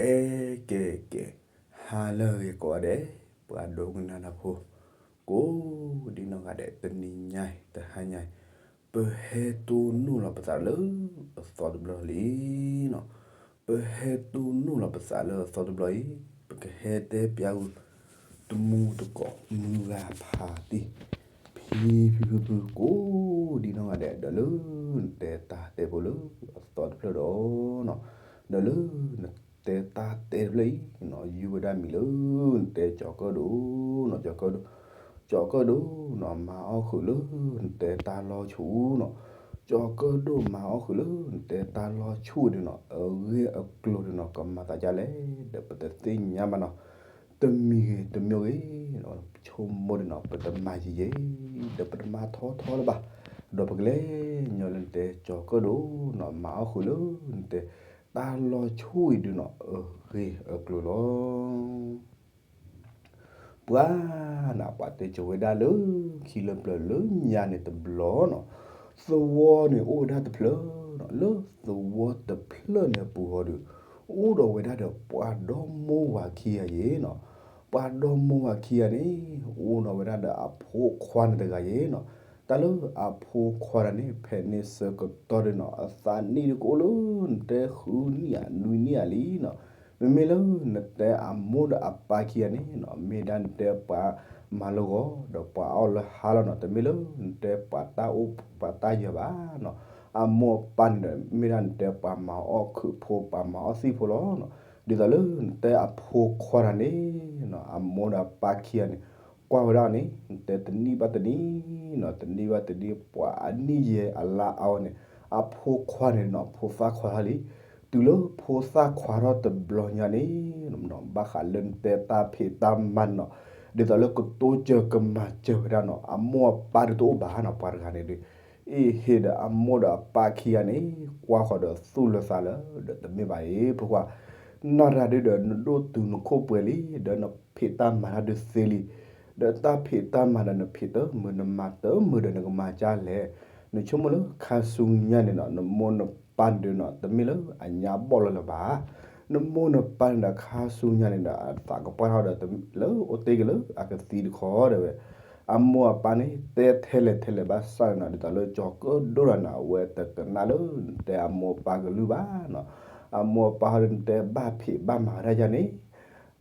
အဲ ကဲ ကဲ, ဟါလၢအဂ့ၤကိးဂၤဒဲး, ပှၤဒိကနၣ်တၢ်ဖိ, ကိးဒံနီၢ်ဂၤဒဲး, တနံၤညါအံၤ တဟါညါအံၤ, ပဟဲတိၢ်နီၣ်လီၤပသးလၢအသီတဘျီလံနီၤ. ပဟဲတိၢ်နီၣ်လီၤပသးလၢအသီတဘျီအံၤ, ပကဟဲတဲပျးဂုာ် တမူတကိး မုၢ်ဂၤဖးတံၢ် ဖံဖံဖုဖု ကိးဒံနီၢ်ဂၤဒဲး, ဒီးလၢနတဲတၢ်တဲဖိလၢအသီတဖျၢၣ်ဒီးနီၤ, ဒီးလၢနတဲတၢ်တဲတဖျၢၣ်အံၤနီၤ, ယုၢ်ဝဲဒၣ်မံၤလၢနတဲကၠီၤကၢၣ်ဒိၣ်နီၤ, ကၠီၤကၢၣ်ဒိၣ်, ကၠီၤကၢၣ်ဒိၣ်နီၤ, မၤအီၣ်ဃုာ်လၢနတဲတၢ်လီၤဆူၣ်နီၤ, ကၠီၤကၢၣ်ဒိၣ်မၤအီၣ်ဃုာ်လၢနတဲတၢ်လီၤဆူၣ်ဒုးနီၤ, အဂ့ၢ်အကျိၤဒုးနီၤ ကမၤသးဒ်လဲၣ်, ဒီးပတသ့ၣ်ညါဘၣ်နီၤ, တမံၤဂ့ၤတမံၤဂ့ၤ, ဆိကမိၣ်ဒုးနီၤ ပတမၤယံာ်ယံာ်, ဒီးပတမၤထီထီလၢၤဘၣ်, ဒီးပကလဲၤညီလၢနတဲကၠီၤကၢၣ်ဒိၣ်နီၤ, မၤအီၣ်ဃုာ်လၢနတဲ တၢ်လီၤဆူၣ်အံၤဒုးနီၤ အဂ့ၢ်အကျိၤလီၤ. ပှၤနၤ ပှၤတဲကၠိၤဝဲဒၣ်လၢခံလၢပျၢၤလၢညါန့ၣ်တဘျီနီၤ, သဝီန့ၣ်အိၣ်ဝဲဒၣ်တဖျၢၣ်နီၤ, လၢသဝီတဖျၢၣ်န့ၣ်အပူၤဃီဒီး အိၣ်ဒီးဝဲဒၣ်ဒီးပှၤဒီမါဝၤခံဂၤယဲနီၤ, ပှၤဒီမါဝၤခံဂၤန့ၣ် အိၣ်ဒီးဝဲဒၣ်ဒီးအဖိခွါန့ၣ်တဂၤယဲနီၤ, တၢ်လၢအဖိခွါတဂၤန့ၣ် ဖဲန့ၣ်ဆၢကတီၢ်ဒုးနီၤ အသးနံၣ်ဒုးကအိၣ်လၢ နတဲဃုနံၣ်ဧါနွံနံၣ်ဧါလံနီၤ, မ့မ့ၢ်လၢနတဲအမိၢ်ဒီးအပၢ်ခံဂၤန့ၣ်နီၤ မ့ၢ်ဒၣ်နတဲပှၤမၤလၢဂီၤ ဒီးပှၤအီၣ်လၢဟါလီၤနီၤ, တမ့ၢ်လၢနတဲပှၤတၢ်အိၣ်ပှၤတၢ်ယၢၤဘၣ်နီၤ, အမိၢ်အပၢ်န့ၣ်ဒီး မ့ၢ်ဒၣ်နတဲပှၤမၤအီၣ်ခုၣ်ဖိ ပှၤမၤအီၣ်သံၣ်ဖိလီၤနီၤ, ဒ်သိးလၢနတဲအဖိခွါတဂၤန့ၣ်နီၤ အမိၢ်ဒီးအပၢ်ခံဂၤန့ၣ် ကွၢ်ဝဲဒၣ်န့ၣ် နတဲတနံၣ်ဘၣ်တနံၣ်နီၤ, တနံၣ်ဘၣ်တနံၣ် ပှၤအနံၣ်ယဲၢ်အလါအါဝဲန့ၣ် အဖိခွါန့ၣ်နီၤ ဖိသၣ်ခွါထီၣ်လံ, တုၤလၢဖိသၣ်ခွါထီၣ်တဘျီညါန့ၣ်နီၤ ဘၣ်ဃးလၢနတဲတၢ်ဖံးတၢ်မၤန့ၣ်နီၤ, ဒ်သိးလၢကတိစၢၤကမၤစၢၤဝဲဒၣ်နီၤ အမိၢ်အပၢ်ဒုးတအိၣ်ဘၣ်နီၤ, ပှၤတဂၤန့ၣ်ဒုး အ့ၣ်ဟ့ၣ်ဒီးအမိၢ်ဒီးအပၢ်ခံဂၤန့ၣ် ကွၢ်ဃီၤဒီးသူၣ်လၢသးလၢ ဒီးတမ့ၢ်ဘၣ်အံၤ ဖိခွါ, နၤတဂၤဒုးဒီး နဒိၣ်တုၤနခိၣ်ပှဲၤလံ ဒီးနဖံးတၢ်မၤတၢ်ဒုးသ့လံ, ဒီးတၢ်ဖံးတၢ်မၤဒီးနဖံးတမုာ် နမၤတမုာ်ဒီးနကမၤဒ်လဲၣ်, နဆိကမိၣ်လၢခါဆူညါန့ၣ်နီၤ နမိၢ်နပၢ်န့ၣ်ဒုးနီၤ တမ့ၢ်လၢအညါဘီၣ်လီၤလၢၤဘၣ်, နမိၢ်နပၢ်န့ၣ်ဒီး ခါဆူညါန့ၣ်ဒီး အသးကပှၢ်ထီၣ်ဒီး လၢအိၣ်တ့ၢ်က့ၤလၢအကသံတခီတဲဝဲ, အမိၢ်အပၢ်န့ၣ် တဲထဲလဲၣ်ထဲလဲၣ်ဘၣ်ဆၣ်န့ၣ်နီၤ ဒ်သိးလၢကၠီၤကၢၣ်ဒိၣ်တဂၤန့ၣ် အဝဲတကနၣ်လၢနတဲအမိၢ်အပၢ်ကလုၢ်ဘၣ်နီၤ, အမိၢ်အပၢ်ဟီဒီးနတဲဘၣ်ဖံးဘၣ်မၤဝဲဒၣ်ယၤန့ၣ်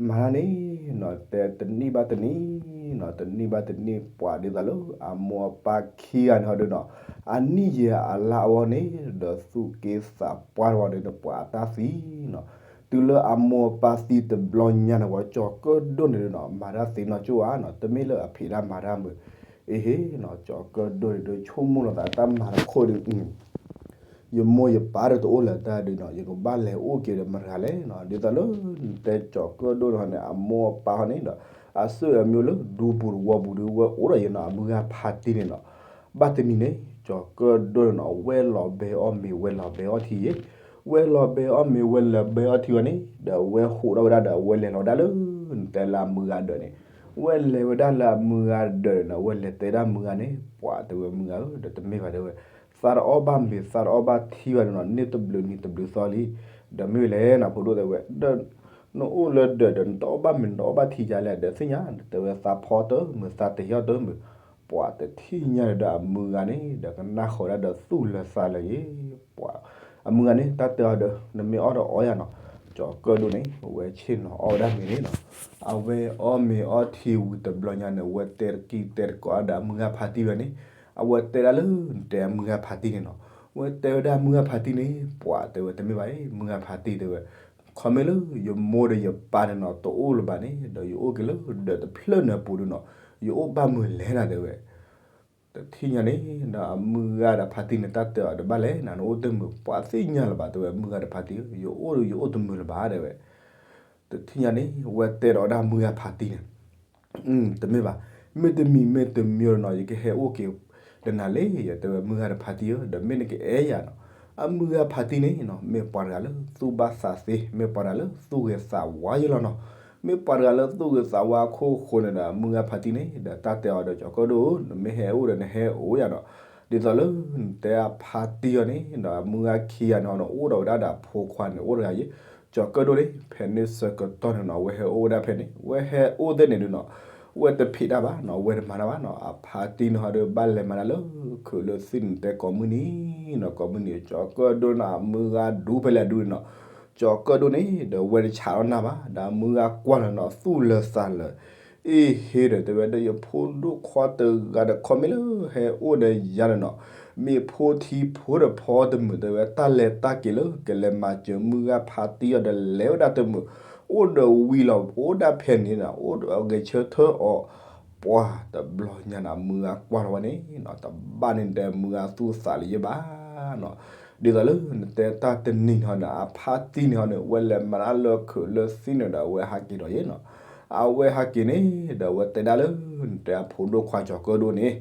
မၤတၢ်န့ၣ်နီၤ တဲတနံၣ်ဘၣ်တနံၣ်နီၤ တနံၣ်ဘၣ်တနံၣ် ပှၤဒ်သိးလၢအမိၢ်အပၢ်ခံဂၤန့ၣ်ဟီဒုးနီၤ အနံၣ်ယဲၢ်အလါအဝဲန့ၣ် ဒီးသူၣ်က့သးပှၢ်ဝဲန့ၣ် ပှၤအတၢ်သံနီၤ, တုၤလၢအမိၢ်အပၢ်သံတဘျီညါန့ၣ် ပှၤကၠီၤကၢၣ်ဒိၣ်န့ၣ်ဒုးနီၤ မၤတၢ်သ့နီၢ်ကၠိဧါနီၤ တမ့ၢ်လၢအဖံးတၢ်မၤတၢ်မုာ်, အ့ဟ့ၣ်နီၤ ကၠီၤကၢၣ်ဒိၣ်န့ၣ်ဒုး ဆိကမိၣ်လီၤသးတၢ်မၤတခိၣ်ဒုး ယမိၢ်ယပၢ်ဒီးတအိၣ်လၢၤတၢ်ဒုးနီၤ ယကဘၣ်လဲၤအိၣ်က့ၤဒီးမတၤတဂၤလဲၣ်နီၤ, ဒ်သိးလၢနတဲကၠီၤကၢၣ်ဒိၣ်န့ၣ် အမိၢ်အပၢ်ဟီန့ၣ်ဒီး အစၢၤအမျိၤလၢဒူပူၤတဝီပူၤဒုး ဝဲအိၣ်ဒီးယနီၤ အမုၢ်ဂၤဖးတံၢ်န့ၣ်နီၤ, ဘၣ်တနံၤန့ၣ် ကၠီၤကၢၣ်ဒိၣ်န့ၣ်နီၤ ဝဲလီၤဘဲအီၣ်မ့ၤ ဝဲလီၤဘဲအီထံယဲ, ဝဲလီၤဘဲအီၣ်မ့ၤ ဝဲလီၤဘဲအီထံဝဲန့ၣ် ဒီးဝဲဟးထီၣ်ဝဲဒၣ်ဒီး ဝဲလဲၤလီၤဝဲဒၣ်လၢ နတဲလၢအမုၢ်ဂၤဒၢးန့ၣ်, ဝဲလဲၤဝဲဒၣ်လၢအမုၢ်ဂၤဒၢးန့ၣ်နီၤ ဝဲလဲၤတဲဒၣ်မုၢ်ဂၤန့ၣ် ပှၤတဲဝဲမုၢ်ဂၤဧၢ ဒီးတမ့ၢ်ဘၣ်တဲဝဲ သးတအီၣ်ဘၣ်မ့ၤ သးတအီၣ်ဘၣ်ထံဘၣ်န့ၣ်နီၤ န့ၢ်တဘျုးနံၤတဘျုးသီလံ, ဒီးမ့ၢ်ဝဲလဲၣ်နီၤ ဖိဒိၣ်တဲဝဲ ဒီး နအိၣ်လၢဒၢးဒီး နတအီၣ်ဘၣ်မ့ၤ နတအီၣ်ဘၣ်ထံဒ်လဲၣ် ဒီးသ့ၣ်ညါ တဲဝဲ သးဖီတမုာ် သးတဟ့ၣ်အီၣ်တမုာ်, ပှၤတထံၣ်ညါဒီးအမုၢ်ဂၤန့ၣ် ဒီးကနၣ်ဃီၤဒၣ်ဒီးသူၣ်လၢသးလၢယဲ, ပှၤ အမုၢ်ဂၤန့ၣ် တၢ်တဲအီၤဒီး နမ့ၢ်အီၣ်ဒီးအီၣ်ယၤနီၤ, ကၠီၤကၢၣ်ဒိၣ်န့ၣ် အဝဲဆ့ၣ်နီၤအီၣ်ဝဲဒၣ်မ့ၤန့ၣ်နီၤ, အဝဲအီၣ်မ့ၤအီထံဝံၤတဘျီညါန့ၣ် အဝဲတဲတကံၢ်တဲတကိးဒီးအမုၢ်ဂၤဖးတံၢ်ဝဲန့ၣ်, အဝဲတဲဒၣ်လၢနတဲအမုၢ်ဂၤဖးတံၢ်န့ၣ်နီၤ, ဝဲတဲဝဲဒၣ်မုၢ်ဂၤဖးတံၢ်န့ၣ် ပှၤတဲဝဲတမ့ၢ်ဘၣ်အံၤ မုၢ်ဂၤဖးတံၢ်တဲဝဲ, ခီမ့ၢ်လၢယမိၢ်ဒီးယပၢ်န့ၣ်နီၤ တအိၣ်လၢၤဘၣ်န့ၣ် ဒီးယအိၣ်က့ၤလၢဒၢးတဖျၢၣ်န့ၣ်အပူၤဒုးနီၤ, ယအိၣ်ဘၣ်မုာ်လဲၣ်နၤတဲဝဲ တထံၣ်ညါန့ၣ် ဒီးအမုၢ်ဂၤဒီးဖးတံၢ်န့ၣ် တၢ်တဲအီၤဒီးဘၣ်လဲၣ်နၤ နအိၣ်တမုာ် ပှၤသ့ၣ်ညါလၢၤဘၣ်တဲဝဲ မုၢ်ဂၤဒီးဖးတံၢ်ဧၢ ယအိၣ်ဒီးယအိၣ်တမုာ်လၢၤဘၣ်တဲဝဲ, တထံၣ်ညါန့ၣ် ဝဲတဲဒီးဝဲဒၣ်မုၢ်ဂၤဖးတံၢ်န့ၣ် တမ့ၢ်ဘၣ်, မ့တမံၤမ့တမံၤနီၤ ယကဟဲအိၣ်က့ၤဒီးနၤလံ ယတဲဝဲ မုၢ်ဂၤဒီးဖးတံၢ်ဧၢ ဒီးမ့ၢ်နကအဲၣ်ယၤနီၤ, အမုၢ်ဂၤဖးတံၢ်န့ၣ်နီၤ မ့ၢ်ပှၤတဂၤလၢသူၣ်ဘၣ်သးသ့ မ့ၢ်ပှၤတဂၤလၢသူၣ်ဂ့ၤသးဝါယဲလီၤနီၤ, မ့ၢ်ပှၤတဂၤလၢသူၣ်ဂ့ၤသးဝါအခိၣ်ဃိန့ၣ်ဒီး အမုၢ်ဂၤဖးတံၢ်န့ၣ် ဒီးတၢ်တဲအီၤဒီး ကၠီၤကၢၣ်ဒိၣ်ဧၢ နမ့ၢ်ဟဲအိၣ်ဒီးနဟဲအိၣ်ယၤနီၤ, ဒ်သိးလၢနတဲအဖးတံၢ်အီၤန့ၣ်ဒီး အမုၢ်ဂၤခံဂၤန့ၣ် အိၣ်ဒီးဝဲဒၣ်ဒီးအဖိခွါန့ၣ် အိၣ်တဂၤယဲ ကၠီၤကၢၣ်ဒိၣ်န့ၣ် ဖဲန့ၣ်ဆၢကတီၢ်န့ၣ်နီၤ အဝဲဟဲအိၣ်ဝဲဒၣ်ဖဲန့ၣ် အဝဲဟဲအိၣ်သ့ၣ်န့ၣ်ဒုးနီၤ အဝဲတဖံးတၢ်ဘၣ်နီၤ အဝဲတမၤတၢ်ဘၣ်နီၤ အဖါတံၢ်န့ၣ်ဟီဒုးဘၣ်လဲၤမၤတၢ်လၢခုးလၢသံၣ်န့ၣ်တဲကိးမုၢ်နံၤနီၤ ကိးမုၢ်နံၤ ကၠီၤကၢၣ်ဒိၣ်န့ၣ် အမုၢ်ဂၤဒူဖဲလဲၣ်ဒူန့ၣ်နီၤ ကၠီၤကၢၣ်ဒိၣ်န့ၣ် ဒီးအဝဲတဆးထီၣ်နၢ်ဘၣ် ဒီးအမုၢ်ဂၤကွၢ်လီၤနီၤ သူၣ်လၢာ်သးလၢာ် အ့ၣ်ဟ့ဒီးတဲဝဲဒီး ယဖိဒိၣ်ခွါတဂၤဒီး ခီမ့ၢ်လၢဟဲအိၣ်ဒီးယၤန့ၣ်နီၤ မ့ၢ်ဖိထံဖိဒီးဖီတမုာ် တဲဝဲ တၢ်လဲၤတၢ်က့ၤလၢကလဲၤမၤစၢၤမုၢ်ဂၤဖါတံၢ်အီၤဒီး လဲၤဝဲဒၣ်တမုာ် အိၣ်ဒီးဝံၤလီၤ အိၣ်ဒၣ်ဖဲန့ၣ်နီၤ အိၣ်ဒီးဂဲၤဆၢထၢၣ်အီၤ ပှၤတဘျီညါန့ၣ် အမုၢ်ဂၤကွၢ်လီၤဝဲန့ၣ်နီၤ တဘၣ်န့ၣ်တဲမုၢ်ဂၤသူၣ်သးလၢၤယဲၢ်ဘၣ်နီၤ ဒ်သိးလၢနတဲတၢ်တနံၤန့ၣ်ဟီန့ၣ် အဖါတံၢ်န့ၣ်ဟီန့ၣ် အဝဲလဲၤမၤတၢ်လၢခုးလၢသံၣ်န့ၣ်ဒီး အဝဲဟးက့ၤဒီးယဲၢ်နီၤ အဝဲဟးက့ၤန့ၣ် ဒီးအဝဲတဲဒၣ်လၢ နတဲအဖိဒိၣ်ခွါကၠီၤကၢၣ်ဒိၣ်န့ၣ်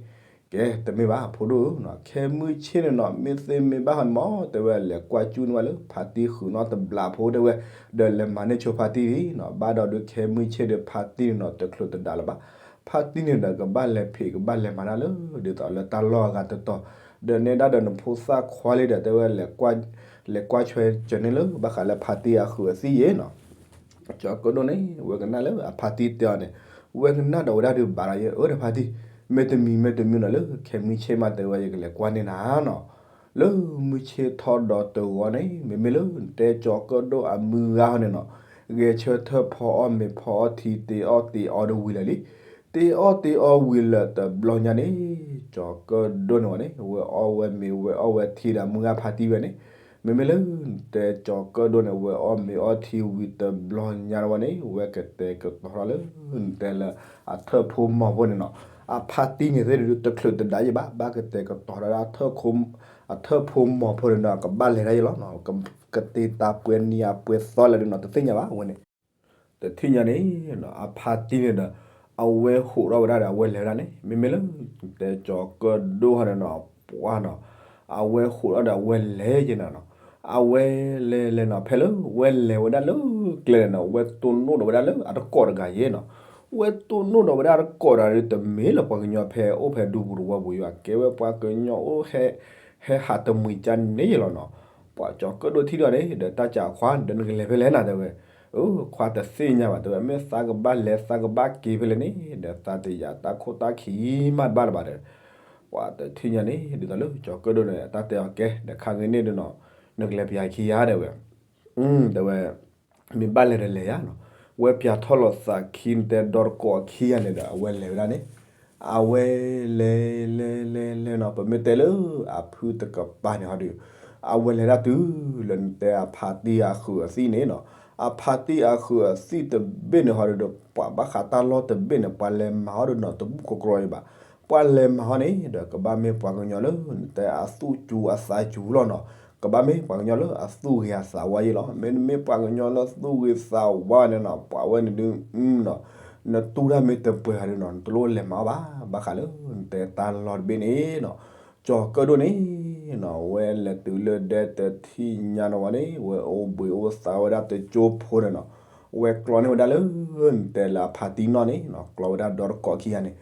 ကဲ တမ့ၢ်ဘၣ် အဖိဒိၣ်ဧၢနီၤ ခဲမုၢ်ဆ့ၣ်န့ၣ်နီၤ မ့ၢ်သ့မ့ၢ်ဘၣ်ဟီန့ၣ်မ့ၢ် တဲဝဲ လဲၤကွၢ်ကူၣ်န့ၢ်ဝဲလၢဖါတံၢ်ဃုာ်နီတဘျီဖိတဲဝဲ ဒီးလဲၤမၤန့ၢ်ဆိဖါတံၢ်လံနီၤ ဘၣ်ဒီးဒုးခဲမုၢ်ဆ့ၣ်ဒီးဖါတံၢ်န့ၣ်နီၤ တချုးတဒါလၢၤဘၣ် ဖါတံၢ်န့ၣ်ဒီးကဘၣ်လဲၤဖံး ကဘၣ်လဲၤမၤတၢ်လၢ ဒ်သိးလၢတၢ်လီၢ်အဂၤတတီၤ ဒီးနဲဒၣ်ဒီးနဖိသၣ်ခွါလံဒီး တဲဝဲ လဲၤကွၢ်ဆွဲကၢန့ၣ်လၢ ဘၣ်ဃးလၢဖါတံၢ်အဃုာ်အသံၣ်ယဲၢ်နီၤ ကၠီၤကၢၣ်ဒိၣ်န့ၣ် ဝဲကနၣ်လၢအဖါတံၢ်တဲအီၤန့ၣ် ဝဲကနၣ်ဒီးဝဲဒၣ်ဒုးဘၣ်ဒီးယဲၢ် အၢ တဖါတံၢ် မ့ၢ်တမံၤမ့ၢ်တမံၤနီၤ လၢခဲမုၢ်ဆ့ၣ်မးတဲဝဲ ယကလဲၤကွၢ်န့ၢ်နၤနီၤ လၢမုၢ်ဆ့ၣ်ထီၣ်ဒီးတဂီၤန့ၣ် မ့မ့ၢ်လၢနတဲကၠီၤကၢၣ်ဒိၣ်အမုၢ်ဂၤဟီန့ၣ်နီၤ ဂဲၤဆၢထၢၣ်ဖီအီၣ်မ့ၤဖီအီၣ်ထံ တ့အီၣ်တ့အီဒီးဝံၤလၢာ်လံ တ့အီၣ်တ့အီဝံၤလၢာ်တဘျီညါန့ၣ် ကၠီၤကၢၣ်ဒိၣ်န့ၣ်ဝဲန့ၣ် ဝဲအီၣ်ဝဲမ့ၤဝဲအီၣ်ဝဲထံဒီးမုၢ်ဂၤဖါတံၢ်ဝဲန့ၣ် မ့မ့ၢ်လၢနတဲကၠီၤကၢၣ်ဒိၣ်န့ၣ် ဝဲအီၣ်မ့ၤအီၣ်ထံဝံၤတဘျီညါဝဲန့ၣ် ဝဲကတဲာ်ကတီၤထီၣ်လၢ နတဲလၢ အထၢၣ်ဖိမီၤဖိန့ၣ်နီၤ အဖါတံၢ်န့ၣ်သ့ၣ်ဒုး တချုးတဒါယဲၢ်ဘၣ် ဘၣ်ကတဲာ်ကတီၤထီၣ်ဒၣ် အထၢၣ်ဖိမီၤဖိန့ၣ်ဒီး ကဘၣ်လဲၤဒၣ်ယဲၢ်လီၤနီၤ ကတ့တၢ်ပှဲၤနံၤအပှဲၤသီလဲၣ်ဒုးနီၤ တသ့ၣ်ညါဘၣ်ဝဲန့ၣ် တထံၣ်ညါန့ၣ် အဖါတံၢ်န့ၣ်ဒီး အဝဲဟိးထီၣ်ဝဲဒၣ်ဒီး အဝဲလဲၤဝဲဒၣ်န့ၣ် မ့မ့ၢ်လၢ တဲကၠီၤကၢၣ်ဒိၣ်ဟီန့ၣ်နီၤ ပှၤနီၤ အဝဲဟိးထီၣ်ဒီး အဝဲလဲၤက့ၤနၤနီၤ အဝဲလဲၤလဲၤနီၤ ဖဲလၢဝဲလဲၤဝဲဒၣ်လၢကျဲန့ၣ်နီၤ ဝဲတိၢ်နီၣ်ဒီးဝဲဒၣ်လၢအတကိးတဂၤယဲၢ်နီၤ ဝဲတိၢ်နီၣ်ဒီးဝဲဒၣ်အတကိးတဂၤဒီး တမ့ၢ်လၢပှၤကညီဖဲအိၣ်ဖဲဒူပူၤတဝီပူၤယွၤ ကဲဝဲပှၤကညီအိၣ်ဟဲ ဟဲဟးတမှံၤကၢန့ၣ်ယဲၢ်လီၤနီၤ ပှၤကၠီၤကၢၣ်ဒိၣ်ထံၣ်ဒီးန့ၣ် ဒီးတၢ်စးခွါ ဒီးနကလဲၤဖဲလဲၣ်နၤတဲဝဲ အခွါတသ့ၣ်ညါဘၣ်တဲဝဲ မ့ၢ်သးကဘၣ်လဲၤသးကဘၣ်က့ၤဖဲလဲၣ်န့ၣ် ဒီးသးတယာ်တၢ်ခိၣ်တၢ်ခံမးတဘၣ်လၢၤဘၣ်ဒီး ပှၤတထံၣ်ညါန့ၣ် ဒ်သိးလၢကၠီၤကၢၣ်ဒိၣ်န့ၣ် တၢ်တဲအီၤကဲ ဒီးခါဂ့ၤန့ၣ်ဒုးနီၤ နကလဲၤပျးခံယါတဲဝဲ တဲဝဲ မ့ၢ်ဘၣ်လဲၤဒီးလဲၤယါနီၤ ဝဲပျးထီၣ်လီၤသးခံ နတဲဒီတကိးခံဂၤန့ၣ်ဒီး အဝဲလဲၤဝဲဒၣ်န့ၣ် အဝဲလဲၤလဲၤလဲၤလဲၤနီၤ ပမ့ၢ်တဲလၢအဖုတကပၤန့ၣ်ဟီဒီး အဝဲလဲၤဒၣ်တုၤလၢနတဲအဖါတံၢ်အဃုာ်အသံၣ်န့ၣ်နီၤ အဖါတံၢ်အဃုာ်အသံၣ်တဘ့ၣ်န့ၣ်ဟီဒီး ပှၤဘၣ်ဃးတၢ်လီၢ်တဘ့ၣ်န့ၣ် ပှၤလဲၤမၤဟီဒီးနီၤ တဘူၣ်ကီးကီးအံၤဘၣ် ပှၤလဲၤမၤဟီန့ၣ်ဒီး ကဘၣ်မ့ၢ်ပှၤကညီလၢ နတဲအသူၣ်စူၤအသးစူၤလီၤနီၤ ကဘၣ်မ့ၢ်ပှၤကညီလၢအသူၣ်ဂ့ၤအသးဝါယဲၢ်လီၤ. မ့တမ့ၢ်ပှၤကညီလၢသူၣ်ဂ့ၤသးဝါန့ၣ်နီၤ ပှၤဝဲန့ၣ်ဒုးနီၤ နတူၢ်တၢ်မ့ၢ်တပှဲၤဂၤဒုးနီၤ နတလိၣ်လဲၤမၤအီၣ်ဘၣ် ဘၣ်ဃးလၢနတဲတၢ်လီၢ်တဘ့ၣ်န့ၣ်နီၤ ကၠီၤကၢၣ်ဒိၣ်န့ၣ်နီၤ ဝဲလဲၤတုၤလၢဒဲတထံၣ်ညါနီၤဝဲန့ၣ် ဝဲအိၣ်ဘှံးအိၣ်သါဝဲဒၣ်တကၠိဖိန့ၣ်နီၤ ဝဲကျီန့ၢ်ဝဲဒၣ်လၢ နတဲလၢအဖါတံၢ်နီၢ်န့ၣ်နီၤ ကျီဝဲဒၣ်ဒီတကိးခံဂၤန့ၣ်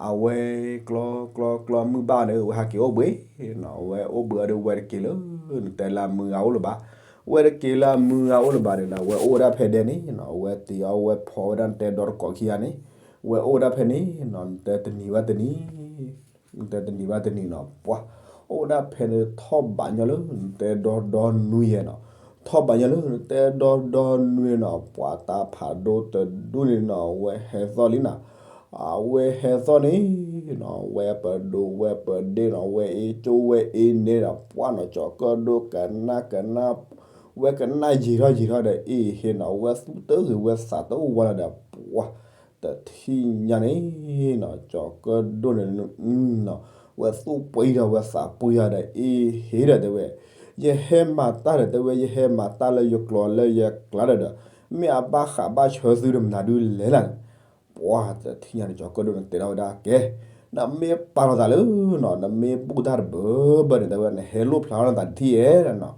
အဝဲကျီကျီကျီမုၢ်ဘၣ်န့ၣ် ဝဲဟးက့ၤအိၣ်ဘှံးနီၤ ဝဲအိၣ်ဘှံးအီၤဒီးဝဲတက့ၤလၢ နတဲလၢအမုၢ်ဂၤအိၣ်လၢၤဘၣ် ဝဲတက့ၤလၢအမုၢ်ဂၤအိၣ်လၢၤဘၣ်န့ၣ်ဒီး ဝဲအိၣ်ဝဲဒၣ်ဖဲဒဲန့ၣ်နီၤ ဝဲတ့အီၣ်ဝဲဖီဝဲဒၣ်နတဲဒီတကိးခံဂၤန့ၣ် ဝဲအိၣ်ဝဲဒၣ်ဖဲန့ၣ်နီၤ နတဲတနံၤဘၣ်တနံၤ နတဲတနံၤဘၣ်တနံၤနီၤ ပှၤအိၣ်ဝဲဒၣ်ဖဲန့ၣ်ထီၣ်ဘးညီလၢနတဲဒီဒီနွံယဲၢ်နီၤ ထီၣ်ဘးညီလၢနတဲဒီဒီနွံနီၤ ပှၤတၢ်ဖးဒိၣ်တဒူၣ်န့ၣ်နီၤ ဝဲဟဲသီၣ်လံနီၤ အဝဲဟဲသီၣ်န့ၣ်နီၤ ဝဲပဒိးဝဲပဒ့ၣ်နီၤ ဝဲအ့ကၠိဝဲအ့န့ၣ်ဒီး ပှၤနီၤ ကၠီၤကၢၣ်ဒိၣ်ကနၣ်ကနၣ် ဝဲကနၣ်ယံာ်ထီၣ်ယံာ်ထီၣ်ဒီး အ့ဟ့နီၤ ဝဲသူၣ်တဂ့ၤဝဲသးတဝါလီၤဒီး ပှၤ တထံၣ်ညါန့ၣ်နီၤ ကၠီၤကၢၣ်ဒိၣ်န့ၣ် ဝဲသူၣ်ပှံၤဒီးဝဲသးပှံၤဒီး အ့ဟ့ဒီးတဲဝဲ ယဟဲမၤတၢ်ဒီးတဲဝဲ ယဟဲမၤတၢ်လၢယကျိၤလၢယကျါဒီး မ့ၢ်အဘၣ်ဃးဘၣ်ဆၢသုတမနုၤဒုးလဲၣ်လၢ်န့ၣ် ပှၤတထံၣ်ညါန့ၣ် ကၠီၤကၢၣ်ဒိၣ်န့ၣ် တဲထီၣ်ဝဲဒၣ်ကဲ နမ့ၢ်ပာ်လီၤသးလၢနီၤ နမ့ၢ်ဘူၣ်တၢ်တဘၢဘၢန့ၣ် တဲဝဲ နဟဲလိၣ်ဖျါထီၣ်နသးတထံၣ်ဧဲနီၤ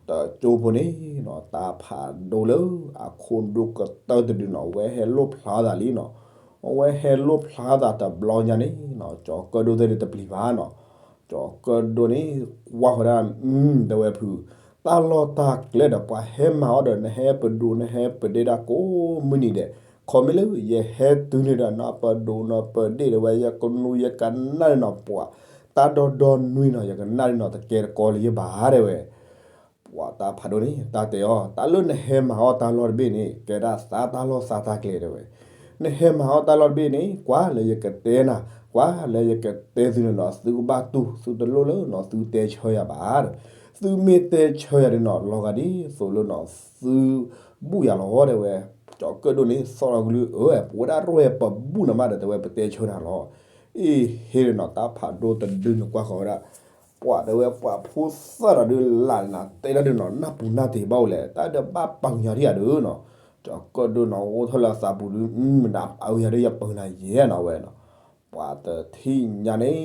တကၠိဖိန့ၣ်နီၤ တၢ်ဖးဒိၣ်လၢအခိၣ်ဒိၣ်ကတၢၢ်တဒုနီၤ ဝဲဟဲလိၣ်ဖျါသးလံနီၤ ဝဲဟဲလိၣ်ဖျါသးတဘျီညါန့ၣ်နီၤ ကၠီၤကၢၣ်ဒိၣ်သ့ၣ်န့ၣ်တပျံၤဘၣ်နီၤ ကၠီၤကၢၣ်ဒိၣ်န့ၣ် ကွၢ်ဃီဒၣ် တဲဝဲဖု တၢ်လီၢ်တၢ်ကျဲဒီး ပှၤဟဲမၤအီၣ်ဒီး နဟဲပဒိၣ်နဟဲပဒ့ဒၣ်ကိးမုၢ်နံၤဒဲး, ခီမ့ၢ်လၢယဟဲတုၤန့ၣ်ဒီး နပဒိၣ်နပဒ့ဒီးဝဲ ယကနူၤ ယကနၣ်န့ၣ်နီၤ ပှၤတၢ်ဒီဒီနွံနီၤ ယကနၣ်န့ၣ်နီၤ တကဲတကီလၢၤယဘၣ်ဒဲးဝဲ. ပှၤတၢ်ဖးဒိၣ်န့ၣ် တၢ်တဲအီၤ တၢ်လၢနဟဲမၤအီၣ်တၢ်လီၢ်တဘ့ၣ်န့ၣ် ကဲဒၣ်သးတၢ်လီၢ်သးတၢ်ကျဲဒဲးဝဲ. နဟဲမၤအီၣ်တၢ်လီၢ်တဘ့ၣ်န့ၣ် ကွၢ်လၢယကတဲနၤ, ကွၢ်လၢယကတဲသုန့ၣ်နီၤ သုကဘၣ်တူၢ် သုတလိၣ်လၢနီၤ သုတဲဆၢယၤဘၣ်ဒီး, သုမ့ၢ်တဲဆၢယၤဒီးနီၤ လီၤဂာ်ဒ်သိးလၢနီၤ သုဘူၣ်ယၤလီၤဒဲးဝဲ. ကၠီၤကၢၣ်ဒိၣ်န့ၣ် သီၣ်လီၤကလုၢ် အၢ ပဝဲဒၣ်ရဲၣ်ပဘူၣ်နၤမးဒီး တဲဝဲပတဲဆၢနၤလီၤ. အ့ၣ်ဟ့ဒီးနီၤ တၢ်ဖးဒိၣ်တဒုန့ၣ်ကွၢ်ဃီၤဝဲဒၣ် ပှၤတဲဝဲပှၤဖိသၣ်ဒီးဒုးလၢ်နၤ တဲဒၣ်ဒုးနီၤ နၢ်ပူၤနၢ်တ့ၢ်ဘၣ်အိၣ်လဲၣ် တၢ်ဒုးဘၣ်ပာ်ညါဒံးဧါဒုးနီၤ. ကၠီၤကၢၣ်ဒိၣ်နီၤ အိၣ်ထီၣ်လၢအသးပူၤဒုး မတၤပာ်ဝဲယၤဒုး ယပၢၤနၤယဲနီၤဝဲနီၤ. ပှၤတထံၣ်ညါန့ၣ်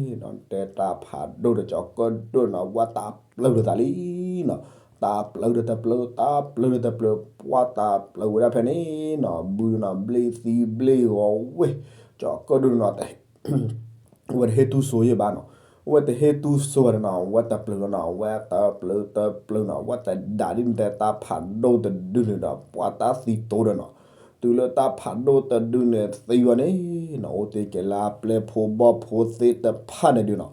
နီၤ တဲတၢ်ဖးဒိၣ်ဒီးကၠီၤကၢၣ်ဒိၣ်နီၤ ဝဲတၢ်ပျၢၤဒီးသးလံနီၤ. တၢ်ပျၢၤဒီးတပျၢၤ တၢ်ပျၢၤဒီးတပျၢၤ ပှၤတၢ်ပျၢၤဝဲဒၣ်ဖဲန့ၣ်နီၤ ဘုနီၤ ဘျ့သံဘျ့ဂီၤဝ့ၢ် ကၠီၤကၢၣ်ဒိၣ်နီၤ ဝဲတဟ့ၣ်တူၢ်စိယဲၢ်ဘၣ်နီၤ. ဝဲတဟ့ၣ်တူၢ်စိဘၣ်ဒီးနီၤ ဝဲတပျၢၤလီၤနီၤ ဝဲတပျၢၤတပျၢၤနီၤ ဝဲတဒၣ်ဒ်နတဲတၢ်ဖးဒိၣ်တဒုန့ၣ်ဒီး ပှၤတၢ်သံတိဒီးနီၤ. တုၤလၢတၢ်ဖးဒိၣ်တဒုန့ၣ်သံဝဲန့ၣ်နီၤ အိၣ်တ့ၢ်က့ၤလၢအပျဲၢ်ဖိဘီၣ်ဖိသ့ၣ်တဖၣ်န့ၣ်ဒုးနီၤ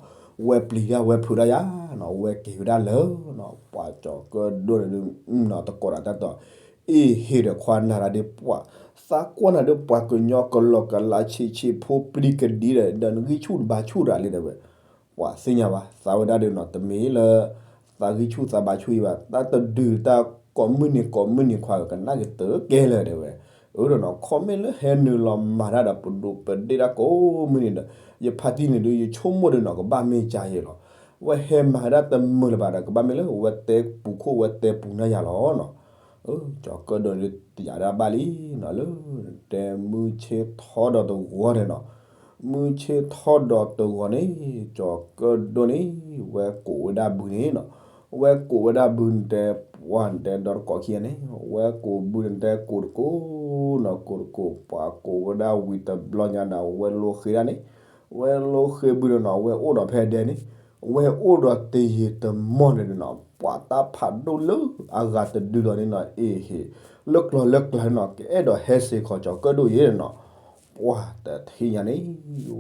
ဝဲပျံၤတၢ်ဝဲဖုးတၢ်ယၤနီၤ ဝဲက့ၤဝဲဒၣ်လၢနီၤ ပှၤကၠီၤကၢၣ်ဒိၣ်န့ၣ်ဒုးနီၤ တကိးဒီးတၢ်တီၤ အ့ၣ်ဟ့ဒီးခွါနၤရၤဒ့ပှၤ သးကွၢ်နၤဒုးပှၤကညီကလီၤကလးဆံးဆံးဖိပျံၤကဒံဒီး ဒီးနဂံၢ်ဆူၣ်တဘါဆူၣ်တဂၤလံတဲဝဲ. ပှၤသ့ၣ်ညါဘၣ် သးဝဲဒၣ်ဒုးနီၤ တမ့ၢ်လၢ သးဂံၢ်ဆူၣ်သးဘါဆူၣ်အံၤဘၣ် တၢ်တဒုးတၢ်ကိးမုၢ်နံၤကိးမုၢ်နံၤခွါကနၣ်က့ၤတကဲလၢာ်တဲဝဲ. အၢဒီးနီၤ ခီမ့ၢ်လၢဟဲနုာ်လီၤမၤတၢ်ဒီးပဒိၣ်ပဒ့တၢ်ကိးမုၢ်နံၤဒီး ယဖါတံၢ်န့ၣ်ဒုး ယဆိကမိၣ်ဒုးနီၤ ကဘၣ်မ့ၢ်ကါယဲလီၤ. ဝဲဟဲမၤဒၣ်တမုာ်လၢၤဘၣ်ဒီး ကဘၣ်မ့ၢ်လၢ ဝဲတဲပူၤခိၣ်ဝဲတဲပူၤနၢ်ယၤလီၤနီၤ. ကၠီၤကၢၣ်ဒိၣ်န့ၣ်ဒုး တယာ်ဒၣ်ဘၣ်လံနီၤ လၢ တဲမုၢ်ဆ့ၣ်ထီဒီးတဂီၤန့ၣ်နီၤ. မုၢ်ဆ့ၣ်ထီဒီးတဂီၤန့ၣ် ကၠီၤကၢၣ်ဒိၣ်န့ၣ် ဝဲကိးဝဲဒၣ်ဘုန့ၣ်နီၤ. ဝဲကိးဝဲဒၣ်ဘုန့ၣ်တဲ ပှၤန့ၣ်တဲဒီတကိးခံဂၤန့ၣ် ဝဲကိးဘုန့ၣ်တဲကိးတကိးနီၤ ကိးတကိး ပှၤကိးဝဲဒၣ်ဝံၤတဘျီညါဒီး ဝဲလိဃ့ဒၣ်န့ၣ် ဝဲလိဃ့ဘုန့ၣ်နီၤ ဝဲအိၣ်ဒီးဖဲဒဲန့ၣ် ဝဲအိၣ်ဒီးတယံာ်တမီၢ်န့ၣ်နီၤ ပှၤတၢ်ဖးဒိၣ်လၢအဂၤတဒုလီၤန့ၣ်နီၤ အ့ၣ်ဟ့ၣ် လၢကျီၤလၢကျါန့ၣ်နီၤ ကအဲၣ်ဒိးဟဲစ့ၢ်ကီးကၠီၤကၢၣ်ဒိၣ်ယဲန့ၣ်နီၤ. ပှၤတထံၣ်ညါန့ၣ်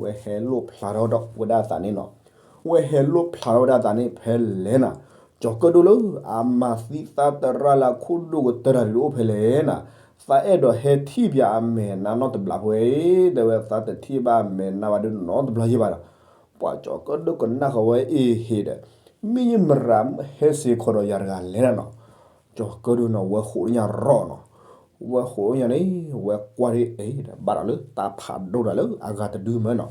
ဝဲဟဲလိၣ်ဖျါထီၣ်ဝဲဒၣ်အသးန့ၣ်နီၤ ဝဲဟဲလိၣ်ဖျါထီၣ်ဝဲဒၣ်အသးန့ၣ်ဖဲလဲၣ်နၤ ကၠီၤကၢၣ်ဒိၣ်လၢအမၤသံသးတရၣ်လၢအခိၣ်ဒိၣ်ကတၢၢ်တၢ်ဒုးအိၣ်ဖဲလဲၣ်နၤ သးအဲၣ်ဒိးဟဲထံၣ်ပၠးအမဲာ်နါနီတဘျီဖိ တဲဝဲသးတထံၣ်ဘၣ်အမဲာ်နါဘၣ်ဒုးနီတဘျီယဲၢ်ဘၣ်ဒီး ပှၤကၠီၤကၢၣ်ဒိၣ်ကနၣ်ဃီဝဲအ့ၣ်ဟ့ၣ်ဒီး မ့ၢ်ယမရၤဟဲစ့ၢ်ကီးဒီးယၤတဂၤလဲၣ်နၤနီၤ ကၠီၤကၢၣ်ဒိၣ်နီၤ ဝဲဃိးညါရီၣ်နီၤ ဝဲဃိးညါန့ၣ် ဝဲကွၢ်ဒ်အံၤဒီး ဘၣ်ဒီးလၢတၢ်ဖးဒိၣ်တၢ်လၢအဂၤတဒုမ့ၢ်နီၤ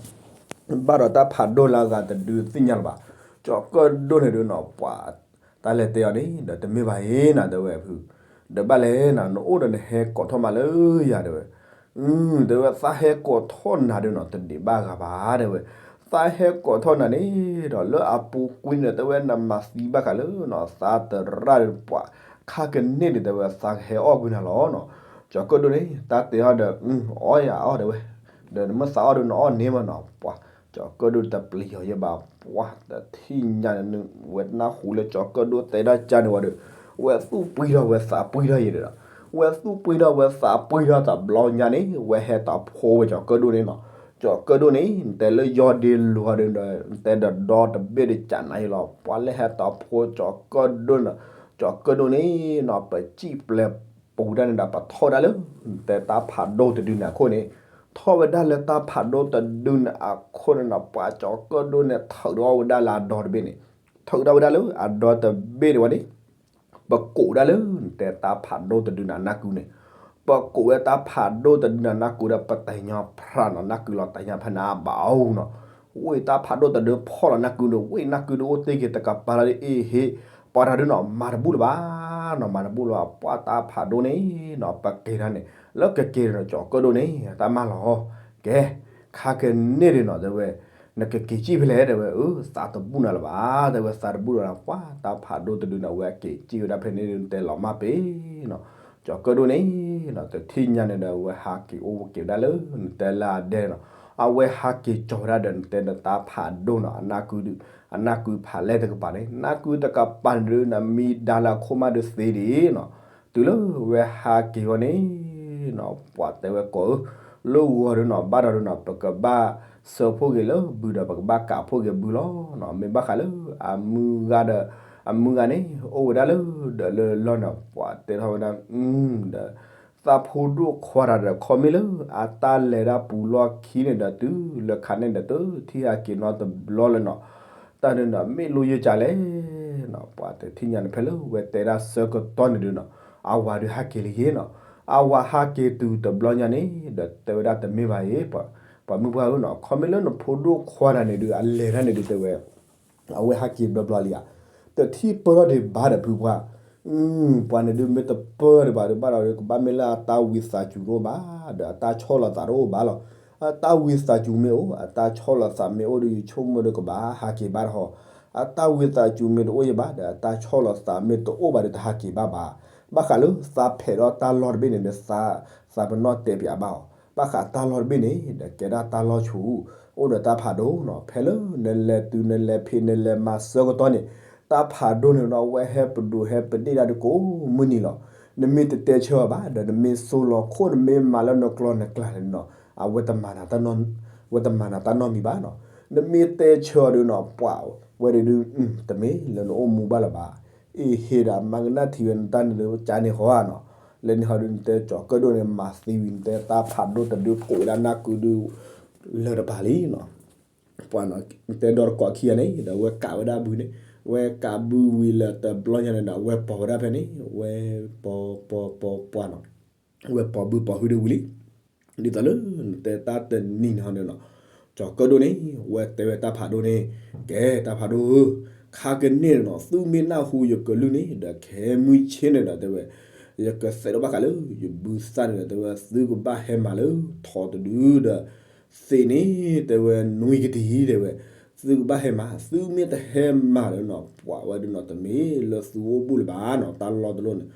ဘၣ်ဒီးတၢ်ဖးဒိၣ်လၢအဂၤတဒုသ့ၣ်ညါလၢၤဘၣ် ကၠီၤကၢၣ်ဒိၣ်န့ၣ်ဒုးနီၤ ပှၤတၢ်လဲၤတဲအီၤန့ၣ်ဒီး တမ့ၢ်ဘၣ်အံၤနၤ တဲဝဲဖု ဒီးဘၣ်လဲၣ်နၤ နအိၣ်ဒီးနဟဲကိးထီၣ်မးလၢယၤတဲဝဲ တဲဝဲသးဟဲကိးထီၣ်နၤဒုးနီၤ တဒံးဘၣ်ဂၤဘၣ်တဲဝဲ သးဟဲကိးထီၣ်နၤန့ၣ်ဒီး လၢအပူၤကွံာ်န့ၣ် တဲဝဲနမၤသံဘၣ်ဃးလၢနီၤ သးတရၣ်ဒီးပှၤ ခါကန့ၢ်ဒံးတဲဝဲ သးကဟဲအီၣ်ကွံာ်နၤလီၤနီၤ ကၠီၤကၢၣ်ဒိၣ်န့ၣ် တၢ်တဲအီၤဒီး အီၣ်ယၤအီၣ်တဲဝဲ ဒီးနမ့ၢ်သးအီၣ်ဒုးနအီၣ်န့ၢ်မးနီၤ ပှၤ ကၠီၤကၢၣ်ဒိၣ်တပျံၤအီၤယဲၢ်ဘၣ် ပှၤတထံၣ်ညါန့ၣ် ဝဲနၢ်ဟူလၢကၠီၤကၢၣ်ဒိၣ်တဲဒၣ်ကၢ်န့ၣ်ဝံၤဒီး ဝဲသူၣ်ပှံၤထီၣ်ဝဲသးပှံၤထီၣ်ယဲၢ်ဒီး ဝဲသူၣ်ပှံၤထီၣ်ဝဲသးပှံၤထီၣ်တဘျီညါန့ၣ် ဝဲဟဲတၢ်ဖိဝဲကၠီၤကၢၣ်ဒိၣ်န့ၣ်နီၤ ကၠီၤကၢၣ်ဒိၣ်န့ၣ် နတဲလၢယီၢ်ဒ့လွၤဒီး နတဲဒီးဒီတဘ့ၣ်ဒီးကၢ်နၤယဲၢ်လီၤ ပှၤလဲၤဟဲတၢ်ဖိကၠီၤကၢၣ်ဒိၣ်နီၤ ကၠီၤကၢၣ်ဒိၣ်န့ၣ်နီၤ ပစံၣ်ပျဲပူၤဒၣ်န့ၣ်ဒီး ပထီၣ်ဝဲဒၣ်လၢ နတဲတၢ်ဖးဒိၣ်တဒုန့ၣ်အခိၣ်န့ၣ် ထီၣ်ဝဲဒၣ်လၢတၢ်ဖးဒိၣ်တဒုန့ၣ်အခိၣ်န့ၣ်နီၤ ပှၤကၠီၤကၢၣ်ဒိၣ်န့ၣ် ထုးထီၣ်ဝဲဒၣ်လၢအဒီတဘ့ၣ်န့ၣ် ထုးထီၣ်ဝဲဒၣ်လၢအဒီတဘ့ၣ်ဒံးဝဲန့ၣ် ပကိးဝဲဒၣ်လၢ နတဲတၢ်ဖးဒိၣ်တဒုန့ၣ်အနၢ်ကုန့ၣ် ပကိးဝဲတၢ်ဖးဒိၣ်တဒုန့ၣ်အနၢ်ကုဒီး ပတဲာ်ညါဖျါနီၤ နၢ်ကုလီၤတဲာ်ညါဖဲန့ၣ်အဘၣ်အိၣ်နီၤ ဝ့ၢ်တၢ်ဖးဒိၣ်တဒုဖီၣ်လီၤနၢ်ကုဒီး ဝ့ၢ်နၢ်ကုဒီးအိၣ်တ့ၢ်က့ၤတကပၤလၢအ့ၣ်ဟ့ၣ် ပှၤတၢ်ဒုးနီၤ မၤတဘူၣ်လၢၤဘၣ်နီၤ မၤတဘူၣ်လၢၤဘၣ် ပှၤတၢ်ဖးဒိၣ်န့ၣ်နီၤ ပက့ၤတၢ်န့ၣ် လၢကက့ၤဒီးကၠီၤကၢၣ်ဒိၣ်န့ၣ် တၢ်မၤလီၤ ကဲ ခါကန့ၢ်ဒံးနီၤ တဲဝဲ နကက့ၤစံၣ်ဖဲလဲၣ် တဲဝဲ အၢ သးတဘူၣ်နၤလၢၤဘၣ် တဲဝဲသးတဘူၣ်လၢၤဘၣ် ပှၤတၢ်ဖးဒိၣ်တဒုန့ၣ် အဝဲက့ၤစံၣ်ဝဲဒၣ်ဖဲန့ၣ်ဒုး နတဲလီၤမၢ်ပ့ၤနီၤ ကၠီၤကၢၣ်ဒိၣ်န့ၣ်နီၤ တထံၣ်ညါန့ၣ်ဒီး အဝဲဟးက့ၤအိၣ်က့ၤဝဲဒၣ်လၢ နတဲလၢအဒဲနီၤ အဝဲဟးက့ၤကၠီၤဝဲဒၣ်ဒီး နတဲဒီးတၢ်ဖးဒိၣ်နီၤ အနၢ်ကုဒုး အနၢ်ကုဖးလဲၢ်တကပၤန့ၣ် နၢ်ကုတကပၤန့ၣ်ဒုး နမံဒါလၢအခိၣ်မးဒုးသ့ဒံးနီၤ, တုၤလၢဝဲဟးက့ၤဝဲန့ၣ်နီၤ ပှၤတဲဝဲကီးဧၢ, လၢဂီၤဒုးနီၤ ဘၣ်ဒီးဒုးနီၤ ပကဘၣ်ဆၢဖှိၣ်က့ၤလၢဘုဒီး ပကဘၣ်ကးဖှိၣ်က့ၤဘုလီၤနီၤ, မ့ၢ်ဘၣ်ဃးလၢအမုၢ်ဂၤဒီး အမုၢ်ဂၤန့ၣ် အိၣ်ဝဲဒၣ်လၢဒီးလၢလီၢ်န့ၣ် ပှၤတဲထီၣ်ဝဲဒၣ် ဒီး သးဖိဒိၣ်ခွါတဂၤဒီး ခီမ့ၢ်လၢအတၢ်လဲၤဒၣ်ပူၤလီၢ်ခံန့ၣ်ဒီး တုၤလၢခါန့ၣ်ဒီး တထံၣ်ဟဲက့ၤနီတဘျီလၢၤနီၤ, တၢ်ဒုးနီၤ မ့ၢ်လိယကလဲၣ်နီၤ, ပှၤတထံၣ်ညါန့ၣ် ဖဲလၢဝဲတဲဒၣ်ဆၢကတီၢ်န့ၣ်ဒုးနီၤ အဝၤဒုးဟးက့ၤလံယ့နီၤ, အဝၤဟးက့ၤတုၤတဘျီညါန့ၣ်ဒီး တဲဝဲဒၣ်တမ့ၢ်ဘၣ်ယ့, ပှၤမုၢ်ပှၢ်ဧၢနီၤ ခီမ့ၢ်လၢနဖိဒိၣ်ခွါတဂၤန့ၣ်ဒုး အလဲၤတၢ်န့ၣ်ဒုးတဲဝဲ အဝဲဟးက့ၤဘျီဘျီလံဧါ, တထံၣ်ပၢၢ်ထီၣ်ဒံးဘၣ်ဒီးဖုပှၢ်, ပှၤန့ၣ်ဒုးမ့ၢ်တပၢၢ်ဒံးဘၣ်ဒုး ဘၣ်ဒီးဒုး ကဘၣ်မ့ၢ်လၢအတၢ်ဝံသးစူၤတအိၣ်ဘၣ်, ဒီးအတၢ်ဆီၣ်လီၤသးတအိၣ်ဘၣ်လီၤ, အတၢ်ဝံသးစူၤမ့ၢ်အိၣ် အတၢ်ဆီၣ်လီၤသးမ့ၢ်အိၣ်ဒီး ယဆိကမိၣ်ဒီး ကဘၣ်ဟးက့ၤဘၣ်တဟီ, အတၢ်ဝံသးစူၤမ့ၢ်တအိၣ်ယဘၣ်ဒီး အတၢ်ဆီၣ်လီၤသးမ့ၢ်တအိၣ်ဘၣ်ဒီး တဟးက့ၤဘၣ်ဘၣ်, ဘၣ်ဃးလၢသးဖဲးထီၣ်တၢ်လီၢ်တဘ့ၣ်န့ၣ်ဒီး သးပနီၣ်တဲပၠးဘၣ်အီၤ, ဘၣ်ဃးတၢ်လီၢ်တဘ့ၣ်န့ၣ်ဒီး ကဲဒၣ်တၢ်လီၢ်ဆူၣ် အိၣ်ဒီးတၢ်ဖးဒိၣ်နီၤ, ဖဲလၢနလဲၤတုၤနလဲၤဖံးနလဲၤမၤဆၢကတီၢ်န့ၣ်, တၢ်ဖးဒိၣ်န့ၣ်ဒီး အဝဲဟဲပဒိၣ်ဟဲပဒ့ၣ်ဒၣ်ဒုးကိးမုၢ်နံၤလီၤ, နမ့ၢ်တတဲဆၢအီၤဘၣ်ဒီး နမ့ၢ်စိလီၤခိၣ် နမ့ၢ်မၤလၢနကျီနကျါန့ၣ်နီၤ, အဝဲတမၤနၤတၢ်နီတမံၤဘၣ်နီၤ, နမ့ၢ်တဲဆၢအီၤဒုးနီၤ ပှၤဝဲဒၣ်ဒုး တမ့ၢ်လၢနအိၣ်မူဘၣ်လၢၤဘၣ်, အ့ၣ်ဟ့ၣ်ဒီးမၤကနၣ်ထံဝဲနတၢ်န့ၣ်လၢကန့ၣ်ဃီဧါနီၤ, လၢန့ၣ်ဟီဒုး နတဲကၠီၤကၢၣ်ဒိၣ်န့ၣ် မၤသံဝံၤ နတဲတၢ်ဖးဒိၣ်တဒုးကိးဝဲဒၣ်နၢ်ကုဒုး လၢၤတပၤလံနီၤ, ပှၤနီၤ နတဲဒီတကိးခံဂၤန့ၣ်ဒီး ဝဲကးဝဲဒၣ်ဘုန့ၣ်, ဝဲကးဘုဝံၤလၢၤတဘျီညါန့ၣ်ဒီး ဝဲပိာ်ဝဲဒၣ်ဖဲန့ၣ်, ဝဲပိာ်ပိာ်ပိာ်ပှၤနီၤ, ဝဲပိာ်ဘုပိာ်ဟုဒုးဝံၤလံ, ဒ်သိးလၢနတဲတၢ်တနံၤန့ၣ်ဟီန့ၣ်နီၤ, ကၠီၤကၢၣ်ဒိၣ်န့ၣ် ဝဲတဲဝဲတၢ်ဖးဒိၣ်န့ၣ်, ကဲတၢ်ဖးဒိၣ်ဧၢ, ခါကန့ၣ်နီၤ သုမ့ၢ်နၢ်ဟူယကလုၢ်န့ၣ်ဒီး ခဲမုၢ်ဆ့ၣ်န့ၣ်ဒီးတဲဝဲ, ယကသဲးထီၣ်ဘၣ်ဃးလၢယဘုသၣ်န့ၣ်ဒီး တဲဝဲ သုကဘၣ်ဟဲမၤလၢထီတဒုဒီး သ့ၣ်န့ၣ် တဲဝဲ နွံကတံၢ် တဲဝဲ, သုကဘၣ်ဟဲမၤ, သုမ့ၢ်တဟဲမၤဒီးနီၤ ပှၤဝဲဒုးနီၤ တမ့ၢ်လၢသုအိၣ်ဘူးလၢၤဘၣ်နီၤ တၢ်လီၢ်တလီၢ်န့ၣ်,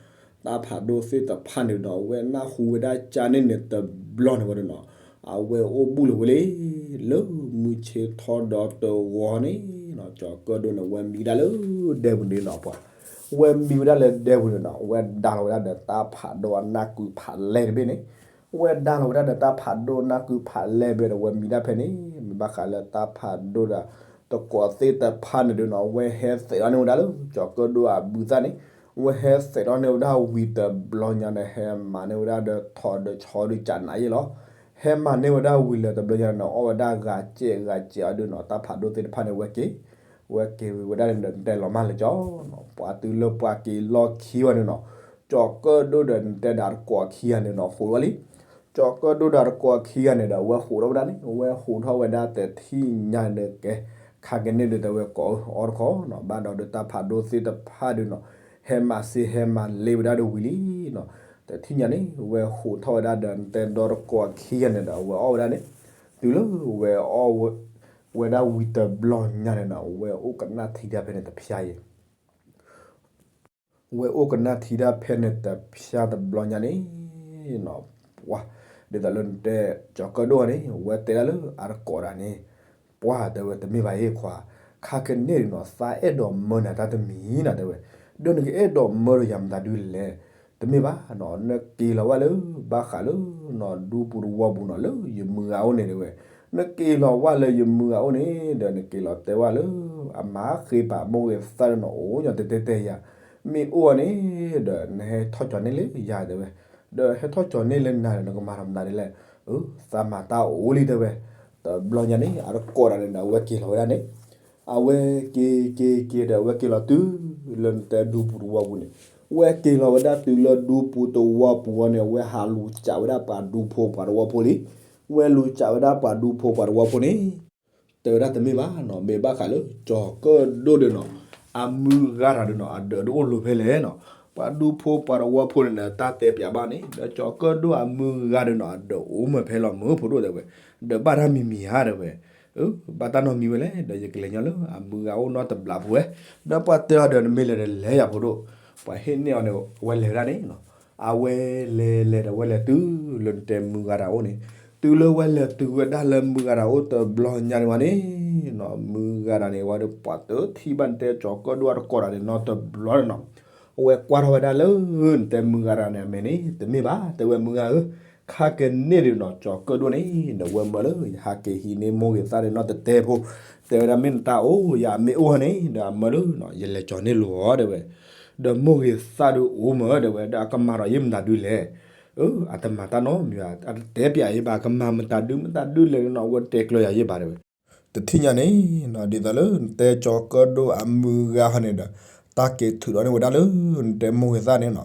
တၢ်ဖးဒိၣ်သ့ၣ်တဖၣ်န့ၣ်ဒီး အဝဲနၢ်ဟူဝဲဒၣ်ကန့ၣ်န့ၣ်တဘျီန့ၣ်ဝဲဒုးနီၤ, အဝဲအိၣ်ဘူးလၢၤဝဲလံ, လၢမုၢ်ဆ့ၣ်ထီဒီးတဝီန့ၣ်နီၤ ကၠီၤကၢၣ်ဒိၣ်န့ၣ် ဝဲမံဒၣ်လၢဒဲပူၤန့ၣ်နီၤ ပှၤ, ဝဲမံဝဲဒၣ်လၢဒဲပူၤန့ၣ်နီၤ ဝဲဒါလီၤဝဲဒၣ်ဒီးတၢ်ဖးဒိၣ်အနၢ်ကုဖးလဲၢ်တဘ့ၣ်န့ၣ်, ဝဲဒါလီၤဝဲဒၣ်ဒီးတၢ်ဖးဒိၣ်နၢ်ကုဖးလဲၢ်တဘ့ၣ်ဒီး ဝဲမံဒၣ်ဖဲန့ၣ်, မ့ၢ်ဘၣ်ဃးလၢတၢ်ဖးဒိၣ်ဒီး တကိးသ့ၣ်တဖၣ်န့ၣ်ဒုးနီၤ ဝဲဟဲသဲးထီၣ်န့ၢ်ဝဲဒၣ်လၢ ကၠီၤကၢၣ်ဒိၣ်အဘုသၣ်န့ၣ်, ဝဲဟဲသဲးထီၣ်န့ၢ်ဝဲဒၣ်ဝံၤတဘျီညါန့ၣ် ဟဲမၤန့ၢ်ဝဲဒၣ်ဒီးထီဒီးဆီဒီးကနးယဲလီၤ. ဟဲမၤန့ၢ်ဝဲဒၣ်ဝံၤလၢတဘျီညါန့ၣ် အီၣ်ဝဲဒၣ်ဂၤစဲးဂၤစဲးအီၤဒုးနီၤ တၢ်ဖးဒိၣ်သ့ၣ်တဖၣ်န့ၣ် ဝဲက့ၤ, ဝဲက့ၤဝံၤဝဲဒၣ်န့ၣ်ဒီး နတဲလီၤမၢ်လၢကၠီၤနီၤ ပှၤတုၤလၢပှၤက့ၤလီၢ်ခံဝဲန့ၣ်နီၤ, ကၠီၤကၢၣ်ဒိၣ်ဒီးနတဲဒၣ်တကိးခံဂၤန့ၣ်နီၤ ဃိးဝဲလံ ကၠီၤကၢၣ်ဒိၣ်ဒီးတကိးခံဂၤန့ၣ်ဒီး အဝဲဃိးထီၣ်ဝဲဒၣ်န့ၣ်, အဝဲဃိးထီၣ်ဝဲဒၣ်တထံၣ်ညါန့ၣ်ကဲ, ခါကန့ၣ်ဒုးတဲဝဲကိးအီၤတခီနီၤ, ဘၣ်ဒီးဒုးတၢ်ဖးဒိၣ်သ့ၣ်တဖၣ်ဒုးနီၤ, ဟဲမၤစ့ဟဲမၤလ့ဝဲဒၣ်ဒီးဝံၤလံနီၤ, တထံၣ်ညါန့ၣ် အဝဲဃိးထီၣ်ဝဲဒၣ်ဒီးနတဲဒီတကိးခံဂၤန့ၣ်ဒီး အဝဲအီၣ်ဝဲဒၣ်န့ၣ်, တုၤလၢဝဲအီၣ်ဝဲဒၣ်ဝံၤတဘျီညါန့ၣ်နီၤ အဝဲအိၣ်ကနၣ်ထံဒၣ်ဖဲန့ၣ်တဖျါအံၤ ဝဲအိၣ်ကနၣ်ထံဒၣ်ဖဲန့ၣ်တဖျါတဘျီညါန့ၣ်နီၤ, ပှၤ, ဒ်သိးလၢနတဲ ကၠီၤကၢၣ်ဒိၣ်န့ၣ် ဝဲတဲဒၣ်လၢအတကိးဒၣ်န့ၣ်, ပှၤတဲဝဲတမ့ၢ်ဘၣ်အံၤခွါ, ခါကန့ၣ်နီၤ သးအဲၣ်ဒိးမၢနၤတၢ်တမံၤနီၤ တဲဝဲ, ဒီးနကအဲၣ်ဒိးမၢဒီးယၤမတၤဒုလဲၣ်, တမ့ၢ်ဘၣ်နီၤ နက့ၤလီၤဝဲလၢ ဘၣ်ဃးလၢနီၤ ဒူပူၤတဝီပူၤနီၤ လၢယမုၢ်ဂၤအိၣ်န့ၣ်တဲဝဲ, နက့ၤလီၤဝဲလၢယမုၢ်ဂၤအိၣ်န့ၣ် ဒီးနက့ၤလီၤတဲဝဲလၢ အမၤဃ့ပာ်မိၢ်ဂ့ၤသၣ်လၢနအိၣ်ညီတဲတဲတဲယၤ, မ့ၢ်အိၣ်န့ၣ် ဒီးနဟဲထီၣ်ကၠီၤန့ၢ်လၢယၤတဲဝဲ, ဒီးဟဲထီၣ်ကၠီၤန့ၢ်လၢနၤဒီး နကမၤဒီးမနုၤဒ်လဲၣ်, အၢ သးမၤတၢ်အိၣ်လံတဲဝဲ, တဘျီညါန့ၣ် အတကိးဒၣ်န့ၣ်ဒီး အဝဲက့ၤလီၤဝဲဒၣ်န့ၣ်, အဝဲက့ၤက့ၤက့ၤဒီး အဝဲက့ၤလီၤတုၤလၢနတဲဒူပူၤတဝီပူၤန့ၣ်, ဝဲက့ၤလီၤဝဲဒၣ်တုၤလၢဒူပူၤတဝီပူၤအံၤန့ၣ် အဝဲဟးလူၤစးဝဲဒၣ်ပှၤဒူဖိပှၤတဝီဖိလံ, ဝဲလူၤစးဝဲဒၣ်ပှၤဒူဖိပှၤတဝီဖိန့ၣ် တဲဝဲဒၣ်တမ့ၢ်ဘၣ်နီၤ မ့ၢ်ဘၣ်ဃးလၢ ကၠီၤကၢၣ်ဒိၣ်ဒီးနီၤ အမုၢ်ဂၤတၢ်ဒီးနီၤ အဒၢးတအိၣ်လိၤဖဲလဲၣ်နီၤ, ပှၤဒူဖိပှၤတဝီဖိန့ၣ်ဒီး တၢ်တဲပၠးဘၣ်န့ၣ် ဒီးကၠီၤကၢၣ်ဒိၣ်အမုၢ်ဂၤဒီးနီၤ အဒၢးအိၣ်မၢဖဲလီၤမၢဖိဒိၣ်တဲဝဲ, ဒီးဘၣ်တၢ်မံၤမံၤဧါတဲဝဲ, ဘၣ်တၢ်နီတမံၤဝဲလဲၣ် ဒီးယကလဲၤညီလၢအမုၢ်ဂၤအိၣ်နီတဘျီဖိဝဲ, ဒီးပှၤတဲအီၤဒီးနမ့ၢ်လဲၤဒီးလဲၤယၤဖိဒိၣ်, ပှၤဟ့ၣ်န့ၢ်အီၤန့ၣ် အဝဲလဲၤဝဲဒၣ်န့ၣ်နီၤ, အဝဲလဲၤလဲၤဒီး အဝဲလဲၤတုၤလၢနတဲမုၢ်ဂၤတၢ်အိၣ်န့ၣ်, တုၤလၢဝဲလဲၤတုၤဝဲဒၣ်လၢမုၢ်ဂၤတၢ်အိၣ်တဘျီညါန့ၣ်ဝဲန့ၣ်နီၤ, မုၢ်ဂၤတၢ်န့ၣ် ဝဲဒီးပှၤတထံၣ်ဘၣ်နတဲကၠီၤကၢၣ်ဒိၣ်အတကိးတၢ်န့ၣ်နီတဘျီန့ၣ်နီၤ, အဝဲကွၢ်ထီၣ်ဝဲဒၣ်လၢ နတဲမုၢ်ဂၤတၢ်န့ၣ်အမဲာ်န့ၣ် တမ့ၢ်ဘၣ်, တဲဝဲမုၢ်ဂၤဧၢ, ခါကန့ၣ်ဒုးနီၤ ကၠီၤကၢၣ်ဒိၣ်န့ၣ် ဒီးဝဲမၢလၢယဟးက့ၤဟံးန့ၢ်မိၢ်ဂ့ၤသၣ်ဒီးနီတတဲဖိ, တဲဝဲဒၣ်မ့ၢ်နတၢ်အိၣ် ယၤမ့ၢ်အိၣ်ဟီန့ၣ် ဒီးအမၢလၢ ယလဲၤကၠီၤန့ၢ်လိာ်အီၤ တဲဝဲ ဒီးမိၢ်ဂ့ၤသၣ်ဒုးအိၣ်မၢ တဲဝဲ ဒီးအကမၤဒီးယဲမတၤဒုလဲၣ်, အတမၤတၢ်နီတမံၤဘၣ် အတတဲပျးယဲဘၣ် ကမၤမတၤဒုမတၤဒုလဲၣ်နီၤ အဝဲတဲကျၢၤယၤယဲဘၣ်တဲဝဲ, တထံၣ်ညါန့ၣ်နီၤ ဒ်သိးလၢနတဲကၠီၤကၢၣ်ဒိၣ်အမုၢ်ဂၤဟီန့ၣ်ဒီး တၢ်က့ၤထုးဒီးန့ၢ်ဝဲဒၣ်လၢ နတဲမိၢ်ဂ့ၤသၣ်န့ၣ်နီၤ,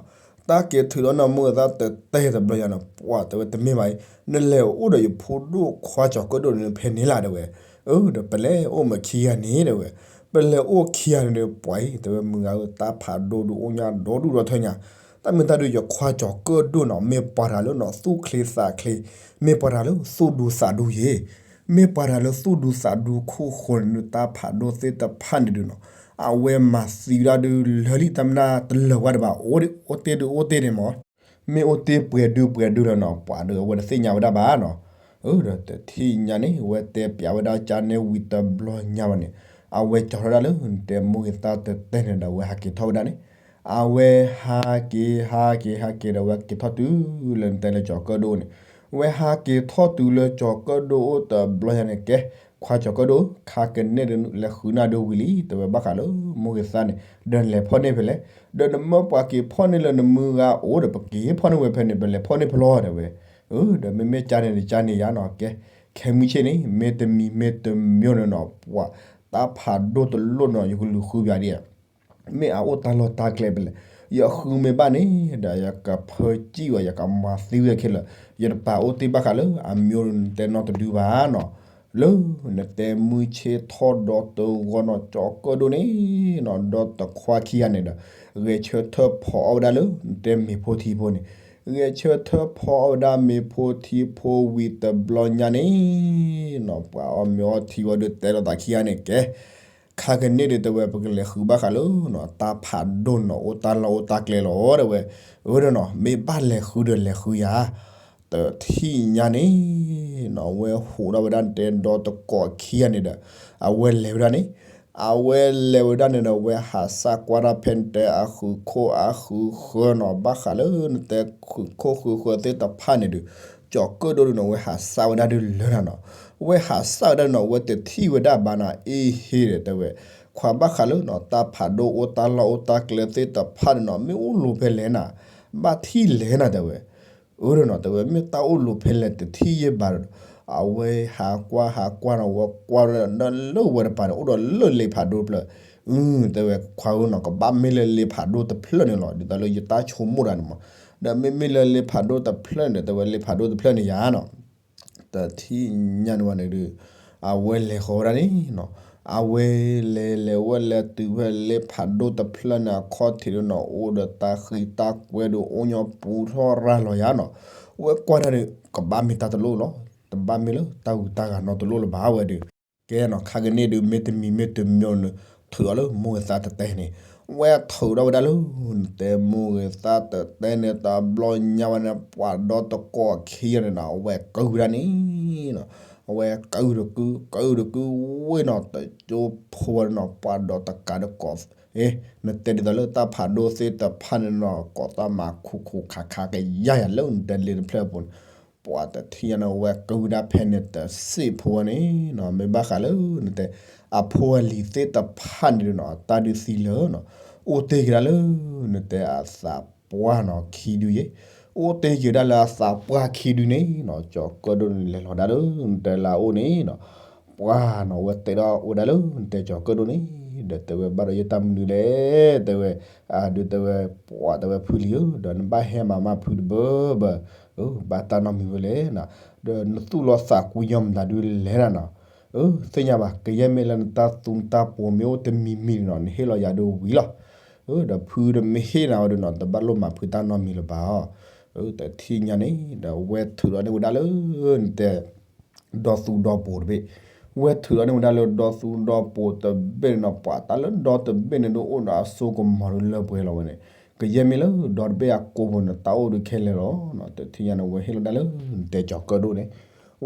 တၢ်က့ၤထုးဒီးန့ၢ်မိၢ်ဂ့ၤသၣ်တတဲတဘျီညါနီၤ ပှၤတဲဝဲတမ့ၢ်ဘၣ်အံၤ, နလဲၤအိၣ်ဒီးယဖိဒိၣ်ခွါကၠီၤကၢၣ်ဒိၣ်န့ၣ်ဖဲန့ၣ်လၢ်တဲဝဲ, အၢဒီးပလဲၤအိၣ်မ့ၢ်ခံဂၤန့ၣ်တဲဝဲ, ပလဲၤအိၣ်ခံဂၤန့ၣ်ဒီးပှၤအံၤ တဲဝဲမုၢ်ဂၤဧၢ တၢ်ဖးဒိၣ်ဒုးအိၣ်ညါဒီဒူၣ်ဒီထၢညါ, တၢ်မ့ၢ်တၢ်ဒုးယခွါကၠီၤကၢၣ်ဒိၣ်နီၤ မ့ၢ်ပှၤတၢ်လၢနီၤ သူၣ်ချ့သးချ့, မ့ၢ်ပှၤတၢ်လၢသူၣ်ဒူသးဒူယဲ, မ့ၢ်ပှၤတၢ်လၢသူၣ်ဒူသးဒူခိၣ်ဃိန့ၣ် တၢ်ဖးဒိၣ်သ့ၣ်တဖၣ်န့ၣ်ဒုးနီၤ, အဝဲမၤသံဝဲဒၣ်ဒုးလၢာ်လံ တၢ်မနုၤတလၢာ်ဝဲတဘၣ် အိၣ်တ့ၢ်ဒုးအိၣ်တ့ၢ်န့ၣ်မး မ့ၢ်အိၣ်တ့ၢ်ပှဲၤဒုပှဲၤဒုလီၤနီၤ ပှၤဒီးအဝဲတသ့ၣ်ညါဝဲဒၣ်ဘၣ်နီၤ, အၢဒီးတထံၣ်ညါန့ၣ် အဝဲတဲပျးဝဲဒၣ်ကၠါနဲဝံၤတဘျီညါဘၣ်န့ၣ်, အဝဲကၠီၤထီၣ်ဒၣ်လၢနတဲမိၢ်ဂ့ၤသၣ်တတဲန့ၣ်ဒီးအဝဲဟးက့ၤထီၣ်ဝဲဒၣ်န့ၣ်, အဝဲဟးက့ၤဟးက့ၤဟးက့ၤဒီးအဝဲက့ၤထီၣ်တုၤလၢနတဲလၢကၠီၤကၢၣ်ဒိၣ်န့ၣ်, အဝဲဟးက့ၤထီၣ်တုၤလၢကၠီၤကၢၣ်ဒိၣ်အိၣ်တဘျီညါန့ၣ် ကဲ ခွါကၠီၤကၢၣ်ဒိၣ် ခါကန့ၣ်ဒုးလဲၤဃုနၢ်ဒုးဝံၤလံ တဲဝဲဘၣ်ဃးလၢမိၢ်ဂ့ၤသၣ်န့ၣ် ဒီးနလဲၤဖီၣ်န့ၢ်ဖဲလဲၣ်, ဒီးနမၢပှၤက့ၤဖီၣ်န့ၢ်လၢနမုၢ်ဂၤအိၣ်ဒီး ပက့ၤဖီၣ်န့ၢ်ဝဲဖဲန့ၣ် ပလဲၤဖီၣ်န့ၢ်ဖဲလဲၣ်တဲဝဲ, အၢဒီးမ့မ့ၢ်ကၠါန့ၣ်ဒီးကၠါန့ၣ်ယါနီၤ ကဲ, ခဲမုၢ်ဆ့ၣ်န့ၣ် မ့တမံၤမ့တမံၤန့ၣ်နီၤ ပှၤတၢ်ဖးဒိၣ်တလိၣ်နီၤ ယကလူၤဃုပၠးဒ် မ့ၢ်အအိၣ်တၢ်လီၢ်တၢ်ကျဲဖဲလဲၣ်, ယဃုမ့ၢ်ဘၣ်န့ၣ် ဒီးယကဖၢစံၣ်ဝဲ ယကမၤသံဝဲခဲလၢာ်, ယတပာ်အိၣ်တ့ၢ်ဘၣ်ဃးလၢအမံၤအိၣ်ဒီးနတဲနီတဒုဘၣ်နီၤ, လၢနတဲမုၢ်ဆ့ၣ်ထီၣ်ဒီတဂီၢ်နီၤ ကၠီၤကၢၣ်ဒိၣ်န့ၣ်နီၤ ဒီတခွါခံဂၤန့ၣ်ဒီး ဂဲၤဆၢထၢၣ်ဖီအီၣ်ဝဲဒၣ်လၢနတဲမ့ၤဖိထံဖိန့ၣ်, ဂဲၤဆၢထၢၣ်ဖီအီၣ်ဝဲဒၣ်မ့ၤဖိထံဖိဝံၤတဘျီညါန့ၣ်နီၤ ပှၤအီၣ်မ့ၤအီထံဝဲဒီးတဲလိာ်သးခံဂၤန့ၣ် ကဲ ခါကန့ၣ်ဒီးတဲဝဲ ပကလဲၤဃုဘၣ်ဃးလၢနီၤ တၢ်ဖးဒိၣ်နီၤ အိၣ်တၢ်လီၢ်အိၣ်တၢ်ကျဲလီၤ တဲဝဲ, အၢဒီးနီၤ မ့ၢ်ဘၣ်လဲၤဃုဒီးလဲၤဃုယၤ, တထံၣ်ညါန့ၣ်နီၤ အဝဲဟူးထီၣ်ဝဲဒၣ်နတဲဒီတကိးခံဂၤန့ၣ်ဒီး အဝဲလဲၤဝဲဒၣ်န့ၣ်, အဝဲလဲၤဝဲဒၣ်န့ၣ်ဒီး အဝဲဟးစၢ်ကွၢ်တၢ်ဖဲနတဲအဃုာ်ခိၣ်အဃုာ်ဃၢၤနီၤ ဘၣ်ဃးလၢနတဲဃုာ်ခိၣ်ဃုာ်ဃၢၤသ့ၣ်တဖၣ်န့ၣ်ဒီး ကၠီၤကၢၣ်ဒိၣ်ဒုးနီၤ အဝဲဟးစၢ်ဝဲဒၣ်ဒုးလၢာ်နီၤ, အဝဲဟးစၢ်ဝဲဒၣ်နီၤ အဝဲတထံၣ်ဝဲဒၣ်ဘၣ်နီၤ အ့ဟ့ဒီးတဲဝဲ, ခွါဘၣ်ဃးလၢနီၤ တၢ်ဖးဒိၣ်အိၣ်တၢ်လီၢ်အိၣ်တၢ်ကျဲသ့ၣ်တဖၣ်န့ၣ်နီၤ မ့ၢ်အိၣ်လိၤဖဲလဲၣ်နၤ, ဘၣ်ထံၣ်လဲၣ်နၤတဲဝဲ အၢဒီးနီၤ တဲဝဲ မ့ၢ်တၢ်အိၣ်လိၤဖဲလဲၣ်တထံၣ်ယဲၢ်ဘၣ်ဒီး, အဝဲဟးကွၢ်ဟးကွၢ်နီၤ အဝဲကွၢ်ဝဲဒၣ်လၢဝဲတပၤန့ၣ် အိၣ်ဒီးလၢလ့ဖးဒိၣ်တဖျၢၣ်, အု တဲဝဲ ခွါဧၢနီၤ ကဘၣ်မ့ၢ်လၢလ့ဖးဒိၣ်တဖျၢၣ်န့ၣ်လီၤ ဒ်သိးလၢယတၢ်ဆိကမိၣ်တၢ်န့ၣ်မး, ဒီးမ့မ့ၢ်လၢလ့ဖးဒိၣ်တဖျၢၣ်န့ၣ် တဲဝဲလ့ဖးဒိၣ်တဖျၢၣ်န့ၣ်ယၤနီၤ တထံၣ်ညါန့ၣ်ဝဲန့ၣ်ဒီး အဝဲလဲၤဃီၤဝဲဒၣ်န့ၣ်နီၤ, အဝဲလဲၤလဲၤဝဲလဲၤတုၤဖဲလ့ဖးဒိၣ်တဖျၢၣ်န့ၣ် အခီၣ်ထံးဒုးနီၤ အိၣ်ဒီးတၢ်ဃံတၢ်ကွဲဒီး အိၣ်ညီပူၤထီၣ်ရၤလီၤယၤနီၤ, အဝဲကွၢ်ဒၣ်ဒီး ကဘၣ်မ့ၢ်တၢ်တလိၣ်လီၤ, တဘၣ်မ့ၢ်လၢတၢ်ဂုၤတၢ်ဂၤနီတလိၣ်လၢၤဘၣ်ဝဲဒီး ကဲနီၤ ခါကန့ၣ်ဒုး မ့တမံၤမ့တမံၤန့ၣ် ထုးအီၤလၢမိၢ်ဂ့ၤသၣ်တတဲန့ၣ်, ဝဲထုးထီၣ်ဝဲဒၣ်လၢ နတဲမိၢ်ဂ့ၤသၣ်တတဲန့ၣ် တဘျီညါဝဲန့ၣ် ပှၤဒီတကိးခံဂၤန့ၣ်နီၤ အဝဲကုၢ်ဝဲဒၣ်န့ၣ်နီၤ, အဝဲကုၢ်တကုၢ် ကုၢ်တကုၢ်ဝဲနီၤ တကၠိဖိဝဲနီၤ ပှၤဒီတကးတကိး အ့ နတဲဒ်သိးလၢတၢ်ဖးဒိၣ်သ့ၣ်တဖၣ်န့ၣ်နီၤ ကိးတၢ်မၤခူၣ်ခူၣ်ခါခါကယါယၤလၢနတဲလ့တဖျၢၣ်အပူၤန့ၣ် ပှၤတထံၣ်ညါန့ၣ် အဝဲကုၢ်ဝဲဒၣ်ဖဲန့ၣ်တစ့ၢ်ဖိဝဲန့ၣ်နီၤ, မ့ၢ်ဘၣ်ဃးလၢနတဲ အဖိအလံၤသ့ၣ်တဖၣ်န့ၣ်ဒီးနီၤ တၢ်ဒုးသံလၢာ်နီၤ, အိၣ်တ့ၢ်က့ၤဒၣ်လၢ နတဲအသးပှၢ်နီၤခံဒုယဲ, အိၣ်တ့ၢ်က့ၤဒၣ်လၢအသးပှၢ်ခံဒုန့ၣ်နီၤ ကၠီၤကၢၣ်ဒိၣ်န့ၣ် လဲၤလီၤဒၣ်လၢနတဲလၢအအိၣ်န့ၣ်နီၤ ပှၤနီၤ အဝဲတဲဒီးဝဲဒၣ်လၢနတဲကၠီၤကၢၣ်ဒိၣ်န့ၣ် ဒီးတဲဝဲဘၣ်ဒီးယတၢ်မနုၤလဲၣ် တဲဝဲ, အဒုးတဲဝဲ, ပှၤတဲဝဲဖုလံၤဧၢ ဒီးနဘၣ်ဟဲမၤမးဖုတဘၢဘၢ, ဘၣ်တၢ်နီတမံၤဝဲလဲၣ်နီၤ, ဒီးနသူၣ်လီၤသးကွံညီမတၤဒုလဲၣ်နၤနီၤ, အၢ သ့ၣ်ညါဘၣ် ကယဲၢ်မ့ၢ်လၢနတၢ်သူနတၢ်ပှိၤမ့ၢ်အိၣ်တမံၤမံၤန့ၣ်နီၤ နဟ့ၣ်လီၤယၤဒုးဝံၤလီၤ, အၢ ဒီးဖုတမ့ၢ်ဟ့ၣ်နၤဝဲဒုးနီၤ တဘၣ်လိၣ်မၤဖုတၢ်နီတမံၤလၢၤဘၣ်အီၤ, အၢ တထံၣ်ညါန့ၣ် ဒီးဝဲထုးဒီးန့ၢ်ဝဲဒၣ်လၢ နတဲ ဒီသူဒီပိၤတဘ့ၣ်, ဝဲထုးဒီးန့ၢ်ဝဲဒၣ်လၢဒီသူဒီပိၤတဘ့ၣ်န့ၣ်နီၤ ပှၤတၢ်လၢဒီတဘ့ၣ်န့ၣ်ဒုးအိၣ်ဒီးအစိကမီၤဒုးလၢပှဲၤလီၤဝဲန့ၣ်, ကယဲၢ်မ့ၢ်လၢဒီတဘ့ၣ်အကိာ်ပူၤန့ၣ် တၢ်အိၣ်ဒုးခဲလၢာ်လီၤ, တထံၣ်ညါန့ၣ် ဝဲဟ့ၣ်လီၤဒၣ်လၢ နတဲကၠီၤကၢၣ်ဒိၣ်န့ၣ်,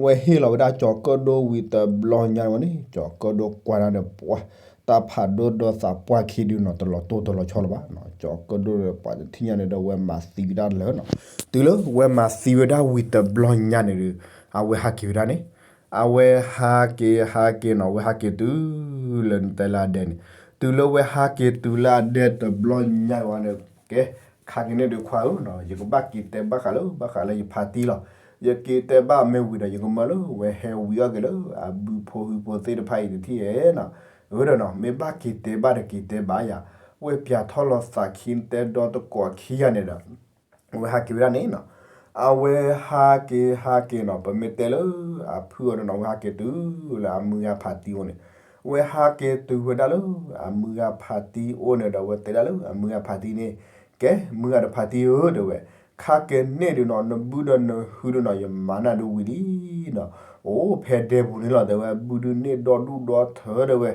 ဝဲဟ့ၣ်လီၤဝဲဒၣ်ကၠီၤကၢၣ်ဒိၣ်ဝံၤတဘျီညါန့ၣ်ဝဲန့ၣ် ကၠီၤကၢၣ်ဒိၣ်ကွၢ်ဒၣ်ဒီးပှၤ တၢ်ဖးဒိၣ်ဒီးသးပှၢ်ခံဒုနီၤ တလီၤတိၢ်တလီၤဆီလၢၤဘၣ်နီၤ. ကၠီၤကၢၣ်ဒိၣ်ဒီးပှၤတထံၣ်ညါန့ၣ်ဒီး ဝဲမၤသံဝဲဒၣ်လၢာ်နီၤ. တုၤလၢဝဲမၤသံဝဲဒၣ်ဝံၤတဘျီညါန့ၣ်ဒီး အဝဲဟးက့ၤဝဲဒၣ်န့ၣ် အဝဲဟးက့ၤဟးက့ၤနီၤ ဝဲဟးက့ၤတုၤလၢနတဲလၢအဒဲန့ၣ်, တုၤလၢဝဲဟးက့ၤတုၤလၢအဒဲတဘျီညါဝဲန့ၣ် ကဲ ခါက့ၤန့ၣ်ဒုးခွါဧၢနီၤ ယကဘၣ်က့ၤတဲဘၣ်ဃးလၢ ဘၣ်ဃးလၢယဖါတံၢ်လီၤ. ယက့ၤတဲဘၣ်မ့ၢ်ဝံၤဒီး ယကမၢလၢဝဲဟဲဝံၤအီၣ်က့ၤလၢ အဘုဖိဟုဖိသ့ၣ်တဖၣ်အံၤတထံၣ်ဧဲနီၤ. အၢဒီးနီၤ မ့ၢ်ဘၣ်က့ၤတဲဘၣ်ဒီးက့ၤတဲဘၣ်ယၤ, ဝဲပၠးထီၣ်လီၤသးခံတဲဒီတကိးခံဂၤန့ၣ်ဒီး ဝဲဟးက့ၤဝဲဒၣ်န့ၣ်နီၤ. အဝဲဟးက့ၤဟးက့ၤနီၤ ပမ့ၢ်တဲလၢအဖုၣ်အီၤဒီးနီၤ ဝဲဟးက့ၤတုၤလၢအမုၢ်ဂၤဖါတံၢ်အိၣ်န့ၣ်, ဝဲဟးက့ၤတုၤဝဲဒၣ်လၢအမုၢ်ဂၤဖါတံၢ်အိၣ်န့ၣ်ဒီး ဝဲတဲဒၣ်လၢအမုၢ်ဂၤဖါတံၢ်န့ၣ်, ကဲ မုၢ်ဂၤတဖါတံၢ်ဧၢ တဲဝဲ, ခါက့ၤန့ၣ်ဒုးနီၤ နဘုဒီးနဟုဒီးနီၤ ယမၤနၢ်ဒုးဝံၤလံနီၤ. အိၣ်ဖဲဒဲပူၤန့ၣ်လီၤ တဲဝဲ, ဘုဒုးန့ၢ်ဒီဒူၣ်ဒီထၢတဲဝဲ,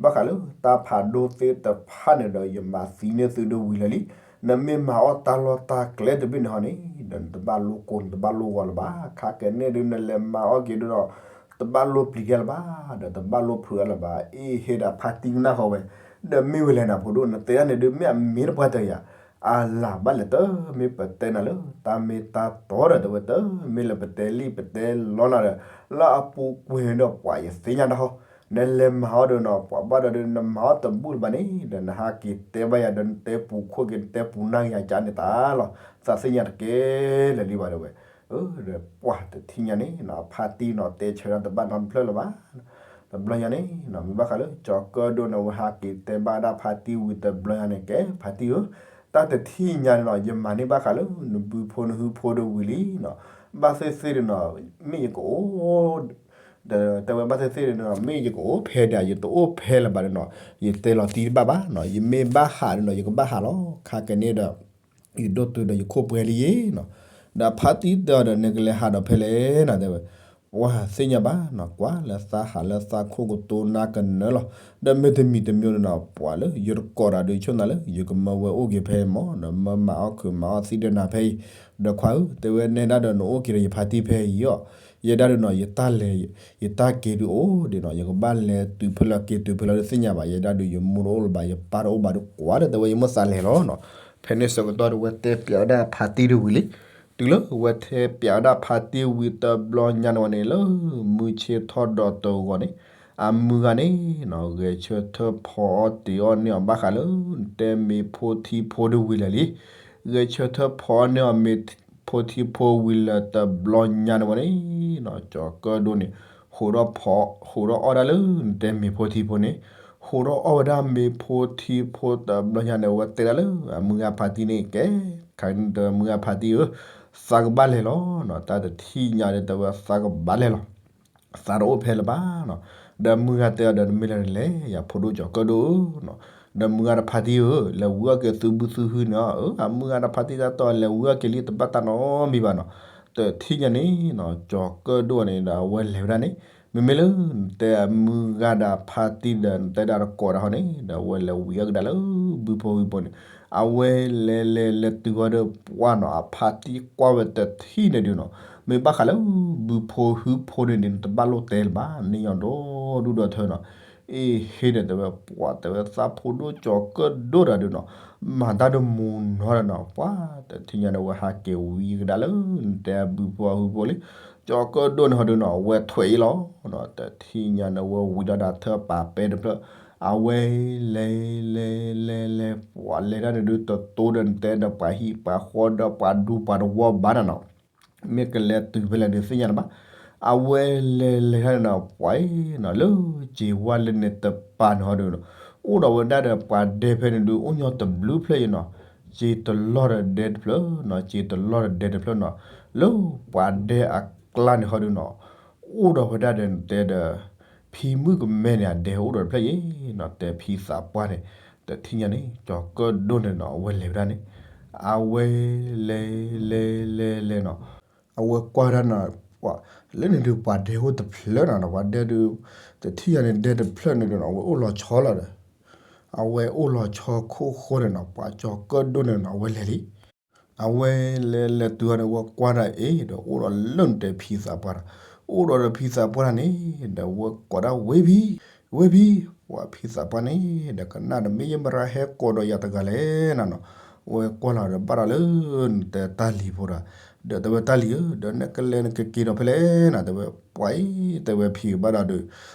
ဘၣ်ဃးလၢတၢ်ဖးဒိၣ်သ့ၣ်တဖၣ်န့ၣ်ဒီး ယမၤသံန့ၢ်သုဒုးဝံၤလၢာ်လံ. နမ့ၢ်မၤအီၣ်တၢ်လီၢ်တၢ်ကျဲတဘ့ၣ်န့ၣ်ဟီန့ၣ် ဒီးနတဘၣ်လိၣ်ကိၢ်နတဘၣ်လိၣ်ဂီၤလၢၤဘၣ်. ခါက့ၤန့ၣ်ဒုး နလဲၤမၤအီၣ်က့ၤဒုးဒီး တဘၣ်လိၣ်ပျံၤဒၣ်လၢၤဘၣ်, ဒီးတဘၣ်လိၣ်ဖုးဒၣ်လၢၤဘၣ်. အ့ၣ်ဟ့ဒီးဖါတံၢ်ကနၣ်ဃီဝဲ, ဒီးမ့ၢ်ဝဲလဲၣ်နၤဖိဒိၣ် နတဲဒၣ်န့ၣ်ဒုး မ့ၢ်အမ့ၢ်တပှၢ်တၢၢ်ယၤ, အလၤဘၣ်လဲၣ်တမ့ၢ်ပတဲနၤလၢ တၢ်မ့ၢ်တၢ်တီဒီးတဲဝဲ တမ့ၢ်လၢပတဲလံာ်ပတဲလီနၤဒီး လၢအပူၤကွံာ်ဒီးပှၤယသ့ၣ်ညါတၢ်ဟီ, နလဲၤမၤအီၣ်ဒီးနီၤ ပှၤဘၣ်ဒီးဒုး နမၤအီၣ်တဘူၣ်လၢၤဘၣ်န့ၣ် ဒီးနဟးက့ၤတဲဘၣ်ယၤဒီး နတဲပူၤခိၣ်က့ၤ နတဲပူၤနၢ်က့ၤယၤကန့ၣ်တၢ်လီၤ. သးသ့ၣ်ညါတကဲလၢာ်လံဘၣ်တဲဝဲ. ဒီးပှၤတထံၣ်ညါန့ၣ်နီၤ ဖါတံၢ်နီၤ တဲဆၢဒၣ်တဘၣ်နီတဖျၢၣ်လၢၤဘၣ်. တဘျီညါန့ၣ်နီၤ မ့ၢ်ဘၣ်ဃးလၢ ကၠီၤကၢၣ်ဒိၣ်န့ၣ် ဝဲဟးက့ၤတဲဘၣ်ဒၣ်ဖါတံၢ်ဝံၤတဘျီညါန့ၣ် ကဲ ဖါတံၢ်ဧၢ, တၢ်တထံၣ်ညါန့ၣ်နီၤ ယမၤန့ၢ်ဘၣ်ဃးလၢ နဘုဖိနဟုဖိဒီးဝံၤလံနီၤ. ဘၣ်သ့ၣ်သ့ၣ်ဒီးနီၤ မ့ၢ်ယကအိၣ် ဒီးတဲဝဲဘၣ်သ့ၣ်သ့ၣ်ဒီးနီၤ မ့ၢ်ယကအိၣ်ဖဲဒၣ် ယတအိၣ်ဖဲလၢၤဘၣ်ဒီးနီၤ ယတဲလီၤတံၢ်တဘၣ်ဘၣ်နီၤ ယမ့ၢ်ဘၣ်ဟးဒီးနီၤ ယကဘၣ်ဟးလီၤ. ခါက့ၤန့ၣ်ဒီး ယဒိၣ်တုာ်ဒီးယခိၣ်ပှဲၤလံယ့နီၤ. ဒီးဖါတံၢ်တဲအီၤဒီး နကလဲၤဟးဒီးဖဲလဲၣ်နီၤ တဲဝဲ. ပှၤသ့ၣ်ညါဘၣ်နီၤ ကွၢ်လၢသးဟးလၢသးခိၣ်ကတိၤနၤကနၢလီၤ. ဒီးမ့ၢ်တမံၤတမံၤဒီးနီၤ ပှၤလၢယတကိးတၢ်ဒီး ဆိၣ်နၤလၢ ယကမၢဝဲအိၣ်က့ၤဖဲအံၤမး ဒီးမၢမၤအီၣ်ခုးမၤအီၣ်သံဒီးနၤဖဲအံၤ, ဒီးခွါဧၢ တဲဝဲ နဲဒၣ်ဒီးနအိၣ်က့ၤဒီးယဖါတံၢ်ဖဲအံၤအီၤ, ယဲဒၣ်ဒီးနီၤ ယတၢ်လဲၤ ယတၢ်က့ၤဒုးအိၣ်ဒံးနီၤ ယကဘၣ်လဲၤတုၤဖဲလဲၣ်က့ၤတုၤဖဲလဲၣ်ဒီးသ့ၣ်ညါဘၣ် ယဲဒၣ်ဒီးယမိၢ်တအိၣ်လၢၤဘၣ် ယပၢ်တအိၣ်ဘၣ်ဒီးကွၢ်ဒီး တဲဝဲ ယမိၢ်သးလဲၤလီၤနီၤ. ဖဲန့ၣ်ဆၢကတီၢ်ဒီး ဝဲတဲပျးဝဲဒၣ်ဖါတံၢ်ဒီးဝံၤလံ. တုၤလၢဝဲတဲပျးဝဲဒၣ်ဖါတံၢ်ဝံၤတဘျီညါန့ၣ်ဝဲန့ၣ် လၢမုၢ်ဆ့ၣ်ထီၣ်ဒီးတဂီၤန့ၣ် အမုၢ်ဂၤန့ၣ်နီၤ ဂဲၤဆၢထၢၣ်ဖီအီၣ်တ့ၤအီၣ်န့ၢ်အီၤဘၣ်ဃးလၢ နတဲမ့ၤဖိထံဖိဒီးဝံၤလၢာ်လံ. ဂဲၤဆၢထၢၣ်ဖီအီၣ်န့ၢ်အီၤမ့ၤဖိထံဖိဝံၤလၢာ်တဘျီညါန့ၣ်ဝဲန့ၣ် ကၠီၤကၢၣ်ဒိၣ်န့ၣ် ဟိးထီၣ်ဖီ ဟိးထီၣ်အီၣ်ဒၣ်လၢနတဲမ့ၤဖိထံဖိန့ၣ်, ဟိးထီၣ်အီၣ်ဝဲဒၣ်မ့ၤဖိထံဖိတဘျီညါန့ၣ် ဝဲတဲဒၣ်လၢအမုၢ်ဂၤဖါတံၢ်န့ၣ် ကဲ ခါန့ၣ်တမုၢ်ဂၤဖါတံၢ်ဧၢ, သးကဘၣ်လဲၤလီၤနီၤ, တၢ်တထံၣ်ညါဒီးတဲဝဲသးကဘၣ်လဲၤလီၤ, သးတအိၣ်ဖဲလၢၤဘၣ်နီၤ, ဒီးမုၢ်ဂၤတဲအီၤဒီး နမ့ၢ်လဲၤန့ၣ်လဲၤ ယဖိဒိၣ်ကၠီၤကၢၣ်ဒိၣ်ဧၢနီၤ, ဒီးမုၢ်ဂၤတဖါတံၢ်ဧၢ လဲၤဝံၤအီၣ်က့ၤသုဘုသုဟုန့ၣ်, အမုၢ်ဂၤတဖါတံၢ်တၢ်တီလဲၤဝံၤအီၣ်က့ၤလံတဘၣ်တၢ်နီတမံၤဘၣ်နီၤ, တထံၣ်ညါန့ၣ်နီၤ ကၠီၤကၢၣ်ဒိၣ်န့ၣ်ဒီး အဝဲလဲၤဝဲဒၣ်န့ၣ်, မ့မ့ၢ်လၢ နတဲအမုၢ်ဂၤဒီးဖါတံၢ်ဒီး နတဲဒၣ်တကိးတၢ်ဟီန့ၣ် ဒီးအဝဲလဲၤဝံၤအီၣ်ကဒါလၢ ဘုဖိဟုဖိန့ၣ်, အဝဲလဲၤလဲၤလဲၤတုၤဃီဒီးပှၢ်နီၤ အဖါတံၢ်ကွၢ်ဝဲတထံၣ်န့ၣ်ဒုးနီၤ, မ့ၢ်ဘၣ်ဃးလၢ ဘုဖိဟုဖိန့ၣ်ဒုး နတဘၣ်လိၣ်တဲလၢၤဘၣ်, န့ၢ်ညီဒီဒူၣ်ဒီထၢနီၤ, အ့ဟ့ဒီးတဲဝဲ ပှၢ်တဲဝဲသးဖိဒိၣ်ကၠီၤကၢၣ်ဒိၣ်တၢ်ဒုးနီၤ, မၤတၢ်ဒုးမူနီၤဒီးနီၤ, ပှၢ်တထံၣ်ညါန့ၣ် အဝဲဟးက့ၤဝံၤကဒါလၢ နတဲအဘုဖိအဟုဖိလံ, ကၠီၤကၢၣ်ဒိၣ်န့ၣ်ဟီဒုးနီၤ အဝဲထွဲးအံၤလီၤ, တထံၣ်ညါန့ၣ် အဝဲဝံၤဒီးတၢ်ထၢၣ်ပာ်ပဲတဖျၢၣ်, အဝဲလဲၤလဲၤလဲၤလဲၤလဲၤ ပှၢ်လဲၤတၢ်န့ၣ်ဒုးတတိဒီး နတဲဒီးပှၤဟံၣ်ပှၤဃီဒီးပှၤဒူပှၤတဝီဘၣ်နၤနီၤ မ့ၢ်ကလဲၤတုၤဖဲလဲၣ်ဒုးသ့ၣ်ညါတဘၣ်, အဝဲလဲၤလဲၤတၢ်န့ၣ်နီၤ ပှၢ်အံၤနီၤ လၢစ့ဝါလၢန့ၣ်တပၤန့ၣ်ဟီဒုးနီၤ, အိၣ်ဒီးဝဲဒၣ်ဒီးပှၤဒဲဖဲန့ၣ်ဒုး အိၣ်ညီတဘျုးဖျၢၣ်အံၤနီၤ, စ့တလီၢ်ဒီးဒဲတဖျၢၣ်နီၤ စ့တလီၢ်ဒီးဒဲတဖျၢၣ်နီၤ, လၢပှၤဒဲအကျါန့ၣ်ဟီဒုးနီၤ, အိၣ်ဒီးဝဲဒၣ်ဒီးနတဲဒီး ဖံမုၣ်ကမဲန့ၣ် အဒဲအိၣ်ဒီးတဖျၢၣ်အံၤနီၤ, တဲဖံသးပှၢ်န့ၣ်, တထံၣ်ညါန့ၣ် ကၠီၤကၢၣ်ဒိၣ်န့ၣ်နီၤ အဝဲလဲၤဝဲဒၣ်န့ၣ်, အဝဲလဲၤလဲၤလဲၤလဲၤနီၤ, အဝဲကွၢ်ဒၣ်နီၤ, ပှၤလၢန့ၣ်ဒုးပှၤဒဲအိၣ်တဖျၢၣ်နီၤ, ပှၤဒဲဒုး တထံၣ်ညါန့ၣ် ဒဲတဖျၢၣ်န့ၣ်ဒုးနီၤ အဝဲအိၣ်လီၤဆီလီၤဒီး အဝဲအိၣ်လီၤဆီခိၣ်ဃိန့ၣ်နီၤ ပှၤကၠီၤကၢၣ်ဒိၣ်န့ၣ်နီၤ အဝဲလဲၤလံ, အဝဲလဲၤလဲၤတုၤဟီန့ၣ် အဝဲကွၢ်ဒၣ်အ့ၣ်ဒီး အိၣ်ဒီးလၢနတဲဖံသးပှၢ်ဒီး အိၣ်ဒီးဒီးဖံသးပှၢ်န့ၣ် ဒီးဝဲကိးဒၣ်ဝ့ၢ်ဖံ, ဝ့ၢ်ဖံ, ပှၤဖံသးပှၢ်န့ၣ် ဒီးကနၣ်ဒီး မ့ၢ်ယမရၢဟဲကိးဒီးယၤတဂၤလဲၣ်နၤနီၤ, ဝဲကွၢ်လီၤဒီးဘၣ်ဒီးလၢ နတဲတၢ်လံၤဖိဒီး, ဒီးတဲဝဲတၢ်လံၤဧၢ, ဒီးနကလဲၤနကက့ၤနီၤဖဲလဲၣ်နၤ, တဲဝဲပှၤအံၤ တဲဝဲဖံဧၢ ဘၣ်ဒီးဒီး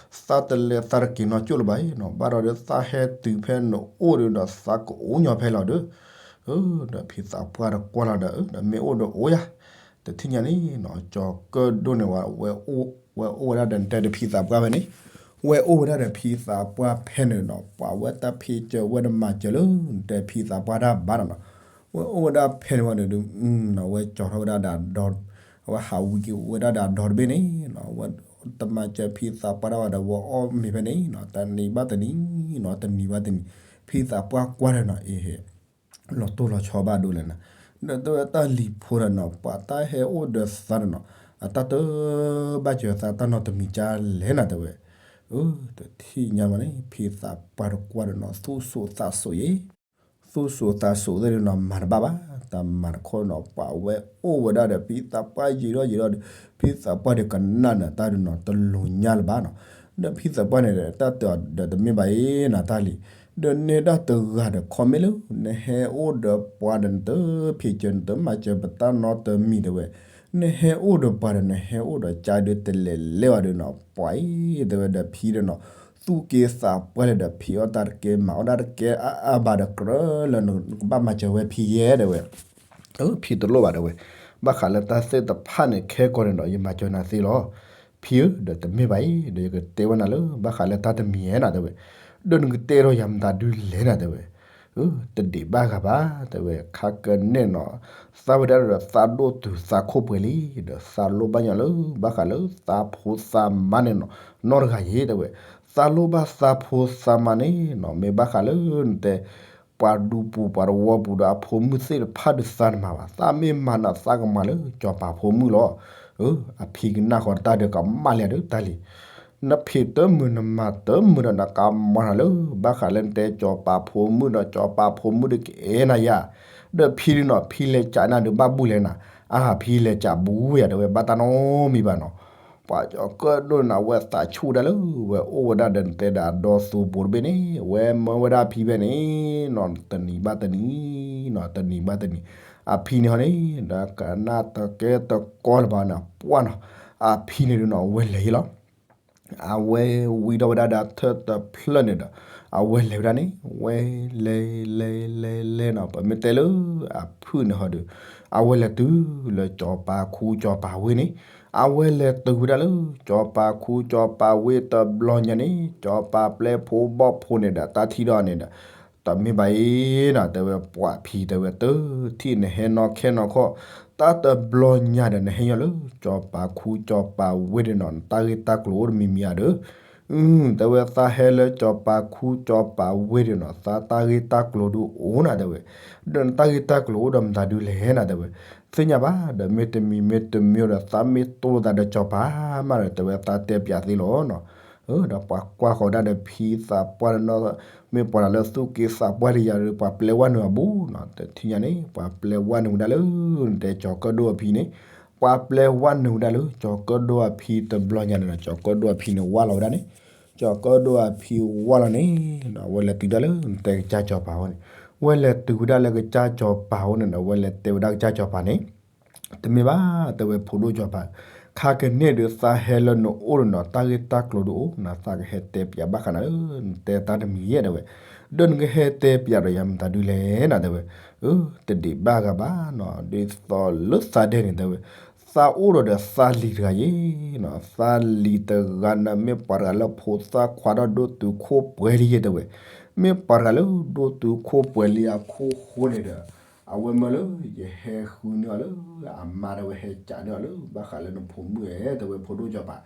သးတလဲၤသးတက့ၤနီၢ်ကၠိၣ်လၢၤဘၣ်အံၤနီၤ, ဘၣ်ဒီးဒီးသးဟဲတုၤဖဲနအိၣ်ဒီး ဒီးသးကအိၣ်ညီဖဲလီၤဒီး ဒီးဖံသးပှၢ်ဒီးကွၢ်လီၤဒီး ဒီးမ့ၢ်အိၣ်ဒီးအိၣ်ယၤ, တထံၣ်ညါန့ၣ်နီၤ ကၠီၤကၢၣ်ဒိၣ်န့ၣ် ဝဲအိၣ်ဝဲဒၣ်ဒီးနတဲဒီးဖံသးပှၢ်ဖဲန့ၣ်, ဝဲအိၣ်ဝဲဒၣ်ဒီးဖံသးပှၢ်ဖဲန့ၣ်နီၤ ပှၤဝဲတၢ်ဖံးစၢၤဝဲတမၤစၢၤလၢ နတဲဖံသးပှၢ်တၢ်ဘၣ်နီၤနီၤ, ဝဲအိၣ်ဝဲဒၣ်ဖဲန့ၣ်ဝံၤဒီး ဝဲကၠီၤထီၣ်ဝဲဒၣ်ဒီး အဝဲဟးဝံက့ၤဝဲဒၣ်ဒီးအဒီတဘ့ၣ်န့ၣ်နီၤ, ဝဲတမၤစၢၤဖံသးပှၢ်တၢ်ဘၣ်ဒီး ဝဲအီၣ်မ့ၤဖဲန့ၣ်နီၤ တနံၤဘၣ်တနံၤနီၤ တနံၤဘၣ်တနံၤ, ဖံသးပှၢ်ကွၢ်ဒီးနီၤ အ့ဟ့ၣ် လီၤတိၢ်လီၤဆီဘၣ်ဒိလဲၣ်နၤ, ဒီးတဲဝဲတၢ်လံၤဖိဒီးနီၤ ပှၤတၢ်ဟဲအိၣ်ဒီးသးဒီးနီၤ အတၢ်တဘၣ်စၢၤသးတၢ်နီတမံၤကၢ်လဲၣ်နၤတဲဝဲ, တထံၣ်ညါမးန့ၣ် ဖံသးပှၢ်တကွၢ်ဒီးနီၤ သူၣ်စိၤသးစိၤယဲ, သူၣ်စိၤသးစိၤသ့ၣ်ဒီးနီၤ မၤတဘၣ်ဘၣ်, တၢ်မၤတခီနီၤ ပှၤဝဲအိၣ်ဝဲဒၣ်ဒီး ဖံသးပှၢ်ယံာ်ထီၣ်ယံာ်ထီၣ်ဒီး ဖံသးပှၢ်ဒီးကနၣ်ဒီးတၢ်ဒီးနီၤ တလိၤညါလၢၤဘၣ်နီၤ, ဒီးဖံသးပှၢ်န့ၣ်ဒီး တၢ်တဲအီၤဒီးတမ့ၢ်ဘၣ်အံၤနၤတၢ်လံၤ, ဒီးနဲဒၣ်တဂၤဒီး ခီမ့ၢ်လၢ နဟဲအိၣ်ဒီးပှၤဒီး နတဖံးစၢၤ နတမၤစၢၤပတၢ်နီတမံၤတဲဝဲ, နဟဲအိၣ်ဒီးပှၤဒီး နဟဲအိၣ်ဒီးကၢ်ဒီးတလဲၤလဲၤဘၣ်ဒီးနီၤ ပှၤအံၤတဲဝဲဒီးဖံဒီးနီၤ သူၣ်က့သးပှၢ်လဲၣ်ဒီး ဖံးအီၣ်တၢ်တကဲ မၤအီၣ်တၢ်တကဲအါအါဘၣ်ဒီး ကြၢးလၢနကဘၣ်မၤစၢၤဝဲဖံယဲတဲဝဲ, ဖံတလိၣ်ဘၣ်တဲဝဲ, ဘၣ်ဃးလၢတၢ်သ့ၣ်တဖၣ်န့ၣ် ခဲကီၢ်န့ၣ်ဒီး ယမၤစၢၤနၤသ့လီၤ, ဖံဧၢ ဒီးတမ့ၢ်ဘၣ်အံၤ ဒီးယကတဲဝဲနၤလၢ ဘၣ်ဃးလၢတၢ်တမံၤဧဲနၤတဲဝဲ, ဒီးနကတဲဒီးယၤမတၤဒုလဲၣ်နၤတဲဝဲ, တဒံးဘၣ်ဂၤဘၣ်တဲဝဲ ခါကနဲၣ်နီၤ, သးဝဲဒၣ်ဒီးသးဒိၣ်တုၤသးခိၣ်ပှဲၤလံ, ဒီးသးလိၣ်ဘၣ်ညီလၢ ဘၣ်ဃးလၢသးဖိသးမါန့ၣ်နီၤ, နီတဂၤယဲတဲဝဲ, သးလိၣ်ဘၣ်သးဖိသးမါန့ၣ်နီၤ မ့ၢ်ဘၣ်ဃးလၢနတဲ ပှၤဒူပူၤပှၤတဝီပူၤဒီး အဖိမုၣ်သ့ၣ်တဖၣ်ဒီးသးတမၤဘၣ်, သးမ့ၢ်မၤနၤသးကမၤလၢ ကၠီၤပၤဖိမုၣ်လီၤ, အဖံကနၣ်ဃီတၢ်ဒီးကမၣ်လံဒီးတၢ်လံၤ နဖံးတမုာ်နမၤတမုာ်ဒီး နကမၤနၤလၢ ဘၣ်ဃးလၢနတဲကၠီၤပၤဖိမုၣ်ဒီး ကၠီၤပၤဖိမုၣ်ဒီးကအဲၣ်နၤယၤ, ဒီးဖံဒုးနီၤ ဖံလဲၤကးနၤဒုးဘၣ်ဘူၣ်လဲၣ်နၤ, အါဖံလဲၤကးဘူၣ်ယၤတဲဝဲ ဘၣ်တၢ်နီတမံၤဘၣ်နီၤ, ပှၤကၠီၤကၢၣ်ဒိၣ်န့ၣ် အဝဲသးဆူၣ်ဒၣ်လၢ ဝဲအိၣ်ဝဲဒၣ်ဒီးနတဲဒီးအဒီသူပူၤတဘ့ၣ်န့ၣ် ဝဲမၢဝဲဒၣ်ဖံဖဲန့ၣ်နီၤ တနံၤဘၣ်တနံၤနီၤ တနံၤဘၣ်တနံၤ, အဖံန့ၣ်ဟီန့ၣ် ဒီးကနၣ်တကဲတကီလၢၤဘၣ်န့ၣ် ပှၢ်နီၤ, အဖံန့ၣ်ဒုးနီၤ အဝဲလဲၤယ့လီၤ အဝဲဝံထီၣ်ဝဲဒၣ်ဒီးထၢၣ်တဖျၢၣ်န့ၣ်ဒီး အဝဲလဲၤဝဲဒၣ်န့ၣ် ဝဲလဲၤလဲၤလဲၤလဲၤနီၤ ပမ့ၢ်တဲလၢ အဖုၣ်န့ၣ်ဟီဒီး အဝဲလဲၤတုၤလၢကၠီၤပၤခူကၠီၤပၤဝ့ၢ်န့ၣ် အဝဲလဲၤတုၤဝဲဒၣ်လၢ ကၠီၤပၤခူကၠီၤပၤဝ့ၢ်တဘျီညါန့ၣ် ကၠီၤပၤပျဲဖိဘီၣ်ဖိန့ၣ်ဒီး တၢ်ထံၣ်ဒီးန့ၣ်ဒီး တမ့ၢ်ဘၣ်အံၤနီၤ တဲဝဲပှၤဖံတဲဝဲ တထံၣ်နဟဲနီၢ်ခဲနီၢ်ခီၣ် တၢ်တဘျီညါဒီး နဟဲညီလၢ ကၠီၤပၤခူကၠီၤပၤဝ့ၢ်ဒီးနီၤ နတၢ်ဂ့ၢ်တၢ်ကျိၤအိၣ်တမံၤမံၤဧါဒီး တဲဝဲသးဟဲလၢ ကၠီၤပၤခူကၠီၤပၤဝ့ၢ်ဒီးနီၤ သးတၢ်ဂ့ၢ်တၢ်ကျိၤဒုးအိၣ်နၤတဲဝဲ ဒီးနတၢ်ဂ့ၢ်တၢ်ကျိၤအိၣ်ဒီးမတၤဒုးလဲၣ်နၤတဲဝဲ သ့ၣ်ညါဘၣ်ဒီး မ့တမံၤမ့တမံၤဒီး သးမ့ၢ်တိၢ်လိာ်သးဒီးကၠီၤပၤမးဒီး တဲဝဲသးတဲပၠးသ့လီၤနီၤ ဒီးပှၤကွၢ်ဃီၤဒၣ်ဒီးဖံသးပှၢ်ဒီးနီၤ မ့ၢ်ပှၤတၢ်လၢသူၣ်က့သးပှၢ်ဒီးယၤဒီး ပှၤပျဲဝဲနုာ်အဘူးနီၤ တထံၣ်ညါန့ၣ် ပှၤပျဲဝဲနုာ်ဝဲဒၣ်လၢ နတဲကၠီၤကၢၣ်ဒိၣ်အဖံန့ၣ် ပှၤပျဲဝဲနုာ်ဝဲဒၣ်လၢ ကၠီၤကၢၣ်ဒိၣ်အဖံတဘျီညါန့ၣ်ဒီး ကၠီၤကၢၣ်ဒိၣ်အဖံန့ၣ်ဝၢ်လီၤဝဲဒၣ်န့ၣ် ကၠီၤကၢၣ်ဒိၣ်အဖံဝၢ်လီၤန့ၣ် အဝဲလဲၤတုၤဒၣ်လၢ နတဲကစၢ်ကၠီၤပၤအအိၣ်န့ၣ် ဝဲလဲၤတုၤဝဲဒၣ်လၢကစၢ်ကၠီၤပၤအအိၣ်န့ၣ်ဒီး ဝဲလဲၤတဲဝဲဒၣ်ကစၢ်ကၠီၤပၤန့ၣ် တမ့ၢ်ဘၣ် တဲဝဲဖိဒိၣ်ကၠီၤပၤ ခါကန့ၢ်ဒီးသးဟဲလၢနအိၣ်ဒီးနီၤ တၢ်ဂ့ၢ်တၢ်ကျိၤဒုးအိၣ်နၤ သးကဟဲတဲပၠးဘၣ်ဃးနၤဧၢ နတဲတၢ်တမံၤယဲၢ်တဲဝဲ ဒီးနကဟဲတဲပၠးဒီးယၤမတၤဒုးလဲၣ်နၤတဲဝဲ တဒံးဘၣ်ဂၤဘၣ်နီၤ ဒ်သိးလၢသးဒဲန့ၣ်တဲဝဲ သးအိၣ်ဒီးဒီးသးလံၤတဂၤယဲၢ်နီၤ သးလံၤတဂၤန့ၣ် မ့ၢ်ပှၤတဂၤလၢဖိသၣ်ခွါထီၣ်ဒိၣ်တုာ်ခိၣ်ပှဲၤလံယဲၢ်တဲဝဲ မ့ၢ်ပှၤတဂၤလၢဒိၣ်တုာ်ခိၣ်ပှဲၤလံအခိၣ်ဃိန့ၣ်ဒီး အဝဲမၢလၢ ယဟဲဃုန့ၢ်အီၤလၢ အမါတဲဝဲဟဲကးန့ၢ်အီၤလၢ ဘၣ်ဃးလၢနဖိမုၣ်ဧဲ တဲဝဲဖိဒိၣ်ကၠီၤပၤ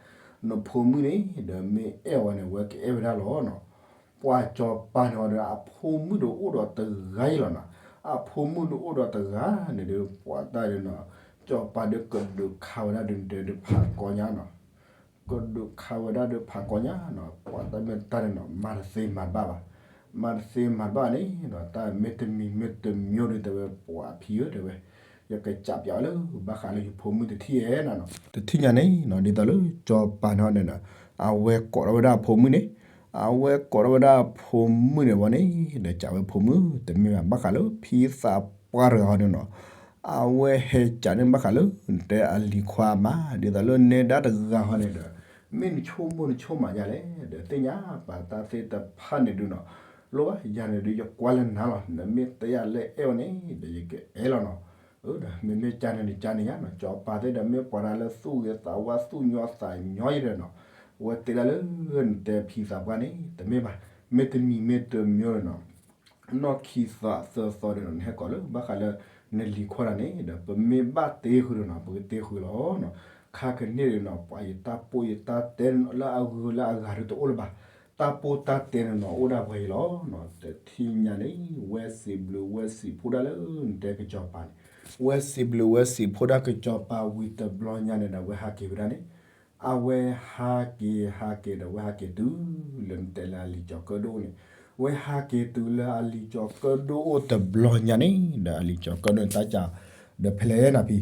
နဖိမုၣ်န့ၣ် ဒီးမ့ၢ်အဲၣ်ဝဲန့ၣ် ဝဲကအဲၣ်ဝဲဒၣ်လီၤနီၤ ပှၤကၠီၤပၤန့ၣ်ဒီး အဖိမုၣ်တအိၣ်ဒီးတဂၤယဲၢ်လီၤနီၤ အဖိမုၣ်တအိၣ်ဒီးတဂၤန့ၣ်ဒီး ပှၤတၢ်ဒီးနီၤ ကၠီၤပၤဒီးကဒုးခးဝဲဒၣ်ဒီးတဲဒီးဖးကီညါနီၤ ကဒုးခးဝဲဒၣ်ဒီးဖးကီညါနီၤ ပှၤတၢ်မ့ၢ်တၢ်န့ၣ်နီၤ မၤတသ့မၤတဘၣ်ဘၣ် မၤတသ့မၤတဘၣ်န့ၣ်နီၤ တၢ်မ့ၢ်တမံၤမ့ၢ်တမံၤဒီးတဲဝဲ ပှၤဖံဧၢတဲဝဲ ယကစးပၠးဝဲလၢ ဘၣ်ဃးလၢယဖိမုၣ်တထံၣ်ဧဲနီၤနီၤ. တထံၣ်ညါန့ၣ်နီၤ ဒ်သိးလၢစီၤပၤန့ၣ်န့ၣ်ဒီး အဝဲကိးထီၣ်ဝဲဒၣ်အဖိမုၣ်န့ၣ်, အဝဲကိးထီၣ်ဝဲဒၣ်အဖိမုၣ်န့ၣ်ဝံၤန့ၣ် ဒီးစံးဝဲ ဖိမုၣ် တမ့ၢ်ဘၣ် ဘၣ်ဃးလၢဖံသးပှၢ်တဂၤဟီန့ၣ်နီၤ, အဝဲဟဲစံးန့ၣ် ဘၣ်ဃးလၢနတဲအလံၤခွါမး ဒ်သိးလၢနဲဒၣ်တဂၤဟီန့ၣ်ဒီး မ့ၢ်နဆိကမိၣ်နဆိကမးယၤလဲၣ်, ဒီးသ့ၣ်ညါပာ်တၢ်သ့ၣ်တဖၣ်န့ၣ်ဒုးနီၤ, လိၣ်ဘၣ်ယၤန့ၣ်ဒုး ယကွၢ်လၢနၤလီၤ, နမ့ၢ်တဲယၤလၢအဲၣ်ဝဲန့ၣ် ဒီးယကအဲၣ်လီၤနီၤ. ဒီးမ့မ့ၢ်ကန့ၣ်န့ၣ် ကန့ၣ်ယါနီၤ, စီၤပၤသ့ၣ်ဒီး မ့ၢ်ပှၤတဂၤလၢသူၣ်ဂ့ၤသးဝါ သူၣ်ညီသးညီယဲဒီးနီၤ, အဝဲတဲဒၣ်လၢနတဲဖံသးပှၢ်န့ၣ် တမ့ၢ်ဘၣ်, မ့တမံၤမ့တမံၤဒီးနီၤ နီၢ်ခံသီသၢသီဒီးနီၤ နဟဲကိးလၢ ဘၣ်ဃးလၢနလံၤခွါတဂၤန့ၣ်ဒီး ပမ့ၢ်ဘၣ်တ့ဃုာ်ဒီးနီၤ ပကတ့ဃုာ်လီၤနီၤ. ခါကန့ၣ်ဒီးနီၤ ပှၤယတၢ်ပိၢ်ယတၢ်တဲလၢအဂုၤလၢအဂၤဒီးတအိၣ်လၢၤဘၣ်, တၢ်ပိၢ်တၢ်တဲန့ၣ်နီၤ အိၣ်ဒၣ်ပှဲၤအံၤလီၤနီၤ. တထံၣ်ညါန့ၣ် ဝဲစံးဘျုးဝဲစံးဖှိၣ်ဒၣ်လၢနတဲကစီၤပၤန့ၣ်, ဝဲစံးဘျုးဝဲစံးဖှိၣ်ဒၣ်ကစီၤပၤဝံၤတဘျီညါန့ၣ်ဒီး ဝဲဟးက့ၤဝဲဒၣ်န့ၣ် အဝဲဟးက့ၤဟးက့ၤဒီး ဝဲဟးက့ၤတုၤလၢနတဲလၢအလံၤကၠီၤကၢၣ်ဒိၣ်န့ၣ်, ဝဲဟးက့ၤတုၤလၢအလံၤကၠီၤကၢၣ်ဒိၣ်အိၣ်တဘျီညါန့ၣ်ဒီး အလံၤကၠီၤကၢၣ်ဒိၣ်န့ၣ် တၢ်စံးဒီး ဖဲလဲၣ်နၤဖံ,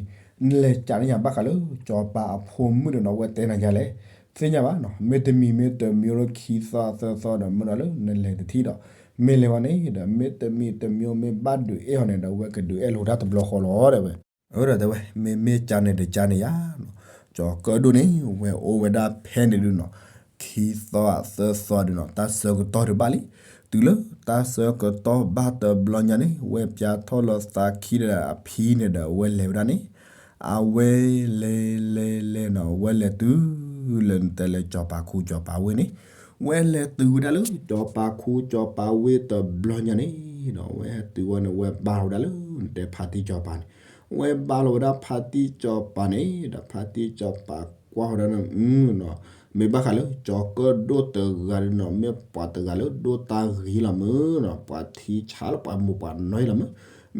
နလဲၤစံးန့ၢ်ယၤဘၣ်ဃးလၢ စီၤပၤအဖိမုၣ်ဒီးနီၤ ဝဲတဲနၤယၤလဲၣ်, သ့ၣ်ညါဘၣ်နီၤ, မ့တမံၤမ့တမံၤလၢခံသီသၢသီဒီး မ့ၢ်ဒီးလၢနလဲၤတထံၣ်ဒီး မ့ၢ်လဲၤဝဲန့ၣ်ဒီး မ့တမံၤတမံၤမ့ၢ်ဘၣ်ဒုးအဲၣ်အီၤန့ၣ်ဒီး ဝဲကဒုးအဲၣ်လိာ်တၢ်တဘျီဃီလီၤ တဲဝဲ. အဝဲဒီးတဲဝဲ မ့မ့ၢ်ကန့ၣ်ဒီးကန့ၣ်ယါနီၤ, ကၠီၤကၢၣ်ဒိၣ်န့ၣ် ဝဲအိၣ်ဝဲဒၣ်ဖဲန့ၣ်ဒုးနီၤ, ခံသီသၢသီဒုးနီၤ တၢ်ဆၢကတီၢ်ဒုးဘၣ်လံ, တုၤလၢတၢ်ဆၢကတီၢ်ဘၣ်တဘျီညါန့ၣ် ဝဲပၠါထီၣ်လီၤသးခံဒီးအဖံန့ၣ်ဒီး ဝဲလဲၤဝဲဒၣ်န့ၣ်, အဝဲလဲၤလဲၤလဲၤနီၤ ဝဲလဲၤတုၤလၢနတဲလၢစီၤပၤခူစီၤပၤဝ့ၢ်န့ၣ်, ဝဲလဲၤတုၤဝဲဒၣ်လၢစီၤပၤခူစီၤပၤဝ့ၢ်တဘျီညါန့ၣ်နီၤ ဝဲဟဲတုၤဝဲန့ၣ် ဝဲဘါလီၤဝဲဒၣ်လၢနတဲဖါတံၢ်စီၤပၤန့ၣ်, ဝဲဘါလီၤဝဲဒၣ်ဖါတံၢ်စီၤပၤန့ၣ်ဒီး ဖါတံၢ်စီၤပၤကွၢ်ဃီၤဒၣ်န့ၣ် မ့ၢ်ဘၣ်ဃးလၢ ကၠီၤကၢၣ်ဒိၣ်တဂၤဒီးနီၤ မ့ၢ်ပှၤတဂၤလၢဒိၣ်တၢ်ဂ့ၤလီၤမ့ၢ်နီၤ, ပှၤထံဆးလၢပှၤမိၢ်ပှၤနီၢ်လီၤမ့ၢ်,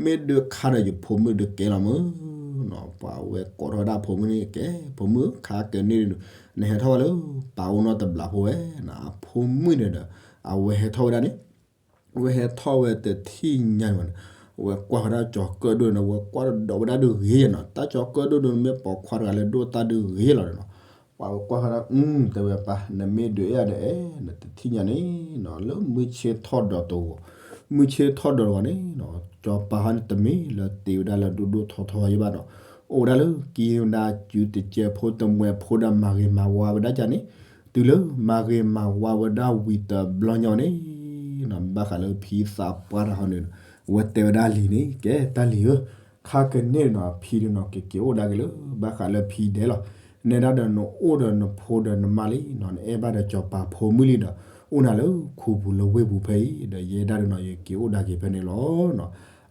မ့ၢ်ဒုးခါဒီးယဖိမုၣ်ဒုးကဲလီၤမ့ၢ်နီၤ, ပှၤဝဲကိးထီၣ်ဝဲဒၣ်ဖိမုၣ်န့ၣ် ကဲ ဖိမုၣ် ခါကန့ၣ်ဒုး နဟဲထီၣ်ဝဲလၢ ပၢ်အိၣ်နီတဘျီဖိဝဲနီၤ, အဖိမုၣ်န့ၣ်ဒီး အဝဲဟဲထီၣ်ဝဲဒၣ်န့ၣ် ဝဲဟဲထီၣ်ဝဲတထံၣ်ညါန့ၣ်ဝဲန့ၣ်, ဝဲကွၢ်ဃီၤဒၣ်ကၠီၤကၢၣ်ဒိၣ်န့ၣ် ဝဲကွၢ်ဒီးဝဲဒၣ်ဒုးဂ့ၤနီၤ, တၢ်ကၠီၤကၢၣ်ဒိၣ်ဒုး မ့ၢ်ပိာ်ခွါတဂၤလၢဒိၣ်တၢ်ဒုးဂ့ၤလီၤဒီးနီၤ, ပှၤဝဲကွၢ်ဃီၤဒၣ် အု တဲဝဲပၢ် နမ့ၢ်ဒုးအဲၣ်ယၤဒီးအဲၣ် နတထံၣ်ညါန့ၣ်နီၤ လၢမုၢ်ဆ့ၣ်ထီၣ်ဒီးတဂီၤ, မုၢ်ဆ့ၣ်ထီၣ်ဒီးတဂီၤန့ၣ်နီၤ စီၤပၤဟီန့ၣ် တမ့ၢ်လၢတ့ဝဲဒၣ်လၢဒိၣ်ဒိၣ်ထီထီယဲဘၣ်နီၤ, အိၣ်ဝဲဒၣ်လၢက့ၤဝဲဒၣ် စုတကဲးဖိတမှဲးဖိဒီးမၤဂ့ၤမၤဝါဝဲဒၣ်ကန့ၣ်, တုၤလၢမၤဂ့ၤမၤဝါဝဲဒၣ်ဝံၤတဘျီညါန့ၣ်နီၤ ဘၣ်ဃးလၢဖံသးပှၢ်တဂၤဟီန့ၣ်နီၤ, ဝဲတဲဝဲဒၣ်လံၤန့ၣ် ကဲတၢ်လံၤဧၢ, ခါကန့ၣ်နီၤ ဖံန့ၣ်နီၤ ကက့ၤအိၣ်ဒၣ်က့ၤလၢ ဘၣ်ဃးလၢဖံဒဲးလီၤ, နဲဒၣ်ဒီးနအိၣ်ဒီးနဖိဒီးနမါလံနီၤ, နအဲၣ်ဘၣ်ဒီးစီၤပၤဖိမုၣ်လံဒီး အိၣ်နၤလၢခူပူၤလၢဝ့ၢ်ပူၤဖဲအံၤ ဒီးယဲဒၣ်ဒီးနီၤ ယက့ၤအိၣ်ဒၣ်က့ၤဖဲန့ၣ်လီၤနီၤ,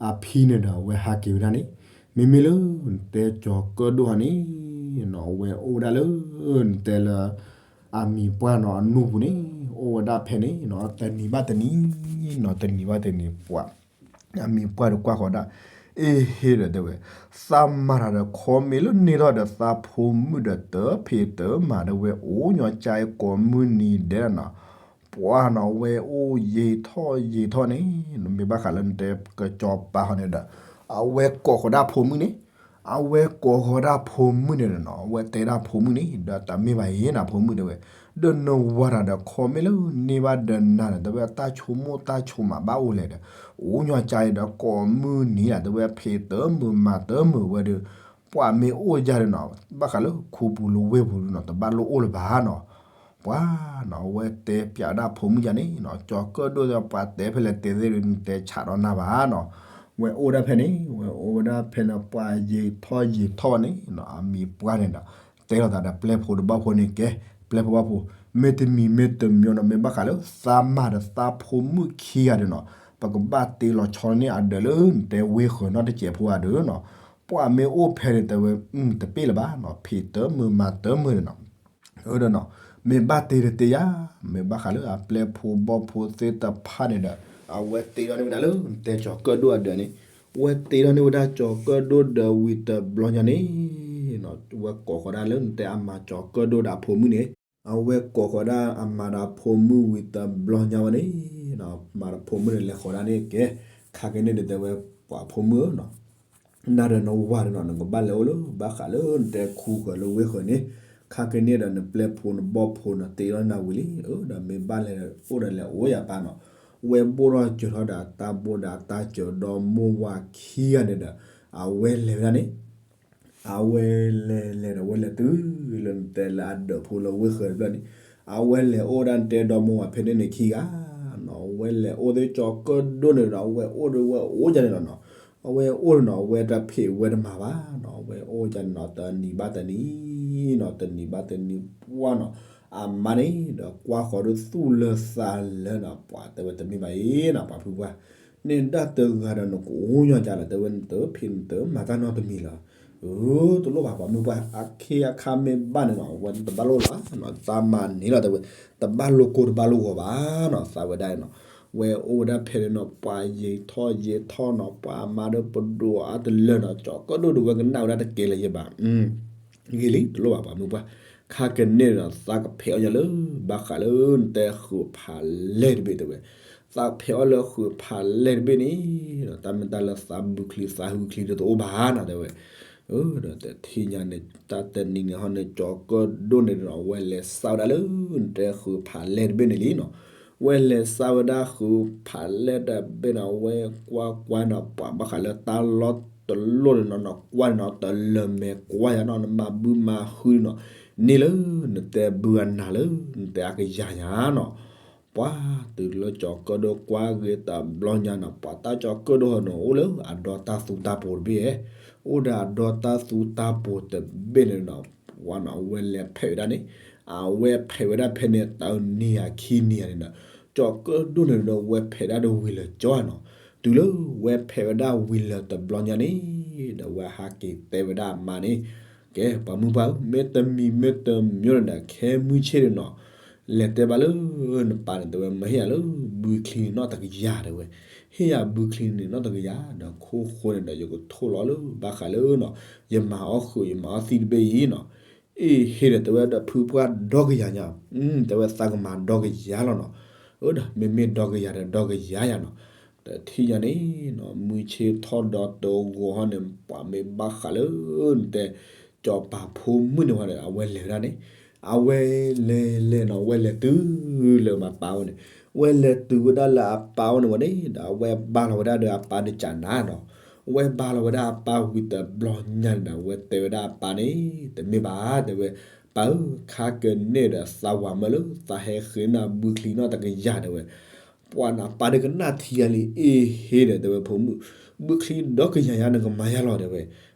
အဖံန့ၣ်ဒီး အဝဲဟးက့ၤဝဲဒၣ်န့ၣ်, မ့မ့ၢ်လၢ နတဲကၠီၤကၢၣ်ဒိၣ်ဟီန့ၣ်နီၤ အဝဲအိၣ်ဝဲဒၣ်လၢ နတဲလၢ အမံၤပှၢ်နီၤ အနူၢ်ပူၤန့ၣ် အိၣ်ဝဲဒၣ်ဖဲန့ၣ်နီၤ တနံၤဘၣ်တနံၤနီၤ တနံၤဘၣ်တနံၤ ပှၤ အမံၤပှၢ်ဒီးကွၢ်ဃီၤဒၣ်, အ့ဟ့ၣ်ဒီးတဲဝဲ, သးမၤတၢ်ဒီးခီမ့ၢ်လၢန့ၢ်ထီၣ်ဒီးသးဖိမုၣ်ဒီးတဖံးတမၤဒီးဝဲအိၣ်ညီကါအံၤကိးမုၢ်နံၤဒဲးနီၤ, ပှၤနီၤဝဲအိၣ်ယံာ်ထီၣ်ယံာ်ထီၣ်န့ၣ် မ့ၢ်ဘၣ်ဃးလၢနတဲကစီၤပၤဟီန့ၣ်ဒီး အဝဲကိးဃီၤဒၣ်ဖိမုၣ်န့ၣ်, အဝဲကိးဃီၤဒၣ်ဖိမုၣ်န့ၣ်ဒီးနီၤ အဝဲတဲဒၣ်ဖိမုၣ်န့ၣ် ဒီးတၢ်မ့ၢ်ဘၣ်အံၤနၤဖိမုၣ်တဲဝဲ, ဒီးနဝၤတၢ်ဒီးခီမ့ၢ်လၢန့ၢ်ဘၣ်ဒီးနၤဒီး တဲဝဲတၢ်ဆိကမိၣ်တၢ်ဆိကမးဘၣ်အိၣ်လဲၣ်ဒီး အိၣ်ညီကါအံၤဒီးကိးမုၢ်နံၤလၢ တဲဝဲဖံးတမုာ်မၤတမုာ်ဝဲဒီး ပှၤမ့ၢ်အိၣ်ယၤဒီးနီၤ ဘၣ်ဃးလၢခူပူၤလၢဝ့ၢ်ပူၤဒီးနီၤ တဘၣ်လိၣ်အိၣ်လၢၤဘၣ်နီၤ, ပှၤနီၤ အဝဲတဲပျးဒၣ်ဖိမုၣ်ယၤန့ၣ်နီၤ ကၠီၤကၢၣ်ဒိၣ်ဒီးပှၤတဲဖဲလဲၣ်တဲသ့ၣ်ဒီး နတဲဆးဒီးနၤဘၣ်နီၤ, ဝဲအိၣ်ဒၣ်ဖဲန့ၣ် ဝဲအိၣ်ဝဲဒၣ်ဖဲန့ၣ် ပှၤယံာ်ထီၣ်ယံာ်ထီၣ်န့ၣ်နီၤ အမံၤပှၢ်န့ၣ်ဒီး တဲလိာ်သးဒီးပျဲၢ်ဖိတဘီဖိန့ၣ် ကဲ ပျဲၢ်ဖိဘီဖိ မ့တမံၤမ့တမံၤနီၤ မ့ၢ်ဘၣ်ဃးလၢသးမၤဒီးသးဖိမုၣ်ခံဂၤဒီးနီၤ ပကဘၣ်တ့လီၤဆီန့ၢ်အဒၢးလၢနတဲဝ့ၢ်ဃၢၤနီတစဲးဖိဂၤဒီးနီၤ ပှၤမ့ၢ်အိၣ်ဖဲန့ၣ်တဲဝဲ တပ့ၢ်လၢၤဘၣ်နီၤ ဖံးတမုာ်မၤတမုာ်ဒီးနီၤ အၢဒီးနီၤ မ့ၢ်ဘၣ်တ့တတ့ယါ မ့ၢ်ဘၣ်ဃးလၢအပျဲၢ်ဖိဘီၣ်ဖိသ့ၣ်တဖၣ်န့ၣ်ဒီး အဝဲတ့ထီၣ်န့ၢ်ဝဲဒၣ်လၢနတဲကၠီၤကၢၣ်ဒိၣ်အဒၢးန့ၣ် ဝဲတ့ထီၣ်န့ၢ်ဝဲဒၣ်ကၠီၤကၢၣ်ဒိၣ်ဒီးဝံၤတဘျီညါန့ၣ် ဝဲကိးဃီၤဒၣ်လၢနတဲအမၤကၠီၤကၢၣ်ဒိၣ်ဒီးအဖိမုၣ်န့ၣ် အဝဲကိးဃီၤဒၣ်အမၤဒီးအဖိမုၣ်ဝံၤတဘျီညါဝဲန့ၣ် မၤဒီးဖိမုၣ်န့ၣ်လဲၤဃီၤဒၣ်န့ၣ်ကဲ ခါကန့ၣ်ဒီးတဲဝဲပှၤဖိမုၣ်ဧၢနီၤ နၤဒီးနဝၤဒီးနီၤ နကဘၣ်လဲၤအိၣ်လၢဘၣ်ဃးလၢနတဲခူဃၢၤလၢဝ့ၢ်ဃၢၤန့ၣ်, ခါကန့ၣ်ဒီးနပျဲၢ်ဖိနဘီၣ်ဖိနီၤ တ့လီၤနၤဝံၤလံ, အဒီးမ့ၢ်ဘၣ်လဲၤအိၣ်ဒီးလဲၤအိၣ်ယၤပၢ်နီၤ, ဝဲဘိၣ်ထီၣ်စၢၤထီၣ်ဒီးအတၢ်ဘိၣ်ဒီးအတၢ်စၢၤဒီးမိၢ်ဝၤခံဂၤန့ၣ်ဒီး အဝဲလဲၤဝဲဒၣ်န့ၣ် အဝဲလဲၤလဲၤဒီး အဝဲလဲၤတုၤလၢနတဲလၢအဒၢးဖိလၢဝ့ၢ်ဃၢၤတဖျၢၣ်န့ၣ်, အဝဲလဲၤအိၣ်ဒၣ်နတဲဒီမိၢ်ဝၤဖဲန့ၣ်န့ၣ်ခံဂၤနီၤ, အဝဲလဲၤအိၣ်သ့ကၠီၤကၢၣ်ဒိၣ်န့ၣ်ဒီး အဝဲအိၣ်ဒီးဝဲအိၣ်ယၤန့ၣ်လီၤနီၤ, အဝဲအိၣ်န့ၣ်နီၤ အဝဲတဖံးဝဲတမၤဘၣ်နီၤ, အဝဲအိၣ်ယၤန့ၣ်နီၤ တနံၤဘၣ်တနံၤနီၤ တနံၤဘၣ်တနံၤပှၢ်နီၤ, အမါန့ၣ်ဒီးကွၢ်ဃီၤဒီးသူၣ်လၢသးလၢနီၤ ပှၤတဲဝဲတမ့ၢ်ဘၣ်အံၤနီၤ ပှၤဖုပှၢ် န့ၣ်ဒၣ်တဂၤဒီးနကအိၣ်ညီကၢ်လီၤ တဲဝဲ နတဖံးနတမၤတၢ်နီတမံၤလီၤ. အၢ တလိၣ်ဘၣ်ပှၤမုၢ်ပှၢ် အခ့အခါမ့ၢ်ဘၣ်န့ၣ်နီၤ အဝဲတဘၣ်လိၣ်လီၤနီၤ သးမၤန့ၢ်လီၤ တဲဝဲ တဘၣ်လိၣ်ကိၢ်တဘၣ်လိၣ်ဂီၤဘၣ်နီၤ သးဝဲဒၣ်နီၤ, ဝဲအိၣ်ဝဲဒၣ်ဖဲန့ၣ်နီၤ ပှၤယံာ်ထီၣ်ယံာ်ထီၣ်နီၤ ပှၤအမါဒီးပဒိၣ်အါတလၢနီၤ ကၠီၤကၢၣ်ဒိၣ်ဒီးဝဲကနၣ်ဝဲဒၣ်တကဲလၢၤယဲဘၣ် ဂ့ၤလံ တလိၣ်ဘၣ်ပှၤမုၢ်ပှၢ်, ခါကန့ၣ်ဒီး သးကဖဲးအီၣ်ညီလၢ ဘၣ်ဃးလၢနတဲဃုာ်ဖးလဲၢ်တဘ့ၣ်တဲဝဲ, သးဖဲးအီၣ်လၢဃုာ်ဖးလဲၢ်တဘ့ၣ်န့ၣ်, တၢ်မ့ၢ်တၢ်လၢသးဘုချံသးဟုချံဒီးတအိၣ်ဘၣ်နီၤတဲဝဲ, ဒီးတထံၣ်ညါန့ၣ် တၢ်တနံၤန့ၣ်ဟီန့ၣ် ကၠီၤကၢၣ်ဒိၣ်န့ၣ်ဒီး အဝဲလဲၤစးဝဲဒၣ်လၢ နတဲဃုာ်ဖးလဲၢ်တဘ့ၣ်န့ၣ်လံနီၤ, ဝဲလဲၤစးဝဲဒၣ်ဃုာ်ဖးလဲၢ်တဘ့ၣ်န့ၣ် အဝဲကွၢ်ကွၢ်နီၤ ပှၤဘၣ်ဃးလၢတၢ်လီၢ်တလီၢ်န့ၣ်နီၤ ကွၢ်န့ၣ်နီၤ တလၢၤမဲာ်ကွၢ်ယၤနီၤ နမၤဘုမၤဟုန့ၣ်နီၤ, န့ၢ်လၢနတဲဘုအနၤလၢ နတဲအကယၤညါနီၤ, ပှၤတုၤလၢကၠီၤကၢၣ်ဒိၣ်ကွၢ်ဂ့ၤတဘျီညါနီၤ ပှၤတၢ်ကၠီၤကၢၣ်ဒိၣ်ဟီန့ၣ် အိၣ်လၢအဒီတၢ်သူတၢ်ပိၤတဘ့ၣ်, အိၣ်ဒီးအဒီတၢ်သူတၢ်ပိၤတဘ့ၣ်န့ၣ်နီၤ, ပှၤနီၤ အဝဲလဲၤဖဲးဝဲဒၣ်န့ၣ်, အဝဲဖဲးဝဲဒၣ်ဖဲန့ၣ် တနံၤယၤခံနံၤယၤန့ၣ်နီၤ, ကၠီၤကၢၣ်ဒိၣ်န့ၣ်ဒီး ဝဲဖဲးဒၣ်ဒီးဝံၤလၢာ်ကၠီနီၤ, တုၤလၢဝဲဖဲးဝဲဒၣ်ဝံၤလၢာ်တဘျီညါန့ၣ်, ဒီးဝဲဟးက့ၤတဲဝဲဒၣ်အမါန့ၣ်, ကဲ ပှၤမုၢ်ပှၢ်ဧၢ မ့တမံၤမ့တမံၤန့ၣ်ဒီး ခဲမုၢ်ဆ့ၣ်န့ၣ်နီၤ လဲၤတဲဘၣ်လၢနပၢ်န့ၣ် တဲဝဲမ့ၢ်ဟ့ၣ်ယၤလၢဘုချံနီၣ်တကယၤတဲဝဲ, ဟ့ၣ်ယၤဘုချံန့ၣ်နီၣ်တကယၤ ဒီးခိၣ်ဃိန့ၣ်ဒီး ယကထိၣ်လီၤလၢဘၣ်ဃးလၢနီၤ ယမၤအီၣ်ဃုာ်ယမၤအီၣ်သံတဘ့ၣ်အံၤနီၤ, အ့ၣ်ဟ့ၣ်ဒီး တဲဝဲဒီးဖုပှၢ်ဒီကယၤညါ, တဲဝဲသးကမၤဒီကယၤလီၤနီၤ, အၢဒီး မ့မ့ၢ်ဒီကယၤဒီးဒီကယၤယၤနီၤ, တထံၣ်ညါန့ၣ်နီၤ မုၢ်ဆ့ၣ်ထီၣ်ဒီတဂီၤဟီန့ၣ် ပှၤမ့ၢ်ဘၣ်ဃးလၢနတဲ ကၠီၤပၤဖိမုၣ်န့ၣ်ဝဲဒီး အဝဲလဲၤဝဲဒၣ်န့ၣ်, အဝဲလဲၤလဲၤနီၤ အဝဲလဲၤတုၤလၢမၤပၢ်ဝဲန့ၣ်, ဝဲလဲၤတုၤဝဲဒၣ်လၢအပၢ်ဝဲန့ၣ်ဝဲန့ၣ် ဒီးအဝဲဘါလီၤဝဲဒၣ်ဒီးအပၢ်တကးနၤနီၤ, ဝဲဘါလီၤဝဲဒၣ်အပၢ်ဝံၤတဘျီညါန့ၣ်ဒီး အဝဲတဲဝဲဒၣ်အပၢ်န့ၣ်, တမ့ၢ်ဘၣ် တဲဝဲ, ပၢ်ဧၢ ခါကန့ၣ်ဒီးသးဝၤမၢလၢ သးဟဲဃ့နၤဘုချံနီၣ်တကယၤတဲဝဲ ပှၤနပၢ်ဒီးကနၣ်ထံယၤလံ အ့ၣ်ဟ့ၣ်ဒီး တဲဝဲဖိမုၣ်, ဘုချံဒီကယၤယၤနကမၤယၤလီၤတဲဝဲ,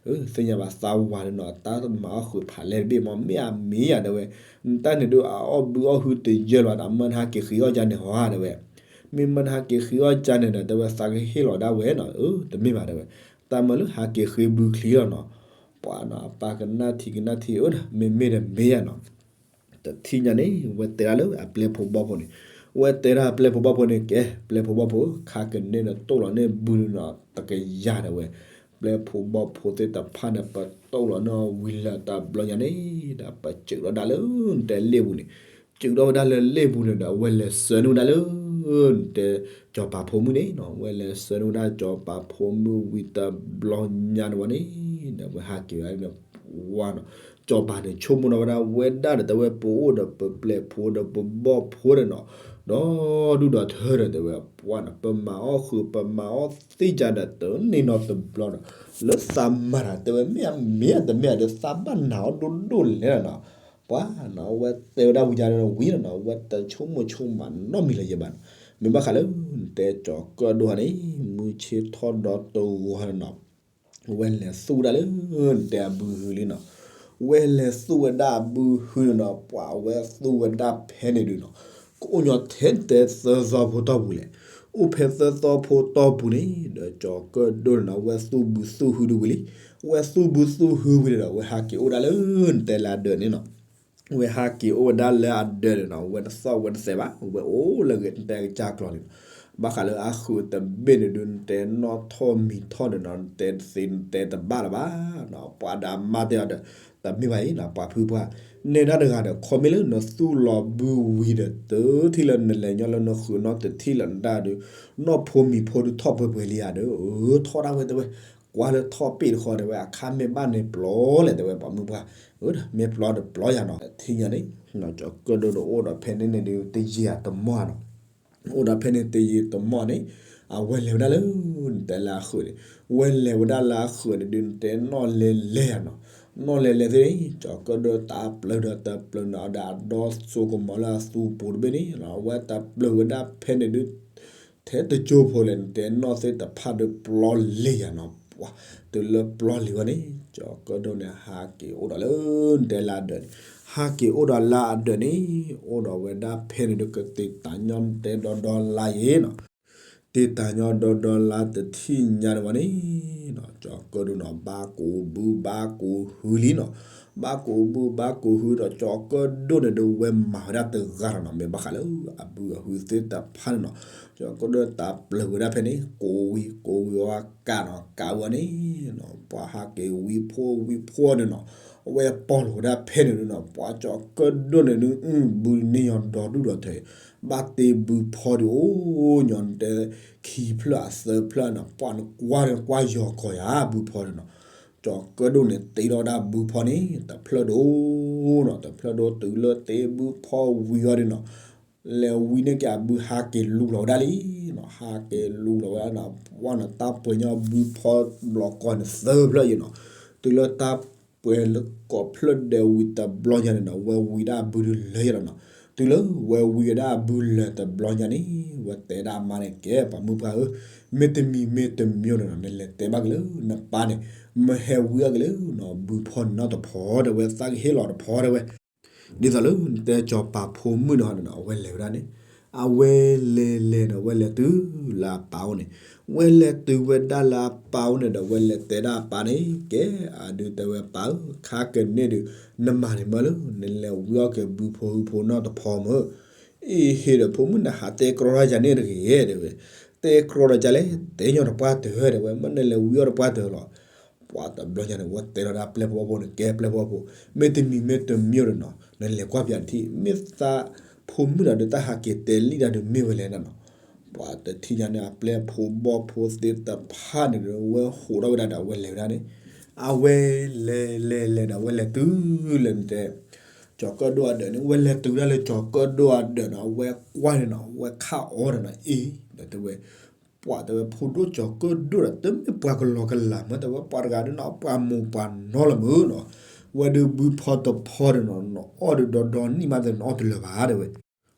သ့ၣ်ညါဘၣ်သးဝၤန့ၣ်နီၤ တၢ်မၤအီၣ်ဃုာ်ဖးလဲၢ်တဘ့ၣ်မ့ၢ်မ့ၢ်အမ့ၢ်ယၤတဲဝဲ, နတၢ်န့ၣ်ဒုးအအီၣ်ဘုအီၣ်ဟုတယၢလီၤဒီး မၢနဟးက့ၤဃ့အီၣ်ကၢန့ၣ်ဟီဧါတဲဝဲ, မ့ၢ်မၢနဟးက့ၤဃ့အီၣ်ကၢန့ၣ်ဒီး တဲဝဲသးကဟ့ၣ်လီၤဒၣ်ဝဲနီၤ, တမ့ၢ်ဘၣ်တဲဝဲ, တၢ်မၢလၢဟးက့ၤဃ့ဘုချံလီၤနီၤ, ပှၤနီၤ အပၢ်ကနၣ်ထံကနၣ်ထံ အၢဒီး မ့မ့ၢ်ဒီးမ့ၢ်ယၤနီၤ တထံၣ်ညါန့ၣ် ဝဲတဲဒၣ်လၢအပျဲၢ်ဖိဘီၣ်ဖိန့ၣ်, ဝဲတဲဒၣ်အပျဲၢ်ဖိဘီၣ်ဖိန့ၣ် ကဲ ပျဲၢ်ဖိဘီၣ်ဖိ ခါကန့ၣ်ဒီးတိၢ်လီၤန့ၢ်ဘုန့ၣ်နီၤ တကယၤတဲဝဲ, ပျဲၢ်ဖိဘီၣ်ဖိသ့ၣ်တဖၣ်န့ၣ် ပတိၢ်လီၤန့ၢ်ဝံၤလၢတဘျီညါန့ၣ် ဒီးပစၢၤထီၣ်ဒၣ်လၢနတဲလ့ၣ်ပူၤန့ၣ်, စၢၤထီၣ်ဝဲဒၣ်လၢလ့ၣ်ပူၤန့ၣ်ဒီး အဝဲလဲၤဆှၢန့ၢ်ဝဲဒၣ်လၢ နတဲ ကၠီၤပၤဖိမုၣ်န့ၣ်နီၤ, အဝဲလဲၤဆှၢန့ၢ်ဝဲဒၣ်ကၠီၤပၤဖိမုၣ်ဝံၤတဘျီညါန့ၣ်ဝဲန့ၣ် ဒီးအဝဲဟးက့ၤဝဲဒၣ်န့ၣ် ပှၤနီၤ, ကၠီၤပၤန့ၣ်ဆိကမိၣ်ထီၣ်ဝဲဒၣ်ဝဲဒၣ်ဒီး တဲဝဲပအိၣ်ဒီးပပျဲၢ်ဖိဒီးပဘီၣ်ဖိဒီးနီၤ, ဒီဒူၣ်ဒီထၢဒီး တဲဝဲပှၤနီၤ ပမၤအီၣ်ဃုာ် ပမၤအီၣ်သံကၢဒီး တန့ၢ်နီတဘျီဒီး လၢသးမၤတၢ် တဲဝဲမ့ၢ်အမ့ၢ်အတမ့ၢ်ဒီး သးဘၣ်နာ်အီၤဒိၣ်ဒိၣ်လဲၣ်လီၤနီၤ, ပှၤနီၤ အဝဲတဲဝဲဒၣ်ဝံၤညါဒီးဝံၤလီၤနီၤ, အဝဲတဆိကမိၣ်ဆိကမးနီတမံၤလၢၤယဲဘၣ်နီၤ, မ့ၢ်ဘၣ်ဃးလၢ နတဲကၠီၤကၢၣ်ဒိၣ်ဟီန့ၣ် မုၢ်ဆ့ၣ်ထီၣ်ဒီတဂီၤဟီန့ၣ်နီၤ ဝဲလဲၤသူၣ်ဝဲဒၣ်လၢ နတဲအဘုဟုလံနီၤ, ဝဲလဲၤသူၣ်ဝဲဒၣ်အဘုဟုန့ၣ်နီၤ, ပှၤအဝဲသူၣ်ဝဲဒၣ်ဖဲန့ၣ်ဒုးနီၤ, ကအိၣ်ညီထဲတဲသၢသီဖိတီၢ်ပူၤလဲၣ်, အိၣ်ဖဲသၢသီဖိတီၢ်ပူၤန့ၣ် ဒီးကၠီၤကၢၣ်ဒိၣ်န့ၣ်နီၤ ဝဲသူၣ်ဘုသူၣ်ဟုဒုးဝံၤလံ, ဝဲသူၣ်ဘုသူၣ်ဟုဝံၤဒီး ဝဲဟးက့ၤအိၣ်ဝဲဒၣ်လၢ နတဲလၢအဒၢးန့ၣ်နီၤ ဝဲဟးက့ၤအိၣ်ဝဲဒၣ်လၢအဒၢးန့ၣ်နီၤ, ဝဲတသီၣ်ဝဲတသဲးဘၣ်, ဝဲအိၣ်လၢဂ့ၤနတဲကစၢ်ကျီၤန့ၣ်နီၤ, ဘၣ်ဃးလၢအဃုာ်တဘ့ၣ်န့ၣ်ဒုး နတဲနီၣ်ထီၣ်မံၤထီၣ်န့ၣ်နီၤ, နတဲတသ့ နတဲတဘၣ်လၢၤဘၣ်နီၤ, ပှၤဒီးမါတဲအီၤဒီး တမ့ၢ်ဘၣ်အံၤနီၤ, ပှၤဖုပှၢ် နဲဒၣ်တဂၤဒီး ခီမ့ၢ်လၢနသူၣ်လီၤဘုဝံၤဒီး တထံၣ်လၢနလဲၤညီလၢနဃုာ်နီၣ်တထံၣ်လၢနဒၣ်ဒုး နီၣ်ဖိမံၤဖိဒုးထီၣ်ပှဲၤပှဲၤလံဧါဒီး အၢ ထီၣ်ဒၣ်ဝဲတဲဝဲ, ကွၢ် ပှၤလၢထီၣ်ပ့ၣ်တခီတဲဝဲ အခါမ့ၢ်ဘၣ်န့ၣ်ပျီလဲၣ်တဲဝဲ ပှၤမုၣ်ပှၢ်ဧၢ, မ့ၢ်ပျီတပျီယၤနီၤ, ထံၣ်ညါန့ၣ် ကၠီၤကၢၣ်ဒိၣ်ဒီးအိၣ်ဒီးဖဲန့ၣ်န့ၣ်ဒုး တယံာ်အတမီၢ်နီၤ, အိၣ်ဒီးဖဲန့ၣ်တယံာ်တမီၢ်န့ၣ် အဝဲလဲၤဝဲဒၣ်လၢ နတဲလၢအဃၢၤန့ၣ်, ဝဲလဲၤဝဲဒၣ်လၢအဃၢၤန့ၣ်ဒုး နတဲနီၣ်လဲၤလဲၤယၤနီၤ, နီၣ်လဲၤလဲၤသ့ၣ်န့ၣ် ကၠီၤကၢၣ်ဒိၣ်တၢ်ပျၢၤဒီးတပျၢၤနီၤ ဒီးအဒီသိကမီၤလၢအသူပူၤတဘ့ၣ်န့ၣ် အဝဲတပျၢၤဝဲဒၣ်ဖဲန့ၣ်ဒုး ထဲတကၠိဖိလဲၣ် နတဲနီၣ်သ့ၣ်တဖၣ်ဒီးပျီလံယၤနီၤ, ပှၤတုၤလၢပျီလံဝဲန့ၣ် ကၠီၤကၢၣ်ဒိၣ်န့ၣ် ဟးက့ၤအိၣ်ဒီးလၢ နတဲလၢအဒၢးန့ၣ်, ဟးက့ၤအိၣ်ဒီးလၢအဒၢးန့ၣ် အိၣ်ဒီးဝဲဒၣ်ဖဲန့ၣ်ဒုး ကသ့ၣ်တၢ်ညီနတဲဒီဒီလါယဲနီၤ, သ့ၣ်တၢ်ညီဒီဒီလါတထံၣ်ညါန့ၣ်ဝဲန့ၣ် ကၠီၤကၢၣ်ဒိၣ်နီၤ ဘၣ်ကိးဘုဘၣ်ကိးဟုလံနီၤ, ဘၣ်ကိးဘုဘၣ်ကိးဟုဒီး ကၠီၤကၢၣ်ဒိၣ်န့ၣ်ဒုး ဝဲမၤဝဲဒၣ်တဂၤဒီးနီၤ, မ့ၢ်ဘၣ်ဃးလၢအဘုအဟုသ့ၣ်တဖၣ်န့ၣ်နီၤ, ကၠီၤကၢၣ်ဒိၣ်တၢ်ပျၢၤဝဲဒၣ်ဖဲန့ၣ် ကိးဝံၤကိးဝံၤဝဲကးနီၤ, ကးဝဲန့ၣ် ပှၤဟးက့ၤဝံဖိဝံဖိန့ၣ်နီၤ, အဝဲပီၢ်လီၤဝဲဒၣ်ဖဲန့ၣ်ဒုးနီၤ, ပှၤကၠီၤကၢၣ်ဒိၣ်န့ၣ်ဒုး အုဘုန့ၢ်ညီဒီဒူၣ်ဒီးထဲ ဘၣ်တ့ဘုဖီဒုးအိၣ်ညီနတဲ ခံဖျၢၣ်အသၢဖျၢၣ်နီၤ, ပှၤနကွၢ်ကွၢ်ယီၤကီၤယၤဘုဖီဒုးနီၤ, ကၠီၤကၢၣ်ဒိၣ်န့ၣ် တ့ထီၣ်ဝဲဒၣ်ဘုဖီန့ၣ် တဖျၢၣ်ဒိၣ်နီၤ, တဖျၢၣ်ဒိၣ်တုၤလၢတ့ဘုဖီဝံၤအီၤဒုးနီၤ, လဲၤဝံၤန့ၢ်က့ၤအဘုဟးက့ၤလူၤလီၤဝဲဒၣ်လံနီၤ, ဟးက့ၤလူၤလီၤဝဲဒၣ်နီၤ, ပှၤနီၤ တၢ်ပှဲၤညီဘုဖီဘျီကီၢ်န့ၣ်သၢဖျၢၣ်ယဲနီၤ, တုၤလၢတၢ်ပှဲၤလၢကိးဖျၢၣ်ဒဲးဝံၤတဘျီညါန့ၣ်နီၤ, ဝဲဝံၤဒၣ်အဘုဒုးလၢာ်ယဲလီၤနီၤ, တုၤလၢဝဲဝံၤဝဲဒၣ်အဘုလၢာ်တဘျီညါန့ၣ် ဝဲတဲဒၣ်အမါန့ၣ် ကဲပှၤမုၣ်ပှၢ်ဧၢ, မ့တမံၤမ့တမံၤန့ၣ်နီၤ နလဲၤတဲဘၣ်က့ၤလၢနပၢ်န့ၣ်, မ့ၢ်ဟဲဝံအီၤက့ၤလၢနီၤ ဘုဖီန့ၣ်နီတဖီတဲဝဲ, သးကဟ့ၣ်လီၤတဖီတဲဝဲ ဒ်သိးလၢနတဲကၠီၤပၤဖိမုၣ်န့ၣ်ဟီန့ၣ်နီၤ အဝဲလဲၤဝဲဒၣ်န့ၣ်, အဝဲလဲၤလဲၤဒီး ဝဲလဲၤတုၤလၢအပၢ်အိၣ်န့ၣ်, ဝဲလဲၤတုၤဝဲဒၣ်လၢအပၢ်အိၣ်န့ၣ်ဒီး ဝဲလဲၤတဲဒၣ်အပၢ်န့ၣ် ကဲအဒုးတဲဝဲပၢ်ဧၢ, ခါကန့ၣ်ဒုး နမၤန့ၢ်မ့ၢ်လၢ နလဲၤဝံအီၤက့ၤဘုဖိဟုဖိနီတဖီမ့ၢ်, အ့ဟ့ၣ်ဒီးဖိမုၣ်န့ၣ် ဟးတဲကြီတၢ်ယၤန့ၣ်တဂ့ၤတဲဝဲ, တဲကြီဒီးကလဲၣ် တဲညီတပှၢ်တၢၢ်တဲဝဲ, မ့ၢ်နလဲၤဝံအီၤတပှၢ်တၢၢ်လီၤ ပှၤတဘျီညါန့ၣ် ဝဲတဲထီၣ်ဒၣ်ပျဲၢ်ဖိဘီၣ်ဖိန့ၣ် ကဲပျဲၢ်ဖိဘီၣ်ဖိ, မ့တမံၤမ့တမံၤဒီးနီၤ နလဲၤကွၢ်ပၠးတထံၣ် မ့ၢ်သးဖိမုၣ်ဒီး တၢ်ဟးက့ၤတဲလံတၢ်ဒုးမ့ၢ်ဝဲလဲၣ်နီၤ, ပှၤတထံၣ်ညါန့ၣ် အပျဲၢ်ဖိဘီၣ်ဖိသ့ၣ်တဖၣ်န့ၣ်ဒီး ဝဲဟိးထီၣ်ဝဲဒၣ်ဒီး အဝဲလဲၤဝဲဒၣ်န့ၣ်, အဝဲလဲၤလဲၤလဲၤဒီး အဝဲလဲၤတုၤလၢနတဲ ကၠီၤကၢၣ်ဒိၣ်အဒၢးန့ၣ်, ဝဲလဲၤတုၤဝဲဒၣ်လၢကၠီၤကၢၣ်ဒိၣ်အဒၢးနီၤ, အဝဲကွၢ်န့ၣ်နီၤ ဝဲခးအီၤဒီးနီၤ အ့ ဒီးတဲဝဲ ပှၤတဲဝဲ ဖိဒိၣ်ကၠီၤကၢၣ်ဒိၣ်ဒီး တမ့ၢ်ပှၤကလီကလးမ့ၢ် တဲဝဲ ပှၤတဂၤဒုးနီၤ ပှၤမိၢ်ပှၤနီလီၤမ့ၢ်နီၤ, ဝဲဒုးဘုဖီတဖီဒီးနီၤ နအီၣ်ဒုးဒီဒီနံၣ်မး နအီၣ်တလၢာ်ဘၣ်တဲဝဲ,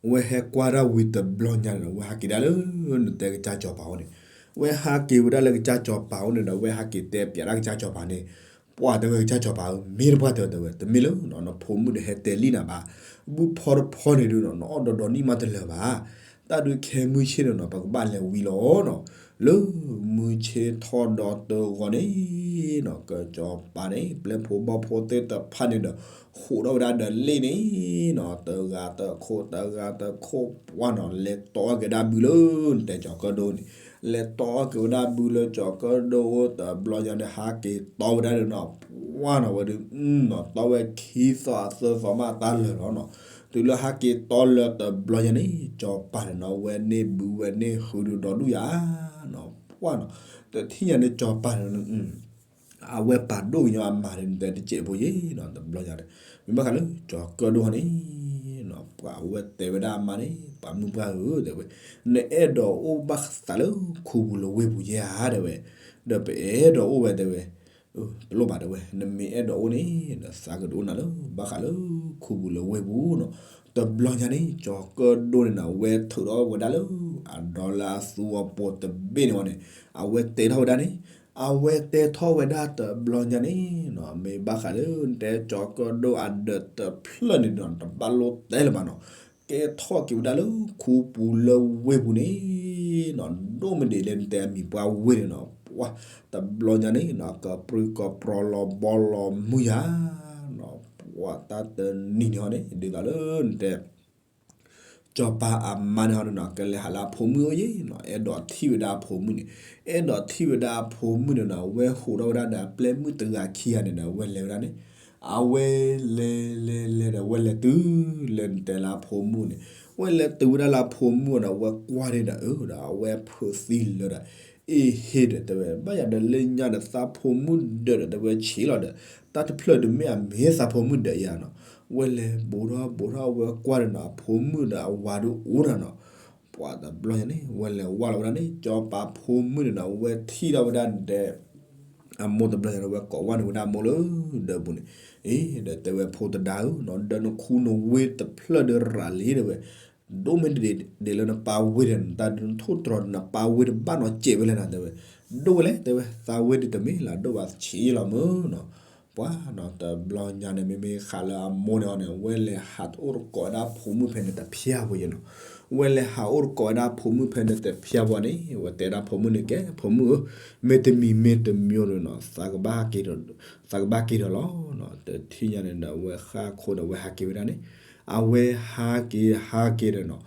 ဝဲဟဲကွၢ်ဒၣ်ဝံၤတဘျီညါန့ၣ်ဒီး ဝဲဟးက့ၤဒၣ်လၢ နတဲကစၢ်ကၠီၤပၤအိၣ်န့ၣ်, ဝဲဟးက့ၤဝဲဒၣ်လၢကစၢ်ကၠီၤပၤအိၣ်န့ၣ်ဒီး ဝဲဟးက့ၤတဲပၠးဒၣ်ကစၢ်ကၠီၤပၤန့ၣ်, ပှၤတဲဝဲကစၢ်ကၠီၤပၤဧၢ မ့ၢ်တပှၢ်တၢၢ်တဲဝဲ တမ့ၢ်လၢ နဖိမုၣ်ဒီးဟဲတဲလံနၤဘၣ်, ဘုဖီတဖီန့ၣ်ဒုးနီၤ နအီၣ်ဒီဒီနံၣ်မးတလၢာ်ဘၣ်, တၢ်ဒုးခဲမုၢ်ဆ့ၣ်န့ၣ်နီၤ ပကဘၣ်လဲၤဝံလီၤနီၤ, လၢမုၢ်ဆ့ၣ်ထီၣ်ဒီတဂီၤန့ၣ်နီၤ ကစၢ်ကၠီၤပၤန့ၣ် ပျဲၢ်ဖိဘီၣ်ဖိသ့ၣ်တဖၣ်န့ၣ်ဒီး ဟိးထီၣ်ဝဲဒၣ်ဒီးလ့ၣ်န့ၣ်နီၤ တဂၤတခိၣ် တဂၤတခိၣ် ပှၤနီၤ လဲၤတီအီၣ်က့ၤဒၣ်ဘုလၢ နတဲကၠီၤကၢၣ်ဒိၣ်န့ၣ်, လဲၤတီအီၣ်က့ၤဝဲဒၣ်ဘုလၢကၠီၤကၢၣ်ဒိၣ်အိၣ်တဘျီညါန့ၣ် ဟးက့ၤတီဝဲဒၣ်ဒီးနီၤ ပှၤနီၤ ဝဲဒုးနီၤ တီဝဲခံသီအသၢသီမးတၢ်လၢာ်လီၤနီၤ, တုၤလၢဟးက့ၤတီလၢတဘျီညါန့ၣ် ကၠီၤပၤန့ၣ်နီၤ ဝဲန့ၢ်ဘုဝဲန့ၢ်ဟုဒုးဒီဒူၣ်ယၤနီၤ ပှၤနီၤ, တထံၣ်ညါန့ၣ် ကၠီၤပၤန့ၣ် အဝဲပာ်ဒိၣ်ကညီအမါန့ၣ် နတဲတစဲးဖိယဲနီၤ တဘျီညါန့ၣ်, မ့ၢ်ဘၣ်ဃးလၢကၠီၤကၢၣ်ဒိၣ်န့ၣ်နီၤ ပှၤအဝဲတဲဝဲဒၣ်အမါန့ၣ် ပှၤမုၣ်ပှၢ်ဧၢ တဲဝဲ, နအဲၣ်ဒိးအိၣ်ဘၣ်သးလၢခူပူၤလၢဝ့ၢ်ပူၤယဲဧါ တဲဝဲ, ဒီးပအဲၣ်ဒိးအိၣ်ဝဲတဲဝဲ တလိၣ်ဘၣ်တဲဝဲ နမ့ၢ်အဲၣ်ဒိးအိၣ်န့ၣ် ဒီးသးကဒုးအိၣ်နၤလၢ ဘၣ်ဃးလၢခူပူၤလၢဝ့ၢ်ပူၤနီၤ, တဘျီညါန့ၣ် ကၠီၤကၢၣ်ဒိၣ်န့ၣ်နီၤ ဝဲထုးထီၣ်ဝဲဒၣ်လၢ အဒီလၢအသူအပူၤတဘ့ၣ်န့ၣ်ဝဲန့ၣ်, အဝဲတဲထီၣ်ဝဲဒၣ်န့ၣ်, အဝဲတဲထီၣ်ဝဲဒၣ်တဘျီညါန့ၣ်နီၤ မ့ၢ်ဘၣ်ဃးလၢနတဲကၠီၤကၢၣ်ဒိၣ်အဒၢးတဖျၢၣ်န့ၣ်ဒီး တဘၣ်လိၣ်တဲလၢၤဘၣ်နီၤ, ကဲထီၣ်က့ၤဝဲဒၣ်လၢခူပူၤလၢဝ့ၢ်ပူၤန့ၣ်နီၤ, ဒိၣ်မ့ၢ်ဒံးလၢနတဲအမံၤပှၢ်ဝ့ၢ်န့ၣ်နီၤ, ပှၤတဘျီညါန့ၣ်နီၤ ကပြုၢ်ကပြီၤလီၤဘီလီၤမုၢ်ယၤနီၤ, ပှၤတၢ်တနံၤန့ၣ်ဟီန့ၣ် ဒ်သိးလၢနတဲ ကၠီၤပၤအမါန့ၣ်ဟီန့ၣ်နီၤ ကလဲၤဟးလၢအဖိမုၣ်အိၣ်ယဲနီၤ, အဲၣ်ဒိးထံၣ်ဝဲဒၣ်အဖိမုၣ်န့ၣ်, အဲၣ်ဒိးထံၣ်ဝဲဒၣ်အဖိမုၣ်န့ၣ်နီၤ, ဝဲဟိးထီၣ်ဝဲဒၣ်ဒီးအပျဲၢ်မုၣ်တဂၤခံဂၤန့ၣ်ဒီး အဝဲလဲၤဝဲဒၣ်န့ၣ်, အဝဲလဲၤလဲၤလဲၤဒီး ဝဲလဲၤတုၤလၢနတဲလၢအဖိမုၣ်န့ၣ်, ဝဲလဲၤတုၤဝဲဒၣ်လၢအဖိမုၣ်ဒီး ဝဲကွၢ်န့ၣ်ဒီး အၢ ဒီးအဝဲဖုးသံလၢာ်ဒီး အ့ၣ်ဟ့ဒီးတဲဝဲ ဘၣ်ယၤဒီးလၢညါဒီးသးဖိမုၣ်ဒၢးဒီးတဲဝဲဆံးလီၤဒီး တၢ်တဖျၢၣ်ဒုးမ့ၢ်အမ့ၢ်သးဖိမုၣ်ဒၢးယၤနီၤ. ဝဲလဲၤဘူးထီၣ်ဘူးထီၣ်ဝဲကွၢ်ဒီးနီၤ အဖိမုၣ်ဒီးအဝၤဒုးအိၣ်ဒီးနီၤ. ပှၤတဘျီညါန့ၣ် ဝဲလဲၤဝဲလီၤဝဲဒၣ်န့ၣ် ကၠီၤပၤဖိမုၣ်န့ၣ်နီၤ ဝဲထံၣ်ထီၣ်ဝဲဒၣ်ဒီး အမိၢ်တဘျီညါန့ၣ် ဝဲကိးဝဲန့ၣ်ဝဲဒၣ်မိၢ်လၢဒၢးပူၤန့ၣ်, အ့ၣ် ဒီးတဲဝဲဖိတဒါဧၢနီၤ ဒီးနခူနဝ့ၢ်တဖျၢၣ်ဒီးရၤလံတဲဝဲ ဒိၣ်မ့ၢ်ဒ်လဲၣ်လၢနပၢ်ဝ့ၢ်ဒီး နတၢ်ဒုးနထိၣ်တြီၤနပၢ်ဝ့ၢ်တဘၣ်နီၤစဲးဝဲလဲၣ်နီၤတဲဝဲ, ဒိၣ်ဝဲလဲၣ်တဲဝဲ သးဝ့ၢ်ဒုးတမ့ၢ်လၢဒိၣ်ဘၣ်ဆံးလီၤမုၢ်နီၤ. ပှၤနီၤတဘျီညါန့ၣ် မ့မ့ၢ်ဃးလၢအမိၢ်န့ၣ်အီၤန့ၣ် ဝဲလဲၤဟးအိၣ်တကိးဝဲဒၣ်ဖိမုၣ်ဖဲန့ၣ်တဖျၢၣ်ဖိယနီၤ. ဝဲလဲၤဟးအိၣ်တကိးဝဲဒၣ်ဖိမုၣ်ဖဲန့ၣ်တဖျၢၣ်ဖိန့ၣ် ဝဲတဲဒၣ်ဖိမုၣ်န့ၣ်ကဲ ဖိမုၣ်ဧၢ, မ့ၢ်တမံၤမ့ၢ်တမံၤဒီးနီၤ သးကဘၣ်က့ၤဒီးလီၤ. တထံၣ်ညါန့ၣ်ဒီး အဝဲဃၣ်ခိၣ်ဒီး အဝဲဟးက့ၤဝဲဒၣ်န့ၣ်, အဝဲဟးက့ၤဟးက့ၤဒီးနီၤ,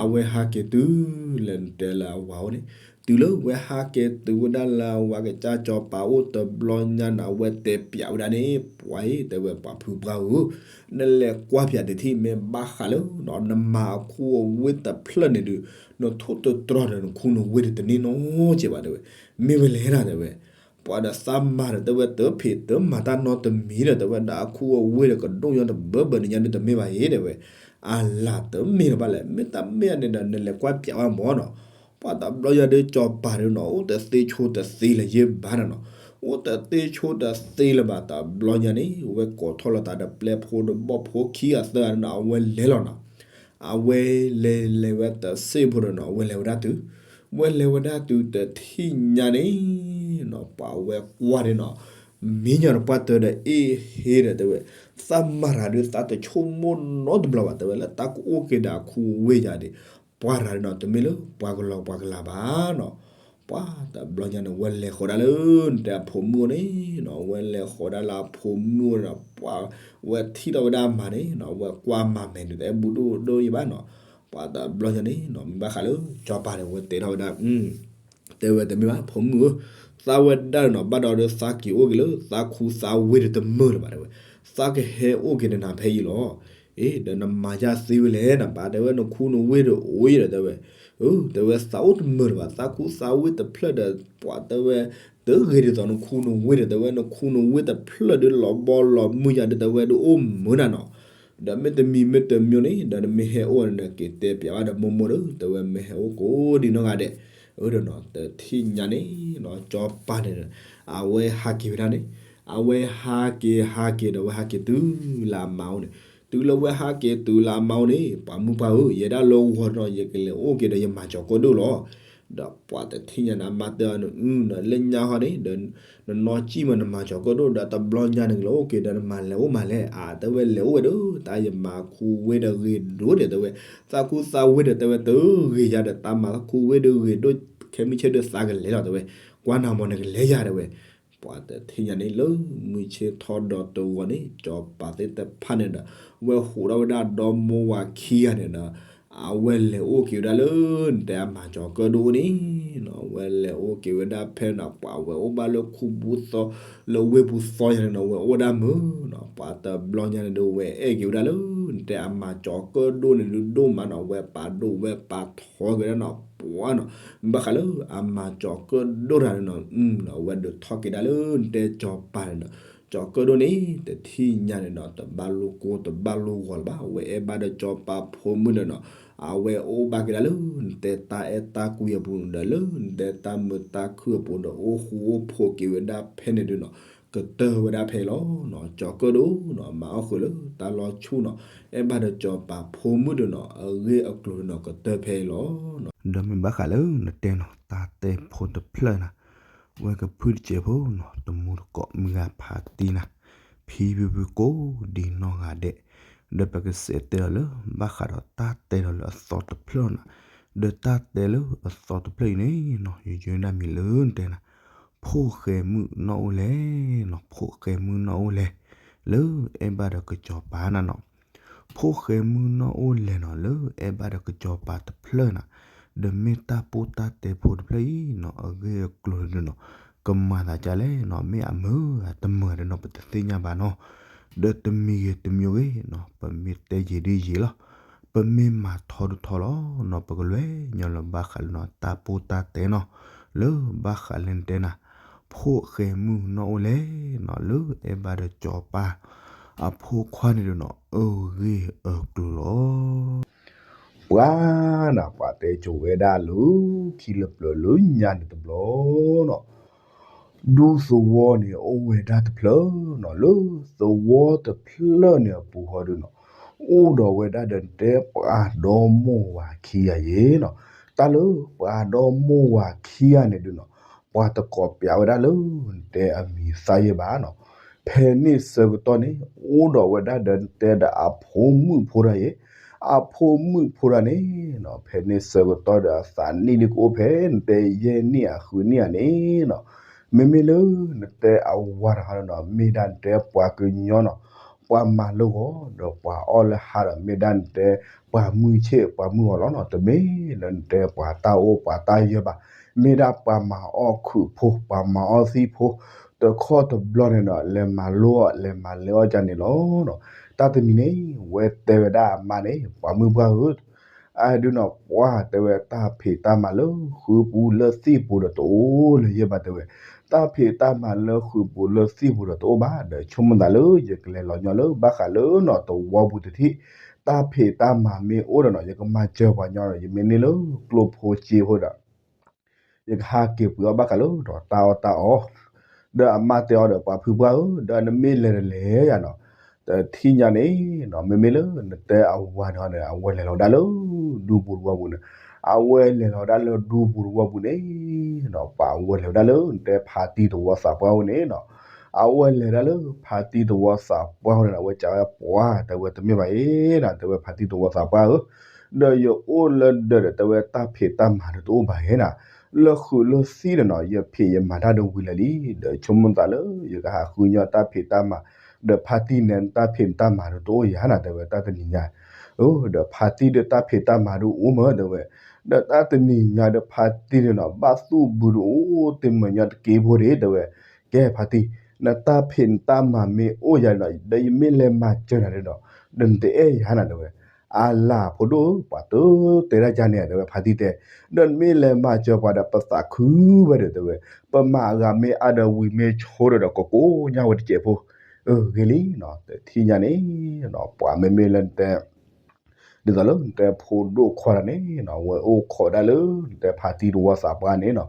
အဝဲဟးက့ၤတုၤလၢနတဲလၢအဝၤအိၣ်န့ၣ်, တုၤလၢဝဲဟးက့ၤတုၤဝဲဒၣ်လၢအဝၤကစၢ်ကၠီၤပၤအိၣ်တဘျီညါန့ၣ် အဝဲတဲပျးဝဲဒၣ်န့ၣ် ပှၤအံၤ တဲဝဲပှၤဖုပှၢ်ဧၢ, နလဲၤကွၢ်ပျးတထံၣ် မ့ၢ်ဘၣ်ဃးလၢ နမၤအခူအဝ့ၢ်တဖျၢၣ်န့ၣ်ဒုး နထိၣ်တတြီၤဒီးနခူနဝ့ၢ်ဒုးတန့ၢ်နီတစဲးဘၣ်တဲဝဲ, မ့ၢ်ဝဲလဲၣ်ဒၣ်တဲဝဲ ပှၤဒီးသးမၤဒီးတဲဝဲ တဖံးတမၤတၢ်နီတမံၤဒီးတဲဝဲ ဒီးအခူအဝ့ၢ်ဒီးကဒိၣ်ညီတဘၢဘၢန့ၣ်ညါဒုးတမ့ၢ်ဘၣ်အံၤတဲဝဲ, အလၤတမ့ၢ်လၢၤဘၣ်လဲၣ်, မ့ၢ်တၢ်မ့ၢ်န့ၣ်ဒီး နလဲၤကွၢ်ပျးဝဲမၢ်နီၤ. ပှၤတဘျီညါဒုးကၠီၤပၤဒုးနီၤ အိၣ်တသ့ဆိတသ့လၢၤယဲၢ်ဘၣ်နီၤနီၤ, အိၣ်တသ့ဆိတသ့လၢၤဘၣ် တဘျီညါန့ၣ် ဝဲကိးထီၣ်လိာ်သးဒီးပျဲၢ်ဖိဒီးဘီၣ်ဖိခံဂၤသၢဂၤန့ၣ်နီၤ အဝဲလဲၤလီၤနီၤ. အဝဲလဲၤလဲၤဝဲတစ့ၢ်ဖိဒီးနီၤ အဝဲလဲၤဝဲဒၣ်တုၤ, ဝဲလဲၤဝဲဒၣ်တုၤတထံၣ်ညါန့ၣ်နီၤ ပှၤဝဲကွၢ်ဒၣ်နီၤ မံညီၤဒီးပှၢ်တၢၢ်ဒီးအ့ၣ်ဟ့ဒီးတဲဝဲ, သးမၤတၢ်ဒုးသးတဆိကမိၣ်နီတဘျီဘၣ်တဲဝဲ လၢတၢ်ကအိၣ်က့ၤဒီးအခူအဝ့ၢ်ယၤဒံး, ပှၤတၢ်ဒုးနီၤ တမ့ၢ်လၢပှၤကလီၤပှၤကလၤဘၣ်နီၤ. ပှၤတဘျီညါန့ၣ် ဝဲလဲၤဃီၤဒၣ်လၢနတဲအဖိမုၣ်အိၣ်န့ၣ်နီၤ ဝဲလဲၤဃီၤဒၣ်လၢအဖိမုၣ်အိၣ်န့ၣ်နီၤ ပှၤဝဲထံၣ်ထီၣ်ဝဲဒၣ်အမါန့ၣ်နီၤ ဝဲကွၢ်မါမဲာ်န့ၣ် တအဲၣ်ဘူးဒိၣ်ဒိၣ်ယံၤဘၣ်နီၤ. ပှၤတဘျီညါန့ၣ်နီၤ မ့ၢ်ဘၣ်ဃးလၢကၠီၤပၤန့ၣ် ဝဲတဲထီၣ်ဝဲဒၣ် တဲဝဲတမ့ၢ်ဘၣ် ဖိမုၣ်ဧၢ, သးဝဲဒၣ်န့ၣ်နီၤ ဘၣ်ဒီးဒီးသးက့ၤအိၣ်က့ၤလၢ သးခူသးဝ့ၢ်ဒီးတမုာ်လၢၤဘၣ်တဲဝဲ, သးကဟဲအိၣ်က့ၤဒီးနၤဖဲအံၤလီၤ. အ့ ဒီးနမၤယၢ်သ့ဝဲလဲၣ် နဘၣ်တဲဝဲ နခူနဝ့ၢ်ဒီးအိၣ်အံၤဒီးတဲဝဲ, အၢ တဲဝဲသးအိၣ်တမုာ်လၢၤဘၣ် သးခူသးဝ့ၢ်တဖျၢၣ်ဒီး ပှၤတဲဝဲ တဂ့ၤဒ်သိးနခူနဝ့ၢ်ဒီးတဲဝဲ နခူနဝ့ၢ်တဖျၢၣ်ဒီးလီၤဘီလီၤမုၢ်ယၤဒီးတဲဝဲဒုးအိၣ်မုာ်နၤနီၤ. ဒီးမ့တမံၤမ့တမံၤန့ၣ် ဒီးနမ့ၢ်ဟဲအိၣ်န့ၣ်ဒီး က့ၤတဲပျးဘၣ်ဒီးမိၢ်မိၢ်ဒီး တဲဝဲမ့ၢ်ဟဲအိၣ်ကိးဒံနီၢ်ဂၤဒဲး, အၢဒီးနီၤ တထံၣ်ညါန့ၣ်နီၤ ကၠီၤပၤန့ၣ်ဒီး အဝဲဟးက့ၤဝဲဒၣ်န့ၣ်, အဝဲဟးက့ၤဟးက့ၤဒီး အဝဲဟးက့ၤတုၤလၢအမါအိၣ်န့ၣ်, တုၤလၢဝဲဟးက့ၤတုၤလၢအမါအိၣ်န့ၣ် ပှၤမုၢ်ပှၢ်ဧၢ ယဲဒၣ်လၢဂီၤဒီး ယကလဲၤအိၣ်က့ၤဒီးယမၤကၠီၤကၢၣ်ဒိၣ်လီၤ. ဒီးပှၤတထံၣ်ညါန့ၣ် အမါတဲအီၤန့ၣ် အု လၢညါဟီန့ၣ်ဒီး နနီၢ်ကံၢ်မး နမၤကၠီၤကၢၣ်ဒိၣ်ဒီး တဘျီညါန့ၣ် ကလဲၤအိၣ်က့ၤဒီးနမၤလဲၤအိၣ်မးလဲၣ်, အတဲဝဲလဲၤအိၣ်ဝဲဒီး တၢ်ယမၤခူဝ့ၢ်ဒီးဂ့ၤဒိၣ်ဒဲး တဲဝဲ, သးခူသးဝ့ၢ်ဒီးတဲဝဲတဂ့ၤယၤဒီး တၢ်မၤခူဝ့ၢ်ဒီးဂ့ၤဒိၣ် ခဲမုၢ်ဆ့ၣ်ဒီးသးကလဲၤလီၤ တဲဝဲ, ကွၢ်နၤမး နကလဲၤယၤ တဲဝဲ. ပှၤတထံၣ်ညါန့ၣ် လၢမုၢ်ဆ့ၣ်ထီၣ်ဒီးတဂီၤန့ၣ် ကၠီၤပၤသ့ၣ်တဖၣ်န့ၣ်ဒီး ဝဲဟူးထီၣ်ဝဲဒၣ်ဒီမိၢ်ဝၤခံဂၤန့ၣ်ဒီး အဝဲလဲၤအိၣ်က့ၤဝဲဒၣ်လၢ နတဲအမၤကၠီၤကၢၣ်ဒိၣ်အိၣ်န့ၣ်နီၤ, ဝဲလဲၤအိၣ်က့ၤဝဲဒၣ်ဖဲန့ၣ်နီၤ, ပှၤဝဲအိၣ်ဘၣ်လၢခူပူၤသီ လၢဝ့ၢ်ပူၤသီယၤန့ၣ်နီၤ ဝဲအိၣ်ဝဲဒၣ်မုာ်နီၤ, ပှၤတဘျီညါန့ၣ်ဒီး ဝဲအဲၣ်က့ၤဝဲဒၣ်လၢ နတဲအမၤကၠီၤကၢၣ်ဒိၣ်န့ၣ်ဒုးဒိၣ်မးနီၤ, ဝဲပာ်ဒိၣ်ဝဲပာ်ထီက့ၤဝဲဒၣ်နီၤ, ပှၤနီၤ, ဘၣ်ဃးလၢအမၤကၠီၤကၢၣ်ဒိၣ်တၢ်န့ၣ်နီၤ, အဝဲဒုးထီၣ်က့ၤဒၣ်လၢ နတဲကၠီၤပၤန့ၣ်ဒီး ကၠီၤကၢၣ်ဒိၣ်န့ၣ် တထံၣ်ညါန့ၣ်နီၤ တဘၣ်လိာ်ကိၢ်တဘၣ်လိာ်ဂီၤလၢၤဘၣ်, အဝဲအဲၣ်ဘၣ်ဒီးကၠီၤပၤဖိမုၣ်ဒီးနီၤ, အဝဲအိၣ်ဘၣ်က့ၤဒၣ်လၢ နတဲတၢ်အဲၣ်တၢ်ကွံအပူၤဒီး လၢနတဲတၢ်မုာ်တၢ်ခုၣ်အပူၤဒီး အိၣ်ဃူအိၣ်ဖိးက့ၤဝဲဒၣ်ဖဲန့ၣ်ဒုးနီၤ, ကတၢၢ်ဝဲဒၣ်ဖဲအံၤလီၤနီၤ, ကၠီၤကၢၣ်ဒိၣ်နီၤ မၤအီၣ်ဃုာ်လၢတၢ်လီၤဆူၣ်နီၤ, အဲၣ်ဘၣ်ဒီးကၠီၤပၤဖိမုၣ်ဒီးနီၤ အဂ့ၢ်အကျိၤဒီးနီၤ ကတၢၢ်ဖဲအံၤလီၤနီၤ, ဒီးမ့ၢ်ဘၣ်ဃးလၢနတဲနီၤ တၢ်တဲဖိတဖျၢၣ်နၤ ဝဲကဖုတစဲးဖိနီၤ တမူတကိးမုၢ်ဂၤဖးတံၢ်နၤ, ဖံဖုဖုကိးဒံနီၢ်ဂၤဒဲး, ဒီးပကစးတဲဒီးလၢ ဘၣ်ဃးဒီးတၢ်တဲဒီးလၢအသီတဖျၢၣ်နၤ, ဒီးတၢ်တဲလၢအသီတဖျၢၣ်အံၤန့ၣ်နီၤ ယယဲဒၣ်မံၤလၢနတဲနၤ, ဖိၣ်ဃဲမုၣ်နီၢ်အိၣ်လဲၣ်နီၤ ဖိၣ်ဃဲမုၣ်နီၢ်အိၣ်လဲၣ်, လၢအဲၣ်ဘၣ်ဒီးကစီၤပၤနၤနီၤ ဖိၣ်ဃဲမုၣ်နီၢ်အိၣ်လဲၣ်နီၤ လၢအဲၣ်ဘၣ်ဒီးကစီၤပၤတဖျၢၣ်နၤ, ဒီးမ့ၢ်တၢ်ပိၢ်တၢ်တဲဖိတဖျၢၣ်အံၤနီၤ အဂ့ၢ်အကျိၤဒုးနီၤ ကမၤသးဒ်လဲၣ်နီၤ မ့ၢ်အမုာ်အတမုာ်ဒီးနီၤ ပတသ့ၣ်ညါဘၣ်နီၤ, ဒီးတမံၤဂ့ၤတမံၤဂ့ၤနီၤ ပမ့ၢ်တဲယံာ်ဒ်ယံာ်လီၤ, ပမ့ၢ်မၤထီဒုးထီလီၤနီၤ ပကလဲၤညီလၢဘၣ်ဃးလၢနီၤ တၢ်ပိၢ်တၢ်တဲနီၤ, လၢဘၣ်ဃးလၢနတဲနၤ, ဖိၣ်ဃဲမုၣ်နီၣ်အိၣ်လဲၣ်နီၤ လၢအဲၣ်ဘၣ်ဒီးစီၤပၤအဖိခွါန့ၣ်ဒုးနီၤ အဂ့ၢ်အကျိၤလီၤ. ပှၤနၤ ပှၤတဲကိၤဝဲဒၣ်လၢခံလၢပျၢၤလၢညါန့ၣ်တဘျီနီၤ ဒူသဝီန့ၣ်အိၣ်ဝဲဒၣ်တဖျၢၣ်နီၤ လၢသဝီတဖျၢၣ်န့ၣ်အပူၤဃီဒုးနီၤ အိၣ်ဒီးဝဲဒၣ်ဒီးနတဲပှၤဒီမိၢ်ဝၤခံဂၤယဲနီၤ. တၢ်လၢပှၤဒီမိၢ်ဝၤခံဂၤန့ၣ်ဒုးနီၤ ပှၤတကိးပျးဝဲဒၣ်လၢနတဲအမံၤသၣ်ယဲၢ်ဘၣ်နီၤ. ဖဲန့ၣ်ဆၢကတီၢ်န့ၣ် အိၣ်ဒီးဝဲဒၣ်ဒီးနတဲဒီးအဖိမုၣ်ဖိတၢ်ယဲၢ် အဖိမုၣ်ဖိတၢ်န့ၣ်နီၤ ဖဲန့ၣ်ဆၢကတီၢ်ဒီးအသးနံၣ်ဒုးကအိၣ်ဖဲနတဲယဲၢ်နံၣ်အဃုနံၣ်ဧါန့ၣ်နီၤ. မ့မ့ၢ်လၢနတဲအဝၤတဂၤန့ၣ်နီၤ မ့ၢ်ဒၣ်နတဲပှၤကညီနီၤ ပှၤမၤလၢဂီၤ ဒီးပှၤအီၣ်လၢဟါဒီး မ့ၢ်ဒၣ်နတဲပှၤမုၢ်ဆ့ၣ်ပှၤမုၢ်ဂီၤလီၤနီၤ. တမ့ၢ်လၢနတဲပှၤတၢ်အိၣ်ပှၤတၢ်ယၢၤဘၣ် မ့ၢ်ဒၣ်ပှၤမၤအီၣ်ခုးဖိ ပှၤမၤအီၣ်သံၣ်ဖိ တခီတဘျီန့ၣ်နီၤ လဲၤမၤလိအီၣ် လဲၤမၤလဲၤအီၣ်ကန့ၣ်လီၤနီၤ. တၢ်တနံၤန့ၣ် ဝဲတဲဝဲဒၣ်အမါန့ၣ် ပှၤမုၢ်ပှၢ်ဧၢ အဒုးနီၤ ပှၤတဲဝဲတၢ်ဖံးတၢ်မၤလၢဃုပူၤလၢသံၣ်ပူၤဒီးတအိၣ်လၢၤယဲၢ်ဘၣ်တဲဝဲ, တၢ်ဖံးတၢ်မၤလၢဃုပူၤလၢသံၣ်ပူၤဒီးတအိၣ်ဘၣ် ဒီးဆိကမိၣ်သးလၢယကလဲၤလီၤညီလၢဘၣ်ဃးလၢနီၤသဝီပူၤတထံၣ်, တၢ်ဖံးတၢ်မၤမ့ၢ်အိၣ်ဒီးနီၤ ယကမၤစၢၤပှၤညီဒီး ယမ့ၢ်န့ၢ်လၢကျိဖိစ့ဖိဒီး ယကဟးက့ၤပှ့ၤအီၣ်ဘၣ်ဃးလၢဒီးတၢ်အီၣ်တၢ်အီ, ဒီးအမါတဲအီၤဒီး ပှၤဖုပှၢ်ဧၢ ဒီးနမ့ၢ်လဲၤတလဲၤယၤနီၤ, တထံၣ်ညါန့ၣ်နီၤ မ့မ့ၢ်လၢနတဲအဝၤန့ၣ်န့ၣ် အဝဲလဲၤလီၤဝဲဒၣ်လၢ ဒူပူၤတဝီပူၤန့ၣ်, အဝဲလဲၤလီၤဝဲဒၣ်လၢဒူပူၤတဝီပူၤန့ၣ်နီၤ ပှၤအဝဲလဲၤဝဲဒၣ်လၢနတဲဖါတံၢ်တဝီသးပှၢ်အိၣ်န့ၣ်နီၤ, အဝဲလဲၤဒၣ်လၢဖါတံၢ်တဝီသးပှၢ်အိၣ်န့ၣ် အဝဲစံးဝဲပှၤ တဲဝဲတမ့ၢ်ဘၣ်အံၤနီၤ တဲဝဲဖါတံၢ်တဝီသးပှၢ်ဧၢ ဒီးယအိၣ်လၢဒၢးဒီး တဲဝဲတၢ်ဖံးတၢ်မၤဒီးတအိၣ်ဘၣ်ဧါနီၤ, လၢဃုာ်လၢသံဒီးနီၤ ယဖံးယမၤတၢ်ဒီးဝံၤလၢာ်လံ, ဒီးဆိကမိၣ်သးလၢ ယကဟးဃုညီတၢ်ဖံးတၢ်မၤ, ဒီးဖါတံၢ်န့ၣ် တၢ်ဖံးတၢ်မၤဒီးတအိၣ်ဧါနီၤ တဲဝဲတၢ်တနံၤညါ, ဒီးဖါတံၢ်ဒီးတၢ်ဖံးတၢ်မၤဒီးအိၣ်မး တဲဝဲ, ဒီးတၢ်တနံၤညါဒီးဖါတံၢ်န့ၣ်နီၤ ဘၣ်သူၣ်ဘုးဒီးအိၣ်တ့ၢ်မုာ်ညီတက့ဖိဒံး တဲဝဲ, ကဲဖါတံၢ် နတၢ်ဖံးနတၢ်မၤမ့ၢ်အိၣ်ယၤဒီး ဒီးယမ့ၢ်လဲၤမၤစၢၤနၤဒီး ဒီးနတအဲၣ်ယၤနီၤ တဲဝဲ, အလၤဖိဒိၣ်ဧၢ ပှၤတတဲဒၣ်ယၤန့ၣ် တဲဝဲဖါတံၢ်တဲ, ဒီးနမ့ၢ်လဲၤမၤစၢၤပှၤဒီးပသးခုဝဲဒီး တဲဝဲ, ပမၤအဂၤမ့ၢ်အါဒီးဝံၤမ့ၢ်ဆိဒီးဒီး ကကိးညါဝဲတစဲးဖိ, အဂ့ၤလံနီၤ တထံၣ်ညါန့ၣ်နီၤ ပှၤမ့မ့ၢ်လၢနတဲ ဒ်သိးလၢနတဲဖိဒိၣ်ခွါတဂၤန့ၣ်နီၤ အဝဲအိၣ်ခိးဒၣ်လၢ နတဲဖါတံၢ်တဝီသးပှၢ်န့ၣ်နီၤ,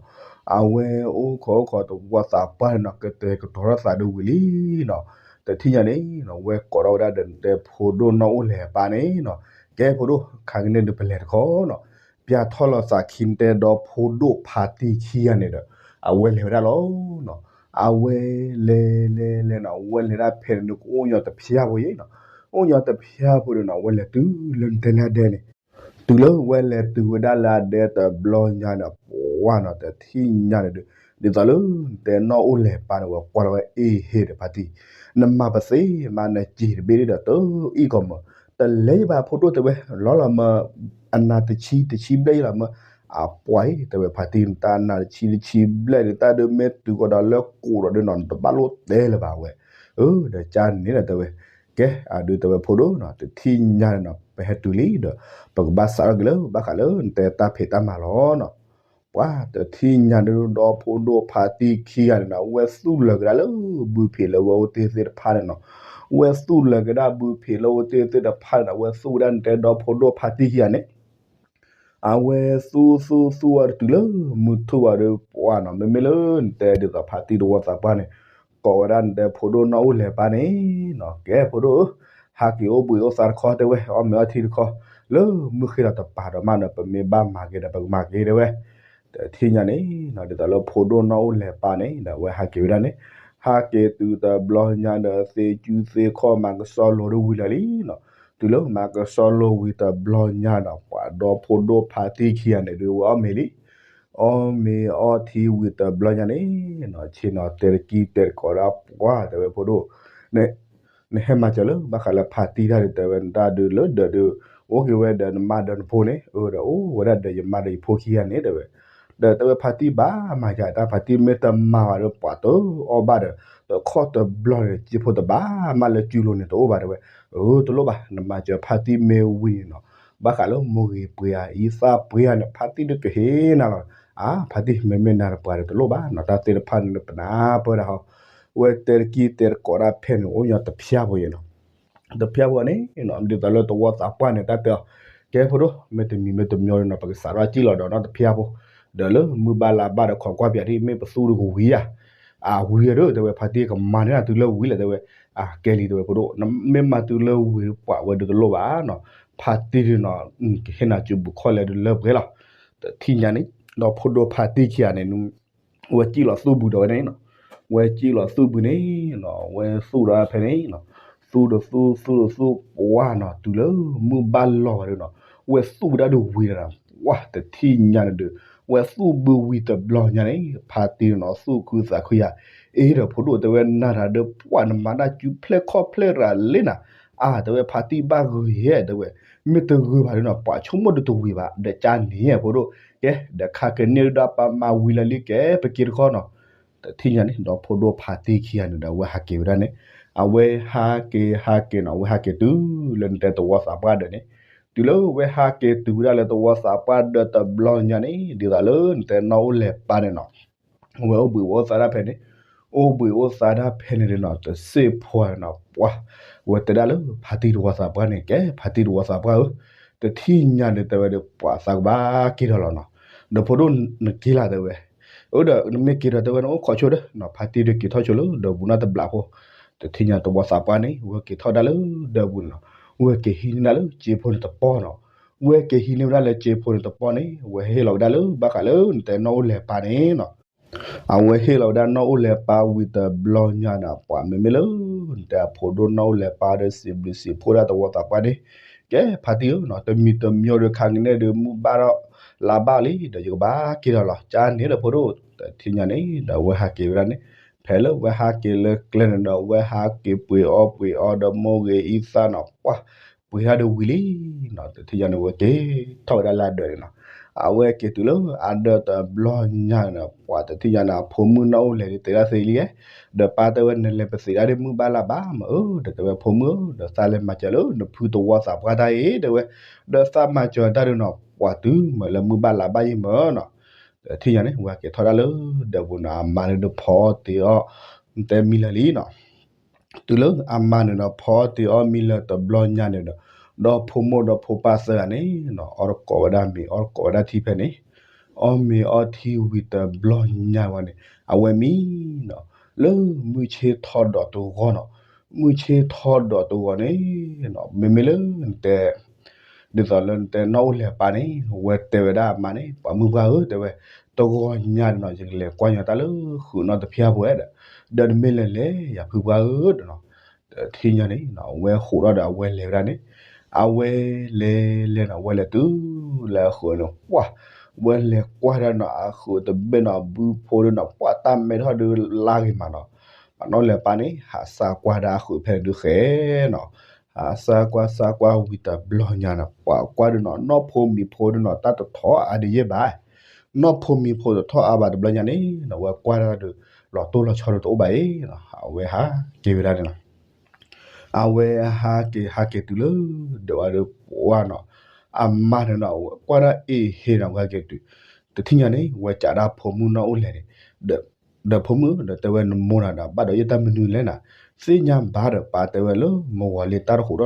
အဝဲအိၣ်ခိးအိၣ်ခိးတဝီသးပှၢ်န့ၣ်နီၤ ကတဲာ်ကတီၤထီၣ်သးဒီးဝံၤလံနီၤ, တထံၣ်ညါန့ၣ်နီၤ ဝဲကိးထီၣ်ဝဲဒၣ်ဒီးနတဲဖိဒိၣ်နီၢ်အိၣ်လဲၤပၢ်န့ၣ်နီၤ, ကဲဖိဒိၣ် ခါကန့ၣ်ဒုးပလဲၤတခီနီၤ, ပျၢ်ထီၣ်လီၤသးခံနတဲဒီဖိဒိၣ်ဖါတံၢ်ခံဂၤန့ၣ်ဒီး အဝဲလဲၤဝဲဒၣ်လီၤနီၤ, အဝဲလဲၤလဲၤလဲၤလဲၤနီၤ အဝဲလဲၤဒၣ်ဖဲန့ၣ် ကအိၣ်ညီတဖျၢၣ်ဖိယဲနီၤ, အိၣ်ညီတဖျၢၣ်ဖိဒီးနီၤ အဝဲလဲၤတုၤလၢနတဲလၢအဒဲန့ၣ် တုၤလၢဝဲလဲၤတုၤဝဲဒၣ်လၢအဒဲတဘျီညါန့ၣ် ပှၤနီၤ တထံၣ်ညါန့ၣ်ဒုး ဒ်သိးလၢ နတဲနီၢ်အိၣ်လဲၤပၢ်န့ၣ် ဝဲကွၢ်လီၤဝဲအ့ၣ်ဟ့ၣ်ဒီးဖါတံၢ်, နမၤပသ့မး နစံာ်တဘ့ၣ်ဒီး တအံၣ်ကီးမး, တလဲၤဘၣ်ဖိဒိၣ်တဲဝဲ လီၤလီၤမး အနၤတဆံတဆံဘျဲၣ်ယဲလီၤမး, အပှၤအံၤ တဲဝဲဖါတံၢ် နတၢ်နၤတဆံတဆံဘျဲၣ်ဒီး တၢ်ဒုးမ့ၢ်တုၤကီးဒီးလၢကိးဒီးဒုးနီၤ နတဘၣ်လိၣ်တဲလၢၤဘၣ်ဝဲ, အၢ ဒီးကန့ၣ်ဒီးတဲဝဲ ကဲ အဒုးတဲဝဲဖိဒိၣ်နီၤ တထံၣ်ညါန့ၣ်နီၤ ပဟဲတုၤလံဒီး ပကဘၣ်စးထီၣ်က့ၤလၢ ဘၣ်ဃးလၢနတဲတၢ်ဖံးတၢ်မၤလီၤနီၤ, ပှၤတထံၣ်ညါန့ၣ်ဒီး ဖိဒိၣ်ဖါတံၢ်ခံဂၤန့ၣ်နီၤ ဝဲသူၣ်လၢာ်ကဒါလၢ ဘုဖံးလၢဝဲအိၣ်တ့ၢ်သ့ၣ်တဖၣ်န့ၣ်နီၤ, ဝဲသူၣ်လၢာ်ကဒါဘုဖံးလၢအိၣ်တ့ၢ်သ့ၣ်တဖၣ်န့ၣ်နီၤ ဝဲသူၣ်ဝဲဒၣ်နတဲဒီဖိဒိၣ်ဖါတံၢ်ခံဂၤန့ၣ် အဝဲသူၣ်သူၣ်သူၣ်ဝဲဒီးတုၤလၢမုၢ်ထူၣ်ဘၣ်ဒီးပှၤနီၤ မ့မ့ၢ်လၢနတဲဒ်သိးဖါတံၢ်တဝီသးပှၢ်န့ၣ် ကိးဝဲဒၣ်နတဲဖိဒိၣ်နီၢ်အိၣ်လဲၤပၢ်န့ၣ်နီၤ ကဲဖိဒိၣ်ဧၢ, ဟးက့ၤအိၣ်ဘှံးအိၣ်သါတခီတဲဝဲ အီၣ်မ့ၤအီထံတခီ လၢမုၢ်ဃ့လီၤတပၤဒီးမးဒီး ပမ့ၢ်ဘၣ်မၤက့ၤဒီး ပကမၤက့ၤတဲဝဲ, တထံၣ်ညါန့ၣ်နီၤ ဒ်သိးလၢဖိဒိၣ်နီၢ်အိၣ်လဲၤပၢ်န့ၣ်ဒီး အဝဲဟးက့ၤဝဲဒၣ်န့ၣ်, ဟးက့ၤတုၤတဘျီညါဒီး သ့စုသ့ခီၣ်မၤကဆှီလိာ်ဒီးဝံၤလၢာ်လံနီၤ, တုၤလၢမၤကဆှီလိာ်ဝံၤတဘျီညါဒီး ပှၤဒီဖိဒိၣ်ဖါတံၢ်ခံဂၤန့ၣ်ဒုး ဝဲအီၣ်မ့ၤလံ အီၣ်မ့ၤအီထံဝံၤတဘျီညါန့ၣ်နီၤ ဆ့ၣ်နီၤတဲတကံတဲတကိးဒၣ်ပှၤတဲဝဲဖိဒိၣ်, နဟဲမၤစၢၤလၢ ဘၣ်ဃးလၢဖါတံၢ်တၢ်ဒုးတဲဝဲ နတၢ်ဒုးလၢဒၢးဒုး အိၣ်က့ၤဝဲဒီးနမါဒီးနဖိန့ၣ် အၢ ဒီးအိၣ်ဝဲဒၣ်ဒီးယမါဒီးယဖိခံဂၤန့ၣ်တဲဝဲ, ဒီးတဲဝဲဖါတံၢ်ဘၣ်မၤယၤ တၢ်ဖါတံၢ်မ့ၢ်တမၤဘၣ်ဒီးပှၤတအီၣ်ဘၣ်ဒီး တခီတဘျီန့ၣ် ကၠံၣ်ဖိတဘၣ်မးလၢစုလိၤန့ၣ်တအိၣ်ဘၣ်တဲဝဲ, အၢ တလိၣ်ဘၣ် နမၤစၢၤဖါတံၢ်မ့ၢ်ဝံၤန့ၣ်နီၤ ဘၣ်ဃးလၢမိၢ်ဂ့ၤပှ့ၤဧါ အံသၣ်ပှ့ၤဧါန့ၣ် ဖါတံၢ်ဒုးကဟ့ၣ်နၤလီၤ, အါ ဖါတံၢ် မ့မ့ၢ်နၤတပှၤဒီးတလိၣ်ဘၣ်နီၤ, တၢ်သ့ၣ်တဖၣ်န့ၣ်ပနၢ်ပၢၢ်ဒၣ်ဟီ, ဝဲတဲတကံၢ်တဲတကိးဒၣ်ဖဲန့ၣ် အိၣ်ညီတဖၠါဖိယဲနီၤ, တဖၠါဖိန့ၣ်နီၤ ဒ်သိးလၢတဝီသးပှၢ်န့ၣ် တၢ်တဲအီၤ, ကဲဖိဒိၣ် မ့ၢ်တမံၤမ့ၢ်တမံၤဒီးနီၤ ပကစးထီၣ်စံၣ်လီၤဒီးနီတဖၠါဖိ, ဒီးလၢမုၢ်ဘၣ်လါဘၣ်ဒီးခိးကွၢ်ပၠးဒ်မ့ၢ်ပသူၣ်ဒီးကဝံၤဧါ, အဝံၤဒီးတဲဝဲ ဖါတံၢ်ကမၤန့ၢ်နၤတုၤလၢဝံၤလဲၣ်တဲဝဲ, အကဲလံတဲဝဲ ဖိဒိၣ် နမ့ၢ်မၤတုၤလၢဝံၤပှၤဝဲဒီးတလိၣ်ဘၣ်နီၤ, ဖါတံၢ်ဒုးနီၤ ကဟ့ၣ်နၤစုပူၤခီၣ်လဲၤဒုးလၢပှဲၤလီၤ, တထံၣ်ညါန့ၣ် ဒီးဖိဒိၣ်ဖါတံၢ်ခံဂၤန့ၣ် ဝဲစံၣ်လီၤသူၣ်ဘုးဒီးဝဲန့ၣ်နီၤ, ဝဲစံၣ်လီၤသူၣ်ဘုးန့ၣ်နီၤ ဝဲသူၣ်ဒီးဖဲန့ၣ်နီၤ, သူၣ်ဒီးသူၣ် သူၣ်ဒီးသူၣ် ပှၢ်နီၤ တုၤလၢမုၢ်ဘၣ်လီၤဘၣ်ဒီးနီၤ, ဝဲသူၣ်ဝဲဒၣ်ဒီးဝံၤဒီးနီၤ, ပှၢ်တထံၣ်ညါန့ၣ်ဒီး ဝဲသူၣ်ဘုးဝံၤတဘျီညါန့ၣ် ဖါတံၢ်နီၤ သူၣ်ခုသးခုယၤ, အ့ဒီးဖိဒိၣ်တဲဝဲ နၤတၢ်ဒီးပှၢ်နမၤတၢ်စုဖျဲၣ်ခီၣ်ဖျဲၣ်ရၤလံနၤ, အါ တဲဝဲ ဖါတံၢ်ဘၣ်ဂုာ်ယဲၢ်တဲဝဲ, မ့ၢ်တဂုာ်ဘၣ်ဒီးနီၤ ပှၤဆိကမိၣ်ဒုးတဝံၤဘၣ် ဒီးကါန့ၣ်ဖိဒိၣ်, ကဲ ဒီးခါက့ၤန့ၢ်ဒၣ်ပမၤဝံၤလၢာ်လံ ကဲပက့ၤတခီနီၤ, တထံၣ်ညါန့ၣ် ဒီးဖိဒိၣ်ဖါတံၢ်ခံဂၤန့ၣ်ဒီး အဝဲဟးက့ၤဝဲဒၣ်န့ၣ်, အဝဲဟးက့ၤဟးက့ၤနီၤ အဝဲဟးက့ၤတုၤလၢနတဲတဝီသးပှၢ်ဒီးန့ၣ်, တုၤလၢဝဲဟးက့ၤတုၤဝဲဒၣ်လၢတဝီသးပှၢ်ဒီးတဘျီညါန့ၣ် ဒ်သိးလၢနတဲနီၢ်အိၣ်လဲၤပၢ်န့ၣ်နီၤ အဝဲအိၣ်ဘှံးအိၣ်သါဒၣ်ဖဲန့ၣ်, အိၣ်ဘှံးအိၣ်သါဒၣ်ဖဲန့ၣ်ဒီးနီၤ တစ့ၢ်ဖိနီၤ ပှၢ်, ဝဲတဲဒၣ်လၢဖါတံၢ်တဝီသးပှၢ်န့ၣ် ကဲ ဖါတံၢ်တဝီသးပှၢ်ဧၢ, တထံၣ်ညါဒီးတဲဝဲဒီး ပှၤသးကဘၣ်က့ၤထီၣ်လီၤနီၤ, ဒီးဖိဒိၣ်နက့ၤလၢ်တဲဝဲ, အၢ ဒီးနမ့ၢ်က့ၤဒီးတဲဝဲ နအိၣ်ခိးဆိဒီးနီၤ ဖါတံၢ်ဒီးက့ၤထီၣ်ဆိလၢဒီပူၤနီတဘျီဖိ, တထံၣ်ညါတဝီသးပှၢ်န့ၣ် ဝဲက့ၤထီၣ်ဒၣ်လၢဒီပူၤန့ၣ်နီၤ, ဝဲက့ၤဟံးန့ၢ်ဒၣ်လၢစ့ဖိန့ၣ်တပီၢ်နီၤ, ဝဲက့ၤဟံးန့ၢ်ဝဲဒၣ်လၢစ့ဖိန့ၣ်တပီၢ်န့ၣ် ဝဲဟ့ၣ်လီၤဝဲဒၣ်လၢဘၣ်ဃးလၢနတဲနီၢ်အိၣ်လဲၤပၢ်န့ၣ်နီၤ အဝဲဟ့ၣ်လီၤဝဲဒၣ်နီၢ်အိၣ်လဲၤပၢ်ဝံၤတဘျီညါန့ၣ် ပှၤမ့မ့ၢ်လၢ နတဲအဖိဒိၣ်နီၢ်အိၣ်လဲၤပၢ်ဒီးစံးဘျုးစံးဖှိၣ်ဒၣ်တဝီသးပှၢ်န့ၣ်, ကဲဖါတံၢ်ဧၢနီၤ တမံၤတမံၤဒီးခါကန့ၣ်ဒီးမုၢ်ဘၣ်ဒီး လါဘၣ်လံ ဒီးယကဘၣ်က့ၤထီၣ်လီၤ ကါန့ၣ်ဒီးဖိဒိၣ်, တထံၣ်ညါန့ၣ်ဒီးဝဲဟးက့ၤဝဲဒၣ်န့ၣ်, ဖဲလၢဝဲဟးက့ၤလၢကျဲန့ၣ်ဒီး ဝဲဟးက့ၤပှ့ၤအီပှ့ၤအီဒီးမိၢ်ဂ့ၤအံသၣ်နီၤ ပှၢ် ပှ့ၤတၢ်ဒီးဝံၤလံနီၤ တထံၣ်ညါန့ၣ် ဝဲက့ၤထီၣ်ဝဲဒၣ်လၢအဒၢးန့ၣ်နီၤ, အဝဲက့ၤတုၤလၢအဒၢးတဘျီညါန့ၣ်ဒီး ပှၢ်တထံၣ်ညါန့ၣ် အဖိမုၣ်နီၢ်အိၣ်လဲၤဒုးတဲဒၣ်သ့လံ, ဒီးပၢ်တဲဝဲ နလဲၤပသ့းဒၣ်ဒီးမုၢ်ဘၣ်လါဘၣ်မးဧၢ, ဒီးတဲဝဲဖိမုၣ်ဧၢ ဒီးသးလဲၤမၤစၢၤလၢနဖုတဝီသးပှၢ်တၢ်အံၤ တဲဝဲ, ဒီးသးမၤစၢၤတၢ်ဒီးနီၤ ပှၢ်တုၤမးလၢမုၢ်ဘၣ်လါဘၣ်ယံၤမးနီၤ တထံၣ်ညါန့ၣ် ဝဲက့ၤထီၣ်ဒၣ်လၢဒီပူၤန့ၣ် အမါန့ၣ်ဒီးဖီအီၣ်တ့ၤအီၣ် တဲမံလၢာ်လံနီၤ, တုၤလၢအမါန့ၣ်ဒီးဖီအီၣ်တ့ၤအီၣ်မံလၢာ်တဘျီညါန့ၣ်ဒီး ဒီးဖိမိၢ်ဒီးဖိပၢ်သၢဂၤန့ၣ်နီၤ အီၣ်တကိးဝဲဒၣ်မ့ၤ အီၣ်တကိးဝဲဒၣ်ထံဖဲန့ၣ်, အီၣ်မ့ၤအီထံဝံၤတဘျီညါဝဲန့ၣ် အဝဲမံနီၤ လၢမုၢ်ဆ့ၣ်ထီၣ်ဒီးတဂီၤနီၤ, မုၢ်ဆ့ၣ်ထီၣ်ဒီးတဂီၤန့ၣ်နီၤ မ့မ့ၢ်လၢနတဲ ဒ်သိးလၢနတဲနီၢ်အိၣ်လဲၤပၢ်န့ၣ် ဝဲတဲဝဲဒၣ်အမါန့ၣ် ပှၤမုၣ်ပှၢ်ဧၢ တဲဝဲ, တဂီၤညါဒီးနီၤ ယကလဲၤကွၢ်ညီတၢ်လၢဃုာ်နီၣ်တဖၠါဖိဝဲဒီး, ဒီးနမ့ၢ်လဲၤလဲၤယၤဖုပှၢ်ဧၢဒီးနီၤ, တထံၣ်ညါန့ၣ် အဝဲဃိးထီၣ်ဒီးအဝဲလဲၤဝဲဒၣ်န့ၣ်, အဝဲလဲၤလဲၤနီၤ ဝဲလဲၤတုၤလၢအဃုာ်န့ၣ် ပှၢ်, ဝဲလဲၤကွၢ်ဒၣ်နီၤ အဃုာ်တဘ့ၣ်နီၤ ဘုဖိဒီးနီၤ ပှၢ်တၢ်မဲထီၣ်ဒုးလါဂ့ၤမးနီၤ, ပှၤနီၣ်လဲၤပၢ်န့ၣ် ဟးစၢ်ကွၢ်ဒၣ်အဃုာ်ဖဲန့ၣ်ဒုးဃဲနီၤ, ဟးစၢ်ကွၢ်စၢ်ကွၢ်ဝံၤတဘျီညါနီၤ ပှၤကွၢ်ဒုးနီၤ နီၢ်ဖိမံၤဖိဒုးနီၤ တၢ်တထီၣ်အါဒံးယဲၢ်ဘၣ်, နီၢ်ဖိမံၤဖိတထီၣ်အါဘၣ်တဘျီညါန့ၣ်နီၤ ဝဲကွၢ်ဒၣ်ဒီး လီၤတိၢ်လီၤဆီဒီးတအိၣ်ဘၣ်အံၤနီၤ အဝဲဟးက့ၤဝဲဒၣ်န့ၣ်နီၤ အဝဲဟးက့ၤဟးက့ၤတုၤလၢ ဒီးဝဲဒီးပှၢ်နီၤ, အမါန့ၣ်နီၤ ဝဲကွၢ်ဒၣ်အ့ၣ်ဟ့နီၤ ဝဲဟဲက့ၤတုၤ, တထံၣ်ညါန့ၣ် ဝဲကးဒၣ်ဖိမုၣ်နီၢ်အိၣ်လဲၤန့ၣ်, ဒီးဖိမုၣ်ဒီးတဲဝဲ နမိၢ်နၤဒီး ဘၣ်ဒီးယဲၢ်တၢ်မနုၤလဲၣ်နၤ, သ့ၣ်ညါဘၣ်ဒီးပၢ်တဲဝဲလၢ မဝၤလံတၢ်တဃိး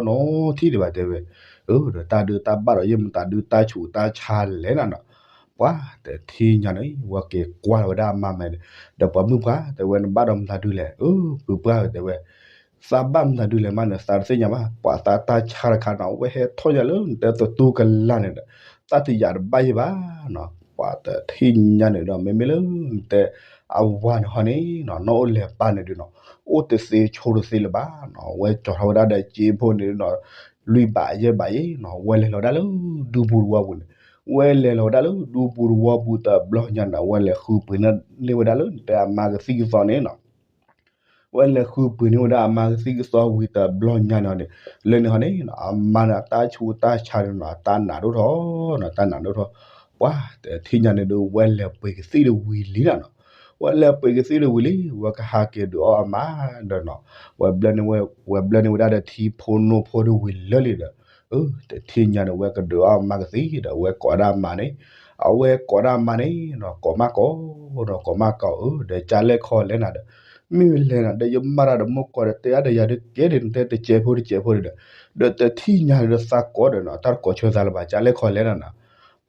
ထီၣ်နီတထံၣ်ဒံးဘၣ်တဲဝဲ, အၢ ဒီးတၢ်ဒုးတၢ်ဘၣ်ဒီးယဲၢ်မတၤဒုးတၢ်ဆူးတၢ်ဆါလဲၣ်နၤနီၤ, ပှၢ်တထံၣ်ညါန့ၣ် ဝဲက့ၤကွၢ်လီၤဝဲဒၣ်အမါမဲာ်န့ၣ်, ဒီးပှၤမုၣ်ပှၢ်တဲဝဲ နဘၣ်ဒီးမတၤဒုလဲၣ်, အၢ ပုၢ်ပှၢ်ဧၢတဲဝဲ, သးဘၣ်မတၤဒုလဲၣ်မးန့ၣ် သးတသ့ၣ်ညါဘၣ်, ပှၤသးတၢ်ဆါတခါနီၤ ဝဲဟဲထီၣ်ညါလၢနတဲသတူၢ်ကလာ်န့ၣ်ဒီး သးတယာ်တဘၣ်ယဲၢ်ဘၣ်နီၤ, ပှၤတထံၣ်ညါန့ၣ်ဒီး မ့မ့ၢ်လၢနတဲ အဝၤန့ၣ်ဟီန့ၣ်နီၤ နီၢ်အိၣ်လဲၤပၢ်န့ၣ်ဒုးနီၤ အိၣ်တသ့ဆိးတသ့လၢၤဘၣ်နီၤ, ဝဲကၠီၤထီၣ်ဝဲဒၣ်ဒီးစ့ဖိန့ၣ်နီၤ လွံၢ်ဘးယဲၢ်ဘးအံၤနီၤ ဝဲလဲၤလီၤဝဲဒၣ်လၢဒူပူၤတဝီပူၤန့ၣ်, ဝဲလဲၤလီၤဝဲဒၣ်လၢဒူပူၤတဝီပူၤတဘျီညါန့ၣ် ဝဲလဲၤဃုပှ့ၤန့ၢ်ဝဲဒၣ်လၢနတဲအမါကသံၣ်ကသီန့ၣ်နီၤ ဝဲလဲၤဃုပှ့ၤန့ၢ်ဝဲဒၣ်အမါကသံၣ်ကသီဝံၤတဘျီညါန့ၣ်န့ၣ်, လၢန့ၣ်ဟီန့ၣ် အမါန့ၣ်အတၢ်ဆူးတၢ်ဆါန့ၣ်နီၤ အတၢ်နာ်ဒိၣ်ထီၣ်နီၤ တၢ်နာ်ဒိၣ်ထီၣ်, ပှၤတထံၣ်ညါန့ၣ်ဒီး ဝဲလဲၤပှ့ၤကသံၣ်ဒီးဝံၤလံနၤနီၤ, ဝဲလဲၤပှ့ၤကသံၣ်ဒီးဝံၤလံ ဝဲကဟးက့ၤဒုးအီၣ်အမါဒီးနီၤ, ဝဲဘျၢန့ၢ်ဝဲဒၣ်ဒီးထံဖိနိဖိဒီးဝံၤလၢာ်လံဒီး, အၢ တထံၣ်ညါန့ၣ် ဝဲကဒုးအီၣ်အမါကသံၣ်ဒီး ဝဲကိးဒၣ်အမါန့ၣ်, အဝဲကိးဒၣ်မါန့ၣ်နီၤ ကိးမါကိးနီၤ ကိးမါကိးဧၢ ဒီးကၢ်လဲၣ်ခီလဲၣ်နၤဒီး မ့ၢ်လဲၤနၤဒီး ယမၤတၢ်ဒီးမိၢ်ကီၢ်ဒီး တဲအါဒီးယၤဒီး ကဲဒ်နတဲတစဲးဖိတစဲးဖိဒီး ဒီးတထံၣ်ညါဒီးသးကိးဒီးနီၤ တၢ်တကိးဆၢသးလၢၤဘၣ် ကၢ်လဲၣ်ခီလဲၣ်နၤနီၤ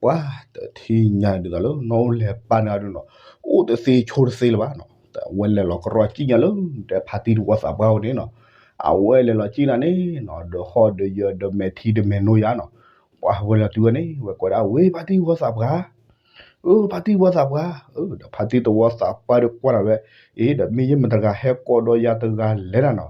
ပှၤတထံၣ်ညါဒ်သိးလၢနီၢ်အိၣ်လဲၤပၢ်န့ၣ်အဒုးနီၤ အိၣ်တသ့ဆိတသ့လၢၤဘၣ်နီၤ အဝဲလဲၤလီၤကရီစံၣ်ညါလၢ တဲဖါတံၢ်တဝီသးပှၢ်ဝဲန့ၣ်နီၤ အဝဲလဲၤလီၤစံၣ်နၤန့ၣ်နီၤ ဒီးဟီၣ်ဒီးယၢၤဒီးမဲာ်ထံဒီးမဲာ်နိယါနီၤ ပှၤဝဲလီၤတုၤဝဲန့ၣ် ဝဲကိးဒၣ် ဝ့ၢ် ဖါတံၢ်ဝီသးပှၢ် အၢ ဖါတံၢ်ဝီသးပှၢ် အၢ ဒီးဖါတံၢ်တဝီသးပှၢ်ဒီးကွၢ်လီၤဝဲ အ့ ဒီးမ့ၢ်ယမတဂၤဟဲကိးဒီးယၤတဂၤလဲၣ်နၤနီၤ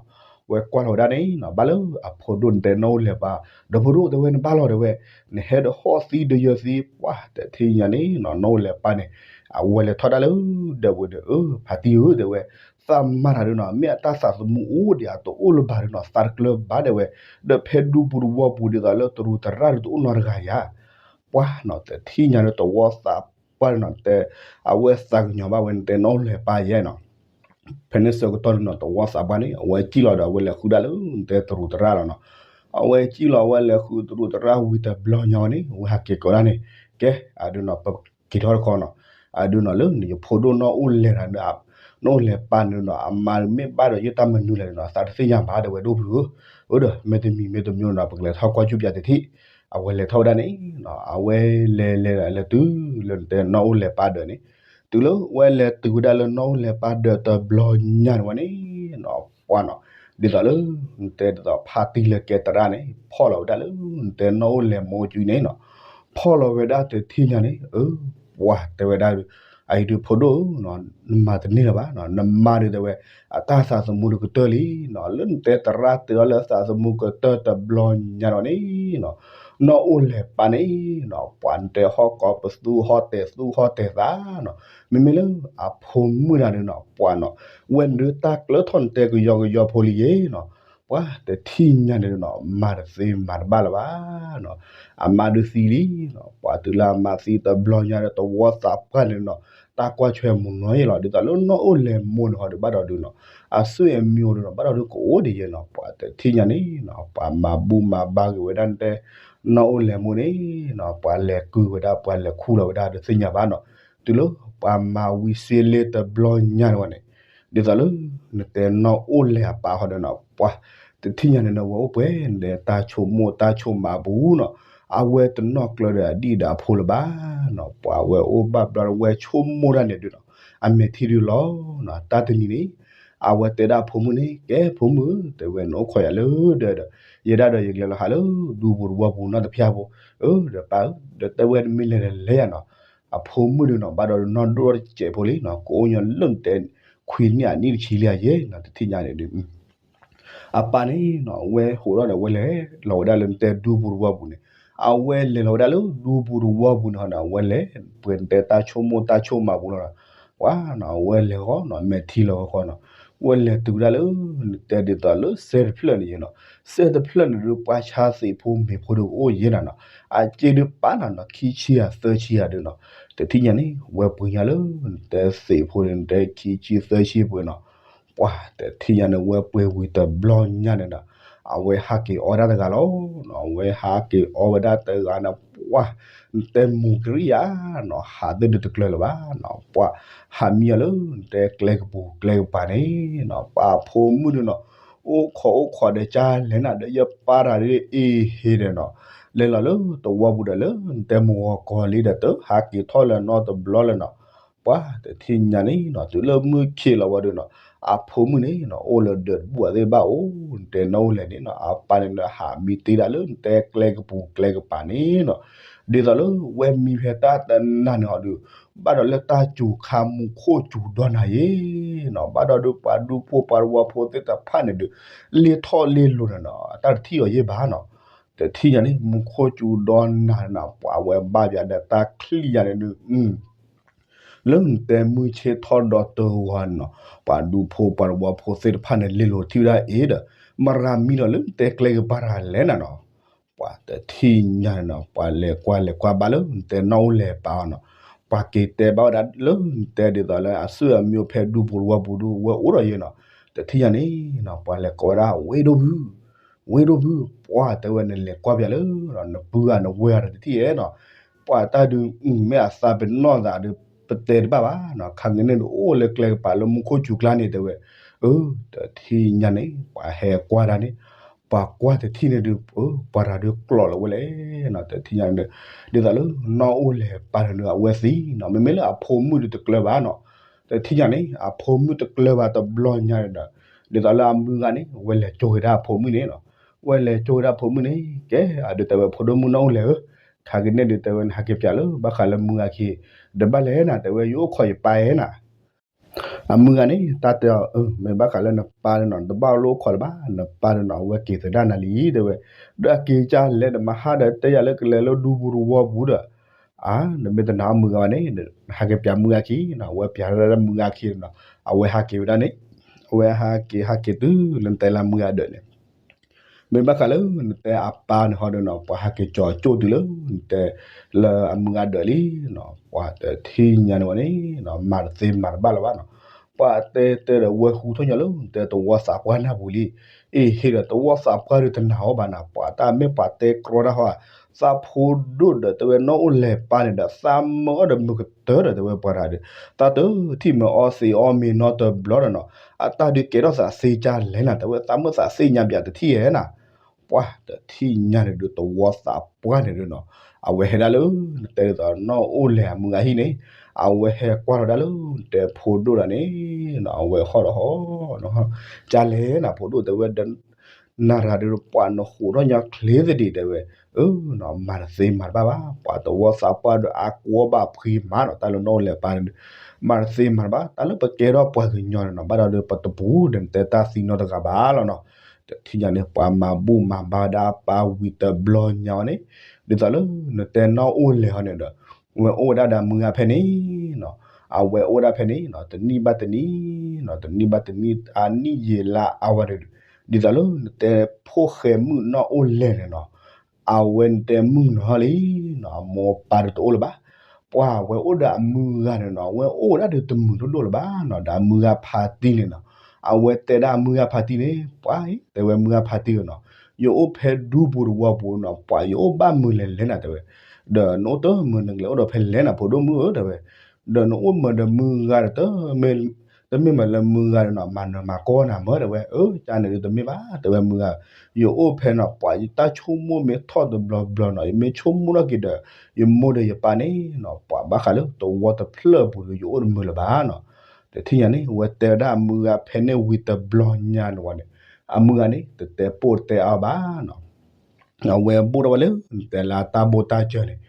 ဝဲကွၢ်လီၤဝဲဒၣ်န့ၣ်နီၤ ဘၣ်လၢအဖိဒိၣ်နတဲနီၢ်အိၣ်လဲၤပၢ် ဒီးဖိဒိၣ်တဲဝဲနဘၣ်လီၤတဲဝဲ နဟဲဒီးဟီၣ်သံဒီးယၢၤသံ ပှၤတထံၣ်ညါန့ၣ်နီၤ နီၢ်အိၣ်လဲၤပၢ်န့ၣ် အဝဲလဲၤထီၣ်ဒၣ်လၢ ဒီးဝဲဒီး အၢ ဖါတံၢ်ဧၢ တဲဝဲ သးမၤတၢ်ဒုးနီၤ မ့ၢ်အတၢ်သးသမူအိၣ်ဒံးအတအိၣ်လၢၤဘၣ်ဒုးနီၤ သးတကျၢၤဘၣ်တဲဝဲ ဒီးဖဲဒူပူၤတဝီပူၤဒ်သိးလၢတရူးတရၣ်ဒုးတအိၣ်နီတဂၤယါ ပှၤနီၤတထံၣ်ညါလၢတဝီသးပှၢ်န့ၣ်နီၤ တဲ အဝဲသးကညီၤဘၣ်ဝဲနတဲနီၢ်အိၣ်လဲၤပၢ်ယဲနီၤ ဖဲန့ၣ်ဆၢကတီၢ်န့ၣ်နီၤ တဝီသးပှၢ်န့ၣ် အဝဲစံၣ်လီၤဒီး အဝဲလဲၤဃုဒၣ်လၢနတဲတရူးတရၣ်လီၤနီၤ အဝဲစံၣ်လီၤ အဝဲလဲၤဃုတရူးတရၣ်ဝံၤတဘျီညါဝဲန့ၣ် အဝဲဟးက့ၤကိးဒၣ်န့ၣ် ကဲ အဒုးနီၤ ပက့ၤထီၣ်တခီနီၤ အဒုးနီၤ လၢနယဖိဒိၣ်နီၢ်အိၣ်လဲၤတၢ်ဒီး နီၢ်အိၣ်လဲၤပၢ်န့ၣ်နီၤ အမါမ့ၢ်ဘၣ်ဒီးယတၢ်မနုၤလဲၣ်နီၤ သးတသ့ၣ်ညါဘၣ်တဲဝဲဒိၣ်ဖုဧၢ အၢ ဒီးမ့တမံၤမ့တမံၤနီၤ ပကလဲၤထီၣ်ကွၢ်ကူၣ်ပၠးတထံၣ် အဝဲလဲၤထီၣ်ဝဲဒၣ်န့ၣ်နီၤ အဝဲလဲၤလဲၤလဲၤတုၤလၢနတဲနီၢ်အိၣ်လဲၤပၢ်ဒၢးန့ၣ် တုၤလၢဝဲလဲၤတုၤဝဲဒၣ်လၢနီၢ်အိၣ်လဲၤပၢ်ဒၢးတဘျီညါန့ၣ်ဝဲန့ၣ်နီၤ ပှၤနီၤ ဒ်သိးလၢ နတဲဒ်သိးဖါတံၢ်လၢကဲတရၣ်န့ၣ် ဖီၣ်လီၤဝဲဒၣ်လၢ နတဲနီၢ်အိၣ်လဲၤမိၢ်ကၠူန့ၣ်နီၤ ဖီၣ်လီၤဝဲဒၣ်တထံၣ်ညါန့ၣ် အၢ ပှၤတဲဝဲဒၣ် အအံၤဒုးဖိဒိၣ်ဧၢ နမၤတန့ၢ်လၢၤဘၣ် နမါဒုးတဲဝဲ အတၢ်သးသမူဒုးကတၢၢ်လံနီၤ လၢနတဲတရၣ်တဲအီၤလၢသးသမူကတၢၢ်တဘျီညါဒီးန့ၣ်နီၤ နီၢ်အိၣ်လဲၤပၢ်န့ၣ်နီၤ ပှၤနတဲဟီၣ်ကီၢ်ပသူဟီၣ်တဲာ်သူဟီၣ်တဲာ်သးနီၤ မ့မ့ၢ်လၢအဖိမုၣ်တဂၤဒုးနီၤ ပှၤနီၤ ဝဲဒုးတၢ်ကျၢထီၣ်နတဲကယီကယီဖိလံယဲနီၤ ပှၤတထံၣ်ညါန့ၣ်နီၤ မၤတသ့မၤတဘၣ်လၢၤဘၣ်နီၤ အမါဒုးသံလံနီၤ ပှၤတုၤလၢအမါသံတဘျီညါဒီးတဝီသးပှၢ်န့ၣ်နီၤ တၢ်ကွၢ်ဆွဲမုၢ်နီၤယဲလီၤ ဒ်သိးလၢနီၢ်အိၣ်လဲၤမိၢ်န့ၣ်ဟီဒုး ဘၣ်ဒီးဒုးနီၤ အဆွေအမျိုးဒုးနီၤ ဘၣ်ဒီးဒုးကအိၣ်ဒံးယဲနီၤ ပှၤတထံၣ်ညါန့ၣ်နီၤ ပှၤမၤဘူၣ်မၤဘါက့ၤဝဲဒၣ်နတဲ နီၢ်အိၣ်လဲၤမိၢ်န့ၣ်နီၤ ပှၤလဲၤကုၢ်ဝဲဒၣ် ပှၤလဲၤခူၣ်လီၤဝဲဒၣ် တသ့ၣ်ညါဘၣ်နီၤ တုၤလၢပှၤမၤဝံၤစ့လ့တဘျီညါန့ၣ်ဝဲန့ၣ် ဒ်သိးလၢ နတဲနီၢ်အိၣ်လဲၤအပၢ်ဟီဒုးနီၤ ပှၤတထံၣ်ညါန့ၣ်နီၤ ဝဲအိၣ်ပှဲၤ နတဲတၢ်ဆိကမိၣ်တၢ်ဆိကမးအပူၤနီၤ အဝဲတနီၣ်ကျၢၤဒီးအဒံၣ်ဒီးအဖိလၢၤဘၣ်နီၤ ပှၤဝဲအိၣ်ဘၣ်ဘျီဝဲဆိကမိၣ်တၢ်န့ၣ်ဒုးနီၤ အမဲာ်ထံဒုးလီၤနီၤ တၢ်တနံၤန့ၣ် အဝဲတဲဒၣ်ဖိမုၣ်န့ၣ် ကဲဖိမုၣ်ဧၢ တဲဝဲနအိၣ်ခိးယၤလၢဒၢးဒီး ယဲဒၣ်ဒီးယကလဲၤလီၤဟးလၢဒူပူၤတဝီပူၤနီတဖျၢၣ်ဖိ အၢ ဒီးပၢ်ဧၢ ဒီးတဲဝဲတမ့ၢ်လဲၤလဲၤယၤနီၤ အဖိမုၣ်ဒုးနီၤ ဘၣ်ဒီးနီၢ်ဒိၣ်တစဲးဖိလံနီၤ ကအိၣ်ညီလၢနတဲ ခွံနံၣ်အနံၣ်တဆံလံယဲနီၤ တထံၣ်ညါန့ၣ်ဒုး အပၢ်န့ၣ်နီၤ ဝဲဟိးထီၣ်ဒီး ဝဲလဲၤလီၤဝဲဒၣ်လၢနတဲဒူပူၤတဝီပူၤန့ၣ် အဝဲလဲၤလီၤဝဲဒၣ်လၢဒူပူၤတဝီပူၤန့ၣ်ဟီဒီး အဝဲလဲၤပှဲၤနတဲတၢ်ဆိကမိၣ်တၢ်ဆိကမးပူၤလီၤ ပှၤနီၤ အဝဲလဲၤဃီနီၤ မဲာ်ထံလီၤဃီနီၤ ဝဲလဲၤတုၤဝဲဒၣ်လၢ နတဲဒ်သိးလၢစဲတဖျၢၣ်န့ၣ်ယဲနီၤ စဲတဖျၢၣ်န့ၣ်ဒုး ပှၤဆါသ့ၣ်ဖိမ့ၤဖိဒုးကအိၣ်ယဲနၤနီၤ အစ့ဒုးပာ်နၤနီၤ ခံဆံယၤသၢဆံယၤဒုးနီၤ တထံၣ်ညါန့ၣ် ဝဲပှ့ၤညါလၢ နတဲသ့ၣ်ဖိန့ၣ် နတဲခံဆံသၢဆံပှ့ၤနီၤ ပှၤတထံၣ်ညါန့ၣ် ဝဲပှ့ၤဝံၤတဘျီညါန့ၣ်ဒီး အဝဲဟးက့ၤအီဒၣ်တဂၤလီၤနီၤ အဝဲဟးက့ၤအီဝဲဒၣ်တဂၤန့ၣ် ပှၤ နတဲမူၤကရံယါနီၤ ဟးသ့ၣ်ဒုးတကျၢၤလၢၤဘၣ်နီၤ ပှၤ ဟးမံအီၤလၢ နတဲကျဲကပူၤကျဲကပၤန့ၣ်နီၤ ပှၤဖိမုၣ်ဒုးနီၤ အိၣ်ခိးအိၣ်ခိးဒီးကၢ်လဲၣ်နၤဒီး ယပၢ်တဂၤဒ်အံၤဟ့ဒီးနီၤ လဲၤလီၤလၢတဝီပူၤဒီးလၢ နတဲမုၢ်ဂီၤကီၤလံဒီး တဟးက့ၤထီၣ်လၢၤနီတဘျီလၢၤနီၤ ပှၤတထံၣ်ညါန့ၣ်နီၤ တုၤလၢမုၢ်ခံးလီၤဝဲဒုးနီၤ အဖိမုၣ်န့ၣ်နီၤ အိၣ်လၢဒၢးတဘူၣ်အသ့ၣ်ဘၣ်အိၣ် နတဲနီၢ်အိၣ်လဲၤန့ၣ်နီၤ အပၢ်န့ၣ်နီၤ ဟးမံတ့ၢ်ဒၣ်လၢနတဲကျဲကပူၤကျဲကပၤန့ၣ်နီၤ ဒ်သိးလၢဝဲမံဖဲတၢ်တနၤန့ၣ်ဟီဒုး ဘၣ်ဒီးလၢတၢ်စူၤခါမူၤခိၣ်စူၤဒီနၤယဲနီၤ ဘၣ်ဒီးဒုးပှၤဒူဖိပှၤတဝီဖိသ့ၣ်တဖၣ်န့ၣ်ဒုး လ့ၣ်ထီၣ်လ့ၣ်လိၤန့ၣ်နီၤ တၢ်တထံၣ်အီၤယဲၢ်ဘၣ်နီၤ တထံၣ်ညါန့ၣ် မူၤခိၣ်စူၤဒီနၤန့ၣ်နီၤ ပှၤဝဲဘၣ်ယၤဒီးတၢ်ချံၣ်ယၤန့ၣ်ဒုး လၢနတဲမုၢ်ဆ့ၣ်ထီၣ်ဒီးတဂီၤန့ၣ်နီၤ ပှၤဒူဖိပှၤတဝီဖိသ့ၣ်တဖၣ်န့ၣ် လ့ၣ်လိၤထံၣ်ဝဲဒၣ်အ့ဒီး မရၤမံလီၤလၢနတဲကျဲကပၤတဂၤလဲၣ်နၤနီၤ ပှၤတထံၣ်ညါန့ၣ်နီၤ ပှၤလဲၤကွၢ်လဲၤကွၢ်ဘၣ်လၢနတဲနီၢ်အိၣ်လဲၤပၢ်အီၤနီၤ ပှၤက့ၤတဲဘၣ်ဝဲဒၣ်လၢနတဲဒ်သိးလၢအဆွေမျိုး ဖဲဒူပူၤတဝီပူၤဒုး ဝဲအိၣ်ဒီးယဲနီၤ တထံၣ်ညါန့ၣ်နီၤ ပှၤလဲၤကိးဝဲဒၣ် ဝ့ၢ်ဒိၣ်ဖု ဝ့ၢ်ဒိၣ်ဖု ပှၤတဲဝဲနလဲၤကွၢ်ပၠးလၢ နပုၢ်ဂၤနဝဲၢ်ဂၤဒီးတထံၣ်အဲၣ်နီၤ ပှၤတၢ်ဒုး မ့ၢ်အသးပ့ၤနီၣ်သးဒီး ပတဲတဘၣ်ဘၣ်နီၤ, ခါက့ၤန့ၣ်ဒုး အိၣ်လၢကျဲကပၤလၢမူခိၣ်စူၤကျါန့ၣ် တဲဝဲ, အၢ တထံၣ်ညါန့ၣ် ပှၤဟဲကွၢ်တၢ်န့ၣ်, ပှၤကွၢ်တထံၣ်န့ၣ်ဒုး ပှၤတဂၤဒုးကျိးလီၤဝဲလဲၣ်နီၤ, တထံၣ်ညါန့ၣ်, ဒ်သိးလၢနီၢ်အိၣ်လဲၣ်ပၢ်န့ၣ်ဒုး အဝဲသံနီၤ, မ့မ့ၢ်လၢအဖိမုၣ်ဒုးတကျၢၤဘၣ်နီၤ, တထံၣ်ညါန့ၣ် အဖိမုၣ်တကျၢၤဘၣ်တဘျီညါဒီး, ဒ်သိးလၢအမုၢ်ဂၤန့ၣ် ဝဲလဲၤကၠိက့ၤဒၣ်အဖိမုၣ်န့ၣ်နီၤ, ဝဲလဲၤကၠိက့ၤဒၣ်အဖိမုၣ်န့ၣ် ကဲ အဒုးတဲဝဲ ဖိဒိၣ်မုၣ်နီၢ်အိၣ်လဲၣ်ဧၢ, ခါက့ၤန့ၣ်ဒုးတဲဝဲ နဟးက့ၤပၠးလၢဘၣ်ဃးလၢမုၢ်ဂၤခံ, တဘၣ်လဲၣ်နၤ တဲဝဲ ယအိၣ်ခိးယပၢ်ဧါနၤ အမုၢ်ဂၤန့ၣ် တၢ်တဲအီၤ မ့ၢ်ဘၣ်ဃးလၢနပၢ်န့ၣ်နီၤ နတဘၣ်လိၣ်အိၣ်ခိးလၢၤဘၣ်, နပၢ်န့ၣ်နီၤ အဝဲက့ၤသဒၣ်နၤလံ တဲဝဲ, ဒီးအက့ၤကၢ်လဲၣ် နမၤဟးဒီးတဲယၤလၢကလဲၤလၢဒူပူၤတဝီပူၤဒီး, အါ နမ့ၢ်တနာ်အီၤမုၢ်ဂၤဘၣ်န့ၣ်, ဟးက့ၤပၠးမုၢ်ဂၤခံနီၤ, အဝဲပၠးဒၣ်မုၢ်ဂၤခံနီၤ, အဝဲဟးက့ၤဝဲဒၣ်န့ၣ်, အဝဲဟးက့ၤဟးက့ၤတုၤလၢနတဲလၢမုၢ်ဂၤဒၢးန့ၣ် မ့ၢ်ဘၣ်ဃးလၢနတဲအပၢ်န့ၣ်ဟီဒုးနီၤ ပှၤဟးက့ၤကၠီၤကၠိၣ်တုၤလၢ နတဲ လၢအမုၢ်ဂၤဒၢးလံနီၤ, ပှၤတထံၣ်ညါန့ၣ်ဝဲန့ၣ်နီၤ မၤတသ့မၤတဘၣ်လၢၤဘၣ်နီၤ, ပှၤတဲတဲဒီးဝဲဟူထီၣ်ညီလၢနတဲသဝီသးပှၢ်နၢ်ပူၤလံ, အ့ၣ် ဟ့ၣ်ဒီးသဝီသးပှၢ်ဒုးတနာ်အီၤဘၣ်နီၤ, ပှၤတၢ်မ့ၢ်ပှၤတဲကြီတၢ်ဟီ, သးဖိဒိၣ်ဒီးတဲဝဲနီၢ်အိၣ်လဲၣ်ပၢ်န့ၣ်ဒီး သးမၢအီၤဒီးမုာ်ကတၢၢ်ဒီးတဲဝဲပှၤတဂၤဒီး, သးတထံၣ်မ့ၢ်အီသံးအီမ့ၤနီတဘျီဒီးနီၤ, အတၢ်ဒုးကဲထီၣ်သးသ့ကၢ်လဲၣ်နၤ တဲဝဲ သးမၢသးသ့ၣ်ညါပၠးတထံၣ်ဧါနၤ ပှၤတထံၣ်ညါန့ၣ်ဒုးသဝီသးပှၢ်န့ၣ်ဒုးနီၤ, အဝဲဟဲဒၣ်လၢ နတဲဒ်သိးနီၢ်အိၣ်လဲၣ်အမုၢ်ဂၤဟံၣ်န့ၣ်, အဝဲဟဲကွၢ်ထီၣ်ဒၣ်လၢ နတဲဖိဒိၣ်တဂၤန့ၣ်နီၤ, အဝဲဟီၣ်ဒီးဟီၣ်နီၤ, ကၢ်လဲၣ်နၤဖိဒိၣ်တဲဝဲဒီး နၤတဂၤဒီးပှၤနဃိးထီၣ်ညီချ့သဒံးတဲဝဲ, အၢ မၤတသ့မၤတဘၣ်ဘၣ်, ပှၤသဝီသးပှၢ်ဒီးအါကွီဘၣ်ဖှံမးနီၤ, တၢ်လၢနီၢ်အိၣ်လဲၣ်ပၢ်န့ၣ်ဒုး မၤတသ့မၤတဘၣ်, တၢ်လၢပကဲထီၣ်ပှၤကညီန့ၣ်နီၤ, ဘၣ်ဒီးပတပူၤဒီးနတဲတၢ်သံနီတဂၤဘၣ်လီၤနီၤ, တထံၣ်ညါန့ၣ် ပှၤမၤဘူၣ်မၤဘါဝဲဒၣ်အပၢ်ဝံၤတဘျီညါဝဲန့ၣ်, ဒ်သိးလၢနတဲနီၢ်အိၣ်လဲၣ်ဟီန့ၣ်ဒီး, ဝဲအိၣ်ဝဲဒၣ်ဒီးမုၢ်ဂၤဖဲန့ၣ်နီၤ, အဝဲအိၣ်ဒၣ်ဖဲန့ၣ်နီၤ, တနံၣ်ဘၣ်တနံၣ်နီၤ, တနံၣ်ဘၣ်တနံၣ် အနံၣ်ယံာ်လါအါဝဲဒီး, ဒ်သိးလၢနတဲဖိၣ်ဃဲမုၣ်နီၢ်အိၣ်လဲၣ်န့ၣ်နီၤ, အဝဲနတဲမုၢ်နီၤလံနီၤ, အမိၢ်ပၢ်ဒီးတအိၣ်လၢၤဘၣ်, ပှၤဝဲအိၣ်ဒီးအမုၢ်ဂၤန့ၣ်နီၤ, ဝဲအိၣ်ဝဲဒၣ်ဒီးတမုာ်ဒိၣ်ဒိၣ်လၢၤဘၣ်နီၤ, ဒီးအမုၢ်ဂၤဖးတံၢ်န့ၣ်နီၤ, အဝဲတဲဒၣ်အမုၢ်ဂၤဖးတံၢ်န့ၣ်, ပှၤအံၤ တဲဝဲမုၢ်ဂၤဖးတံၢ်နီၤ, ယအိၣ်ဖဲဒူပူၤတဝီပူၤနီၤ, ပှၤယအိၣ်ဘၣ်မုာ်လဲၣ်လဲၣ်နၤတဲဝဲ, ဒီးနအိၣ်တမုာ်နကလဲၤအိၣ်ဒီးဖဲလဲၣ်နၤ ဖိဒိၣ်မုၣ်ဧၢတဲဝဲ, ဒီးနအိၣ်မုာ်ဒီးမုၢ်ဂၤဒီး တမ့ၢ်မးလၢမုၢ်ဂၤဒီးနီၤ မၤနၢၤမၤကီၢ်နၤမၢတဲဝဲ, အၢ ကန့ၣ်ဒုးတမ့ၢ်ဘၣ် တဲဝဲမုၢ်ဂၤ, ယအိၣ်ဖဲနီၤ ပှၤယတၢ်ဆိကမိၣ်မ့ၢ်ထီၣ်တဘျီဘျီနီၤ ယမ့ၢ်ဆိကမိၣ်ထီၣ်က့ၤဒီး ယမိၢ်ဒီးယပၢ်န့ၣ်နီၤ ပှၤဘၣ်ဃးလၢသဝီတဖျၢၣ်အပူၤဒီး ယအိၣ်တမုာ်လၢၤဘၣ်နီၤ, တထံၣ်ညါန့ၣ် အဝဲတဲဝဲဒၣ်အမုၢ်ဂၤဖဲန့ၣ်ဝံၤတဘျီညါန့ၣ်ဝဲန့ၣ်, အမုၢ်ဂၤန့ၣ် တတဲပိၢ်တတဲအါဘၣ်နီၤ အဝဲဘိၣ်ထီၣ်ဝဲလၢ တဲလၢတၢ်ဘိၣ်တၢ်စၢၤန့ၣ်,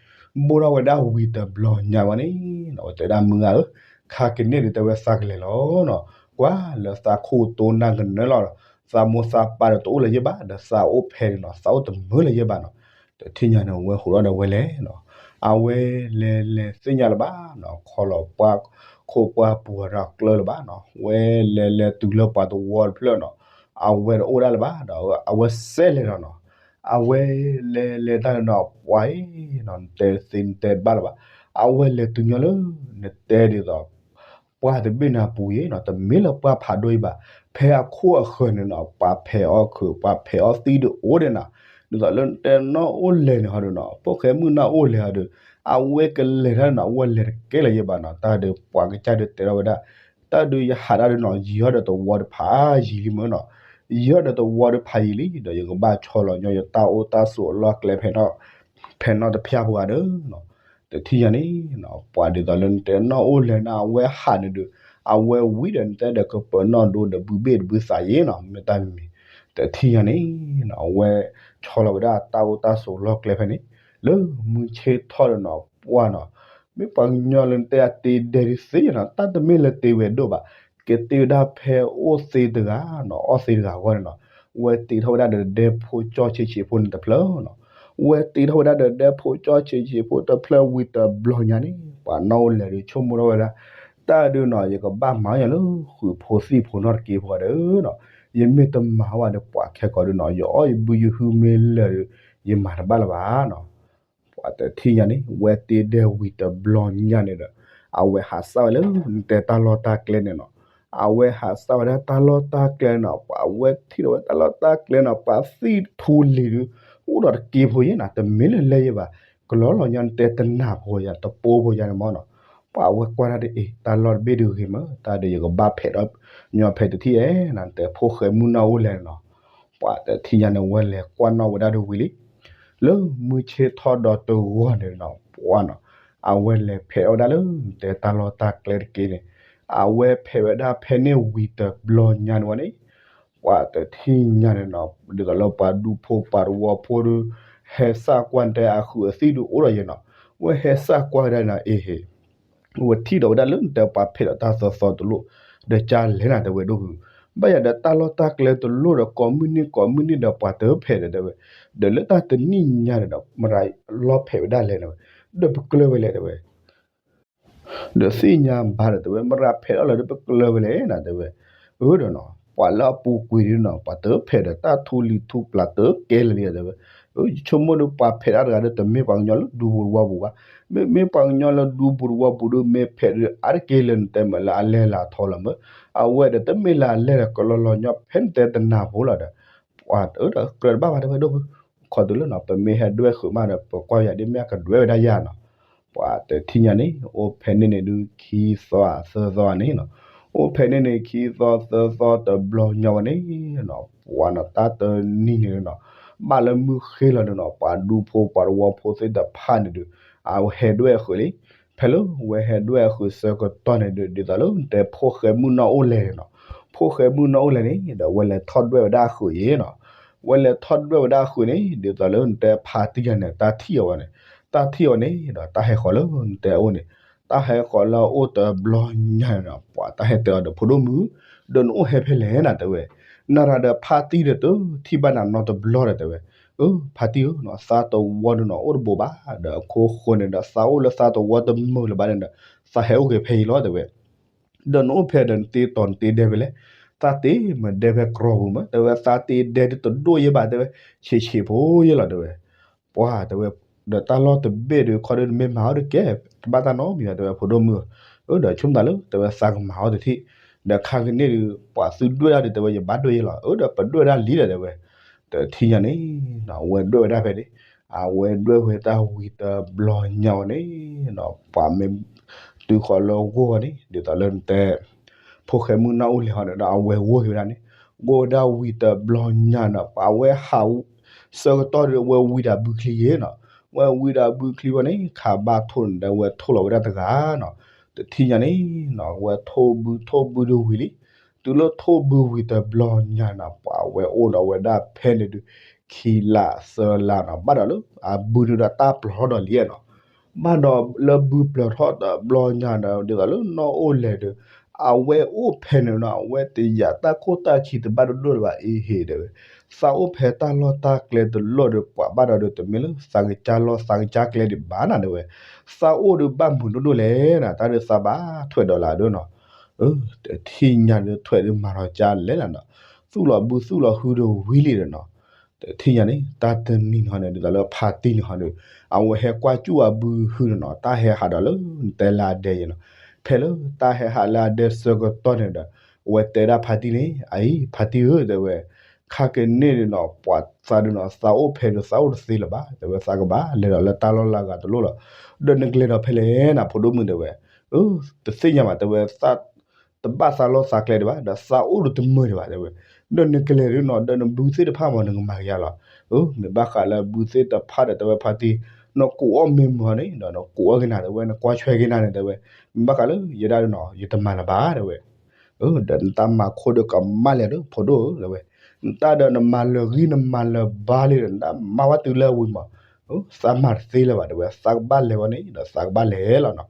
ဘိၣ်ထီၣ်ဝဲဒၣ်ဝံၤတဘျီညါဝဲန့ၣ်, အဝဲတဲဒၣ်မုၢ်ဂၤဧၢ, ခါကန့ၣ်ဒုးတဲဝဲသးကလဲၤလီၤနီၤ, ကွၢ်လၢသးခိၣ်တိနၢ်ကနၢလီၤ, သးမိၢ်သးပၢ်ဒီးတအိၣ်လၢၤယဲၢ်ဘၣ်, ဒီးသးအိၣ်ဖဲန့ၣ်နီၤ သးအိၣ်တမုာ်လၢၤယဲၢ်ဘၣ်နီၤ, တထံၣ်ညါန့ၣ် အဝဲဟိးထီၣ်ဒီးဝဲလဲၤနီၤ, အဝဲလဲၤလဲၤသ့ၣ်ညါလၢၤဘၣ်နီၤ, ခီလီၤပှၢ်ခိၣ်ပှၢ်ပူၤဒီးကျၢလၢၤဘၣ်နီၤ, ဝဲလဲၤလဲၤတုၤလၢပှၤသဝီတဖျၢၣ်နီၤ, အဝဲတအိၣ်ဒၣ်လၢၤဘၣ်ဒီး အဝဲစဲးလဲၤလီၤနီၤ, အဝဲလဲၤလဲၤတၢ်လၢနီၤ ပှၤအံၤနီၤ နတဲသ့နတဲတဘၣ်လၢၤဘၣ်, အဝဲလဲၤတုၤညီလၢ နတဲဒ်သိး ပှၤတဘ့ၣ်နၤပူၤအံၤနီၤ တမ့ၢ်လၢပှၤဖးဒိၣ်အံၤဘၣ်, ဖဲအခိၣ်အဃၢၤန့ၣ်နီၤ ပှၤဖဲးအီၣ်ခုး ပှၤဖဲးအီၣ်သံၣ်ဒုးအိၣ်ဒဲးနီၤ, ဒ်သိးလၢနတဲနီၢ်အိၣ်လဲၣ်န့ၣ်ဟီဒုးနီၤ ဖိၣ်ဃဲမုၣ်နီၢ်အိၣ်လဲၣ်ဟီဒုး အဝဲကလဲၤတၢ်နီၤ အဝဲလဲၤတကဲလၢၤယဲၢ်ဘၣ်နီၤ, တၢ်ဒုးပှၤကစၢ်ဒုးတဲထီၣ်ဝဲဒၣ် တၢ်ဒုးယဟးတၢ်ဒုးနီၤ ယံာ်ထီၣ်ဒီးသဝီတဖးယံာ်လံမ့ၢ်နီၤ, ယံာ်ထီၣ်ဒီးသဝီတဖးယံာ်လံ ဒီးယကဘၣ်ဆီလီၤညီယတၢ်အိၣ်တၢ်ဆိးအလီၢ်ကျဲဖဲ ဖဲနီၢ်တဖၠၣ်ဖိဂၤဒီး တထံၣ်ညါန့ၣ် ပှၤဒ်သိးလၢနတဲနီၢ်အိၣ်လဲၣ်န့ၣ် အဝဲဟးန့ၣ်ဒုး အဝဲဝံၤဒီးနတဲဒီးကပၢၤနီၢ်ဒိဒီးဘုဘ့ၣ်တဘုသးယဲၢ်နီၤ မ့ၢ်တၢ်မံၤမံၤ, တထံၣ်ညါန့ၣ် အဝဲဆီလီၤဝဲဒၣ်တၢ်အိၣ်တၢ်ဆိးလီၢ်ကျဲဖဲန့ၣ် လၢမုၢ်ဆ့ၣ်ထီၣ်ဒီးနီၤ ပှၢ်နီၤ မ့ၢ်ပှၤကညီလၢနတဲအတ့ဒဲးဒုးသ့နီၤ တၢ်တမ့ၢ်လၢတ့ဝဲဒိၣ်ဘၣ်, ကတ့ဝဲဒၣ်ဖဲအိၣ်သ့တဂၤနီၤ အီၣ်သ့တဂၤအဂီၢ်န့ၣ်နီၤ, ဝဲတ့ထီၣ်ဝဲဒၣ်ဒီးဒဲဖိကၠီဆံးဆံးဖိန့ၣ်တဖျၢၣ်နီၤ, ဝဲတ့ထီၣ်ဝဲဒၣ်ဒီးဒဲဖိကၠီဆံးဆံးဖိတဖျၢၣ်ဝံၤတဘျီညါန့ၣ် ပှၤနီၢ်အိၣ်လဲၣ်ဒုးဆိကမိၣ်ထီၣ်ဝဲဒၣ်, တၢ်ဒုးနီၤ ယကဘၣ်မၤညီလၢဃုာ်ဖိသံၣ်ဖိနီၢ်တက့ၢ်ဖိဂၤဒီးနီၤ, ယမ့ၢ်တမၤဝဲဒီးပှၤခဲကိာ်ဒုးနီၤ ယအီၣ်ယဘုယဟုမ့ၢ်လၢာ်ဒီး ယမၤတဘၣ်လၢၤဘၣ်နီၤ ပှၤတထံၣ်ညါန့ၣ် ဝဲတ့ဒဲးဝံၤတဘျီညါန့ၣ်ဒီး အဝဲဟးစၢ်ဝဲလၢ နတဲတၢ်လီၢ်တၢ်ကျဲန့ၣ်နီၤ, အဝဲဟးစၢ်ဝဲဒၣ်တၢ်လီၢ်တၢ်ကျဲနီၤ ပှၤဝဲထံၣ်ဒီးဝဲတၢ်လီၢ်တၢ်ကျဲနီၤ ပှၤသံၣ်ထူလံၤဒုး အိၣ်ဒီးတက့ၢ်ဖိယဲၢ်နီၤ တမ့ၢ်လၢလၢယဲၢ်ဘၣ်, ကလီလီၤညီနတဲတနၢ်ဖိယါ တပိၢ်ဖိယါန့ၣ်မၢ်နီၤ, ပှၤအဝဲကွၢ်တၢ်ဒ်အံၤ တၢ်လီၢ်တဘ့ၣ်ဒုးဂ့ၤမး တၢ်ဒီးယကဘၣ်ဖဲးဒီးညီဖဲတထံၣ်ဧဲနီၤ နတဲဖိၣ်ဃဲမုၢ်နီၢ်အိၣ်လဲၣ်နီၤ, ပှၤတထံၣ်ညါန့ၣ် ဝဲလဲၤကွၢ်နီၣ်ဝဲဒၣ်ဒ်ဝံၤလံ လၢမုၢ်ဆ့ၣ်ထီၣ်ဒီးတဂီၢ်န့ၣ်နီၤ ပှၤနီၤ အဝဲလဲၤဖဲးအီၣ်ဝဲဒၣ်လၢ နတဲတၢ်လီၢ်တၢ်ကျဲတက့ၢ်န့ၣ်, အဝဲဖဲးဝဲဒၣ်ဖဲန့ၣ်ဝံၤတဘျီညါန့ၣ်ဝဲန့ၣ် ပှၤတထံၣ်ညါန့ၣ်နီၤ ဒ်သိးလၢပှၤဒူဖိပှၤတဝီဖိဒီး ဟဲစၢ်ကွၢ်နတဲအဃုာ်အသံၣ်ဒုးအိၣ်ဒီးယဲနီၤ, ဝဲဟဲစၢ်ကွၢ်ဝဲဒၣ်နီၤ အ့ဟ့ၣ် ဝဲထံၣ်ဒီးဝဲဒၣ်လၢနတဲပှၤဖဲးဒီးတၢ်သီသီတလိၣ်, ဒီးကၢ်လဲၣ်နၤတဲဝဲဒိၣ်ဖု, ဘၣ်ယၤဒီးတၢ်လီၢ်တၢ်ကျဲတလိၣ်ဒီးကိးမုၢ်နံၤကိးမုၢ်နံၤဒီးပှၤတဖဲးဒီးတဲဝဲ, ဒီးလၢတၢ်တနံၣ်ညါန့ၣ်ဒီး မရၤလီၤဖဲးဝဲဒၣ်လဲၣ်နၤဝဲ, ဒီးပကျၢၤဝဲလဲၣ်တဲဝဲ ဒီးသ့ၣ်ညါဘၣ်ဒီးတဲဝဲ မရၤဖဲးအီၣ်လီၤဒီးပကျၢၤဝဲလဲၣ်နၤတဲဝဲ, အၢဒီးနီၤ ပှၤလၢအပူၤကွံာ်ဒုးနီၤ ပှၤတဖဲးဒီးတၢ်ထူလံၤထူပျၢ်တကဲလၢာ်လံတဲဝဲ, ယဆိကမိၣ်ဒီးပှၤဖဲးတၢ်တဂၤဒီး တမ့ၢ်ပှၤကညီလၢဒူပူၤတဝီပူၤဘၣ်, မ့မ့ၢ်ပှၤကညီလၢဒူပူၤတဝီပူၤဒီး မ့ၢ်ဖဲးဒီးအါတက့ၢ်လၢနတဲမးလၢအလဲၤလၢအထီလီၤမး, အဝဲဒီးတမ့ၢ်လၢအလဲၤဒီးကလီလီၤညီ ဖဲနတဲတနၢ်ဖိလီၤဒီး ပှၤတအၢဒီးကြၢးတဘၣ်ဘၣ်တဲဝဲဒိၣ်ဖု, ခီတုၤလၢနီၤ ပမ့ၢ်ဟဲဒွဲၣ်ဃုာ်မးဒီး ပကွၢ်ယၤဒ်မ့ၢ်အကဒွဲၣ်ဝဲဒၣ်ယၤနီၤ, ပှၤတထံၣ်ညါန့ၣ် အိၣ်ဖဲန့ၣ်န့ၣ်ဒုး ခံသီသၢသီန့ၣ်နီၤ, အိၣ်ဖဲန့ၣ်န့ၣ် ခံသီသၢသီတဘျီညါဝဲန့ၣ်နီၤ ပှၤနီၤ တၢ်တနံၤန့ၣ်နီၤ ဘၣ်လၢမုၢ်ဃ့လီၤန့ၣ်နီၤ ပှၤဒူဖိပှၤတဝီဖိသ့ၣ်တဖၣ်န့ၣ်ဒုး အဝဲဟဲဒွဲၣ်အဃုာ်လံ, ဖဲလၢဝဲဟဲဒွဲၣ်အဃုာ်ဆၢကတီၢ်န့ၣ်ဒုး ဒ်သိးလၢနတဲဖိၣ်ဃဲမုၢ်နီၢ်အိၣ်လဲၣ်န့ၣ်နီၤ, ဖိၣ်ဃဲမုၢ်နီၢ်အိၣ်လဲၣ်န့ၣ် ဒီးဝဲလဲၤထီၣ်ဒွဲၣ်ဝဲဒၣ်အဃုာ်ယဲနီၤ, ဝဲလဲၤထီၣ်ဒွဲၣ်ဝဲဒၣ်အဃုာ်န့ၣ် ဒ်သိးလၢနတဲဖါတံၢ်ယၤန့ၣ် တၢ်ထံၣ်အီၤဝဲန့ၣ်, တၢ်ထံၣ်အီၤန့ၣ်ဒီး တၢ်ဟဲဃီၤလၢနတဲအအိၣ်န့ၣ်, တၢ်ဟဲဃီၤလၢအအိၣ်တဘျီညါန့ၣ်နီၤ ပှၤတၢ်ဟဲတဲအီၤဒီး ဖိဒိၣ်မုၣ်, ဒီးနအိၣ်ဟဲဖဲလဲၣ်နၤတဲဝဲ, နရၤဒီးဖါတံၢ်ဒီးတထံၣ်ဘၣ်နၤနီတဘျီဒီးတဲဝဲ, အၢ ဖါတံၢ်ဧၢနီၤ သးတဝီဒုးနီၤ အိၣ်တဘိးဘၣ်, ဒီးအခိၣ်ဃိန့ၣ်ဒီး သးအိၣ်လၢသးတဝီတမုာ်လၢၤဘၣ်န့ၣ်ဒီး သးဟဲအိၣ်က့ၤဖဲအံၤလီၤတဲဝဲ ဒီးနအိၣ်ဖဲဒီးနတ့တီၤနတ့ဒဲဖဲလဲၣ်, သးတ့မ့ၢ်ဒဲဖဲကြီပူၤမး တဲဝဲသးတ့ဒဲဒုးတဒိၣ်ယဲဘၣ်တဲဝဲ, ဆံးဆံးဖိယဲလီၤတဲဝဲ, ပှၤတဲဝဲ, ဒီးတၢ်လီၢ်တဘ့ၣ်ဒီးခီဒီးနမ့ၢ်မၤအီၤဒီးကဲ, တဘၣ်တၢ်နီတမံၤဘၣ်တဲဝဲဖိဒိၣ်မုၣ်ဧၢ, အၢဒီးဆိကမိၣ်သးလၢတဲဝဲသးကမၤအီၤတထံၣ်, ဒီးခါကန့ၣ်ဒီး ပှၤသုဒွဲၣ်ဒၣ်ဒီးတဲဝဲယဘၣ်ဒွဲၣ်ယဲလီၤ, အၢဒီးပဒွဲၣ်ဒၣ်လံဒီးတဲဝဲ, တထံၣ်ညါန့ၣ် အဝဲဒွဲၣ်ဝဲဒၣ်ဖဲန့ၣ်, အဝဲဒွဲၣ်ဝဲတၢ်ဝံၤတဘျီညါအီၤန့ၣ်, ပှၤမ့ၢ်တုၤဃီၤလၢဂိၢ်အီၤန့ၣ် ဒ်သိးလၢနတဲ ဖိၣ်ဃဲမုၢ်နီၢ်အိၣ်လဲၣ်ဟီန့ၣ်ဒီး အဝဲဂိၢ်က့ၤဝဲဒၣ်န့ၣ်, ဂိၢ်ဝဲဒၣ်ဝံၤတဘျီညါန့ၣ် ပှၤဝဲဟး ဆၢကတီၢ်ဒီး ဝဲဝံၤဒီးဘုချံယဲနီၤ, ဝဲဝံၤဒီးဘုချံဝဲန့ၣ် ခးဘၣ်ထိၣ်န့ၣ်ဒီး ဝဲထိၣ်လီၤဝဲဒၣ်တဂၤနီၤ, တထံၣ်ညါန့ၣ် ဝဲထိၣ်ဘုထိၣ်ဘုဒီးဝံၤလံ, တုၤလၢထိၣ်ဘုဝံၤတဘျီညါနီၤ ပှၤဝဲအိၣ်ဒီးဝဲဒၣ်ဖဲန့ၣ်ဒုး ခံလါသၢလါနီၤ ဘၣ်ဒီးလၢ အဘုန့ၣ်ဒီးတၢ်ပျီထီၣ်ဒီးလံနီၤ ဘၣ်ဒီးလၢဘုပျီထီၣ်တဘျီညါဒီး ဒ်သိးလၢနီၢ်အိၣ်လဲၣ်ဒီး အဝဲအိၣ်ဖဲန့ၣ်နီၤ အဝဲတယာ်တၢ်ခိၣ်တၢ်ခံတဘၣ်ဒိၣ်ဒိၣ်လၢၤဘၣ် အ့ဟ့ၣ်တဲဝဲ, သးအိၣ်ဖဲတၢ်လီၢ်တၢ်ကျဲတလီၢ်ဒီး ပှၤဘၣ်ဒီးဒီးတမ့ၢ်လၢသးကစၢ်လီၢ်သးကစၢ်ကျဲဒံးဘၣ်နၤတဲဝဲ, သးအိၣ်ဒီးဘၣ်မုာ်ဒိၣ်ဒိၣ်လဲၣ်နၤ တၢ်ဒီးသးဘၣ်ထွဲးဒီးလၢဒၣ်နီၤ, တထံၣ်ညါဒီးထွဲးဒီးမၤထီၣ်ကၢ်လဲၣ်နၤနီၤ, သူၣ်လီၤဘုသူၣ်လီၤဟုဒီးဝံၤလံဒီးနီၤ တထံၣ်ညါန့ၣ် တၢ်တနံၤန့ၣ်ဟီန့ၣ် ဒ်သိးလၢဖါတံၢ်န့ၣ်ဟီဒီး အဝဲဟဲကွၢ်စူၣ်အဘုဟုန့ၣ်နီၤ တၢ်ဟဲဟးဒီးလၢနတဲလၢအဒဲယဲနီၤ, ဖဲလၢတၢ်ဟဲဟးလၢအဒဲဆၢကတီၢ်န့ၣ်ဒီး အဝဲတဲဒၣ်ဖါတံၢ်န့ၣ် အအံၤ ဖါတံၢ်ဧၢ တဲဝဲ, ခါကန့ၣ်ဒီးနီၤ ပှၤသးဒီးနီၤ သးအိၣ်ဖဲဒီးသးအိၣ်တသ့လၢၤဘၣ် တဲဝဲ သးကဘၣ်လဲၤဒီးလၢတၢ်လီၢ်လၢအဂၤတလိၣ်လီၤ, ဒီးနကလဲၤဒီးဖဲလဲၣ်နၤ ဖိဒိၣ်မုၣ်တဲဝဲ, တသ့ၣ်ညါဘၣ်တဲဝဲ တဘၣ်သးလီၢ်သးကျဲဒံးဘၣ် ဒီးသးအိၣ်ဒီးတမုာ်ဒံးဘၣ်တဲဝဲ, ဒီးနကလဲၤဒီးနီၤ ဒီးနဘုသ့ၣ်တဖၣ်မး နကမၤကယၤလီၤ, မ့ၢ်ဘၣ်ဃးလၢဘုသ့ၣ်တဖၣ်ဒီးတဲဝဲဖါတံၢ် နကိးအီၣ်မ့ၢ်မုာ်န့ၣ် ဒီးနကိးအီၣ်က့ၤနၤတဲဝဲ နကွၢ်ဆွဲက့ၤနၤန့ၣ်တဲဝဲ, မ့ၢ်ဘၣ်ဃးလၢယဒၣ်ဒီးနီၤ ယတမၤလၢၤဘၣ်တဲဝဲ ဒီးနတၢ်မၤခိၣ်ဒီးကမၣ်လဲၣ်ဒီး ဖိဒိၣ်ဧၢ တဲဝဲ, နတၢ်ဒီးနမၤလၢာ်ဂံၢ်နမၤလၢာ်ဘါလံဒီး နတၢ်မၤဝဲတုၤလၢဝံၤမး, သးမၤတသ့လၢၤဘၣ်တဲဝဲ သးကဘၣ်လဲၤဝဲန့ၣ် ဒီးသးကဘၣ်လဲၤလီၤနီၤ,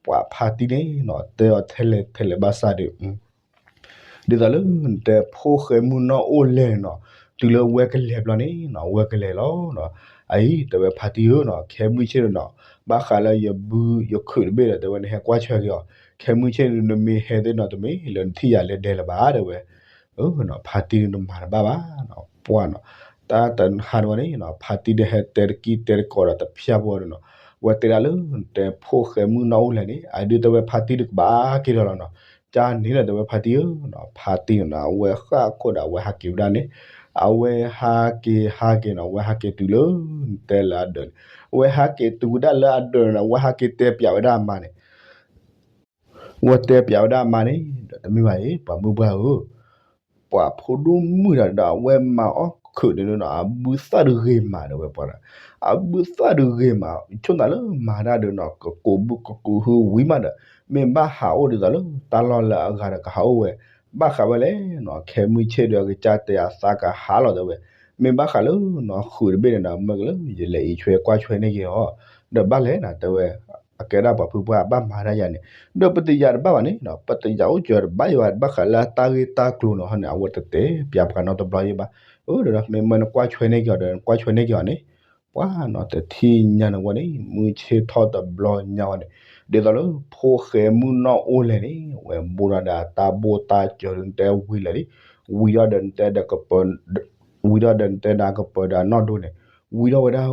ပှၤဖါတံၢ်န့ၣ်နီၤ တဲအီၤထဲလဲၣ်ထဲလဲၣ်ဘၣ်ဆၣ်ဒီး ဒ်သိးလၢနတဲဖိၣ်ဃဲမုၢ်နီၢ်အိၣ်လဲၣ်န့ၣ်နီၤ, တုၤလၢဝဲကလဲၤဘျီန့ၣ်နီၤ ဝဲကလဲၤလီၤနီၤ, အအံၤတဲဝဲဖါတံၢ်ဧၢနီၤ ခဲမုၢ်ဆ့ၣ်န့ၣ်နီၤ, ဘၣ်ဃးလၢယဘုယခုးတဘ့ၣ်ဒီး တဲဝဲနဟဲကွၢ်ဆွဲက့ၤအီၤ, ခဲမုၢ်ဆ့ၣ်န့ၣ် နမ့ၢ်ဟဲသ့ၣ်နီၤ တမ့ၢ်လၢနထံၣ်ယၤလၢဒဲလၢၤဘၣ်တဲဝဲ, ဖါတံၢ်န့ၣ်တမၤတဘၣ်ဘၣ်နီၤ, ပှၢ်နီၤ, တၢ်တဟါန့ၣ်ဝဲန့ၣ်နီၤ ဖါတံၢ်ဒီးဟဲတဲတကံတဲတကိးဒီးတဖျၢၣ်ဖိန့ၣ်နီၤ, ဝဲတဲဒၣ်လၢနတဲဖိၣ်ဃဲမုၢ်နီၢ်အိၣ်လဲၣ်န့ၣ် အဒုးတဲဝဲဖါတံၢ်တကဘၣ်က့ၤဒီးလီၤနီၤ, ကန့ၣ်လီၤတဲဝဲဖါတံၢ်ဧၢနီၤ, ဖါတံၢ်န့ၣ်နီၤ အဝဲဃၣ်ခိၣ်ဒီးအဝဲဟးက့ၤဝဲဒၣ်န့ၣ်, အဝဲဟးက့ၤဟးက့ၤနီၤ အဝဲဟးက့ၤတုၤလၢ နတဲလၢအဒၢးန့ၣ် အဝဲဟးက့ၤတုၤဝဲဒၣ်လၢအဒၢးန့ၣ် အဝဲဟးက့ၤတဲပၠးဝဲဒၣ်အမါန့ၣ် ဝဲတဲပၠးဝဲဒၣ်အမါန့ၣ် ဒီးတမ့ၢ်ဘၣ်အံၤ ပှၤမုၢ်ပှၢ်ဧၢ, ပှၤဖိဒိၣ်မုၣ်တဂၤဒီး အဝဲမၤအီၣ်ခုးန့ၣ်ဒီး အဘုသၣ်တဂ့ၤမးဒီးဝဲပှၤဒီး အဘုသၣ်တဂ့ၤမး ဆိၣ်သးလၢမၤတၢ်ဒီးနီၤ ကကူးဘုကကူးဟုဝံၤမးဒီး မ့ၢ်ဘၣ်ဟးအိၣ်ဒ်သိးလၢ တၢ်လီၢ်လၢအဂၤဒီးကဟးအိၣ်ဝဲ ဘၣ်ဃးဝဲလဲၣ်နီၤ ခဲမုၢ်ဆ့ၣ်ဒီး အကစၢ်တဲအသးကဟးလီၤတဲဝဲ, မ့ၢ်ဘၣ်ဃးလၢနီၤ ဃုာ်တဘ့ၣ်န့ၣ်ဒီး မၢကလၢ ယလဲၤအံးဆွဲကွၢ်ဆွဲန့ၢ်က့ၤအီၤ, ဒီးဘၣ်လဲၣ်နီၤ တဲဝဲ အကဲဒၣ်ပှၤဖုပှၢ်ဘၣ်မၤတၢ်ယၤန့ၣ် ဒီးပတယာ်တဘၣ်ဘၣ်န့ၣ်နီၤ ပတယာ်အိၣ်စၢၤတဘၣ်ယၤဘၣ် ဘၣ်ဃးလၢတၢ်ဂ့ၢ်တၢ်ကျိၤန့ၣ်ဟီန့ၣ် အဝဲတတဲပၠးပှၤနီတဘျီယဲဘၣ်, အၢ ဒီးမ့ၢ်မၢနကွၢ်ဆွဲန့ၢ်က့ၤအီၤဒီး နကွၢ်ဆွဲန့ၢ်က့ၤအီၤန့ၣ် ပှၤနီၤတထံၣ်ညါန့ၣ်ဝဲန့ၣ် မုၢ်ဆ့ၣ်ထီၣ်တဘျီညါဝဲန့ၣ် ဒ်သိးလၢဖိၣ်ဃဲမုၣ်နီၢ်အိၣ်လဲၣ်န့ၣ် ဝဲဘူးဒီးတၢ်ဘိၣ်တၢ်စၢၤဒုးနတဲဝံၤလၢာ်လံ, ဝံၤဒီးဒီးနတဲဒီးကပၤ ဝံၤဒီးဒီးနတဲဒီးကပၤဒီးအနီၢ်ဒိန့ၣ် ဝံၤဒီးဝဲဒၣ်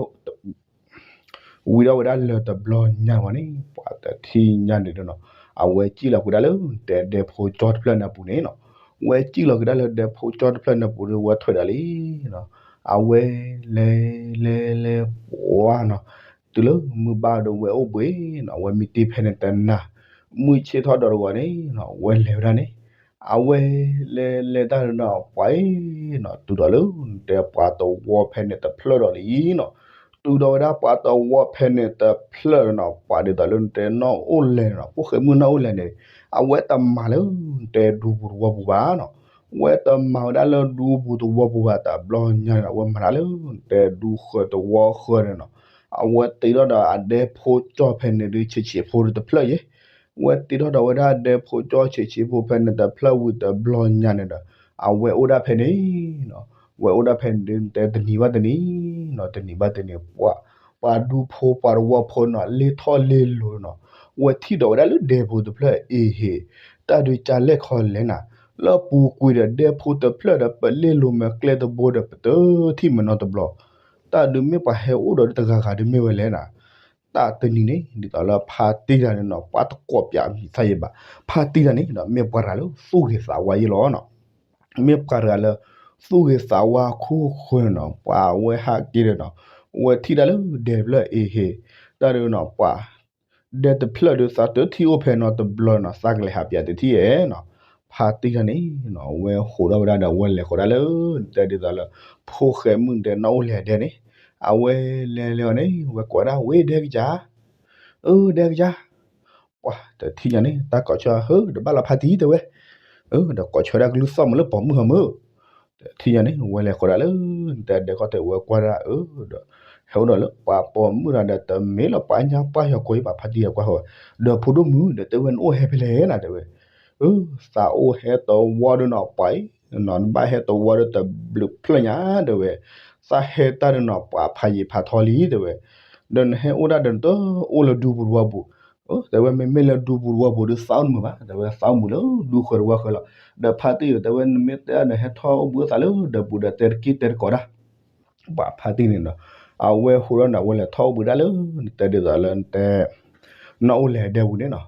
ဝံၤဒီးဝဲဒၣ်လၢတဘျီညါဝဲန့ၣ် ပှၤတထံၣ်ညါန့ၣ်ဒီးနီၤ အဝဲစံၣ်လီၤကွံာ်ဒၣ်လၢတဲဒဲဖိကၠီတဖျၢၣ်န့ၣ်အပူၤန့ၣ်နီၤ, ဝဲစံၣ်လီၤကွံာ်ဒၣ်လၢဒဲဖိကၠီတဖျၢၣ်န့ၣ်အပူၤဒီး ဝဲထွဲးဒၣ်လံနီၤ, အဝဲလဲၤလဲၤလဲၤပှၤနီၤ တုၤလၢမုၢ်ဘၣ်ဒီးဝဲအိၣ်ဘှံးနီၤ အဝဲမံတ့ၢ်ဖဲန့ၣ်တနၤ, မုၢ်ဆ့ၣ်ထီၣ်ဒီးတဂီၤန့ၣ်နီၤ ဝဲလဲၤဝဲဒၣ်န့ၣ် အဝဲလဲၤလဲၤတၢ်ဒီးနီၤ ပှၤအံၤနီၤ တုၤဒီးလၢနတဲပှၤတဝီဖဲန့ၣ်တဖျၢၣ်ဒီးလံနီၤ, တုၤဒီးဝဲဒၣ်ပှၤတဝီဖဲန့ၣ်တဖျၢၣ်ဒီးနီၤ ပှၤဒ်သိးလၢနတဲနီၢ်အိၣ်လဲၣ်နီၤ ဖိၣ်ဃဲမုၣ်နီၢ်အိၣ်လဲၣ်န့ၣ် အဝဲတမၤလၢနတဲဒူပူၤတဝီပူၤဘၣ်နီၤ, ဝဲတမၤဝဲဒၣ်လၢဒူပူၤတဝီပူၤဘၣ် တဘျီညါန့ၣ် အဝဲမၤတၢ်လၢနတဲဒူဃၢၤတဝီဃၢၤန့ၣ်နီၤ, အဝဲတ့ထီၣ်ဒီးအဒဲဖိကၠီဖဲန့ၣ်ဒုးဆံးဆံးဖိဒုးတဖျၢၣ်ယဲၢ် ဝဲတ့ထီၣ်ဒီးဝဲဒၣ်ဒဲဖိကၠီဆံးဆံးဖိဖဲန့ၣ်တဖျၢၣ်ဝံၤတဘျီညါန့ၣ်ဒီး အဝဲအိၣ်ဒၣ်ဖဲန့ၣ်နီၤ, ဝဲအိၣ်ဒၣ်ဖဲန့ၣ်ဒုး နတဲတနံၤဘၣ်တနံၤနီၤ တနံၤဘၣ်တနံၤ ပှၤ ပှၤဒူဖိပှၤတဝီဖိနီၤ လ့ၣ်ထီၣ်လ့ၣ်လိၤနီၤ, ဝဲထံၣ်ဒီးဝဲဒၣ်လၢဒဲဖိတဖျၢၣ်အံၤဟ့ၣ်, တၢ်ဒုးကလဲၣ်ခီလဲၣ်နၤ, လၢပူၤကွံာ်ဒီးဒဲဖိတဖျၢၣ်ဒီး ပလ့ၣ်လိၤမ့ၢ်ကျဲတဘိဒီး ပတထံၣ်မ့ၢ်နီတဘျီ, တၢ်ဒုးမ့ၢ်ပှၤဟဲအိၣ်ဒီးတဂၤဂၤဒုးမ့ၢ်ဝဲလဲၣ်နၤ တၢ်တနံၤန့ၣ် ဒ်သိးလၢဖါတံၢ်တဂၤန့ၣ်နီၤ ပှၤတကိးပၠးမံၤသၣ်ယဲဘၣ်, ဖါတံၢ်တဂၤန့ၣ်ဒီး မ့ၢ်ပှၤတဂၤလၢသူၣ်ဂ့ၤသးဝါယဲလီၤနီၤ, မ့ၢ်ပှၤတဂၤလၢ သူၣ်ဂ့ၤသးဝါခိၣ်ဃၢၤန့ၣ်နီၤ ပှၤဝဲဟးက့ၤဒီးနီၤ, ဝဲထံၣ်တၢ်လၢဒဲတဖျၢၣ်အံၤဟ့ၣ်, တၢ်ဒုးနီၤ ပှၤ ဒဲတဖျၢၣ်ဒုးသးတထံၣ်အိၣ်ဖဲနီတဘျီနီၤ သးကလဲၤဟးပၠးတထံၣ်ဧဲနီၤ, ဖါတံၢ်တဂၤန့ၣ်နီၤ ဝဲဟးထီၣ်ဝဲဒၣ်ဒီး ဝဲလဲၤဃီၤဒၣ်လၢ နတဲဒ်သိးလၢ ဖိၣ်ဃဲမုၣ်နတဲနီၢ်အိၣ်လဲၣ်ဒဲန့ၣ်, အဝဲလဲၤလဲၤအီၤန့ၣ် ဝဲကိးဝဲဒၣ် ဝ့ၢ်ဒဲကစၢ်, အၢ ဒဲကစၢ်, ပှၤတထံၣ်ညါန့ၣ် တၢ်ကိးဆၢ ဟၢ ဒီးဘၣ်လီၤဖါတံၢ်တဲဝဲ, အၢ ဒီးကိးဆၢဝဲဒၣ်ကလုၢ်သီၣ်မးလၢပိာ်မုၣ်ဟီမး, တထံၣ်ညါန့ၣ် ဝဲလဲၤဃီၤဒၣ်လၢ နတဲဒဲကီၢ်တဲဝဲကွၢ်ဒၣ်အၢ ဒီး ဟဲအိၣ်ဒီးလၢပှၤပိာ်မုၣ်တဂၤဒီး တမ့ၢ်လၢပှၤညါပှၢ်ယီၤကိးအံၤဘၣ် ဖါတံၢ်ယဲကွၢ်ဃီၤ, ဒီးဖိဒိၣ်မုၣ် ဒီးတဲဝဲနအိၣ်ဟဲဖဲလဲၣ်နၤ တဲဝဲ, အၢ သးအိၣ်ဟဲတဝီဒီးနီၤ ပှၤအံၤ နဘၣ်ဟဲတဝီဒီးတဘျုးဖျၢၣ်ညါ တဲဝဲ, သးဟဲတၢ်ဒီးနီၤ ပှၤဖးယံာ်ဖးထီလံ တဲဝဲ, ဒီးနဟဲအိၣ်ဒၣ်ဒီးနတအိၣ်လၢဒူပူၤတဝီပူၤ, အၢ တဲဝဲမ့မ့ၢ်လၢဒူပူၤတဝီပူၤဒီး သးအိၣ်တမုာ်ဘၣ် တဲဝဲ သးအိၣ်မုာ်လၢဒူဃၢၤတဝီဃၢၤလီၤ, ဒီးဖါတံၢ်ဒီး တဲဝဲနမ့ၢ်တဲအီၤဒီး ဟဲထီၣ်အိၣ်ဘှံးအသးလၢဒီးပူၤဒီးတဲတက့ၢ်တဲတကိးဒၣ် ပှၤဖါတံၢ်န့ၣ်ဒီး အဝဲဟးထီၣ်ဒီး အဝဲလဲၤထီၣ်အိၣ်ဘှံးဒၣ်လၢ နတဲဒ်သိးလၢနတဲ နီၢ်အိၣ်လဲၣ်ဒဲပူၤန့ၣ်နီၤ,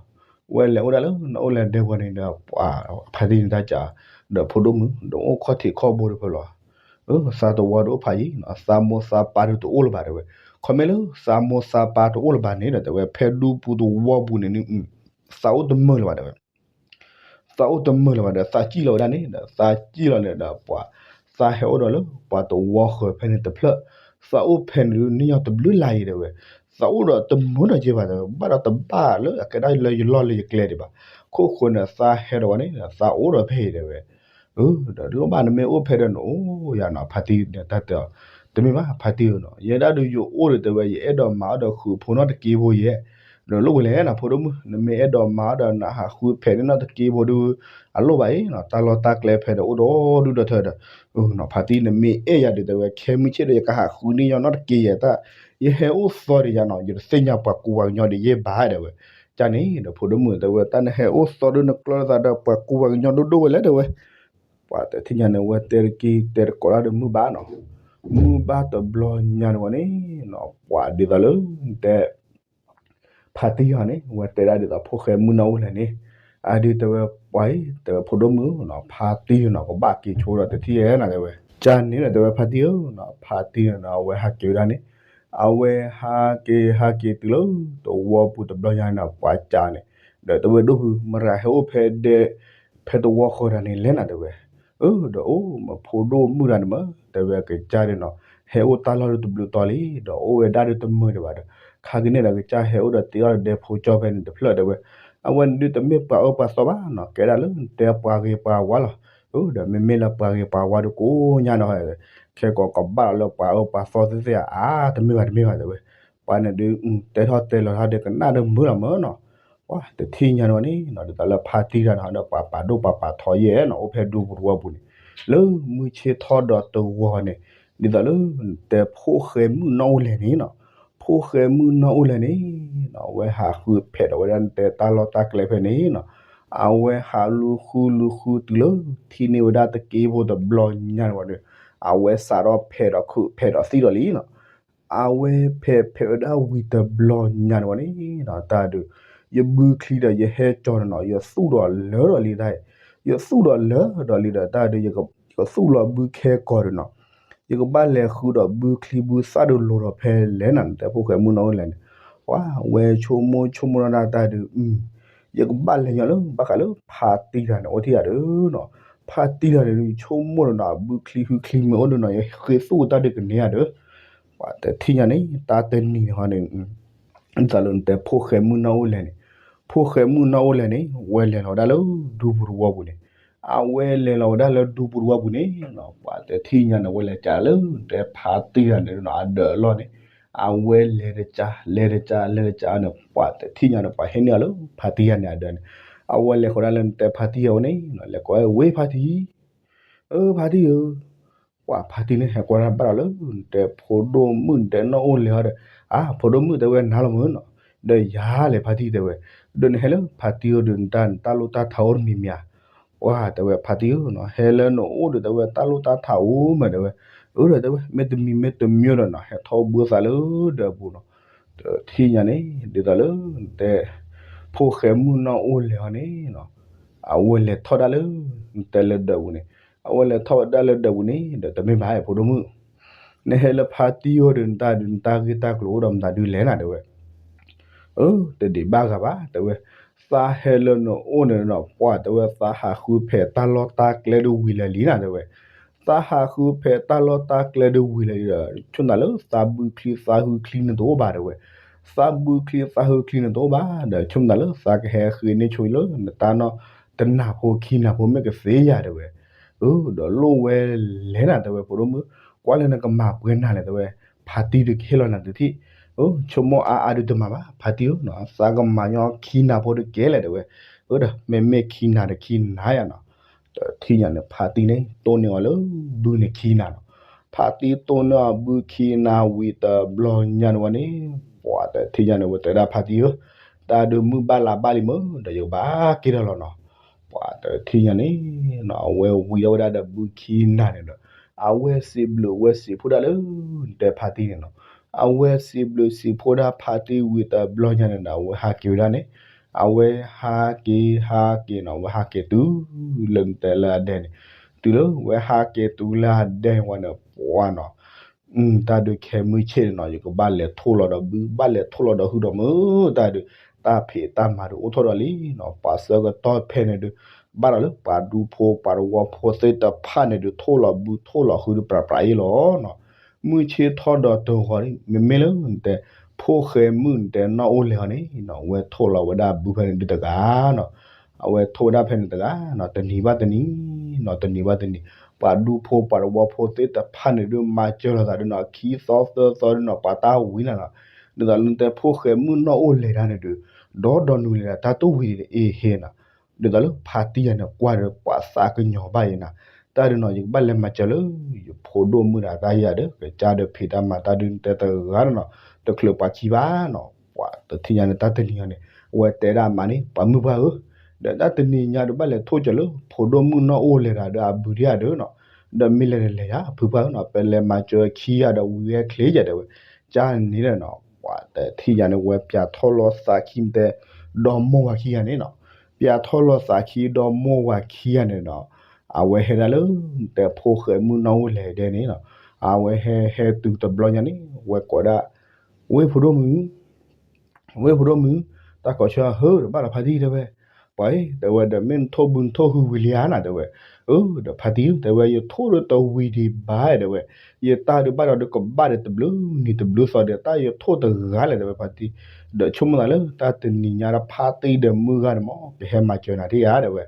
ဝဲလဲၤအိၣ်ဒၣ်လၢ နီၢ်အိၣ်လဲၣ်ဒဲပူၤန့ၣ်ဒီး ပှၤဖါတံၢ်န့ၣ်တၢ်ကး ဒီးဖိဒိၣ်မုၣ် ဒီးအိၣ်ခီၣ်ထံးခီၣ်ဘိတဖၣ်လီၤ, အၢ သးတဝီဒီးအိၣ်ဖးယံာ်နီၤ သးမိၢ်သးပၢ်ဒီးတအိၣ်လၢၤဘၣ်တဲဝဲ, ခီမ့ၢ်လၢသးမိၢ်သးပၢ်တအိၣ်လၢၤဘၣ်န့ၣ်ဒီး တဲဝဲ ဖဲဒူပူၤတဝီပူၤန့ၣ်န့ၣ် သးအိၣ်တမုာ်လၢၤဘၣ်တဲဝဲ သးအိၣ်တမုာ်လၢၤဘၣ်ဒီး သးစံၣ်လီၤဝဲဒၣ်န့ၣ်ဒီး သးစံၣ်လီၤန့ၣ်ဒီး ပှၤ သးဟဲအိၣ်ဒီးလၢ ပှၤတဝီဃၢၤဖဲန့ၣ်တဖျၢၣ်, သးအိၣ်ဖဲန့ၣ်ဒုး န့ၢ်ယီၤတဘျုးလါအံၤတဲဝဲ, သးအိၣ်ဒီးတမုာ်ဒီးက့ဘၣ်တဲဝဲ ဘၣ်ဒီးတဘၣ်လၢအကဲဒၣ်လၢယလီၢ်လၢယကျဲဒံးဘၣ်, ခိၣ်ဃၢၤန့ၣ် သးဟဲဒီးဝဲန့ၣ် သးအိၣ်ဒီးဖဲအံၤတဲဝဲ အၢ ဒီးလိၣ်ဘၣ်နမ့ၢ်အိၣ်ဖဲဒီးနအိၣ်ယၤနီၤ ဖါတံၢ်န့ၣ်တၢ်တဲအီၤ, တမ့ၢ်ဘၣ်ဖါတံၢ်ဧၢနီၤ ယဲဒၣ်ဒုးယအိၣ်ဒီးတဲဝဲ ယအဲၣ်ဒိးမၤအီၣ်ဒီးဃုာ်ဖိနီတက့ဖိယဲၢ်, ဒီးလိၣ်ဝဲလဲၣ်နီၤ ဖိဒိၣ်မုၣ် နမ့ၢ်အဲၣ်ဒိးမၤအီၣ်ဒီးနဟးဃုဖဲးန့ၢ်နီတက့ဖိဒုး အလိၣ်ဘၣ်အံၤနီၤ တၢ်လီၢ်တၢ်ကျဲဖဲဒီးအိၣ်ဒီဒူၣ်ဒီထၢဒီး, အၢနီၤ ဖါတံၢ် နမ့ၢ်အဲၣ်ယၤဒုးတဲဝဲ ခဲမုၢ်ဆ့ၣ်ဒီးယကဟးဃုန့ၢ်ယီၤနီတက့ယဲၢ်တၢ်, ယဟဲအိၣ်သီဒီးယၤနီၤ ယတသ့ၣ်ညါပှၤကူပှၤကညီဒံးယဲၢ်ဘၣ်တဲဝဲ, ကန့ၣ်ဒီးဖိဒိၣ်မုၣ်တဲဝဲ တၢ်နဟဲအိၣ်သီဒုးနကျၢၤသးဒီးပှၤကူပှၤကညီဒိၣ်ဒိၣ်ဝဲလဲၣ်တဲဝဲ ပှၤတထံၣ်ညါန့ၣ် ဝဲတဲတက့ၢ်တဲတကိးဒၣ်ဒီးမုၢ်ဘၣ်နီၤ, မုၢ်ဘၣ်တဘျီညါန့ၣ်ဝဲန့ၣ်နီၤ ပှၤဒ်သိးလၢ နတဲ ဖါတံၢ်ယီၤန့ၣ် ဝဲတဲဒၣ်ဒ်သိးဖိၣ်ဃဲမုၣ်နီၢ်အိၣ်လဲၣ်န့ၣ်, အဒုးတဲဝဲပှၤအံၤ တဲဝဲဖိဒိၣ်မုၣ်နီၤ ဖါတံၢ်နီၤ ကဘၣ်က့ၤဆိဒီးတထံၣ်ဧဲနီၤတဲဝဲ ကန့ၣ်ဒီး တဲဝဲဖါတံၢ်ဧၢ, ဖါတံၢ်န့ၣ်ဒီး အဝဲဟးက့ၤဝဲဒၣ်န့ၣ်, အဝဲဟးက့ၤဟးက့ၤတုၤလၢတဝီပူၤတဘျီညါန့ၣ်ဒီး ပှၤကန့ၣ်, ဒီးတဲဝဲဒိၣ်ဖု မတၤဟဲအိၣ်ဖဲဒဲ ဖဲတဝီဃီတၢ်န့ၣ်လဲၣ်နၤ တဲဝဲ. အၢ ဒီးအိၣ်မး ဖိဒိၣ်မုၣ်တၢ်န့ၣ်မး တဲဝဲ ကစၢ်ဒီးနီၤ ဟဲအိၣ်တၢ်လီၢ်ဒီးတဘျုးတီၤလံ, ဒီးအိၣ်ဝဲဒၣ်ဒီးတမုာ်ဒံးဘၣ်ဒီး ခါကန့ၣ်ဒီး ကစၢ်ဟဲအိၣ်ဒီးတ့အီၣ်ဒီးဒဲဖိကၠီဖဲန့ၣ်တဖျၢၣ် တဲဝဲ. အဝဲန့ၣ်ဒုးတမ့ၢ်ပှၤအၢပှၤသီဘၣ်နီၤ, ကဲဒၣ်လၢနတဲပှၤဂ့ၤပှၤဝါလီၤ. အၢ ဒီးမ့မ့ၢ်လၢပှၤဂ့ၤပှၤဝါဒီးကိးညါဒီး ခဲကိးကဘၣ်လီၤလၢပှၤအၢပှၤသီသ့ၣ်သ့ၣ်ဧါ, တမ့ၢ်ဘၣ်တမ့ၢ်ဘၣ် တဲဝဲ. ပှၤန့ၣ်ဒုး တဲထီၣ်တဲလီၤထီၣ်ဒီးကနၣ်ဒီးမုာ်လီၤမးနီၤ. ပှၤတထံၣ်ညါန့ၣ်ဝဲန့ၣ် ဒ်သိးလၢဖါတံၢ်တၢ်န့ၣ်ဒီး ပှၤပာ်ဒိၣ်ပှၤပာ်ထီယဲၢ်နီၤ အိၣ်ဖဲဒူပူၤတဝီပူၤန့ၣ်, လၢမုၢ်ဆ့ၣ်ထီၣ်ဒီးတဂီၤန့ၣ်, ဒ်သိးလၢ နတဲဖိၣ်ဃဲမုၣ်နီၢ်အိၣ်လဲၣ်န့ၣ်နီၤ, ဖိၣ်ဃဲမုၣ်နီၢ်အိၣ်လဲၣ်န့ၣ်နီၤ အဝဲဟးဃုဖဲးဒီးဝဲဒၣ်နတဲတၢ်လီၢ်တၢ်ကျဲဖဲန့ၣ်နီၤ, အဝဲဟးလူၤဃုလူၤဃုတုၤလၢ ထံၣ်န့ၢ်ဝဲဒၣ်တက့ဖိတဘျီညါန့ၣ်ဝဲဒီး အဝဲစးထီၣ်ဖဲးဒီးခုးဖဲးဒီးသံၣ်ဒီးလံနီၤ. အဝဲဖဲးဖဲးဝဲဒၣ်ဝံၤတဘျီညါန့ၣ်ဝဲန့ၣ်နီၤ တၢ်ဒုး ယဘုချံဒီးယဟဲကၠီၤန့ၣ်နီၤ ယသူၣ်ဒီးလၢာ်ဒီးလံတၢ်အံၤ, ယသူၣ်ဒီးလၢာ်ဒီးလံဒီး တၢ်ဒုး ယကသူၣ်လီၤဘုခဲကီၤဒီးနီၤ, ယကဘၣ်လဲၤဃုဒီးဘုချံဘုသၣ်ဒုးလိၤဒီးဖဲလဲၣ်နၤ နတဲဖိၣ်ဃဲမုၣ်နီၢ်အိၣ်လဲၣ်န့ၣ်. ပှၤဝဲဆိကမိၣ်ဆိကမိၣ်ဒီးတၢ်ဒုး ယကဘၣ်လဲၤညီလၢဘၣ်ဃးလၢဖါတံၢ်တၢ်န့ၣ် အိၣ်ထံၣ်ယၤဒီးနီၤ, ဖါတံၢ်တၢ်န့ၣ်ဒုး ဆိကမိၣ်ဒီးနီၤ ဘုချံဟုချံမ့ၢ်အိၣ်ဒီးနီၤ ယဃ့သူၣ်တၢ်ဒုးကန့ၢ်ယၤဒီး ပှၤတထံၣ်ညါန့ၣ် တၢ်တနံၤန့ၣ်ဟီန့ၣ် ဒ်သိးလၢနတဲဖိၣ်ဃဲမုၣ်နီၢ်အိၣ်လဲၣ်န့ၣ်, ဖိၣ်ဃဲမုၣ်နီၢ်အိၣ်လဲၣ်န့ၣ် ဝဲလဲၤလီၤဝဲဒၣ်လၢဒူပူၤတဝီပူၤန့ၣ်, အဝဲလဲၤလီၤဝဲဒၣ်လၢဒူပူၤတဝီပူၤန့ၣ်နီၤ ပှၤတထံၣ်ညါန့ၣ် ဝဲလဲၤကးလၢနတဲဖါတံၢ်တၢ်န့ၣ်နီၤ အဒၢးအလီၢ်န့ၣ်, အဝဲလဲၤတကး လဲၤတကး လဲၤတကးန့ၣ် ပှၤတထံၣ်ညါန့ၣ် ပှၤဟဲန့ၢ်အီၤလၢဖါတံၢ်တၢ်န့ၣ်အဒၢးန့ၣ်, အဝဲလဲၤဃီၤဒၣ်လၢနတဲဖါတံၢ်အဝဲန့ၣ် လဲၤကိးဝဲဖါတံၢ် အၢ ဖါတံၢ်ဧၢ, ပှၤဖါတံၢ်န့ၣ် ဟဲကွၢ်တၢ်ဘၣ်ဒီးလၢ နတဲဖိဒိၣ်မုၣ် နတဲနီၢ်အိၣ်လဲၣ်ဟီဒီး, အါ ဖိဒိၣ်မုၣ်တဲဝဲနၤလီၤမုၢ်နီၤ, ဒီးယၤလဲၣ်ဖါတံၢ်တဲဝဲ, ဒီးနဟဲလၢဖါတံၢ်အအိၣ်ဒီး နတၢ် နတၢ်လိၣ်တၢ်ထးအိၣ်တမံၤမံၤဧါ, ပှၤတဲဝဲဖါတံၢ်ဧၢနီၤ ဟဲလၢနအိၣ်ဒီးတဲဝဲတၢ်လိၣ်တၢ်ထးအိၣ်မးတဲဝဲ, အၢ ဒီးတဲဝဲ မ့တမံၤမ့တမံၤဒီးနီၤ ဟဲထီၣ်ဘှံးသးလၢဒၢးပူၤနီၤ, တထံၣ်ညါန့ၣ် ဒ်သိးလၢ နတဲ ဖိၣ်ဃဲမုၣ်နီၢ်အိၣ်လဲၣ်ဟီန့ၣ်နီၤ အဝဲလဲၤထီၣ်ဒၣ်လၢ နတဲလၢဒၢးပူၤန့ၣ်, အဝဲလဲၤထီၣ်ဝဲဒၣ်လၢဒၢးပူၤန့ၣ် ဒီးတမ့ၢ်ဘၣ်ဖိဒိၣ်မုၣ်, နဟဲလၢဖါတံၢ်အအိၣ်ဒီး နတၢ်ဒုး နတၢ်ဂ့ၢ်တၢ်ကျိၤအိၣ်ဒီးမတၤဒုလဲၣ်နၤတဲဝဲ, အၢ တဒံးဘၣ်ဂၤဘၣ်တဲဝဲ, သးဟဲလၢနအိၣ်န့ၣ်နီၤ ပှၤတဲဝဲသးဟးဃုဖဲးတၢ်လီၢ်တၢ်ကျဲဒုးဝံၤလၢာ်လံနၤတဲဝဲ, သးဟးဃုဖဲးတၢ်လီၢ်တၢ်ကျဲဒုးဝံၤလၢာ်လံဒီး ဆိကမိၣ်လၢသးဘုချံ သးဟုချံန့ၣ်တအိၣ်ဘၣ်တဲဝဲ, သးဘုချံ သးဟုချံန့ၣ်တအိၣ်ဘၣ်ဒီး ဆိကမိၣ်လၢသးကဟဲဃ့န့ၢ်ဆိလၢ နတၢ်နီၢ်တနၢ်ဖိခံနၢ်ဖိမ့ၢ်ကသ့ဧါတဲဝဲ, အၢ ဒီးလိၣ်ဝဲလဲၣ်နၤတဲဝဲ ဖိဒိၣ်မုၣ်, ကွၢ်လၢနကမၤပှဲၤနၤလဲၣ်တဲဝဲ, ဖါတံၢ်ဒုးကဟ့ၣ်လီၤနၤတထံၣ်, အၢ ဆိကမိၣ်အါအါဒုးတမၤဘၣ် ဖါတံၢ်ဧၢနီၤ သးကမၤညီခံနၢ်ဖိတကဲလဲၣ်တဲဝဲ, အၢ ဒီးမ့မ့ၢ်ခံနၢ်ဒီးခံနၢ်ယါနီၤ, တထံၣ်ညါန့ၣ် ဖါတံၢ်န့ၣ် တိၢ်န့ၢ်အီၤလၢဘုန့ၣ်ခံနၢ်နီၤ, ဖါတံၢ်တိၢ်န့ၢ်အီၤဘုခံနၢ်ဝံၤတဘျီညါန့ၣ်ဝဲန့ၣ်, ပှၤတထံၣ်ညါန့ၣ် ဝဲတဲဒၣ်ဖါတံၢ်ဧၢ, တၢ်ဒုးမုၢ်ဘၣ်လါဘၣ်လံမး ဒီးယကဘၣ်က့ၤထီၣ်လီၤနီၤ, ပှၤတထံၣ်ညါန့ၣ်နီၤ အဝဲဝံၤဒၣ်ဝဲဒၣ်ဒီးဘုခံနၢ်န့ၣ်ဒီး အဝဲစံးဘျုးဝဲစံးဖှိၣ်ဒၣ်လၢ နတဲဖါတံၢ်န့ၣ်နီၤ, အဝဲစံးဘျုးစံးဖှိၣ်ဒၣ်ဖါတံၢ်ဝံၤတဘျီညါန့ၣ်ဒီး အဝဲဟးက့ၤဝဲဒၣ်န့ၣ်, အဝဲဟးက့ၤဟးက့ၤနီၤ အဝဲဟးက့ၤတုၤလၢနတဲလၢအဒဲန့ၣ်, တုၤလၢဝဲဟးက့ၤတုၤလၢအဒဲန့ၣ်ဝဲန့ၣ် ပှၤနီၤ တၢ်ဒုးခဲမုၢ်ဆ့ၣ်န့ၣ်နီၤ ယကဘၣ်လဲၤထိၣ်လီၤဒီးဘု ဘၣ်လဲၤထိၣ်လီၤဒီးဟုဒီးမုၢ် တၢ်ဒုး တၢ်ဖံးတၢ်မၤဒုးအိၣ်ထီၣ်ဒီးလံနီၤ, ပှၤဆၢကတီၢ်ဖဲန့ၣ်ဒုး ဘၣ်ဒီးလၢပှၤဒူဖိပှၤတဝီဖိသ့ၣ်တဖၣ်န့ၣ်ဒုး ထိၣ်လီၤဘုထိၣ်လီၤဟုဒုးပြးပြးအ့ၣ်လီၤနီၤ, မုၢ်ဆ့ၣ်ထီၣ်ဒီးတဂီၤန့ၣ် မ့မ့ၢ်လၢနတဲ ဖိၣ်ဃဲမုၣ်နတဲနီၢ်အိၣ်လဲၣ်ဟီန့ၣ်နီၤ ဝဲထိၣ်လီၤဝဲဒၣ်ဘုဖဲန့ၣ်ဒုးတဂၤနီၤ, အဝဲထိၣ်ဝဲဒၣ်ဖဲန့ၣ်တဂၤနီၤ တနံၤဘၣ်တနံၤနီၤ တနံၤဘၣ်တနံၤ ပှၤဒူဖိပှၤတဝီဖိသ့ၣ်တဖၣ်န့ၣ်ဒုး မၤစၢၤလိာ်သးဒုးနီၤ ခံသီသၢသီဒုးနီၤ ပှၤတၢ်ဝံၤနၤနီၤ, ဒ်သိးလၢနတဲဖိၣ်ဃဲမုၣ်နီၢ်အိၣ်လဲၣ်ဒၣ်န့ၣ်ဒုး ဒီဒီနုၤလဲၣ်ဒၣ် တၢ်တူၢ်ဝံၤဒ်အ့ၣ်ဟ့နီၤ, ဒ်သိးလၢဖါတံၢ်ယၤန့ၣ် ကွၢ်ဒီးပှၤသးကညီၤဘၣ်ယဲနီၤ, တၢ်ဒုးနီၤ ယကဘၣ်လဲၤမၤစၢၤလၢ ယဖိဒိၣ်မုၣ်ဒီးတၢ်ယၤဒီး ကစၢ်ဒီးဖံးတၢ်မၤတၢ်ဒုးနတဲတဂၤနီၤ, တချုးပှၤခံဘၣ်နီၤ, ပှၤတထံၣ်ညါန့ၣ် တၢ်တနံၤအံၤန့ၣ် အဝဲတဲဒၣ်မးန့ၣ် ပှၤမုၢ်ပှၢ်ဧၢ, ဒီးတၢ်တနံၤညါဒုးဘၣ်လဲၤထိၣ်စၢၤလၢ ဖိဒိၣ်မုၣ်နီၢ်အိၣ်လဲၣ်ဒၣ်ဒီးအဘုဒံးဧါဒီးနီၤ, ဒီးမ့ၢ်လဲၤဒီးလဲၤယၤ ဖုပှၢ်ဧၢနီၤ ပလဲၤမၤစၢၤခံယၤဒီးဝံၤဝဲချ့ယၤတဲဝဲ, ကန့ၣ်ဒီးနီၤ ပှၤတထံၣ်ညါန့ၣ် ဝဲပျးထီၣ်လီၤသးခံတဲ ဒီမိၢ်ဝၤခံဂၤန့ၣ်နီၤ, ပျးထီၣ်လီၤသးခံဒီမိၢ်ဝၤခံဂၤန့ၣ်နီၤ, အဝဲဟဲဒၣ်လၢ တဲဖိၣ်ဃဲမုၣ်နီၢ်အိၣ်လဲၣ်ဒဲန့ၣ်နီၤ, အဝဲဟဲဟဲတုၤတဘျီညါန့ၣ် ဝဲကိးဒၣ် ဝ့ၢ်ဖိဒိၣ်မုၣ် ဝ့ၢ်ဖိဒိၣ်မုၣ်, တၢ်ကိးဆၢဟၢဒီးဘၣ်ဒီးဖါတံၢ်တဲဝဲ, ပှၤအံၤ တဲဝဲဒီး မ့ၢ်နထိၣ်ဘုနထိၣ်ဟုဝံၤလံဧါနၤ တဲဝဲ, အၢ ဒီးဖါတံၢ်ဧၢ တဲဝဲ ယထိၣ်ဒီးတဝံၤဒံးဘၣ် တဲဝဲ, ယတၢ်ဒုးဘၣ်ဒီးဒုးကဘၣ်ဒီးတဘျုးနံၤတဘျုးသီဒီး တၢ်ယထိၣ်တဂၤလဲၣ် တဲဝဲဖါတံၢ်, ဒီးဆိကမိၣ်သးလၢတၢ်တနံၤညါဒီးဖါတံၢ်ဒီးမုၢ်ဂၤန့ၣ်မ့ၢ် ကဟဲမၤစၢၤနၤဒံးဧါ တဲဝဲ,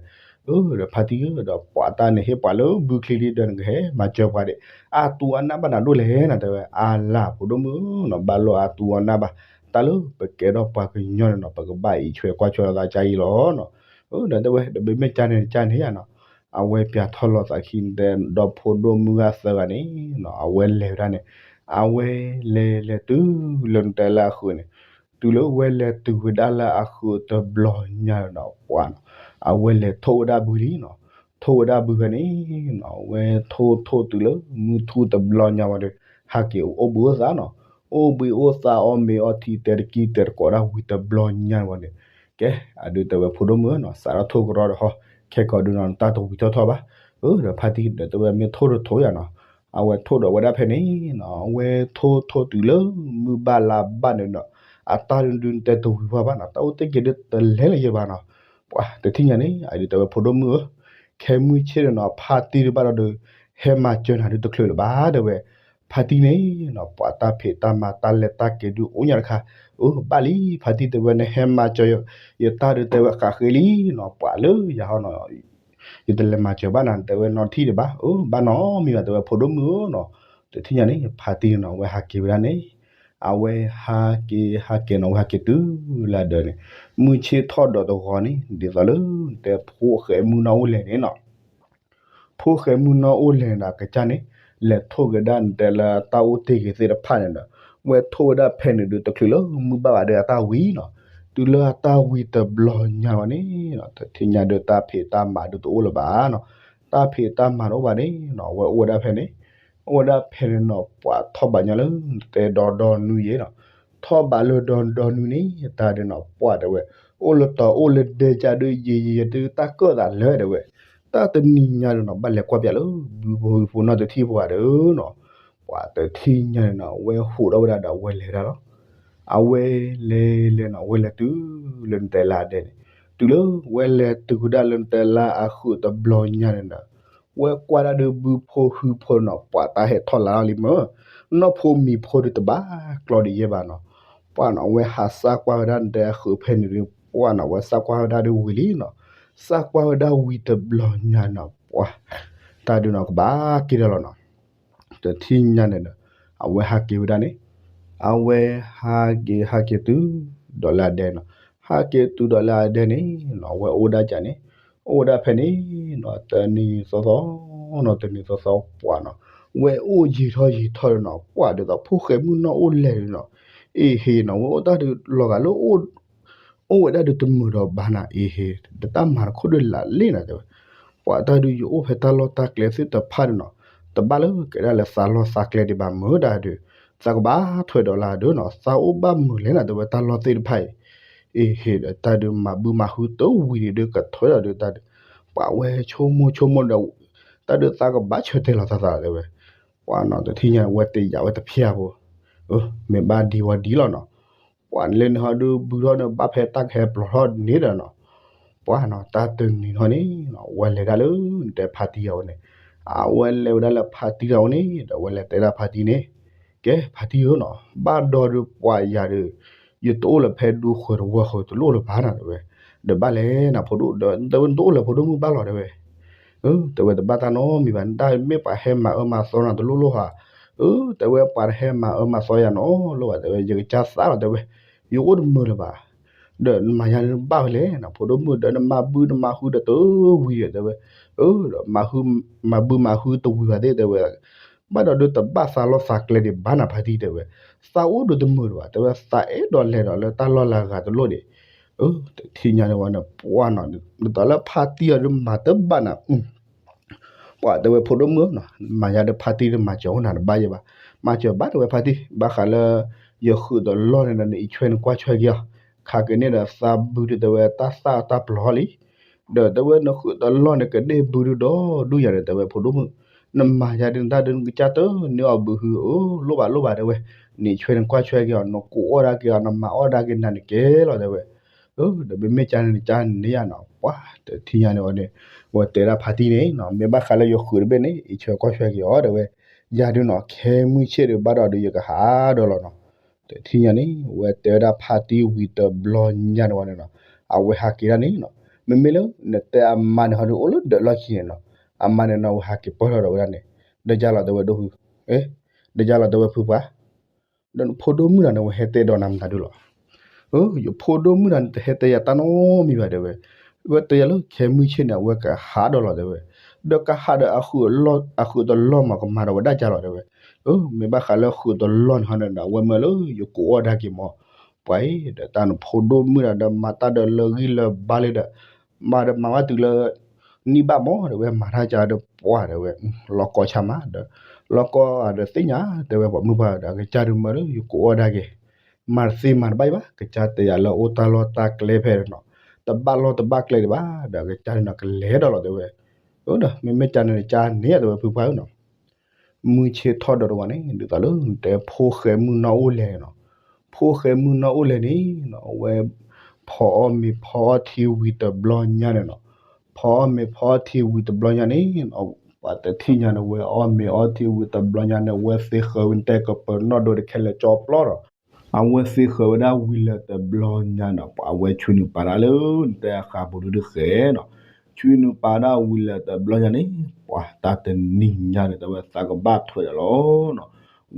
အၢ ဒီးဖါတံၢ်ဧၢ ဒီးပှၤတၢ်န့ၣ်ဟ့ၣ်ပှၤလၢဘုချံလံဒီးနကဟဲမၤစၢၤပှၤဒီး အသူအနၢ်ဘၣ်နၤဒိၣ်လဲၣ်နၤ တဲဝဲ, အါလၢ်ဖိဒိၣ်မုၣ်နီၤ ဘၣ်လိာ်အသူအနၢ်ဘၣ်, တၢ်လၢပကဲထီၣ်ပှၤကညီန့ၣ်နီၤ ပကဘၣ်အံးဆွဲကွၢ်ဆွဲလိာ်သးကါအံၤလီၤနီၤ, အၢ ဒီးတဲဝဲ ဒီးမ့မ့ၢ်ကါန့ၣ်ကါန့ၣ်ယါနီၤ, အဝဲပၠးထီၣ်လိာ်သးခံတဲ ဒီဖိဒိၣ်မုၣ်ဂၤသၢဂၤန့ၣ်နီၤ အဝဲလဲၤဝဲဒၣ်န့ၣ်, အဝဲလဲၤလဲၤတုၤလၢနတဲလၢအဃုာ်န့ၣ်, တုၤလၢဝဲလဲၤတုၤဝဲဒၣ်လၢအဃုာ်တဘျီညါနီၤ ပှၤနီၤ, အဝဲလဲၤထိၣ်ဝဲဒၣ်ဘုလံနီၤ, ထိၣ်ဝဲဒၣ်ဘုဖဲန့ၣ်နီၤ အဝဲထိၣ်ထိၣ်တုၤလၢမုၢ်ထူၣ်တဘျီညါဝံၤဒီး ဟးက့ၤအိၣ်ဘှံးအိၣ်သါနီၤ, အိၣ်ဘှံးအိၣ်သါအီၣ်မ့ၤအီထံ တဲတကံတဲတကိးဒၣ်ဝံၤတဘျီညါဝံၤန့ၣ်, ကဲ အဒုးတဲဝဲဖိဒိၣ်မုၣ်နီၤ စးထီၣ်ထိၣ်ကရီတဟီ ခဲကီးဒုးနီၤ နတၢ်တဝံၤထီၣ်ထီၣ်ဘၣ်, အၢ ဒီးဖါတံၢ်ဒီးတဲဝဲမ့ၢ်ထိၣ်တထိၣ်ယါနီၤ, အဝဲထိၣ်ဒီးဝဲဒၣ်ဖဲန့ၣ်နီၤ အဝဲထိၣ်ထိၣ်တုၤလၢမုၢ်ဘၣ်လါဘၣ်န့ၣ်နီၤ, အတၢ်ဒုးဒုးတဲတဝံၤဝဲဘၣ်နီၤ တၢ်အိၣ်သ့ၣ်က့ၤဒုးတလဲၤလၢၤယဲဘၣ်နီၤ, ပှၤတထံၣ်ညါန့ၣ် အဒုးတဲဝဲဖိဒိၣ်မုၣ်ဧၢ, ခဲမုၢ်ဆ့ၣ်န့ၣ်နီၤ ဖါတံၢ်ဒုးဘၣ်ဒီးဒုး ဟဲမၤစၢၤနၤဒုးတချုးလၢၤဘၣ် တဲဝဲ, ဖါတံၢ်န့ၣ်နီၤ ပှၤတၢ်ဖံးတၢ်မၤတၢ်လဲၤတၢ်က့ၤဒုးအိၣ်ညါတခါ, အၢ ဘၣ်လံ ဖါတံၢ်တဲဝဲ နဟဲမၤစၢၤ ယတၢ်ဒုးတဲဝဲဃးဃ့လံနီၤ ပှၤလၢယၤဟီနီၤ ယတလဲၤမၤစၢၤဘၣ်နၤ တဲဝဲနီတထံၣ်ဒံးဘၣ်, အၢ ဘၣ်နီတမံၤဘၣ် တဲဝဲဖိဒိၣ်မုၣ်ဧၢနီၤ, တထံၣ်ညါန့ၣ် ဖါတံၢ်နီၤ အဝဲဟးက့ၤဝဲဒၣ်န့ၣ်, အဝဲဟးက့ၤဟးက့ၤနီၤ အဝဲဟးက့ၤတုၤလၢအဒၢးန့ၣ်, မုၢ်ဆ့ၣ်ထီၣ်ဒီးတဂီၤန့ၣ် ဒ်သိးလၢ တဲဖိၣ်ဃဲမုၣ်နီၢ်အိၣ်လဲၣ်န့ၣ်နီၤ ဖိၣ်ဃဲမုၣ်နီၢ်အိၣ်လဲၣ်န့ၣ်ဒီးအကစၢ်န့ၣ် လဲၤထိၣ်က့ၤဒၣ်နတဲလၢတၢ်အိၣ်တ့ၢ်ဂ့ၤသ့ၣ်တဖၣ်န့ၣ်ဒီး ဝဲထိၣ်ဝဲဒၣ်ဖဲန့ၣ်ဒုးတချုးလၢမုၢ်ဘၣ်ဘၣ်ဒီးအတၢ်ဝံၤနီၤ, တုၤလၢအတၢ်ဝံၤတဘျီညါဝဲန့ၣ်နီၤ တထံၣ်ညါဒီးတၢ်ဖံးတၢ်မၤဒုးတအိၣ်လၢၤဘၣ်နီၤ, တၢ်ဖံးတၢ်မၤတအိၣ်ဘၣ်န့ၣ်နီၤ အဝဲအိၣ်ဝဲဒၣ်ဖဲန့ၣ်, အိၣ်ဝဲဒၣ်ဖဲန့ၣ်နီၤ ပှၤထီၣ်ဘးညီလၢနတဲဒီဒီနွံယဲနီၤ, ထီၣ်ဘးလၢဒီဒီနွံန့ၣ် တၢ်ဒုးနီၤ ပှၤတဲဝဲ အိၣ်လၢတီၤအိၣ်လၢဒဲကၢ်ဒုးယံာ်ယံာ်ယံာ်ဒုးတၢ်ကၢၣ်သးလၢတဲဝဲ, တၢ်တနံၤညါန့ၣ်နီၤ ဘၣ်လဲၤကွၢ်ပၠးလၢ ဘုဖိဝံဖိနီၢ်တထံၣ်ဖိဂၤဒီးနီၤ, ပှၤတထံၣ်ညါန့ၣ်နီၤ အဝဲဟူးထီၣ်ဝဲဒၣ်ဒီးအဝဲလဲၤဒၣ်လီၤ, အဝဲလဲၤလဲၤနီၤ အဝဲလဲၤတုၤလၢနတဲလၢအဒဲန့ၣ်, တုၤလၢဝဲလဲၤတုၤဝဲဒၣ်လၢနတဲလၢအဃုာ်တဘျီညါန့ၣ်ဒီး ဝဲကွၢ်ဒၣ်ဒုးဘုဖိဟုဖိနီၤ ပှၤတၢ်ဟဲထီၣ်လါထီၣ်လံမ့ၢ်, နီၢ်ဖိမံၤဖိဒုးတဘၣ်ကျီဒံးယဲဘၣ်နီၤ, ပှၤနီၤ အဝဲဟးစၢ်ကွၢ်ဝဲဒၣ်နတဲအဃုာ်ဖဲန့ၣ်ဒုး ပှၤနီၤ အဝဲစၢ်ကွၢ်ဝဲဒၣ်ဒုးဝံၤလံနီၤ, စၢ်ကွၢ်ဝဲဒၣ်ဝံၤတဘျီညါနီၤ ပှၤ တၢ်ဒုးနီၤကဘၣ်က့ၤဒီးလီၤနီၤ, တထံၣ်ညါန့ၣ်ဒီး အဝဲဟးက့ၤဝဲဒၣ်န့ၣ်, အဝဲဟးက့ၤဟးက့ၤတုၤဒီးလၢအဒဲနီၤ, ဟးက့ၤတုၤဒီးလၢအဒဲန့ၣ်နီၤ အဝဲအိၣ်ဒၣ်ကၠးန့ၣ်, အိၣ်ဝဲဒၣ်ဖဲန့ၣ်နီၤ တနံၤသီသီနီၤ တနံၤသီသီပှၤနီၤ, ဝဲအိၣ်ယံာ်ထီၣ်ယံာ်ထီၣ်ဒီးနီၤ ပှၤဒ်သိးဖိၣ်ဃဲမုၣ်နီၢ်အိၣ်လဲၣ်နီၤ, အ့ဟ့နီၤ ဝဲအိၣ်တၢ်ဒုးလီၤဂာ်လၢ အိၣ်ဝဲဒၣ်ဒုးတမုာ်ဒီးဘၣ်နၤ အ့ဟ့ ဒီးတၢ်မၤတခိၣ်ဒုးလးလ့နၤတဲဝဲ, ပှၤတၢ်ဒုးယအိၣ်ဖဲတၢ်လီၢ်တၢ်ကျဲသ့ၣ်တဖၣ်န့ၣ်နီၤ, တဘၣ်လၢကဲဒၣ်လၢသးလီၢ်သးကျဲဒံးဘၣ်မုာ်တၢ်ဒုး, သးကဘၣ်ထွဲဒီးလၢဒုးနီၤ သးအိၣ်ဘၣ်မုာ်လဲၣ်နၤတဲဝဲတၢ်လီၢ်သ့ၣ်တဖၣ်အံၤ, အ့ဟ့ဒီးတၢ်ဒုးမၤဘုမၤဟုတဝံၤဒံးဒုးကထွဲဒီးဒုးတၢ်ဒုး, ပှၤဝဲဆိကမိၣ်ဆိကမိၣ်ဒီး တၢ်ဒုးသးကဘၣ်ဆၢတဲာ်လီၤသးသးတဲဝဲ, ပှၤနီၤတထံၣ်ညါဝဲတယာ်ဝဲ တဖျၢၣ်ဖိ, မ့ၢ်ဘၣ်ဒံးဝဲဒ်လီၤနီၤ, ပှၤလၢန့ၣ်ဟီဒုးဘုထီၣ်န့ၣ် ဘၣ်ဖဲတၢ်ကဟဲပျီထီၣ်န့ၣ်ဒီးနီၤ, ပှၤနီၤ တၢ်တနံၤထီၣ်န့ၣ်နီၤ ဝဲလဲၤဒၣ်လၢ နတဲဖါတံၢ်အဝဲန့ၣ်, အဝဲလဲၤဝဲဒၣ်လၢဖါတံၢ်အဝဲန့ၣ် ဒီးဝဲလဲၤတဲဒၣ်ဖါတံၢ်န့ၣ်, ကဲဖါတံၢ်ဧၢနီၤ ဘၣ်ဒီးဒုးပှၤယၤဒီး ယတအိၣ်လၢဖဲဒူဃၢၤတဝီဃၢၤတလိၣ်လၢၤဘၣ်နၤတဲဝဲ, ဒီးဘၣ်လဲၣ်နၤဖိဒိၣ်ဒီး တဲဝဲနတအိၣ်လၢဖိဒိၣ်မုၣ်ဘၣ်လီၤတဲဝဲ အၢ တဲဝဲတဘၣ်တၢ်နီတမံၤဘၣ် နတၢ်မ့ၢ်ပှၤဟဲမၤအၢမၤသီနၤတလိၣ်လိၣ်ဧါ, အၢ တဲဝဲပှၤတဟဲမၤအၢမၤသီယၤနီတလိၣ်ဘၣ် တဲဝဲ ယကစၢ်သးလီၤတဲဝဲ, ယအိၣ်တမုာ်လၢၤဘၣ်, ဒီးနမၤယၤန့ၣ်ဘၣ်ဝဲလဲၣ် နဖိဒိၣ်မုၣ်ဒီးနမၤဘုနမၤဟုဒီးတဝံၤဒီးတဲဝဲ, အၢ ဒီးမၤဘုမၤဟုတဝံၤဘၣ်သ့ၣ်တဲဝဲ, ဘၣ်ဒီးဒုးတဘၣ်သးလီၢ်သးကျဲဒံးဘၣ်နၤဖါတံၢ်တဲဝဲ, သးအိၣ်ဒုးတမုာ်လၢၤဘၣ် တဲဝဲ သးအဲၣ်ဒိးလဲၤဒီးလၢတၢ်လီၢ်လၢအဂၤတလိၣ်ဒံး အၢ တထံၣ်ညါန့ၣ်ဝဲန့ၣ် ပှၢ်နီၤ ဒ်သိးလၢဖါတံၢ်အီၤဒုးမၤတဘၣ်နၤ, ပှၢ်တဲဝဲဖိဒိၣ်မုၣ်နီၤ မၤယၤဒီးဖါတံၢ်ဒုးမၤစၢၤအိၣ်နၤတဘၣ်ယဲဘၣ်, မၤစၢၤဘၣ်တဲဝဲဖါတံၢ် ဘၣ်ဃးလၢ ယဃုာ်ဒီးလီၢ်န့ၣ်ဒီးနအံးဆွဲနကွၢ်ဆွဲက့ၤအီၤ, ခးက့ၤန့ၣ်ဒီးသးဘုဒုးတဲဝဲတၢ်သၣ်တၢ်ပျီၤလံ, ဒီးတဲဝဲနဃုာ်တလီၢ်န့ၣ် ကဒ့ၣ်ဘုဒုဒီးဒူၣ်ယၤန့ၣ် တဲဝဲဖိဒိၣ်မုၣ်, နမၤယၤဒ်နတၢ်ဒုးနကစၢ်တန့ၢ်အီၤဘုဟုဧၢ, လိၣ်ဘၣ်လိၣ်ဘၣ်တဲဝဲ, နံၤဆွဲနကွၢ်ဆွဲက့ၤအီၤ နကိးအီၣ်ဒၣ်က့ၤအီၤ နမၤအီၣ်ဒၣ်က့ၤနၤန့ၣ်ကဲလီၤတဲဝဲ, ဒီးမ့မ့ၢ်ကန့ၣ်နကန့ၣ်ယၤနီၤ ပှၤတထံၣ်ညါန့ၣ်ဝဲန့ၣ်, ဝဲတဲဒၣ်ဖါတံၢ်န့ၣ်နီၤ မ့ၢ်ဘၣ်ဃးလၢယဃုာ်တဘ့ၣ်န့ၣ် အံးဆွဲကွၢ်ဆွဲက့ၤအီၤတဲဝဲ, ယၤဒုနီၤ ခဲမုၢ်ဆ့ၣ်ဒုးဘၣ်ဒီးဒုးယကဟးဒီးလီၤနီၤ တထံၣ်ညါန့ၣ် ဝဲတဲဝဲဒၣ်ဖါတံၢ်ဝံၤတဘျီညါန့ၣ်ဝဲန့ၣ်နီၤ, အဝဲဟးက့ၤဒၣ်န့ၣ်နီၤ, မ့မ့ၢ်လၢနတဲအမါန့ၣ်ဟီဒုးအိၣ်လၢဒၢးလီၢ်ခံန့ၣ်နီၤ, အမါန့ၣ်နီၤ ဝဲဟးက့ၤပၢၢ်ထီၣ်ဒီးဝဲဒၣ်န့ၣ်, ဒီးယၤလီၤတဲဝဲဒိၣ်ဖု, ဒီးယၤလီၤတဲဝဲဖုပှၤ, ဒီးနဖိဒိၣ်မုၣ်ဒီးန့ၣ် ဝဲဟဲတဲဒီးနၤမတၤဒုလီၤ ယဖိဒိၣ်မုၣ်ဒီးန့ၣ် တဟဲတဲယၤတၢ်နီတမံၤဘၣ်တဲဝဲ, ဝဲတဲယၤလၢခဲမုၢ်ဆ့ၣ်န့ၣ် အဝဲကဟးဒီးလီၤတဲဝဲ, ဒီးကဟးဒီး အဃုာ်တလီၢ်မး ကမၤဒီးဝဲဒၣ်ကလီၤတဲဝဲ, မ့ၢ်ဘၣ်ဃးလၢဃုာ်တလီၢ်န့ၣ်ဟီန့ၣ်ဒီး အဝဲမၢလၢယကိးအီၣ်ဒၣ်က့ၤမး, ပှၤအံၤ ဒီးတၢ်နဖိဒိၣ်မုၣ်ဒီး ဒီးမၤတၢ်ဒီးလၢဂံၢ်လၢဘါလံဒီး, မၤဒီးမၤဝဲတုၤလၢ နံၣ်ဘၣ်မး တဲဝဲ မၤတၢ်ကဒီးပှၤတဲဝဲ, လီၤကီဆါမးဒီး, လီၤကီဒီးသ့ၣ်ညါတဲဝဲ ပှၤမုၣ်ပှၢ်ဒီး အကစၢ်ဒုးမၢလၢယကိးအီၣ်ဒၣ်က့ၤ, မၤတသ့မၤတဘၣ်အံၤဘၣ် ကစၢ်တဲယၤလၢအိၣ်တၢ်လီၢ်တၢ်ကျဲဖဲနီၤ, တဘၣ်လီၢ်တဘၣ်ကျဲဒံးဘၣ်ဒီး အကစၢ်ဒုးနီၤကလဲၤဒီးလီၤတဲဝဲ, ဒီးမ့မ့ၢ်ကန့ၣ်နကန့ၣ်တဲဝဲဖုပှၢ်ဧၢနီၤ မုၢ်ဆ့ၣ်ထီၣ်ဒီးတဝီန့ၣ် ဒ်သိးလၢနတဲဖိၣ်ဃဲမုၣ်နီၢ်အိၣ်လဲၣ်န့ၣ်နီၤ, ဖိၣ်ဃဲမုၣ်နီၢ်အိၣ်လဲၣ်န့ၣ်နီၤ အဝဲ ဖီအီၣ်မ့ၤဖီအီထံဝံၤတဘျီညါန့ၣ်နီၤ, ဖီအီၣ်မ့ၤဖီအီထံဝံၤတဘျီညါန့ၣ်နီၤ, ပှၤတထံၣ်ညါန့ၣ် ဝဲအီၣ်မ့ၤအီထံဝံၤတဘျီညါန့ၣ် ဝဲသ့ဃၢၤဝဲတဲကပၢၤနီၣ်ဒိးတခဲလၢာ်ကၠီပျီဒီး, အဝဲသ့ဃၢၤဝဲဒၣ်ဝံၤလၢာ်တဘျီညါန့ၣ် ပှၤအဝဲဆွံနုာ်ပာ်ဒၣ်လၢ နတဲအဃးပူၤဒုတဃဲနီၤ, ဆွံနုာ်ပာ်ဒၣ်ဝံၤလၢာ်တဘျီညါန့ၣ် ပှၤတၢ်တနံၤညါန့ၣ် တဲဝဲသးကဘၣ်ထွဲဒီးလီၤနီၤ,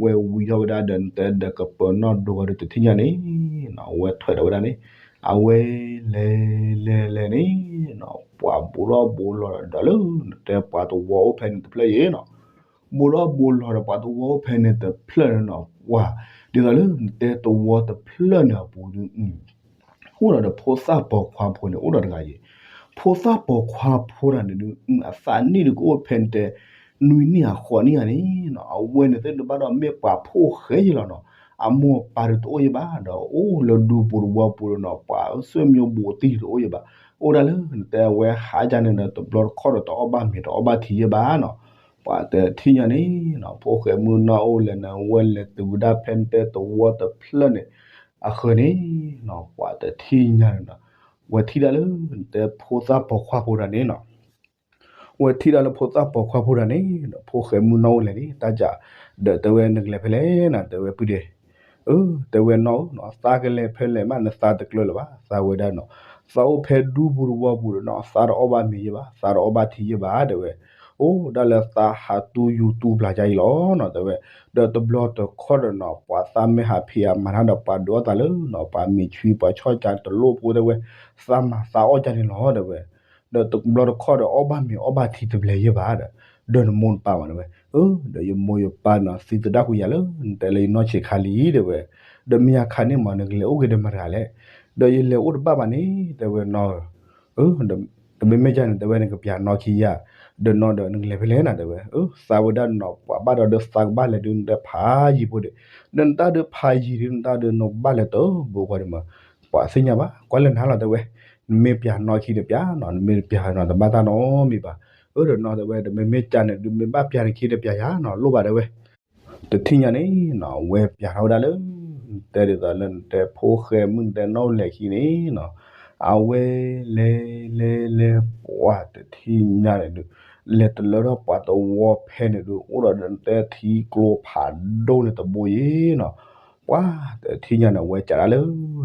ဝဲဝံၤထီၣ်ဝဲဒၣ်ဒီးနတဲဒီးကပၢၤနီၣ်ဒိးဝဲဒၣ်တထံၣ်ညါန့ၣ်နီၤ ဝဲထွဲဒီးဝဲဒၣ်န့ၣ်, အဝဲလဲၤလဲၤလဲၤလဲၤန့ၣ်နီၤ ပှၤဘူးထီၣ်ဘူးလီၤဒီးလၢ နတဲပှၤတဝီအိၣ်ဖဲန့ၣ်တဖျၢၣ်အံၤနီၤ ဘူးထီၣ်ဘူးလီၤဒီးပှၤတဝီအိၣ်ဖဲန့ၣ်တဖျၢၣ်န့ၣ်နီၤ ပှၤ ဒ်သိးလၢနတဲတဝီတဖျၢၣ်န့ၣ်အပူၤဒု အိၣ်ဒီးဒီးဖိသၣ်ပိာ်ခွါဖိန့ၣ် အိၣ်ဒီးတဂၤအံၤ, ဖိသၣ်ပိာ်ခွါဖိတဂၤန့ၣ်ဒု အသးနံၣ်ဒုကအိၣ်ဖဲန့ၣ်တဲ နွံနံၣ်အဃိးနံၣ်ဧါန့ၣ်နီၤ အဝဲန့ၣ်သ့ၣ်တဘၣ်ဒီးမ့ၢ်ပှၤဖိၣ်ဃဲယံၤလီၤနီၤ, အမိၢ်အပၢ်ဒုတအိၣ်ယံၤဘၣ်ဒီး အိၣ်လၢဒူပူၤတဝီပူၤဒီးနီၤ ပှၤဆွေမျိုးဘူးတံၢ်တအိၣ်ယံၤဘၣ်, အိၣ်ဒၣ်လၢနတဲအဝဲဟးယါန့ၣ်ဒီး တဘျီတခီၣ်ဒီးတအီၣ်ဘၣ်မ့ၤတအီၣ်ဘၣ်ထံယံၤဘၣ်နီၤ, ပှၤတထံၣ်ညါန့ၣ်နီၤ ဖိၣ်ဃဲမုၢ်နီၢ်အိၣ်လဲၣ်န့ၣ် ဝဲလဲၤတုၤဝဲဒၣ်ဖဲန့ၣ်တဲတဝီတဖျၢၣ်န့ၣ် အဃၢၤန့ၣ်နီၤ ပှၤတထံၣ်ညါန့ၣ်နီၤ, ဝဲထံၣ်ဒၣ်လၢနတဲဖိသၣ်ပိာ်ခွါဖိတဂၤန့ၣ်နီၤ ဝဲထံၣ်ဒၣ်လၢဖိသၣ်ပိာ်ခွါဖိတဂၤန့ၣ်ဒီး ဖိၣ်ဃဲမုၢ်နီၢ်အိၣ်လဲၣ်န့ၣ် တၢ်ကး, ဒီးတဲဝဲနကလဲၤဖဲလဲၣ်နီၤ တဲဝဲပုၢ်ဒ့, အၢ တဲဝဲနီၢ်ဧၢနီၤ သးကလဲၤဖဲလဲၣ်မး နသးတကျၢၤလၢၤဘၣ် သးဝဲဒၣ်နီၤ, သးအိၣ်ဖဲဒူပူၤတဝီပူၤဒီးနီၤ သးတအီၣ်ဘၣ်မ့ၤယံၤဘၣ် သးတအီၣ်ဘၣ်ထံယံၤဘၣ် တဲဝဲ, အိၣ်ဒၣ်လၢသးဟးတူၢ်ယူၤတူၢ်ဘျးယါအံၤလီၤနီၤ တဲဝဲ, ဒီးတဘျီတခီၣ်ဒီးနီၤ ပှၤသးမ့ၢ်ဟးဖံးအမၤတၢ်ဒီးပှၤဒုးအီၣ်သးလၢနီၤ ပှၤမ့ၤဆွံပှၤဆီၣ်ကၤတလိၣ်ဖိတဲဝဲ, သးမၤသးအီၣ်ကၢန့ၣ်လီၤ တဲဝဲ ဒီးတဘျီတခီၣ်ဒီးအီၣ်ဘၣ်မ့ၤအီၣ်ဘၣ်ထံတဘျဲးယံၤဘၣ်ဒီး, ဒီးနမိၢ်နပၢ်မး တဲဝဲ, အၢ ဒီးယမိၢ်ယပၢ်နီၤ သံသဒၣ်ကွံာ်ယၤလၢ နတဲလၢယနီၢ်ဆံးခါလံ တဲဝဲ, ဒီးမ့ၢ်ယခါန့ၣ်မး နကလဲၤအိၣ်ဂ့ၤဒီးမတၤလဲၣ်, ဒီးယလဲၤအိၣ်တဘၣ်ဘၣ်န့ၣ် တဲဝဲနီၤဧၢ, တမ့မ့ၢ်ယၤန့ၣ် တဲဝဲ နကပျးနီၢ်ခံယၤ, ဒီးနီၤဒီးနကလဲၤဖဲလဲၣ်နၤ တဲဝဲ, အၢ သးဝဲဒၣ်နီၤ ပှၤဘၣ်ဒီးဒီးသးကဘၣ်လဲၤဒုးနတဲဖးယံၤဖိဒီး, ဒီးနတၢ်ဒုးဖးယံၤဒုး နတၢ်ဒုးနဘၣ်လဲၤတဘိကွၢ်ဒံးမး, ပှၤသ့ၣ်ညါဘၣ် ကွၢ်လၢနၤလီၤ တဲဝဲ, နမ့ၢ်ပျးနီၢ်ခံတပျးနီၤ နမ့ၢ်ပျးနီၤတဘၣ်တၢ်နီတမံၤဘၣ်, အၢ ဒီးနီၤ တဲဝဲ တမ့မ့ၢ်ကန့ၣ်ဒုး မ့ၢ်ဘၣ်ပျးနခံတပျးယၤနီၤ လိၣ်ဘၣ် တဲဝဲ, တထံၣ်ညါန့ၣ်နီၤ အဝဲပျးထီၣ်ဝဲဒၣ်လၢ တဲဒ်သိးလၢနတဲဖိၣ်ဃဲမုၣ်နတဲနီၢ်အိၣ်လဲၣ်ခံန့ၣ်နီၤ, အဝဲလဲၤလဲၤလဲၤ ပှၤတထံၣ်ညါန့ၣ်ဒုး, လဲၤတလၢထီၣ်ပှၤတဝီဖဲန့ၣ်ဒုး အိၣ်ဒီးနတဲထံကျိဖးဒိၣ်န့ၣ်တဘိယံၤနီၤ, ပှၤတထံၣ်ညါန့ၣ် အဝဲကးဒၣ်လၢ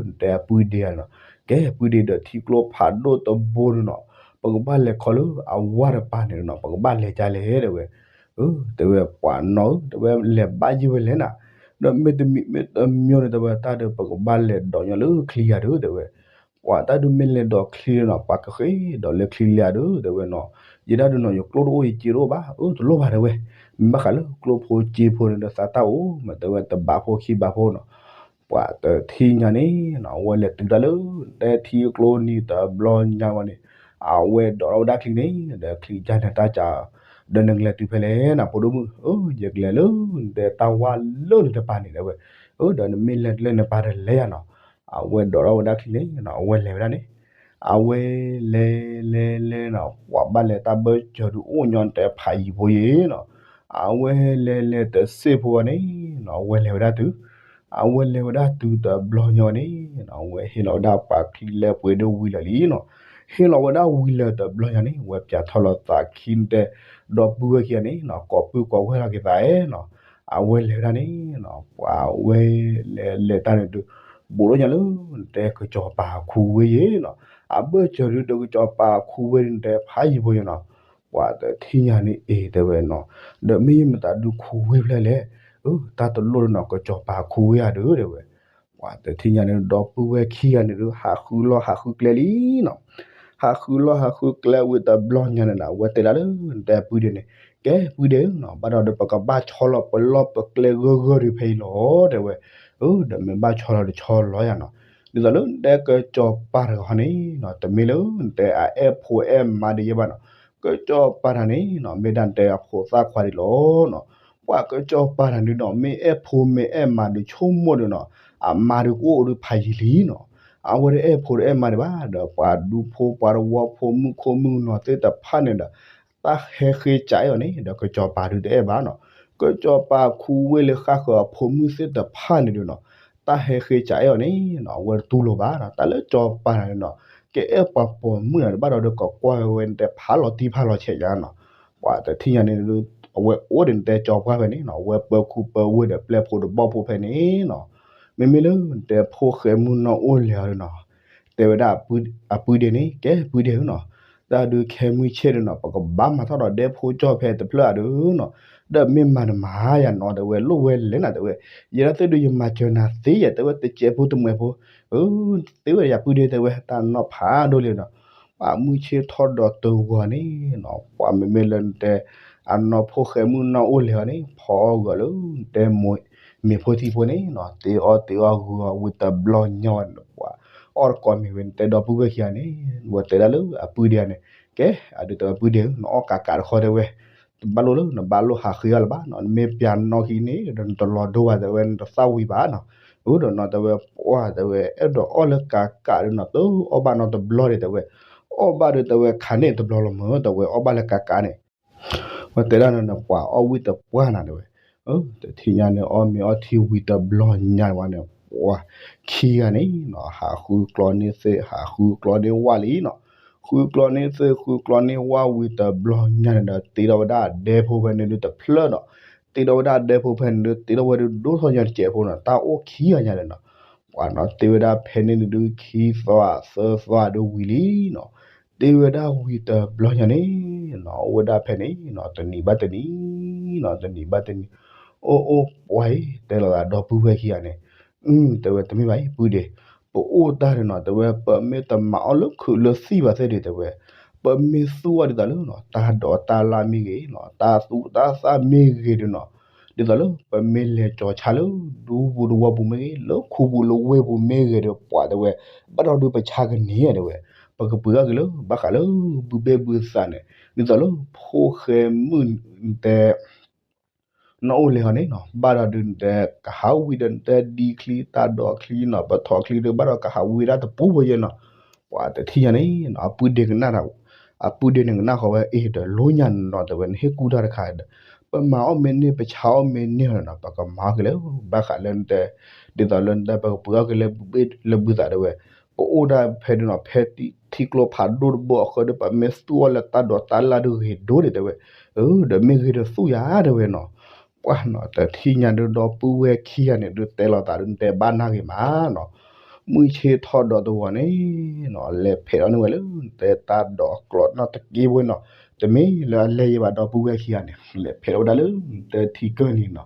နတဲပုၢ်ဒ့ဧါနီၤ, ကဲ ပုၢ်ဒ့ဒီးထံကျိဖးဒိၣ်တဘိန့ၣ်နီၤ, ပကဘၣ်လဲၤခီလၢအဝါတပၤန့ၣ်နီၤ ပကဘၣ်လဲၤဒ်လဲၣ် တဲဝဲ, အၢ တဲဝဲ ပှၤနီၢ်ဧၢ တဲဝဲ လဲၤဘၣ်ယံၤဝဲလဲၣ်နၤ, ဒီးမ့တမံၤမ့တမံၤန့ၣ် တဲဝဲ တၢ်ဒုးပကဘၣ်လဲၤဒိးညီလၢချံယၤဒုး တဲဝဲ, ပှၤတၢ်ဒုးမ့ၢ်လဲၤဒိးချံနီၤ ပှၤကဃ့ဒီးလၢချံလၢယၤဒုး တဲဝဲနီၤ, ယဲဒၣ်ဒုးနီၤ ယကျိတအိၣ် ယစ့တအိၣ်ဘၣ် အၢ တလိၣ်ဘၣ် တဲဝဲ, မ့ၢ်ဘၣ်ဃးလၢကျိဖိစ့ဖိန့ၣ်ဒီးသးတၢ်အိၣ် မ့ၢ်တဲဝဲတဘးဖိခံဘးဖိနီၤ, ပှၤတထံၣ်ညါန့ၣ်နီၤ အဝဲလဲၤတုၤတၢ်လၢ တဲထံကျိနံၤတဘျီညါဝဲန့ၣ်, အဝဲဒိးထီၣ်ဝဲဒၣ်ချံန့ၣ် ဒီးချံကၢ်န့ၣ်တၢ်ကး, ဒီးနကလဲၤတုၤဖဲလဲၣ်နၤ ဖိဒိၣ်မုၣ်, အၢ ယကလဲၤလၢ နတဲတၢ်ဝါလၢနတပၤန့ၣ် တဲဝဲ, အၢ ဒီးနမ့ၢ်လဲၤလၢနပၤဒီးလဲၤယၤနီၤ, အဝဲဒိးထီၣ်ဝဲဒၣ်ချံန့ၣ်နီၤ အဝဲလဲၤဝဲဒၣ်န့ၣ် အဝဲလဲၤလဲၤလဲၤနီၤ ပှၤဘၣ်လဲၤတၢ်ဘၢၣ်စၢၤဒုးအိၣ်ညီတဲဖးယံၤဖိယံၤနီၤ, အဝဲလဲၤလဲၤတစ့ၢ်ဖိဘၣ်န့ၣ်နီၤ အဝဲလဲၤဝဲဒၣ်တုၤ, အဝဲလဲၤဝဲဒၣ်တုၤတဘျီညါန့ၣ်နီၤ အဝဲဟ့ၣ်လီၤဝဲဒၣ်ပှၤချံလဲၣ်ပှ့ၤဒိၣ်ဝံၤလၢာ်လံနီၤ, ဟ့ၣ်လီၤဝဲဒၣ်ဝံၤလၢာ်တဘျီညါန့ၣ် ဝဲပၠးထီၣ်လီၤသးခံတဲ ဒီပုၢ်ဝဲၢ်ခံဂၤန့ၣ်နီၤ ကိးပုၢ်ကိးဝဲၢ်လီၤက့ၤသးနီၤ, အဝဲလဲၤဝဲဒၣ်န့ၣ်နီၤ ပှၤဝဲလဲၤလဲၤတၢ်န့ၣ်ဒုး ဘူးဒိၣ်ညါလၢ တဲကစီၤပၤခူဝ့ယ့နီၤ, အဘၢၣ်စၢၤဒုးဒီးကစီၤပၤခူဝ့ဒုးတဲဖးယံၤဖိယံၤနီၤ, ပှၤတထံၣ်ညါန့ၣ်အ့ၣ်တဲဝဲနီၤ, ဒီးမ့ၢ်ယမတၤဒုးခူဝ့ဖျဲၣ်လဲၣ်, အၢ တၢ်တလိၣ်ဒုးနီၤ ကစီၤပၤခူဝ့ဧါဒုးတဲဝဲ, ပှၤတထံၣ်ညါန့ၣ်ဒီပုၢ်ဝဲၢ်ခံဂၤန့ၣ်ဒုး ဟးဃုလီၢ်ဟးဃုကျဲလံနီၤ, ဟးဃုလီၢ်ဟးဃုကျဲဝံၤတဘျီညါန့ၣ်ဒီး အဝဲတဲဒၣ်လၢ နတဲပုၢ်ဒ့န့ၣ် ကဲပုၢ်ဒ့ဧၢနီၤ ဘၣ်ဒီးဒီးပကဘၣ်ဆီလီၤပလီၢ်ပကျဲဂၢၢ်ဂၢၢ်ဒုးဖဲအံၤလီၤတဲဝဲ, အၢ ဒီးမ့ၢ်ဘၣ်ဆီလီၤတဆီလီၤယၤနီၤ, ဒ်သိးလၢနတဲကစီၤပၤတဂၤဟီန့ၣ်နီၤ တမ့ၢ်လၢနတဲအအဲၣ်ဖိအဲၣ်မါဒံးယဲဘၣ်နီၤ, ကစီၤပၤတဂၤန့ၣ်နီၤ မ့ၢ်ဒၣ်နတဲအဖိသၣ်ခွါဒံးလီၤနီၤ, ပှၤကစီၤပၤတဂၤန့ၣ်နီၤ မ့ၢ်အဲၣ်ဖိမ့ၢ်အဲၣ်မါဒုးဆိကမိၣ်ဒုးနီၤ အမါဒုးကအိၣ်ဒုးဖးယံၤလံနီၤ, အဝဲတအဲၣ်ဖိတအဲၣ်မါဒံးဘၣ်ဒီး ပှၤဒူဖိပှၤတဝီဖိမုၣ်ခိၣ်မုၣ်ကနီၤသ့ၣ်တဖၣ်န့ၣ်ဒီး တၢ်ဟဲဃ့ကးအဲၣ်အီၤန့ၣ်ဒီး ကစီၤပၤဒုးတအဲၣ်ဘၣ်နီၤ, ကစီၤပၤခူဝ့လၢဃၣ်ဃၢၤအဖိမုၣ်သ့ၣ်တဖၣ်န့ၣ်ဒုးနီၤ တၢ်ဟဲဃ့ကးအဲၣ်အီၤန့ၣ်နီၤ အဝဲတတူၢ်လိာ်ဘၣ်နီၤ, တၢ်လၢကစီၤပၤန့ၣ်နီၤ ကအဲၣ်ပှၤပိာ်မုၣ်နီၤ တဘၣ်ဒီးဒီးကကွၢ်ဝဲဝဲနတဲဖးလီၤတံၢ်ဖးလီၤဆဲးညါနီၤ, ပှၤတထံၣ်ညါန့ၣ်ဒုး အဝဲအိၣ်ဒီးနတဲကစီၤပၤဖဲန့ၣ်နီၤ အဝဲပၢၤခူပၢၤဝ့ၢ်ဒီးပျဲၢ်ဖိတဘီၣ်ဖိဖဲန့ၣ်နီၤ, မ့မ့ၢ်လၢနတဲဖိၣ်ဃဲမုၣ်နီၢ်အိၣ်လဲၣ်အီၤဒုးနီၤ တဲဝဲဒၣ်အပုၢ်ဒ့န့ၣ် ကဲပုၢ်ဒ့ဧၢနီၤ, တၢ်ဒုးခဲမုၢ်ဆ့ၣ်ဒုးနီၤ ပကဘၣ်မၤထီၣ်ဒီးဒဲဖိကၠီၣ်ဖဲတဖျၢၣ်အဒုးနီၤ, ဒီးမ့ၢ်မၤနမၤယၤနီၤ တဲဝဲလိၣ်ဝဲလဲၣ်နၤ တဲဝဲ, ယဲဒၣ်သ့ၣ်ဒုးယမၤစၢၤနၤသ့ယဲ တဲဝဲတစဲးဖိတမှဲးဖိ, အၢ သ့ဝဲဒၣ်ယပုၢ်ဒ့ တဲဝဲ တၢ်နီၢ်ဖးဒိၣ်လံနီၤ, ပှၤမုၢ်ဆ့ၣ်ထီၣ်ဒီးတဂီၤန့ၣ်နီၤ ပှၤမ့မ့ၢ်လၢနတဲ အနီၢ်ဖိၣ်ဃဲမုၣ်နီၢ်အိၣ်လဲၣ်အီၤန့ၣ် ဖီအီၣ်ဂီၤလၢ နတဲမိၢ်မ့ၤဖိထံဖိန့ၣ်နီၤ တ့အီၣ်တ့အီၣ်ဂုၤအီၤဝံၤတဘျီညါဝဲန့ၣ် ပှၤအီၣ်တကိးမ့ၤဝဲန့ၣ် တဲဒီပုၢ်ဝဲၢ်ခံဂၤန့ၣ် ဝဲတဲဒၣ်လၢအပုၢ်ဒ့န့ၣ် ကဲ အဒုးတဲဝဲပုၢ်ဒ့ဧၢ နအီၣ်ကးကးတခီတဲဝဲ, တဘၣ်လိၣ်လၢနဘၣ်လိၣ်ဟးဃ့အီၤလၢၤဘၣ်နီၤ နမ့ၢ်ပၠးနီၢ်ခံန့ၣ်ဒီးနတလီၤဒိဘၣ်တဲဝဲ နတသၣ်ဝံၤဘၣ်နီၤ, အၢ ဒီးနီၤတဲဝဲ ပှၢ်တဲဝဲ အဲၣ်ဒိးအီၣ်လၢကးကးဒုးနီၤ တအီၣ်ဘၣ်နီတဘျီဒံးတဲဝဲ, အီၣ်ဘၣ်ဒုးတဲဝဲခါန့ၣ်တဘျီလီၤမၢ် တဲဝဲအီၣ်ဘၣ်လၢကးကးန့ၣ် ဝဲတဲဒၣ်န့ၣ် ပှၤအီၣ်ဝံၣ်တပှၢ်နၤတဲဝဲ, တထံၣ်ညါန့ၣ်အီၣ်မ့ၤအီထံဝံၤတဘျီညါန့ၣ်ဝဲန့ၣ် ပှၤခံဂၤန့ၣ်နီၤ ဟးဃုကျီန့ၢ်သ့ၣ် ဟးဃုကျီန့ၢ်ဝၣ်လံနီၤ, ဃုကျီန့ၢ်သ့ၣ် ဃုကျီန့ၢ်ဝၣ်ဝံၤတဘျီညါန့ၣ်ဒီး တ့ထီၣ်ဝဲဒၣ်ဒဲဖိဖဲန့ၣ်ဒုးတဖျၢၣ်နီၤ, တ့ထီၣ်ဝဲဒၣ်ဒဲဖိဖဲန့ၣ်ဒုး တ့ထီၣ်ဝဲဒုးဒိၣ်ထီၣ်ညါတစဲးဖိနီၤ တၢ်အိၣ်ခံဂၤညါန့ၣ်နီၤ, ပှၤနီၤ တ့ဝဲဒၣ်ဖဲန့ၣ်ဒုး ခံသီသၢသီဒုးဝံၤလံနီၤ, တ့ဝဲဒၣ်ဝံၤတဘျီညါန့ၣ်နီၤ အိၣ်ဝဲဒၣ်ဖဲန့ၣ်နီၤ တနံၤဘၣ်တနံၤနီၤ တနံၤဘၣ်တနံၤ, အိၣ်အိၣ်ပှၤအံၤ တဲလီၤသးဒီပုၢ်ဝဲၢ်ခံဂၤန့ၣ်, အၢ တဲဝဲတမ့ၢ်ဘၣ်အံၤ ပုၢ်ဒ့, ပအိၣ်တၢ်ဒုးနီၤ တဲဝဲ ပမ့ၢ်တမၤအီၣ်လၢခုးလၢသံၣ်ဘၣ်သ့ၣ်ဒုး တဲဝဲ ပမ့ၢ်သူၣ်အီၣ်ဒ်သိးလၢနီၤ တၢ်ဒိးတၢ်လၢ်မ့ၢ်ဂ့ၤနီၤ တၢ်သူတၢ်သၣ်မ့ၢ်ဂ့ၤဒုးနီၤ, ဒ်သိးလၢပမ့ၢ်လဲၤကၠီၤဆါလၢဒူပူၤတဝီပူၤမ့ၢ်ဂ့ၤ လၢခူပူၤလၢဝ့ၢ်ပူၤမ့ၢ်ဂ့ၤဒီး ပှၤတဲဝဲ ဘၣ်ဒီးဒုးပဆါကန့ၢ်တဲဝဲ, ပကပှ့ၤအီၣ်က့ၤလၢဘၣ်ဃးလၢဘုဘ့ၣ်ဘုသးန့ၣ် ဒ်သိးလၢဖိၣ်ဃဲမုၣ်တဲ နီၢ်အိၣ်လဲၣ်ဟီန့ၣ်နီၤ ဘၣ်ဒီးဒုးနတဲ ကဟးဝံၤဒီးနတဲဒ်ချံတၢ်ဒိးချံနီၤ ပထီၣ်ချံဒုး ဘၣ်ဒီးကဟးဝံၤဒၣ်တပူၤဖိယဲနီၤ, ပှၤတထံၣ်ညါန့ၣ်နီၤ အပုၢ်ဒ့ကနၣ်ဒီး အပုၢ်ဒ့န့ၣ်ကနၣ်ဃီဝဲ အ့ၣ် တလိၣ်ညါနီၤ တဲဝဲ နဟ့ၣ်ကူၣ်တၢ်တခါဒီး ပမၤအီၣ်မ့ၢ်န့ၢ် ပဆါအီၣ်မ့ၢ်န့ၢ်နီၤ ပကမၤအီၣ်က့ၤလၢ ဘၣ်ဃးလၢနတဲ ဒ်သိးလၢနတဲ ပကပှ့ၤအီၣ်က့ၤလၢဘုဘ့ၣ်လၢဘုသးတဲဝဲ, ပအိၣ်ဒၣ်ဖဲဒုးနီၤ ဖဲထံကျိဖးဒိၣ်တဘိအဃၢဒုး ပမ့ၢ်သူၣ်အီၣ်လၢတၢ်ဒိးတၢ်လၢ်ဒုးဂ့ၤဒိၣ်ဒံးတဲဝဲ, အၢ ဒီးမ့ၢ်ဂ့ၤဒီးသူၣ်ယၤတဲဝဲနီၤ, ပှၤနီၤ တထံၣ်ညါဒုးဒီပုၢ်ဝဲၢ်ခံဂၤန့ၣ်ဒုးတဲလီၤသးဒုးနတဲဘၣ်နၢ်ဂ့ၤမးနီၤ, မုၢ်ဆ့ၣ်ထီၣ်ဒီးတဂီၤန့ၣ်နီၤ လဲၤဖဲးထီၣ်န့ၢ်ဝဲလၢ နတဲတၢ်ဒိးကျိးနီၢ်တက့ၢ်ဝဲနီၤ, တမ့ၢ်လၢအလဲၤယဲဘၣ်ဒီပုၢ်ဝဲၢ်ခံဂၤန့ၣ် လဲၤဖဲးထီၣ်ဝဲဒၣ်လၢ နတဲထံကၢၢ်န့ၣ်နီၤ,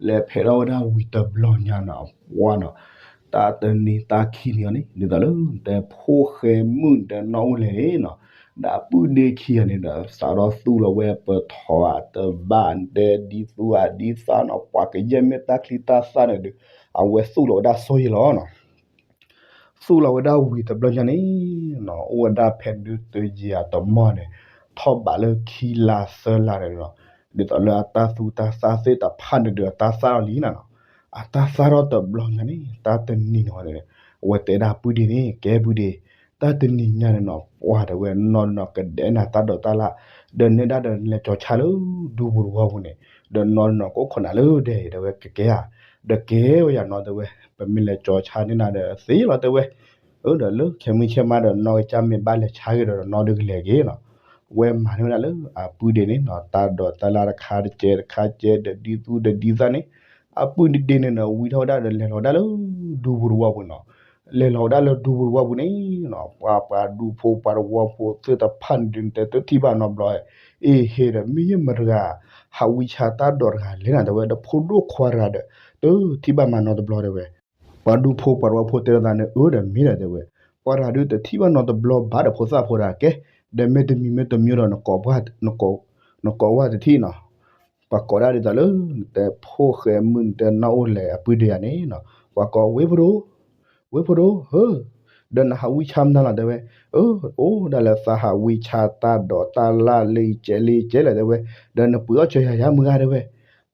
လဲၤဖဲးထီၣ်ဝဲဒၣ်ဝံၤတဘျီညါနီၤ ပှၤနီၤ တၢ်တနံၤတၢ်ခံနံၤအီၤန့ၣ် ဒ်သိးလၢ နတဲဖိၣ်ဃဲမုၣ်နတဲနီၢ်အိၣ်လဲၣ်န့ၣ်နီၤ, ဒီးအပုၢ်ဒ့ခံဂၤန့ၣ်ဒီး စးထီၣ်သူၣ်လီၤဝဲပထီၣ်အတဘၣ် နတဲဒ်သူအဒ်သၣ်နီၤ ပှၤကယဲၢ်မ့ၢ်တၢ်ချံတၢ်သၣ်န့ၣ်ဒီး အဝဲသူၣ်လီၤဝဲဒၣ်ဆိယ့ၢ်လီၤနီၤ သူၣ်လီၤဝဲဒၣ်ဝံၤတဘျီညါန့ၣ်နီၤ အိၣ်ဝဲဒၣ်ဖဲဒုးတယံာ်အတမီၢ်န့ၣ် ထီၣ်ဘးလၢခံလါသၢလါန့ၣ်နီၤ, ဒ်သိးလၢအတၢ်သူတၢ်သၣ်သ့ၣ်တဖၣ်န့ၣ်ဒီး အတၢ်သၣ်ထီၣ်လံနၤနီၤ, အတၢ်သၣ်ထီၣ်တဘျီညါန့ၣ် တၢ်တနံၤန့ၣ်ဝဲန့ၣ် အဝဲတဲဒၣ်ပုၢ်ဒ့န့ၣ် ကဲပုၢ်ဒ့, တၢ်တနံၤညါန့ၣ်နီၤ ပှၤတဲဝဲနီၢ်ဒုးနီၤ ကဒဲးနၤတၢ်ဒိးတၢ်လၣ်, ဒီးနဲဒၣ်ဒီးနလဲၤကၠီၤဆါလၢဒူပူၤတဝီပူၤန့ၣ်, ဒီးနီၢ်ဒုးနီၤ ကအိၣ်ခိးနၤလၢဒဲး တဲဝဲ ကကဲဧါ, ဒီးကဲဝဲယၤနီၤ တဲဝဲ, ပမ့ၢ်လဲၤကၠီၤဆါန့ၢ်နၤဒီးသ့လီၤ တဲဝဲ. အၢ ဒီးလၢခဲမုၢ်ဆ့ၣ်မးဒီး နီၢ်ကစၢ်မ့ၢ်ဘၣ်လဲၤဆါက့ၤဒီး နီၢ်ဒုးကလဲၤက့ၤနီၤ. ဝဲမၤန့ၢ်ဝဲဒၣ်လၢအပုၢ်ဒ့န့ၣ်နီၤ တၢ်ဒိးတၢ်လၣ်တခါတကဲးတခါကဲး ဒီးဒ်သူဒီးဒ်သၣ်န့ၣ်, အပုၢ်ဒ့န့ၣ်ဒီး ဝံထီၣ်ဝဲဒၣ်ဒီး လဲၤလီၤဝဲဒၣ်လၢဒူပူၤတဝီပူၤနီၤ. လဲၤလီၤဝဲဒၣ်လၢဒူပူၤတဝီပူၤန့ၣ်နီၤ ပှၤပှၤဒူဖိပှၤတဝီဖိသ့ၣ်တဖၣ်န့ၣ်ဒုး နတဲတထံၣ်ဘၣ်နီတဘျီ, အ့ဟ့ဒီး မ့ၢ်ယမတဂၤ ဟးဝံဆါတၢ်ဒိးတဂၤလဲၣ်နၤ တဲဝဲ, ဒီးဖိဒိၣ်ခွါတဂၤဒီး တထံၣ်ဘၣ်မၤနီတဘျီ တဲဝဲ. ပှၤဒူဖိပှၤတဝီဖိတဲလိာ်သးန့ၣ် အၢ ဒီးမ့ၢ်ဒီး တဲဝဲ, ပှၤတဂၤဒုးတထံၣ်ဘၣ်နီတဘျီဘၣ်ဒီးဖိသၣ်ဖိတဂၤကဲ, ဒီးမ့ၢ်တမံၤမ့ၢ်တမံၤဒီး နကိးပှၢ် နကိးဝဲတထံၣ်နီၤ. ပှၤကိးဒၣ်ဒ်သိးလၢ နတဲဖိၣ်ဃဲမုၣ် နတဲနီၢ်အိၣ်လဲၣ် အပုၢ်ဒ့ယၤန့ၣ်နီၤ, ပှၤကိး ဝ့ၢ်ဖိဒိၣ်, ဝ့ၢ်ဖိဒိၣ်ဧၢ, ဒီးနဟးဝံဆါမနုၤလီၤ တဲဝဲ. အၢ အိၣ်ဒၣ်လၢသးဟးဝံဆါတၢ်ဒိးတၢ်လၣ်လၢယကဲးလၢယကဲးလဲၣ် တဲဝဲ, ဒီးနပှ့ၤအီၣ်စၢၤယၤယါမုၢ်ဂၤ တဲဝဲ.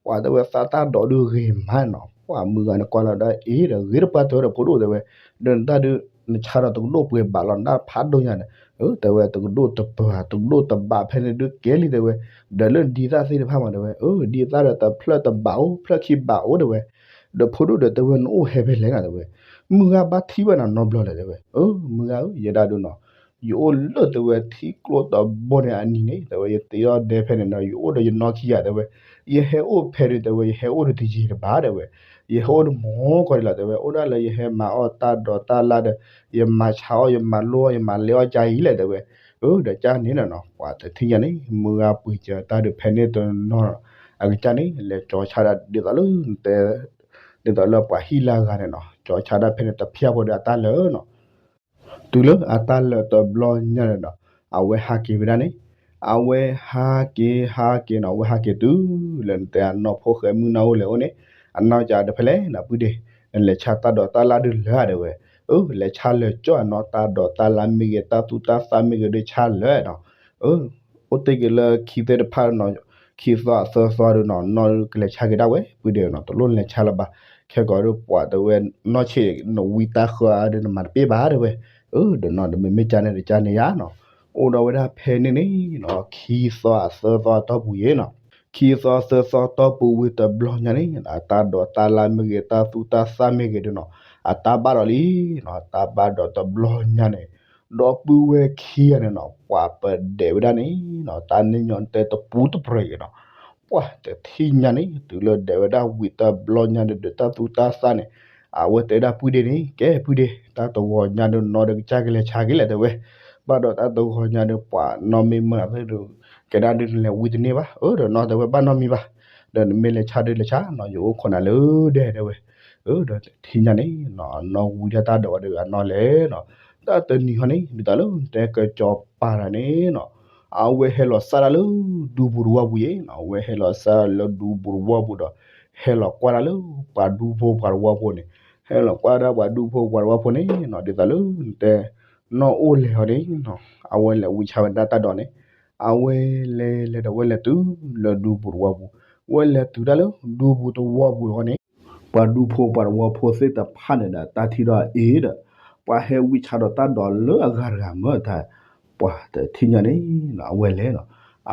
ပှၤတဲဝဲ သးတၢ်ဒိးဒုးဂ့ၤမးနီၤ, ပှၤမုၢ်ဂၤန့ၣ်ကွၢ်လီၤဒီး အ့ဒီး ဂ့ၤတပှၢ်တၢၢ်ဒီးဖိဒိၣ် တဲဝဲ, ဒီးနတၢ်ဒုး နဆါဒီးတကဒိၣ်ပှဲၤဘးလီၤ နတၢ်ဖးဒိၣ်ညါဒီး, အၢ တဲဝဲ တကဒိၣ်တပှဲၤ တကဒိၣ်တဘးဖဲန့ၣ်ဒုးကဲလံ တဲဝဲ, ဒီးလၢနဒ်သၣ်သ့ၣ်တဖၣ်မး တဲဝဲ, အၢ ဒ်သၣ်ဒီးတဖျၢၣ်တဘးအိၣ် ဖျၢၣ်ခံဘးအိၣ် တဲဝဲ. ဒီးဖိဒိၣ်ဒီးတဲဝဲ နအိၣ်ဟဲဖဲလဲၣ်နၤ တဲဝဲ, မုၢ်ဂၤဘၣ်ထံၣ်ဘၣ်နၤနီတဘျီလဲၣ် တဲဝဲ. အၢ မုၢ်ဂၤဧၢ ယဲဒၣ်ဒုးနီၤ ယအိၣ်လၢ တဲဝဲ ထံကျိတဘိန့ၣ်အနံၤန့ၣ် တဲဝဲ ယတ့အီၣ်ဒဲဖဲန့ၣ်ဒီး ယအိၣ်ဒီးယနီၢ်ခံဂၤ တဲဝဲ, ယဟဲအိၣ်ဖဲဒုး တဲဝဲ ယဟဲအိၣ်ဒီးတယံာ်တဘၣ် တဲဝဲ, ယဟဲအိၣ်ဒီးမုၢ်ကီၢ်ဒံးလီၤ တဲဝဲ, အိၣ်ဒၣ်လၢယဟဲမၤအီၣ်တၢ်ဒိးတၢ်လၣ်ဒီး ယမၤဆါအီၣ် ယမၤလိအီၣ် ယမၤလဲၤအီၣ်ကါအံၤလဲၣ် တဲဝဲ. အၢ ဒီးကၢ်န့ၣ်နီၤ ပှၤတထံၣ်ညါန့ၣ် မုၢ်ဂၤပှ့ၤစၢၤတၢ်ဒုးဖဲန့ၣ်တနီၤနီၤ အကစၢ်န့ၣ် လဲၤကၠီၤဆါဒၣ်ဒ်သိးလၢ တဲ ဒ်သိးလၢပှၤဟံၣ်လၢအဂၤန့ၣ်နီၤ ကၠီၤဆါဒၣ်ဖဲန့ၣ်တဖၠၣ်ဖိဒီးအတၢ်လၢာ်နီၤ တုၤလၢအတၢ်လၢာ်တဘျီညါန့ၣ်ဒီး အဝဲဟးက့ၤဝဲဒၣ်န့ၣ်, အဝဲဟးက့ၤ ဟးက့ၤနီၤ အဝဲဟးက့ၤတုၤလၢနတဲအနီၢ်ဖိၣ်ဃဲမုၣ်နီၢ်အိၣ်လဲၣ်အိၣ်န့ၣ်, အနီၢ်ကစၢ်ဒီးဖဲလဲၣ် နပုၢ်ဒ့, နလဲၤဆါတၢ်ဒိးတၢ်လၣ်ဒုးလၢာ် တဲဝဲ. အၢ လဲၤဆါလၢာ်ကၠီၣ်အနီၢ် တၢ်ဒိးတၢ်လၣ်မ့ၢ်ဂ့ၤ တၢ်သူတၢ်သၣ်မ့ၢ်ဂ့ၤဒုးဆါလၢာ်နီၤ. အၢ အိၣ်တ့ၢ်က့ၤလၢခံသ့ၣ်တဖၣ်နီၤ ခံသီအသၢသီဒုးနီၤ နီၢ်ကလဲၤဆါက့ၤဒၣ်ဝဲ ပုၢ်ဒ့နီၤ တလိၣ်နလဲၤဆါလၢၤဘၣ်. ခဲကီးဒုးပှၤတဲဝဲ နီၢ်ဆံးနဝံတၢ်ဃၢအါဒုး နမၤတပ့ၢ်ဘၣ် တဲဝဲ. အၢ ဒီးနီၤ တမ့ၢ်မ့ၢ်ကၢ်န့ၣ် တကၢ်န့ၣ်ယါနီၤ. အိၣ်ဒီးဝဲဒၣ်ဖဲန့ၣ်န့ၣ်နီၤ ခံသီအသၢသီအတီၢ်ပူၤယဲနီၤ. ခံသီသၢသီတီၢ်ပူၤဝံၤတဘျီညါန့ၣ် အတၢ်ဒိးတၢ်လၣ်မ့ၢ်ဂ့ၤ တၢ်သူတၢ်သၣ်မ့ၢ်ဂ့ၤဒုးနီၤ အတၢ်ဘၣ်ဒီးလံနီၤ. အတၢ်ဘၣ်ဒီးတဘျီညါန့ၣ် ဒီပုၢ်ဝဲၢ်ခံဂၤန့ၣ်နီၤ ပှၤပဒဲးဝဲဒၣ်န့ၣ်နီၤ တၢ်န့ၣ်ညီနုၢ်တဲတပူၤတပြဲၤက့ၤနီၤ. ပှၤတထံၣ်ညါန့ၣ် တုၤလၢဒဲးဝဲဒၣ်ဝံၤတဘျီညါန့ၣ်ဒီး တၢ်သူတၢ်သၣ်န့ၣ် အဝဲတဲဒၣ်ပုၢ်ဒ့န့ၣ် ကဲပုၢ်ဒ့ တၢ်တဂီၤညါဒုး နီၢ်ဒီးကစၢ်ကလဲၤဆါက့ၤလဲၣ် တဲဝဲ. ဘၣ်ဒီးတၢ်တဂီၤညါဒုး ပှၤနီၢ်မ့ၢ်မုာ်သ့ၣ်ဒုး ကဲဒၣ်ဒုးနလဲၤဝံတန့ၢ်ဘၣ်. အၢ ဒီးနီၢ်တဲဝဲ ဘၣ်နီတမံၤဘၣ်. ဒီးနမ့ၢ်လဲၤဆါဒုးလဲၤဆါနီၤ ယအိၣ်ခိးနၤလၢဒဲး တဲဝဲ. အၢ ဒီးတထံၣ်ညါန့ၣ်နီၤ အနီၢ်ဝံဒၣ်တၢ်ဒိးဝဲဒီးအနီၢ်လဲၤနီၤ. တၢ်တနံၤဟီန့ၣ် ဒ်သိးလၢတဲကစီၤပၤတဂၤန့ၣ်နီၤ အဝဲဟဲလီၤစၢ်ဒၣ်လၢဒူပူၤတဝီပူၤယဲနီၤ. အဝဲဟဲလီၤစၢ်လၢဒူပူၤတဝီပူၤဒီး ဟဲလီၤကွၢ်ဒၣ်လၢပှၤဒူဖိပှၤတဝီဖိန့ၣ်, ဟဲလီၤကွၢ်ဒၣ်ပှၤဒူဖိပှၤတဝီဖိန့ၣ်နီၤ ဒ်သိးလၢတဲ နီၢ်အိၣ်လဲၤဟီန့ၣ်နီၤ အဝဲလဲၤဝံဆါဝဲဒၣ်တၢ်ဒိးန့ၣ် အဝဲလဲၤလဲၤဒီး ဝဲလဲၤတုၤလၢဒူပူၤတဝီပူၤ, ဝဲလဲၤတုၤတၢ်လၢဒူပူၤတဝီပူၤဟီန့ၣ် ပှၤဒူဖိပှၤတဝီဖိသ့ၣ်တဖၣ်န့ၣ်ဒီး တၢ်ထံၣ်ဒီးအ့ဒီး ပှၤဟဲဝံဆါဒီးတၢ်ဒိးလၢအဂၤတဂၤမ့ၢ်တၢ်, ပှၤတထံၣ်ညါန့ၣ်နီၤ အဝဲလဲၤနီၤ,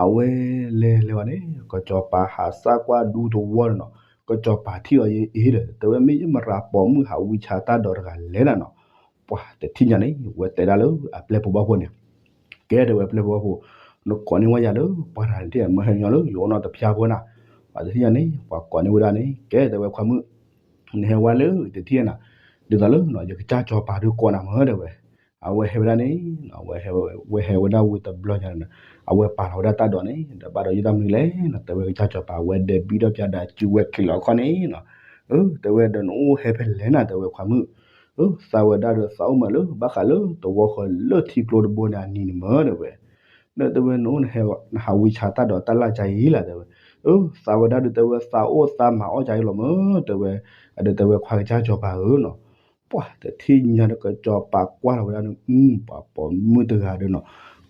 အဝဲလဲၤလဲၤဝဲန့ၣ် ကစီၤပၤဟးစၢ်ကွၢ်ဒူတဝီန့ၣ်နီၤ, ကစီၤပၤထံၣ်အီၤယဲအ့ဒီး တဲဝဲ မ့ၢ်ယမရၤပိာ်မုၣ်ဟးဝံဆါတၢ်ဒိးတဂၤလဲၣ်နၤနီၤ. ပှၤတထံၣ်ညါန့ၣ် ဝဲတဲဒၣ်လၢအပျဲၢ်ဖိဘၣ်ဖိန့ၣ်, ကဲတဲဝဲပျဲၢ်ဖိဘၣ်ဖိ, နကိးန့ၢ်ဝဲယၤလၢပှၤတဂၤန့ၣ် မ့ၢ်ဟဲညီလၢယအိၣ်နီတဖျါဖိနၤ. ပှၤတထံၣ်ညါန့ၣ် ပှၤကိးန့ၢ်ဝဲဒၣ်န့ၣ် ကဲတဲဝဲခွါမုၣ်, နဟဲဝဲလၢတထံၣ်နၤ, ဒ်သိးလၢယကစၢ်စီၤပၤဒုးကိးနၤမ့ၢ်တဲဝဲ. အဝဲဟဲဝဲဒၣ်န့ၣ် ဝဲဟဲဝဲဒၣ်ဝံၤတဘျီညါန့ၣ် အဝဲပာ်လီၤဝဲဒၣ်တၢ်ဒိးန့ၣ် ဒီးဘၣ်ဒီးယတၢ်မနုၤလဲၣ်နီၤ တဲဝဲကစၢ်စီၤပၤ ဝဲဒဲးဘံဒီးပျၢ်ဒီးစုဝဲခံလီၤခီန့ၣ်နီၤ. အၢ တဲဝဲဒီးနအိၣ်ဟဲဖဲလဲၣ်နၤ တဲဝဲခွါမုၣ်. အၢ သးဝဲဒၣ်ဒီးသးအိၣ်မးလၢ ဘၣ်ဃးလၢတဝီဃီလၢထံကျိတဘိန့ၣ်အနံၤန့ၣ်မ့ၢ်တဲဝဲ. ဒီးတဲဝဲနအိၣ်နဟးဝံဆါတၢ်ဒိးတၢ်လၣ်ကါအံၤလၢ်တဲဝဲ. အၢ သးဝဲဒၣ်ဒီးတဲဝဲသးအိၣ်သးမၤအီၣ်ကါအံၤလီၤမ့ၢ်တဲဝဲ. အဒီးတဲဝဲခွါကစၢ်စီၤပၤဧၢနီၤ. ပှၤတထံၣ်ညါဒီးကစီၤပၤကွၢ်လီၤဝဲဒၣ်န့ၣ် ပှၤပိာ်မုၣ်တဂၤဒီးနီၤ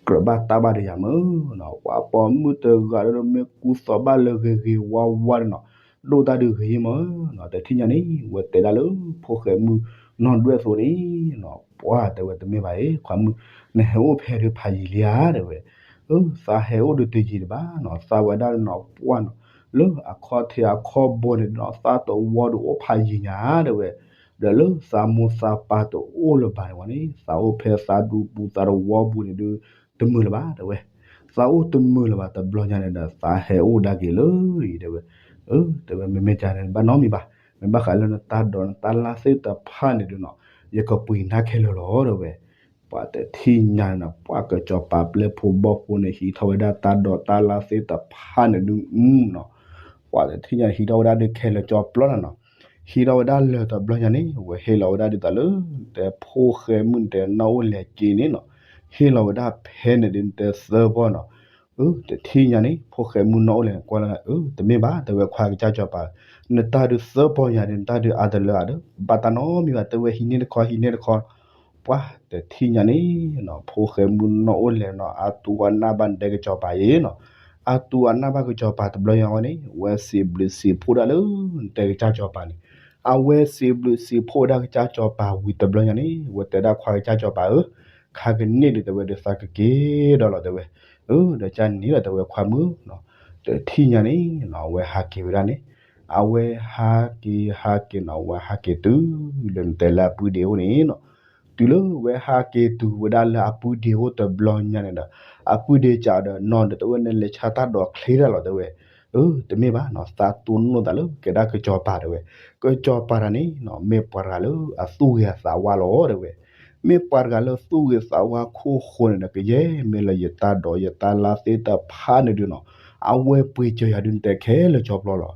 ကြၢးဘၣ်တၢ်ဘၣ်ဒီးယၤမ့ၢ်နီၤ ပှၤပိာ်မုၣ်တဂၤဒီးမ့ၢ်ကူသိးဘၣ်လၢဂ့ၤဂ့ၤဝါဝါဒီးနီၤ ဒိၣ်တၢ်ဒုးဂ့ၤမ့ၢ်နီၤ တထံၣ်ညါန့ၣ် ဝဲတဲဒၣ်လၢဖိၣ်ဃဲမုၣ် နီၢ်ဒွဲၣ်သိးန့ၣ်နီၤ ပှၢ်တဲဝဲတမ့ၢ်ဘၣ်အံၤ ခွါမုၣ်, နဟဲအိၣ်ဖဲဒုးဖးယံာ်လံဧါ တဲဝဲ. အၢ သးဟဲအိၣ်ဒုးတယံာ်ဒံးဘၣ်နီၤ သးဝဲဒၣ်နီၤ ပှၢ်နီၤ လၢအခီၣ်ထံးအခီၣ်ဘိန့ၣ်နီၤ သးတဝီဒုးအိၣ်ဖးယံာ်ညါ တဲဝဲ. ဒီးလၢသးမိၢ်သးပၢ်တအိၣ်လၢၤဘၣ်န့ၣ်ဝဲန့ၣ် သးအိၣ်ဖဲသးဒူပူၤသးတဝီပူၤန့ၣ်ဒုး တမုာ်လၢၤဘၣ် တဲဝဲ. သးအိၣ်တမုာ်လၢၤဘၣ် တဘျီညါန့ၣ်ဒီး သးဟဲအိၣ်ဒၣ်က့ၤလၢအံၤ တဲဝဲ. အၢ တဲဝဲ မ့မ့ၢ်ကန့ၣ် ဘၣ်နီတမံၤဘၣ်, မ့ၢ်ဘၣ်ဃးလၢနတၢ်ဒိးနတၢ်လၢ်သ့ၣ်တဖၣ်န့ၣ်ဒုးနီၤ ယကပှ့ၤနၤခဲလၢာ်လီၤ တဲဝဲ. ပှၤတထံၣ်ညါန့ၣ်နီၤ ပှၤကစီၤပၤပျဲၢ်ဖိဘီၣ်ဖိန့ၣ် ဟံးထီၣ်ဝဲဒၣ်တၢ်ဒိးတၢ်လၢ်သ့ၣ်တဖၣ်န့ၣ်ဒုးနီၤ ပှၤတထံၣ်ညါန့ၣ် ဟံးထီၣ်ဝဲဒၣ်ဒုးခဲလၢာ်ကၠီပျီနီၤနီၤ. ဟံးထီၣ်ဝဲဒၣ်လၢၤတဘျီညါန့ၣ် ဝဲဟ့ၣ်လီၤဝဲဒၣ်ဒ်သိးလၢ တဲဖိၣ်ဃဲမုၣ်တဲနီၢ်အိၣ်လဲၤက့န့ၣ်နီၤ ဟ့ၣ်လီၤဝဲဒၣ်ဖဲန့ၣ်ဒုးနတဲသၢပီၢ်နီၤ. အၢ တထံၣ်ညါန့ၣ် ဖိၣ်ဃဲမုၣ်နီၢ်အိၣ်လဲၤန့ၣ် ကွၢ်လၢ အၢ တမ့ၢ်ဘၣ် တဲဝဲခွါကစၢ်စီၤပၤ, နတၢ်ဒုးသၢပီၢ်ယၤဒီး နတၢ်ဒုးအါတလၢအါဒီး ဘၣ်တၢ်နီတမံၤဘၣ် တဲဝဲဟံးန့ၢ်တခီ ဟံးန့ၢ်တခီ ပှၤတထံၣ်ညါန့ၣ်နီၤ ဖိၣ်ဃဲမုၣ်နီၢ်အိၣ်လဲၤနီၤ အါတူၢ်အနၢ်ဘၣ်နတဲကစီၤပၤအံၤနီၤ. အါတူၢ်အနၢ်ဘၣ်ကစီၤပၤတဘျီညါဝဲန့ၣ် ဝဲစံးဘျုးစံးဖှိၣ်ဒၣ်လၢ နတဲကစၢ်စီၤပၤန့ၣ် အဝဲစံးဘျုးစံးဖှိၣ်ဝဲဒၣ်ကစၢ်စီၤပၤဝံၤတဘျီညါန့ၣ် ဝဲတဲဒၣ်ခွါကစၢ်စီၤပၤဧၢ, ခါကန့ၣ်ဒုးတဲဝဲဒုး သးကက့ၤဒီးလီၤ တဲဝဲ. အၢ ဒီးကန့ၣ်ဒီးတဲဝဲခွါမုၣ်, တထံၣ်ညါန့ၣ်နီၤ အဝဲဟးက့ၤဝဲဒၣ်န့ၣ်, အဝဲဟးက့ၤဟးက့ၤနီၤ အဝဲဟးက့ၤတုၤလၢနတဲလၢအပုၢ်ဒ့အိၣ်န့ၣ်နီၤ. တုၤလၢဝဲဟးက့ၤတုၤဝဲဒၣ်လၢအပုၢ်ဒ့အိၣ်တဘျီညါန့ၣ်ဒီး အပုၢ်ဒ့စံးဒီး နီၢ်ဒီးတဲဝဲ နလဲၤဆါတၢ်ဒိးချ့တၢ်လီၤ တဲဝဲ. အၢ တမ့ၢ်ဘၣ်နီၤ သးတိၢ်နီၣ်သးလၢကဲဒၣ်ကစီၤပၤ တဲဝဲ. ကစီၤပၤတဂၤန့ၣ်နီၤ မ့ၢ်ပှၤတဂၤလၢအသူၣ်ဂ့ၤအသးဝါလီၤ တဲဝဲ. မ့ၢ်ပှၤတဂၤလၢသူၣ်ဂ့ၤသးဝါခိၣ်ဃိန့ၣ်ဒီး ကယဲၢ်မ့ၢ်လၢယတၢ်ဒိးယတၢ်လၢ်သ့ၣ်တဖၣ်န့ၣ်ဒုးနီၤ အဝဲပှ့ၤစၢၤယၤဒုးနတဲခဲလၢာ်ကၠီပျီလီၤ.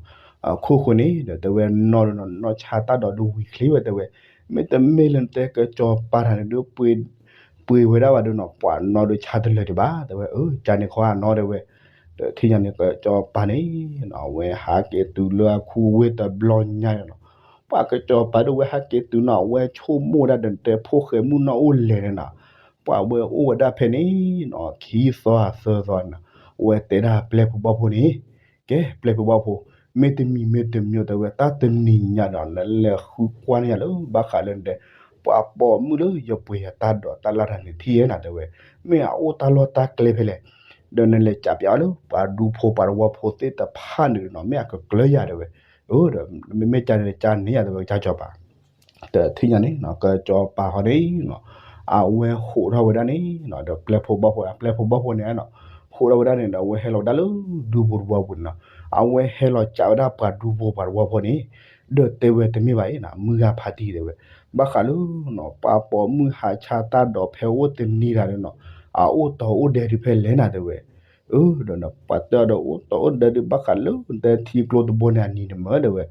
အခိၣ်ဃိန့ၣ်ဒီးတဲဝဲနီၢ်ဒီးနီၢ်ဆါတၢ်ဒိးဒုးဝံၤချ့ဝဲ တဲဝဲ. မ့တမ့ၢ်လၢနတဲကစီၤပၤတဂၤန့ၣ်ဒုး ပှ့ၤဝဲဒၣ်ဘၣ်ဒုးနီၤ ပှၤနီၢ်ဒုးဆါတလၢာ်ဒံးဘၣ် တဲဝဲ. အၢ ကန့ၣ်ခီအနီၢ် တဲဝဲ. တထံၣ်ညါန့ၣ် ကစီၤပၤန့ၣ်နီၤ အဝဲဟးက့ၤတုၤလၢအခူဝ့ၢ်တဘျီညါန့ၣ်နီၤ ပှၤကစီၤပၤဒုးဝဲဟးက့ၤတုၤနီၤ အဝဲဆိကမိၣ်ဝဲဒၣ်ဒီးနတဲဖိၣ်ဃဲမုၣ်နီၢ်အိၣ်လဲၤန့ၣ်နီၤ ပှၤဝဲအိၣ်ဝဲဒၣ်ဖဲန့ၣ်နီၤ ခံသီသၢသီန့ၣ်နီၤ အဝဲတဲဒၣ်ပျဲၢ်ဖိဘီၣ်ဖိန့ၣ် ကဲ ပျဲၢ်ဖိဘီၣ်ဖိ, မ့တမံၤမ့တမံၤ တဲဝဲ တၢ်တနံၤညါဒီး နလဲၤဃုကွၢ်န့ၢ်ယၤလၢဘၣ်ဃးလၢနတဲ ပှၤပိာ်မုၣ်လၢယပှ့ၤယတၢ်ဒိးတၢ်လၢ်တၢ်န့ၣ် ထံၣ်ဧဲနၤ တဲဝဲ. မ့ၢ်အအိၣ်တၢ်လီၢ်တၢ်ကျဲဖဲလဲၣ်, ဒီးနလဲၤကးပၠးအီၤလၢပှၤဒူဖိပှၤတဝီဖိသ့ၣ်တဖၣ်န့ၣ်နီၤ မ့ၢ်အကကျၢၤယၤ တဲဝဲ. အၢ ဒီးမ့မ့ၢ်ကန့ၣ် ကန့ၣ်ယၤ တဲဝဲ ကစၢ်စီၤပၤ တထံၣ်ညါန့ၣ်နီၤ ကစီၤပၤဃီန့ၣ်နီၤ အဝဲဟိးထီၣ်ဝဲဒၣ်န့ၣ်နီၤ ဒီးပျဲၢ်ဖိဘီၣ်ဖိ ပျဲၢ်ဖိဘီၣ်ဖိန့ၣ်နီၤ ဟိးထီၣ်ဝဲဒၣ်န့ၣ်ဒီး အဝဲဟဲလီၤဝဲဒၣ်လၢဒူပူၤတဝီပူၤန့ၣ်နီၤ အဝဲဟဲလီၤကးဝဲဒၣ်ပှၤဒူဖိပှၤတဝီဖိန့ၣ် ဒီးတဲဝဲတမ့ၢ်ဘၣ်အံၤနီၤ မုၢ်ဂၤဖးတံၢ် တဲဝဲ ဘၣ်ဃးလၢနီၤ ပှၤပိာ်မုၣ်ဟးဆါတၢ်ဒိးဖဲအိၣ်တနံၤတၢ်ဒီးနီၤ အအိၣ်တီအိၣ်ဒဲးဒုးဖဲလဲၣ်နၤ တဲဝဲ. အၢ ဒီးပှၤတဲအီၤဒီးအိၣ်တီအိၣ်ဒဲးဒုး ဘၣ်ဃးလၢနတဲထံကျိတဘိန့ၣ်အနံၤန့ၣ်မ့ၢ် တဲဝဲ.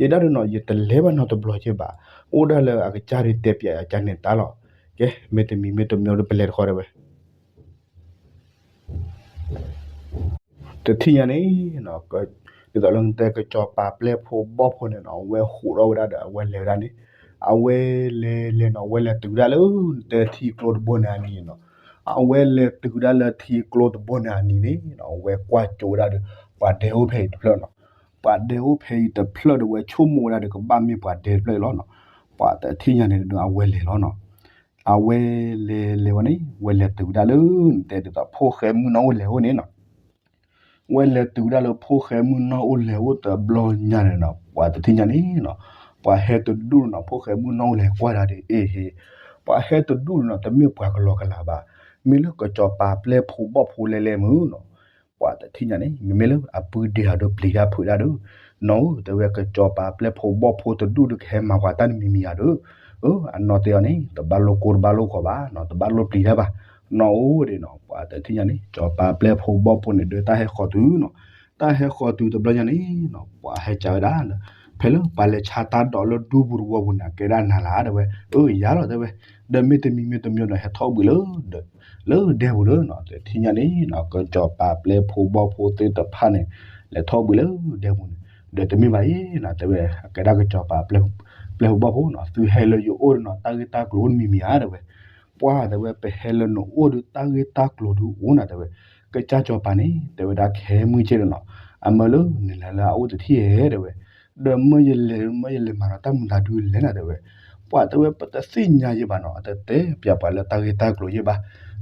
ယဲဒၣ်ဒုးနီၤ ယတလဲၤဘၣ်နီတဘျီက့ဘၣ်, အိၣ်ဒၣ်လၢအကစၢ်ဒုးတဲပၠးယၤကန့ၣ်တၢ်လီၤ. ကဲ မ့တမံၤမ့တမံၤဒီးပလဲၤတခီ တဲဝဲ. တထံၣ်ညါန့ၣ်နီၤ ဒ်သိးလၢနတဲကစီၤပၤပျဲၢ်ဖိဘီၣ်ဖိန့ၣ်နီၤ အဝဲဟိးထီၣ်ဝဲဒၣ်ဒီး အဝဲလဲၤဝဲဒၣ်န့ၣ် အဝဲလဲၤလဲၤနီၤ အဝဲလဲၤတုၤဝဲဒၣ်လၢ နတဲထံကျိတဘိန့ၣ်အနံၤနီၤ အဝဲလဲၤတုၤဝဲဒၣ်လၢထံကျိတဘိန့ၣ်အနံၤန့ၣ်နီၤ အဝဲကွၢ်ကၠိဝဲဒၣ်ဒီး ပှၤဒဲအိၣ်ဖဲအံၤတဖျၢၣ်နီၤ ပှၤဒဲအိၣ်ဖဲအံၤတဖျၢၣ်ဒီး အဝဲဆိကမိၣ်ဝဲဒၣ်ဒီး ကဘၣ်မ့ၢ်ပှၤဒဲတဖျၢၣ်အံၤလီၤနီၤ. ပှၤတထံၣ်ညါန့ၣ်ဒီး အဝဲလဲၤလီၤနီၤ အဝဲလဲၤလဲၤဝဲန့ၣ် အဝဲလဲၤတုၤဝဲဒၣ်လၢ နတဲဒ်သိးဖိၣ်ဃဲမုၣ်နီၢ်အိၣ်လဲၤအိၣ်န့ၣ်နီၤ ဝဲလဲၤတုၤဝဲဒၣ်လၢဖိၣ်ဃဲမုၣ်နီၢ်အိၣ်လဲၤအိၣ်တဘျီညါန့ၣ်နီၤ ပှၤတထံၣ်ညါန့ၣ်နီၤ ပှၤဟဲတဒူၣ်နီၤ ဖိၣ်ဃဲမုၣ်နီၢ်အိၣ်လဲၤကွၢ်ဒၣ်ဒီး အ့ဟ့ ပှၤဟဲတဒူၣ်နီၤ တမ့ၢ်ပှၤကလီကလီဘၣ်, မ့ၢ်လၢကစီၤပၤပျဲၢ်ဖိဘီၣ်ဖိလဲၤလဲၤမုၢ်နီၤ ပှၤတထံၣ်ညါန့ၣ် မ့မ့ၢ်လၢအပုၢ်ဒ့ဟးဒီးပျံၤတၢ်ဖုးတၢ်ဒီး နီၢ်ဧၢ တဲဝဲ ကစီၤပၤပျဲၢ်ဖိဘီၣ်ဖိတဒူၣ်ဒီး ကဟဲမၤပှၤတၢ်တမံၤမံၤဧါဒီး အနီၢ်တဲအီၤန့ၣ် တဘၣ်လိၣ်ကိတဘၣ်လိၣ်ဂီၤဘၣ်နီၤ တဘၣ်လိၣ်ပျံၤတၢ်ဘၣ် နီၢ်ဧၢဒ်နီၤ ပှၤတထံၣ်ညါန့ၣ် ကစီၤပၤပျဲၢ်ဖိဘီၣ်ဖိန့ၣ်ဒီး တၢ်ဟဲဃီၤတုၤနီၤ တၢ်ဟဲဃီၤတုၤတဘျီညါန့ၣ်နီၤ ပှၤဟဲကးဝဲဒၣ် ဖဲလၢပှၤလဲၤဆါတၢ်ဒိးလၢဒူပူၤတဝီပူၤန့ၣ် ကဲဒၣ်နၤလၢ တဲဝဲ အၢ ယၤလီၤ တဲဝဲ ဒီးမ့တမံၤမ့တမံၤဒီး ဟဲထီၣ်ဘှံးလၢ လၢဒဲပူၤဒီးနီၤ တထံၣ်ညါန့ၣ်နီၤ ကစီၤပၤပျဲၢ်ဖိဘီၣ်ဖိသ့ၣ်တဖၣ်န့ၣ် လဲၤထီၣ်ဘှံးလၢဒဲပူၤန့ၣ် ဒီးတမ့ၢ်ဘၣ်အံၤနီၤ တဲဝဲ အကဲဒၣ်ကစီၤပၤပျဲၢ်ဖိဘီၣ်ဖိနီၤ သုဟဲလၢယအိၣ်ဒီးနီၤ တၢ်ဂ့ၢ်တၢ်ကျိၤအိၣ်တမံၤမံၤဧါ တဲဝဲ ပှၤတဲဝဲ ပဟဲလၢနအိၣ်ဒီးတၢ်ဂ့ၢ်တၢ်ကျိၤဒုးအိၣ်နၤ တဲဝဲ ကစၢ်စီၤပၤန့ၣ် တဲဝဲဒၣ်ခဲမုၢ်ဆ့ၣ်ဒီးနီၤ အမၢလၢနလဲၤလၢအအိၣ်တထံၣ်ဧဲ တဲဝဲ ဒီးမၢယလဲၤ မၢယလဲၤမၤဒီးတၢ်မုာ်တၢ်ဒုးလဲၣ်နၤ တဲဝဲ ပှၤတဲဝဲပတသ့ၣ်ညါယဲဘၣ်နီၤ, အတတဲပျးပှၤလၢတၢ်ဂ့ၢ်တၢ်ကျိၤယဲဘၣ်,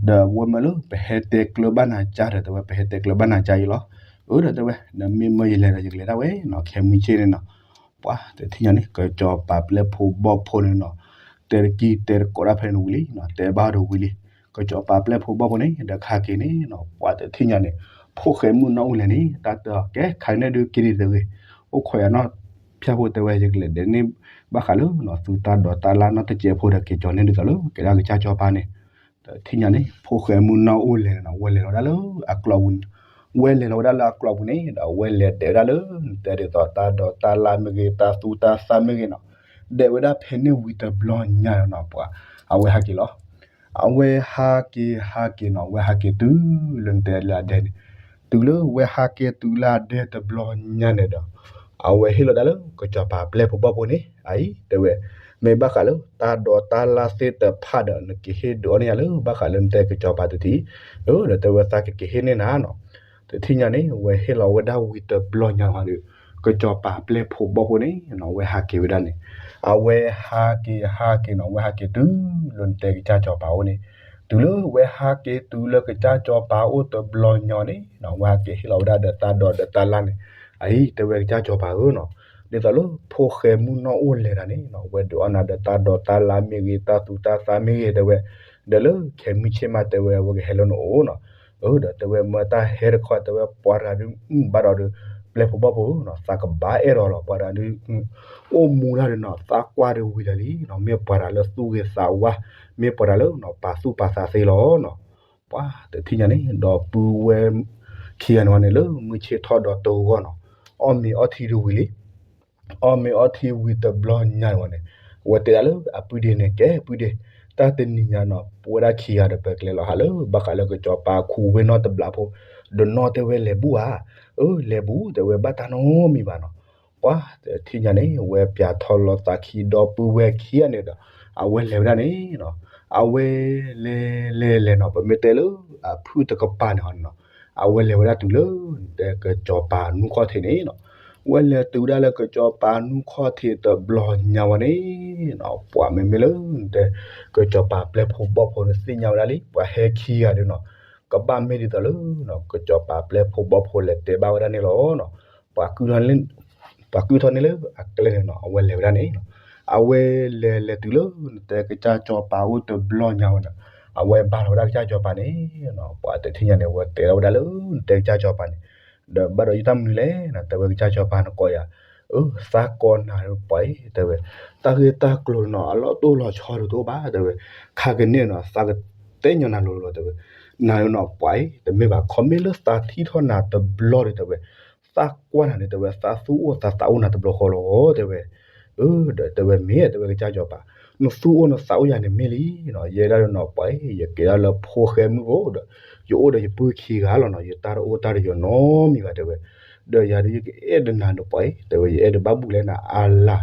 ဒီးဝဲမၢလၢပဟဲတဲကျၢၤဘၣ်နၤကၠါဒီး တဲဝဲပဟဲတဲကျၢၤဘၣ်နၤကၠါအံၤလီၤ. အၢ ဒီးတဲဝဲ နမ့ၢ်မၢယလဲၤဒီးယကလဲၤဒၣ်ဝဲနီၤ, ခဲမုၢ်ဆ့ၣ်န့ၣ်နီၤ. ပှၤတထံၣ်ညါန့ၣ် ကစီၤပၤပျဲၢ်ဖိဘီၣ်ဖိန့ၣ်နီၤ, တဲတကံၢ်တဲတကိးတၢ်ဖဲန့ၣ်ဝံၤလံနီၤ, တဲဘၣ်ဒီးဝံၤလံ. ကစီၤပၤပျဲၢ်ဖိဘီၣ်ဖိန့ၣ် ဒီးခါက့ၤန့ၣ်နီၤ, ပှၤတထံၣ်ညါန့ၣ် ဖိၣ်ဃဲမုၢ်နီၢ်အိၣ်လဲၣ်န့ၣ် တၢ်တဲအီၤ ကဲခါကနၣ်ဒုးက့ၤဒံးတဂ့ၤ, အိၣ်ခိးယၤနီၢ်ဖၠၣ်ဖိ တဲဝဲ ယကလဲၤဒဲးန့ၣ်ဘၣ်ဃးလၢနီၤ သုတၢ်ဒိးတၢ်လၢ်နီတစဲးဖိဒီး က့ၤကၠီၤန့ၢ်ဒ်သိးလၢကဲဒၣ်ကစၢ်စီၤပၤန့ၣ်. ဒီးထံၣ်ညါန့ၣ် ဖိၣ်ဃဲမုၢ်နီၢ်အိၣ်လဲၣ်န့ၣ်နီၤ, ဝဲလဲၤလီၤဝဲဒၣ်လၢအကျိးပူၤန့ၣ်, ဝဲလဲၤလီၤဝဲဒၣ်လၢအကျိးပူၤန့ၣ်ဒီး အဝဲလဲၤဒဲးဝဲဒၣ်လၢ နတဲဒ်သိးတၢ်ဒိးတၢ်လၢ်မ့ၢ်ဂ့ၤ တၢ်သူတၢ်သၣ်မ့ၢ်ဂ့ၤနီၤ, ဒဲးဝဲဒၣ်ဖဲန့ၣ်ဝံၤတဘျီညါန့ၣ်နီၤ, ပှၤ အဝဲဟးက့ၤလီၤ. အဝဲဟးက့ၤဟးက့ၤနီၤ, ဝဲဟးက့ၤတုၤလၢနတဲလၢအဒဲန့ၣ်, တုၤလၢဝဲဟးက့ၤတုၤလၢအဒဲတဘျီညါန့ၣ်ဒီး အဝဲဟ့ၣ်လီၤဒၣ်လၢကစီၤပၤပျဲၢ်ဖိဘီၣ်ဖိန့ၣ် အအံၤ တဲဝဲ, မ့ၢ်ဘၣ်ဃးလၢတၢ်ဒိးတၢ်လၢ်သ့ၣ်တဖၣ်ဒီး နကဟ့ၣ်ဒုးအီၣ်န့ၢ်ယၤလၢဘၣ်ဃးလၢနတဲကစီၤပၤတထံၣ်, အၢ ဒီးတဲဝဲသးကကဟ့ၣ်န့ၢ်နၤနီၤ. တထံၣ်ညါန့ၣ် ဝဲဟ့ၣ်လီၤဝဲဒၣ်ဝံၤတဘျီညါဝံၤဒီး ကစီၤပၤပျဲၢ်ဖိဘီၣ်ဖိန့ၣ်နီၤ ဝဲဟးက့ၤဝဲဒၣ်န့ၣ်, အဝဲဟးက့ၤဟးက့ၤနီၤ, ဝဲဟးက့ၤတုၤလၢနတဲကစၢ်စီၤပၤအအိၣ်န့ၣ်, တုၤလၢဝဲဟးက့ၤတုၤလၢကစၢ်စီၤပၤအအိၣ်တဘျီညါန့ၣ်နီၤ, ဝဲဟးက့ၤဟ့ၣ်လီၤဝဲဒၣ်ဒီးတၢ်ဒိးဒီးတၢ်လၢ်န့ၣ်, အအံၤ တဲဝဲကစၢ်စီၤပၤဧၢနီၤ, ဒ်သိးလၢဖိၣ်ဃဲမုၢ်နီၢ်အိၣ်လဲၣ်တၢ်န့ၣ်နီၤ, ဝဲဒုးအီၣ်နၤဒီးတၢ်ဒိးတၢ်လၢ်မ့ၢ်ဂ့ၤ တၢ်သူတၢ်သၣ်မ့ၢ်ဂ့ၤ တဲဝဲ, ဒီးလၢခဲမုၢ်ဆ့ၣ်မး တဲဝဲ အဝဲကဟဲလၢနအိၣ်နီၤ. အၢ ဒီးတဲဝဲမၢတၢ်ဟဲတခီ တဲဝဲပှၤတဂၤဒုးမုၢ်ဘၣ်ဒီးဒီး ပျဲၢ်ဖိဘီၣ်ဖိဧၢနီၤ, သးကဘၣ်အဲၣ်ဒိးလီၤ ပှၤတဂၤဒုး အိၣ်မူတၢ်ဒီးနီၤ သးကွၢ်ဒီးဝံၤလၢာ်လံနီၤ, မ့ၢ်ပှၤတဂၤလၢသူၣ်ဂ့ၤသးဝါ, မ့ၢ်ပှၤတဂၤလၢနီၤ ပာ်သူၣ်ပာ်သးသ့လီၤနီၤ. ပှၤတထံၣ်ညါန့ၣ် ဒီပုၢ်ဝဲၢ်ခံဂၤန့ၣ်ဝဲန့ၣ် လၢမုၢ်ဆ့ၣ်ထီၣ်ဒီးတဂီၢ်နီၤ, အီၣ်မ့ၤအီထံဒုးဝံၤလံ အီၣ်မ့ၤအီထံဝံၤတဘျီညါန့ၣ်ဝဲန့ၣ်, အဝဲတဲဒၣ်လၢအပုၢ်ဒ့န့ၣ် ကဲပုၢ်ဒ့, တၢ်တနံၤညါနီၤ ပဝဲဒၣ်ခံဂၤဒီး ပကလဲၤလီၤဟးလၢဘၣ်ဃးလၢကစီၤပၤခူဝ့ၢ်နီၢ်တဘျီဖိ, ဒီးနီၢ်တဲဝဲလဲၤဘူၣ်ဧါ, အၢ လဲၤဘူၣ် တဲဝဲဘၣ်တၢ်နီတမံၤဘၣ်နီၤ. ပှၤတထံၣ်ညါန့ၣ် ဝဲပၠးထီၣ်လီၤသးခံဒီပုၢ်ဝဲၢ်ခံဂၤန့ၣ်ဒီး အဝဲလဲၤဝဲဒၣ်န့ၣ်နီၤ, အဝဲလဲၤလဲၤလဲၤနီၤ ပမ့ၢ်တဲလၢအဖုၣ်တကပၤန့ၣ်ဟီန့ၣ်နီၤ, အဝဲလဲၤဝဲဒၣ်တုၤလၢ တဲကစီၤပၤနူၢ်ခီၣ်ထံးန့ၣ်နီၤ, ဝဲလဲၤတုၤဒၣ်လၢကစီၤပၤနူၢ်ခီၣ်ထံးတဘျီညါဝဲန့ၣ်နီၤ, ပှၤမ့မ့ၢ်လၢ တဲကစီၤပၤပျဲၢ်ဖိဘီၣ်ဖိန့ၣ်သ့ၣ်ညါဝဲဒၣ်လံ ပှၤဟဲခံဂၤဒီးနီၤ, ကဘၣ်မ့ၢ်ဒ်သိးလၢ ကစီၤပၤပျဲၢ်ဖိဘီၣ်ဖိလဲၤတဲဘၣ်ဝဲဒၣ်န့ၣ်လီၤနီၤ. ပှၤကုၢ်ထီၣ်န့ၢ်လၢအကျဲန့ၣ်နီၤ အဝဲလဲၤဝဲဒၣ်န့ၣ်နီၤ, အဝဲလဲၤလဲၤတုၤလၢ နတဲကစၢ်စီၤပၤအိၣ်တဘျီညါဝဲန့ၣ်, အဝဲဘါလီၤဝဲဒၣ်ကစၢ်စီၤပၤန့ၣ်နီၤ, ပှၤတထံၣ်ညါန့ၣ် အဝဲတဲထီၣ်ဝဲဒၣ်လၢ နတဲကစၢ်စီၤပၤန့ၣ်, ဒီးဘၣ်ဒီးယတၢ်မနုၤလဲၣ်နီၤ တဲဝဲကစၢ်စီၤပၤနကိးယၤ, အၢ သးကိးနၤပှၤအံၤ တဲဝဲ, တၢ်ဂ့ၢ်တၢ်ကျိၤနီၤ အလီၢ်တိၢ်လီၤဆီတအိၣ်ဘၣ် တဲဝဲ, ခါကန့ၣ်နီၤ သးကတဲညီနၤလိၤလိၤ တဲဝဲ, နၤနီၤပှၤအံၤ တမ့ၢ်ဘၣ် ခီမ့ၢ်လၢသးထံၣ်ထီၣ်နၤတဘျီဒီး တဲဝဲ သးကွၢ်နၤန့ၣ် တဲဝဲ သးသူၣ်အိၣ်သးသးအိၣ်နၤတဘျီဃီလီၤ တဲဝဲ, အၢ ဒီးတဲဝဲမ့ၢ် တဲဝဲကစၢ်စီၤပၤ, နသူၣ်အိၣ်နသးအိၣ်ယၤန့ၣ်မ့ၢ်လံနီၤ, ယဲဒၣ်ဒီးနီၤပှၤအံၤ ယက့ၤဒၣ်လၢဖိၣ်ဃဲမုၣ်ဖိဒီး ယအိၣ်ဒီးယပုၢ်ခံဂၤလီၤနီၤ, ယတၢ်တအိၣ်တၢ်တယီၤနီတမံၤဘၣ် တဲဝဲ, ဒီးယၤဒီးယကအဲၣ်ဒိးနၤဒီးပှၤအံၤ တဲဝဲ ယအဲၣ်ဒိးဘၣ်ဘူၣ်လဲၣ်နၤအလၤ,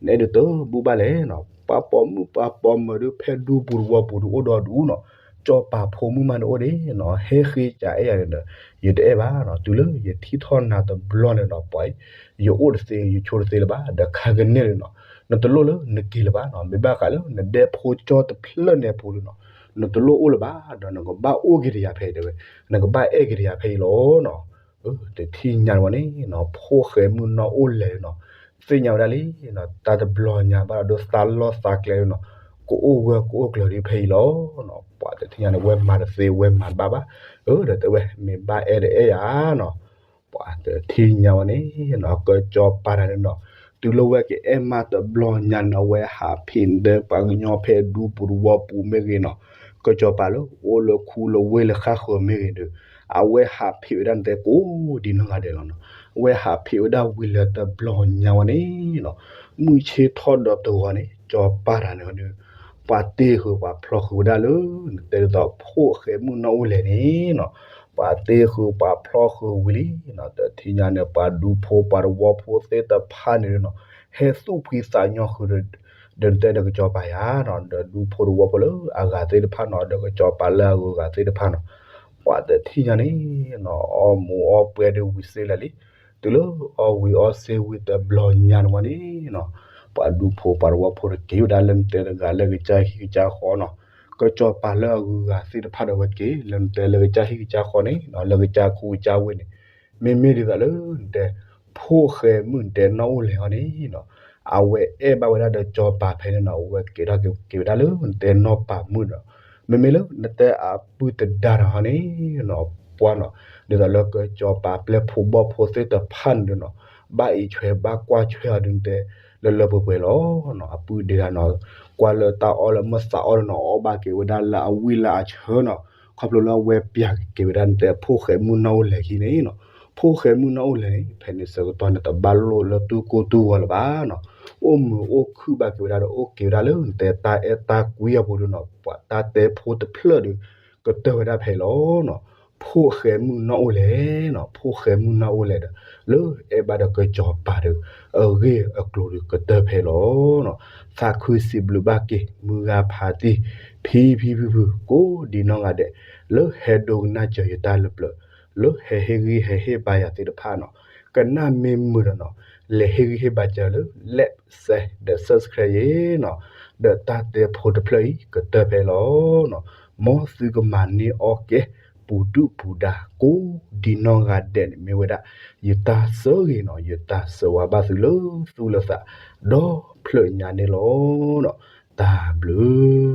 နအဲၣ်ဒိးတဘူၣ်ဘၣ်လဲၣ်နီၤ, ပှၤပိာ်မုၣ်ပှၤပိာ်မၢၤဒုး ဖဲဒူပူၤတဝီပူၤဒုးအိၣ်ဒီးဒူနီၤ, စီၤပၤဖိမုၣ်မးဒုးအိၣ်ဒံးနီၤ, ဟဲဃ့ကးအဲၣ်ယၤန့ၣ်ဒီး ယတအဲၣ်ဘၣ်နီၤ, တုၤလၢယထံၣ်ထီၣ်နၤတဘျီန့ၣ်နီၤ ပှၤအံၤ ယအိၣ်တသ့ယဆိးတသ့လၢၤဘၣ်, ဒီးခါကန့ၣ်လၢနီၤ နတလိၣ်လၢနက့ၤလၢၤဘၣ်နီၤ, မ့ၢ်ဘၣ်ဃးလၢနဒဲဖိကၠီတဖျၢၣ်န့ၣ်အပူၤလၢနီၤ, နတလိၣ်အိၣ်လၢၤဘၣ် ဒီးနကဘၣ်အိၣ်က့ၤဒီးယၤဖဲအံၤ တဲဝဲ, နကဘၣ်အဲၣ်က့ၤဒီးယၤဖဲအံၤလီၤနီၤ. တထံၣ်ညါန့ၣ်ဝဲန့ၣ်နီၤ ဖိၣ်ဃဲမုၣ်နီၢ်အိၣ်လဲၣ်နီၤ, သ့ၣ်ညါဝဲဒၣ်လံနီၤ, တၢ်တဘျီညါဘၣ်ဒီးသးလီၢ်သးကျဲလၢနီၤ, ကအိၣ်ဝဲကအိၣ်ကျၢၤဒံးဖဲအံၤလီၤနီၤ, ပှၤတထံၣ်ညါန့ၣ် ဝဲမၤတသ့ဝဲမၤတဘၣ်ဘၣ်, အၢ ဒီးတဲဝဲ မ့ၢ်ဘၣ်အဲၣ်ဒီးအဲၣ်ယၤနီၤ ပှၤတထံၣ်ညါဝဲန့ၣ်နီၤ ကစီၤပၤတဂၤန့ၣ်နီၤ, တုၤလၢဝဲကအဲၣ်မးတဘျီညါန့ၣ်နီၤ အဝဲဟးဖံးဒၢပှၤကညီဖဲဒူပူၤတဝီပူၤမ့ၢ်ဂ့ၤနီၤ, ကစီၤပၤလၢအိၣ်လၢခူလၢဝ့ၢ်လၢဃၣ်ဃၢၤမ့ၢ်ဂ့ၤဒီး, အဝဲဟးဖံးဝဲဒၣ်နတဲကိးဒ်နီၢ်ဂၤဒဲးလီၤနီၤ, အဝဲဟးဖံးဝဲဒၣ်ဝံၤလၢတဘျီညါဝဲန့ၣ်နီၤ, မုၢ်ဆ့ၣ်ထီၣ်ဒီးတဂီၤန့ၣ် စီၤပၤတဂၤန့ၣ်ဒီး ပှၤတ့ဃုာ်ပှၤဖျီဃုာ်ဝဲဒၣ်လၢ နတဲဒ်သိးဖိၣ်ဃဲမုၣ်နီၢ်အိၣ်လဲၣ်န့ၣ်နီၤ, ပှၤတ့ဃုာ်ပှၤဖျီဃုာ်ဝံၤလံနီၤ, တထံၣ်ညါန့ၣ် ပှၤဒူဖိပှၤတဝီဖိသ့ၣ်တဖၣ်န့ၣ်နီၤ, ဟဲသူၣ်ဖှံသးညီဃုာ်ဒီး ဒီးနတဲဒီးကစီၤပၤယၤနီၤ, ဒီးဒူဖိတဝီဖိလၢအဂၤသ့ၣ်တဖၣ်နီၤ, ဒီးကစီၤပၤလၢအဂုၤအဂၤသ့ၣ်တဖၣ်နီၤ, ပှၤတထံၣ်ညါန့ၣ်နီၤ အီၣ်မူးအီၣ်ပွဲဒုးဝံၤစ့လၢာ်လံ, တုၤလၢအီၣ်ဝံၤအီၣ်စ့ဝံၤတဘျီညါန့ၣ်ဝဲန့ၣ်နီၤ, ပှၤဒူဖိပှၤသဝီဖိတက့ၤဝဲဒၣ်လၢနတဲတဂၤလၢကစၢ်ဟံၣ်ကစၢ်ဃီနီၤ, ကစီၤပၤလၢအဂုၤအဂၤသ့ၣ်တဖၣ်ဒီးဝဲက့ၤ လၢနတဲလၢကစၢ်ဟံၣ်ကစၢ်ဃီန့ၣ်နီၤ, လၢကစၢ်ခိကစၢ်ဝ့ၢ်န့ၣ်, မ့မ့ၢ်ဒ်သိးလၢနတဲ ဖိၣ်ဃဲမုၣ်နတဲနီၢ်အိၣ်လဲၣ်အီၤန့ၣ်နီၤ, အဝဲအဲၣ်ဘၣ်ဝဲဒၣ်ဒီးစီၤပၤဖဲန့ၣ်နီၤ, အဝဲကဲထီၣ်က့ၤဝဲဒၣ်လၢနတဲနီၢ်ပၤမုၣ်ဒီး, မ့မ့ၢ်လၢနတဲအပုၢ်တဒါတဟီန့ၣ်နီၤ, ပှၢ်နီၤ, ဒ်သိးလၢကစီၤပၤပျဲၢ်ဖိဘီၣ်ဖိသ့ၣ်တဖၣ်န့ၣ်ဒီးနီၤ, ဘၣ်အံးဆွဲဘၣ်ကွၢ်ဆွဲအီၤဒ်နတဲ လၢလၢပှဲၤပှဲၤလီၤနီၤ, အပုၢ်ဒ့တဂၤနီၤ, ကွၢ်လၢတၢ်အီၣ်လၢမုၢ်သးအီၣ်ဒီးနီၤ, အီၣ်ဘၣ်က့ၤဝဲဒၣ်လၢအဝံၣ်လၢအဆၢနီၤ, ခီဖျိလၢအဝဲပျၢ်က့ၤဝဲဒၣ်နတဲဖိၣ်ဃဲမုၣ်နီၢ်အိၣ်လဲၣ်ခံန့ၣ်နီၤ, ဖိၣ်ဃဲမုၣ်နီၢ်အိၣ်လဲၣ်န့ၣ် ဖဲန့ၣ်ဆၢကတီၢ်န့ၣ် တဘၣ်လိၣ်လၢတူၢ်ကိၢ်တူၢ်ဂီၤလၢၤဘၣ်နီၤ, အိၣ်မုာ်အိၣ်ခုၣ်ဘၣ်က့ၤဝဲဒၣ်ဒီး အိၣ်က့ၤဝဲဒၣ်လၢနတဲတၢ်အဲၣ်တၢ်ကွံအပူၤဒီးနီၤ, ပှၤတၢ်တဲဖိတဖျၢၣ်ဒီး ကတၢၢ်ဝဲဒၣ်ဖဲလီၤနီၤ, ဖိၣ်ဃဲမုၣ်နီၢ်အိၣ်လဲၣ်နီၤ, ဖိၣ်ဃဲမုၣ်နီၢ်အိၣ်လဲၣ်ဒီး လၢအဲၣ်ဘၣ်ဒီးကစီၤပၤဒီး အဂ့ၢ်အကျိၤဒီးကတၢၢ်ဖဲလီၤနီၤ, သးခုစံးဘျုးဘၣ်က့ၤ မုၢ်ဂၤဖးတံၢ် ဖံဖံဖုဖု ကိးဒံနီၢ်ဂၤဒဲး လၢဟဲဒိကနၣ်စၢၤယတၢ်လၢပျၢၤ, လၢဟဲဟ့ၣ်ဂံၢ်ဟဲဟ့ၣ်ဘါယၤသ့ၣ်တဖၣ်နီၤ, ကနၣ်မ့ၢ်မုာ်ဒီးနီၤ, လဲၤဟ့ၣ်ဂံၢ်ဟ့ၣ်ဘါစၢၤလၢ like share ဒီး subscribe ယဲနီၤ, ဒီးတၢ်တဲဖိတဖျၢၣ်အံၤ ကတၢၢ်ဖဲလီၤနီၤ, မ်သုကမၤန့ၢ်အီၣ်ကဲ ပူၤဒုၣ်ပူၤဒါ ကိးဒံနီၢ်ဂၤဒဲးန့ၣ် မ့ၢ်ဝဲဒၣ် ယတၢ်ဆၢဂ့ၤနီၤ, ယတၢ်ဆၢဝါဘၣ်သုလၢသူၣ်လၢသး ဒီဖျၢၣ်ညါန့ၣ်လီၤနီၤ, တၢ်ဘျုး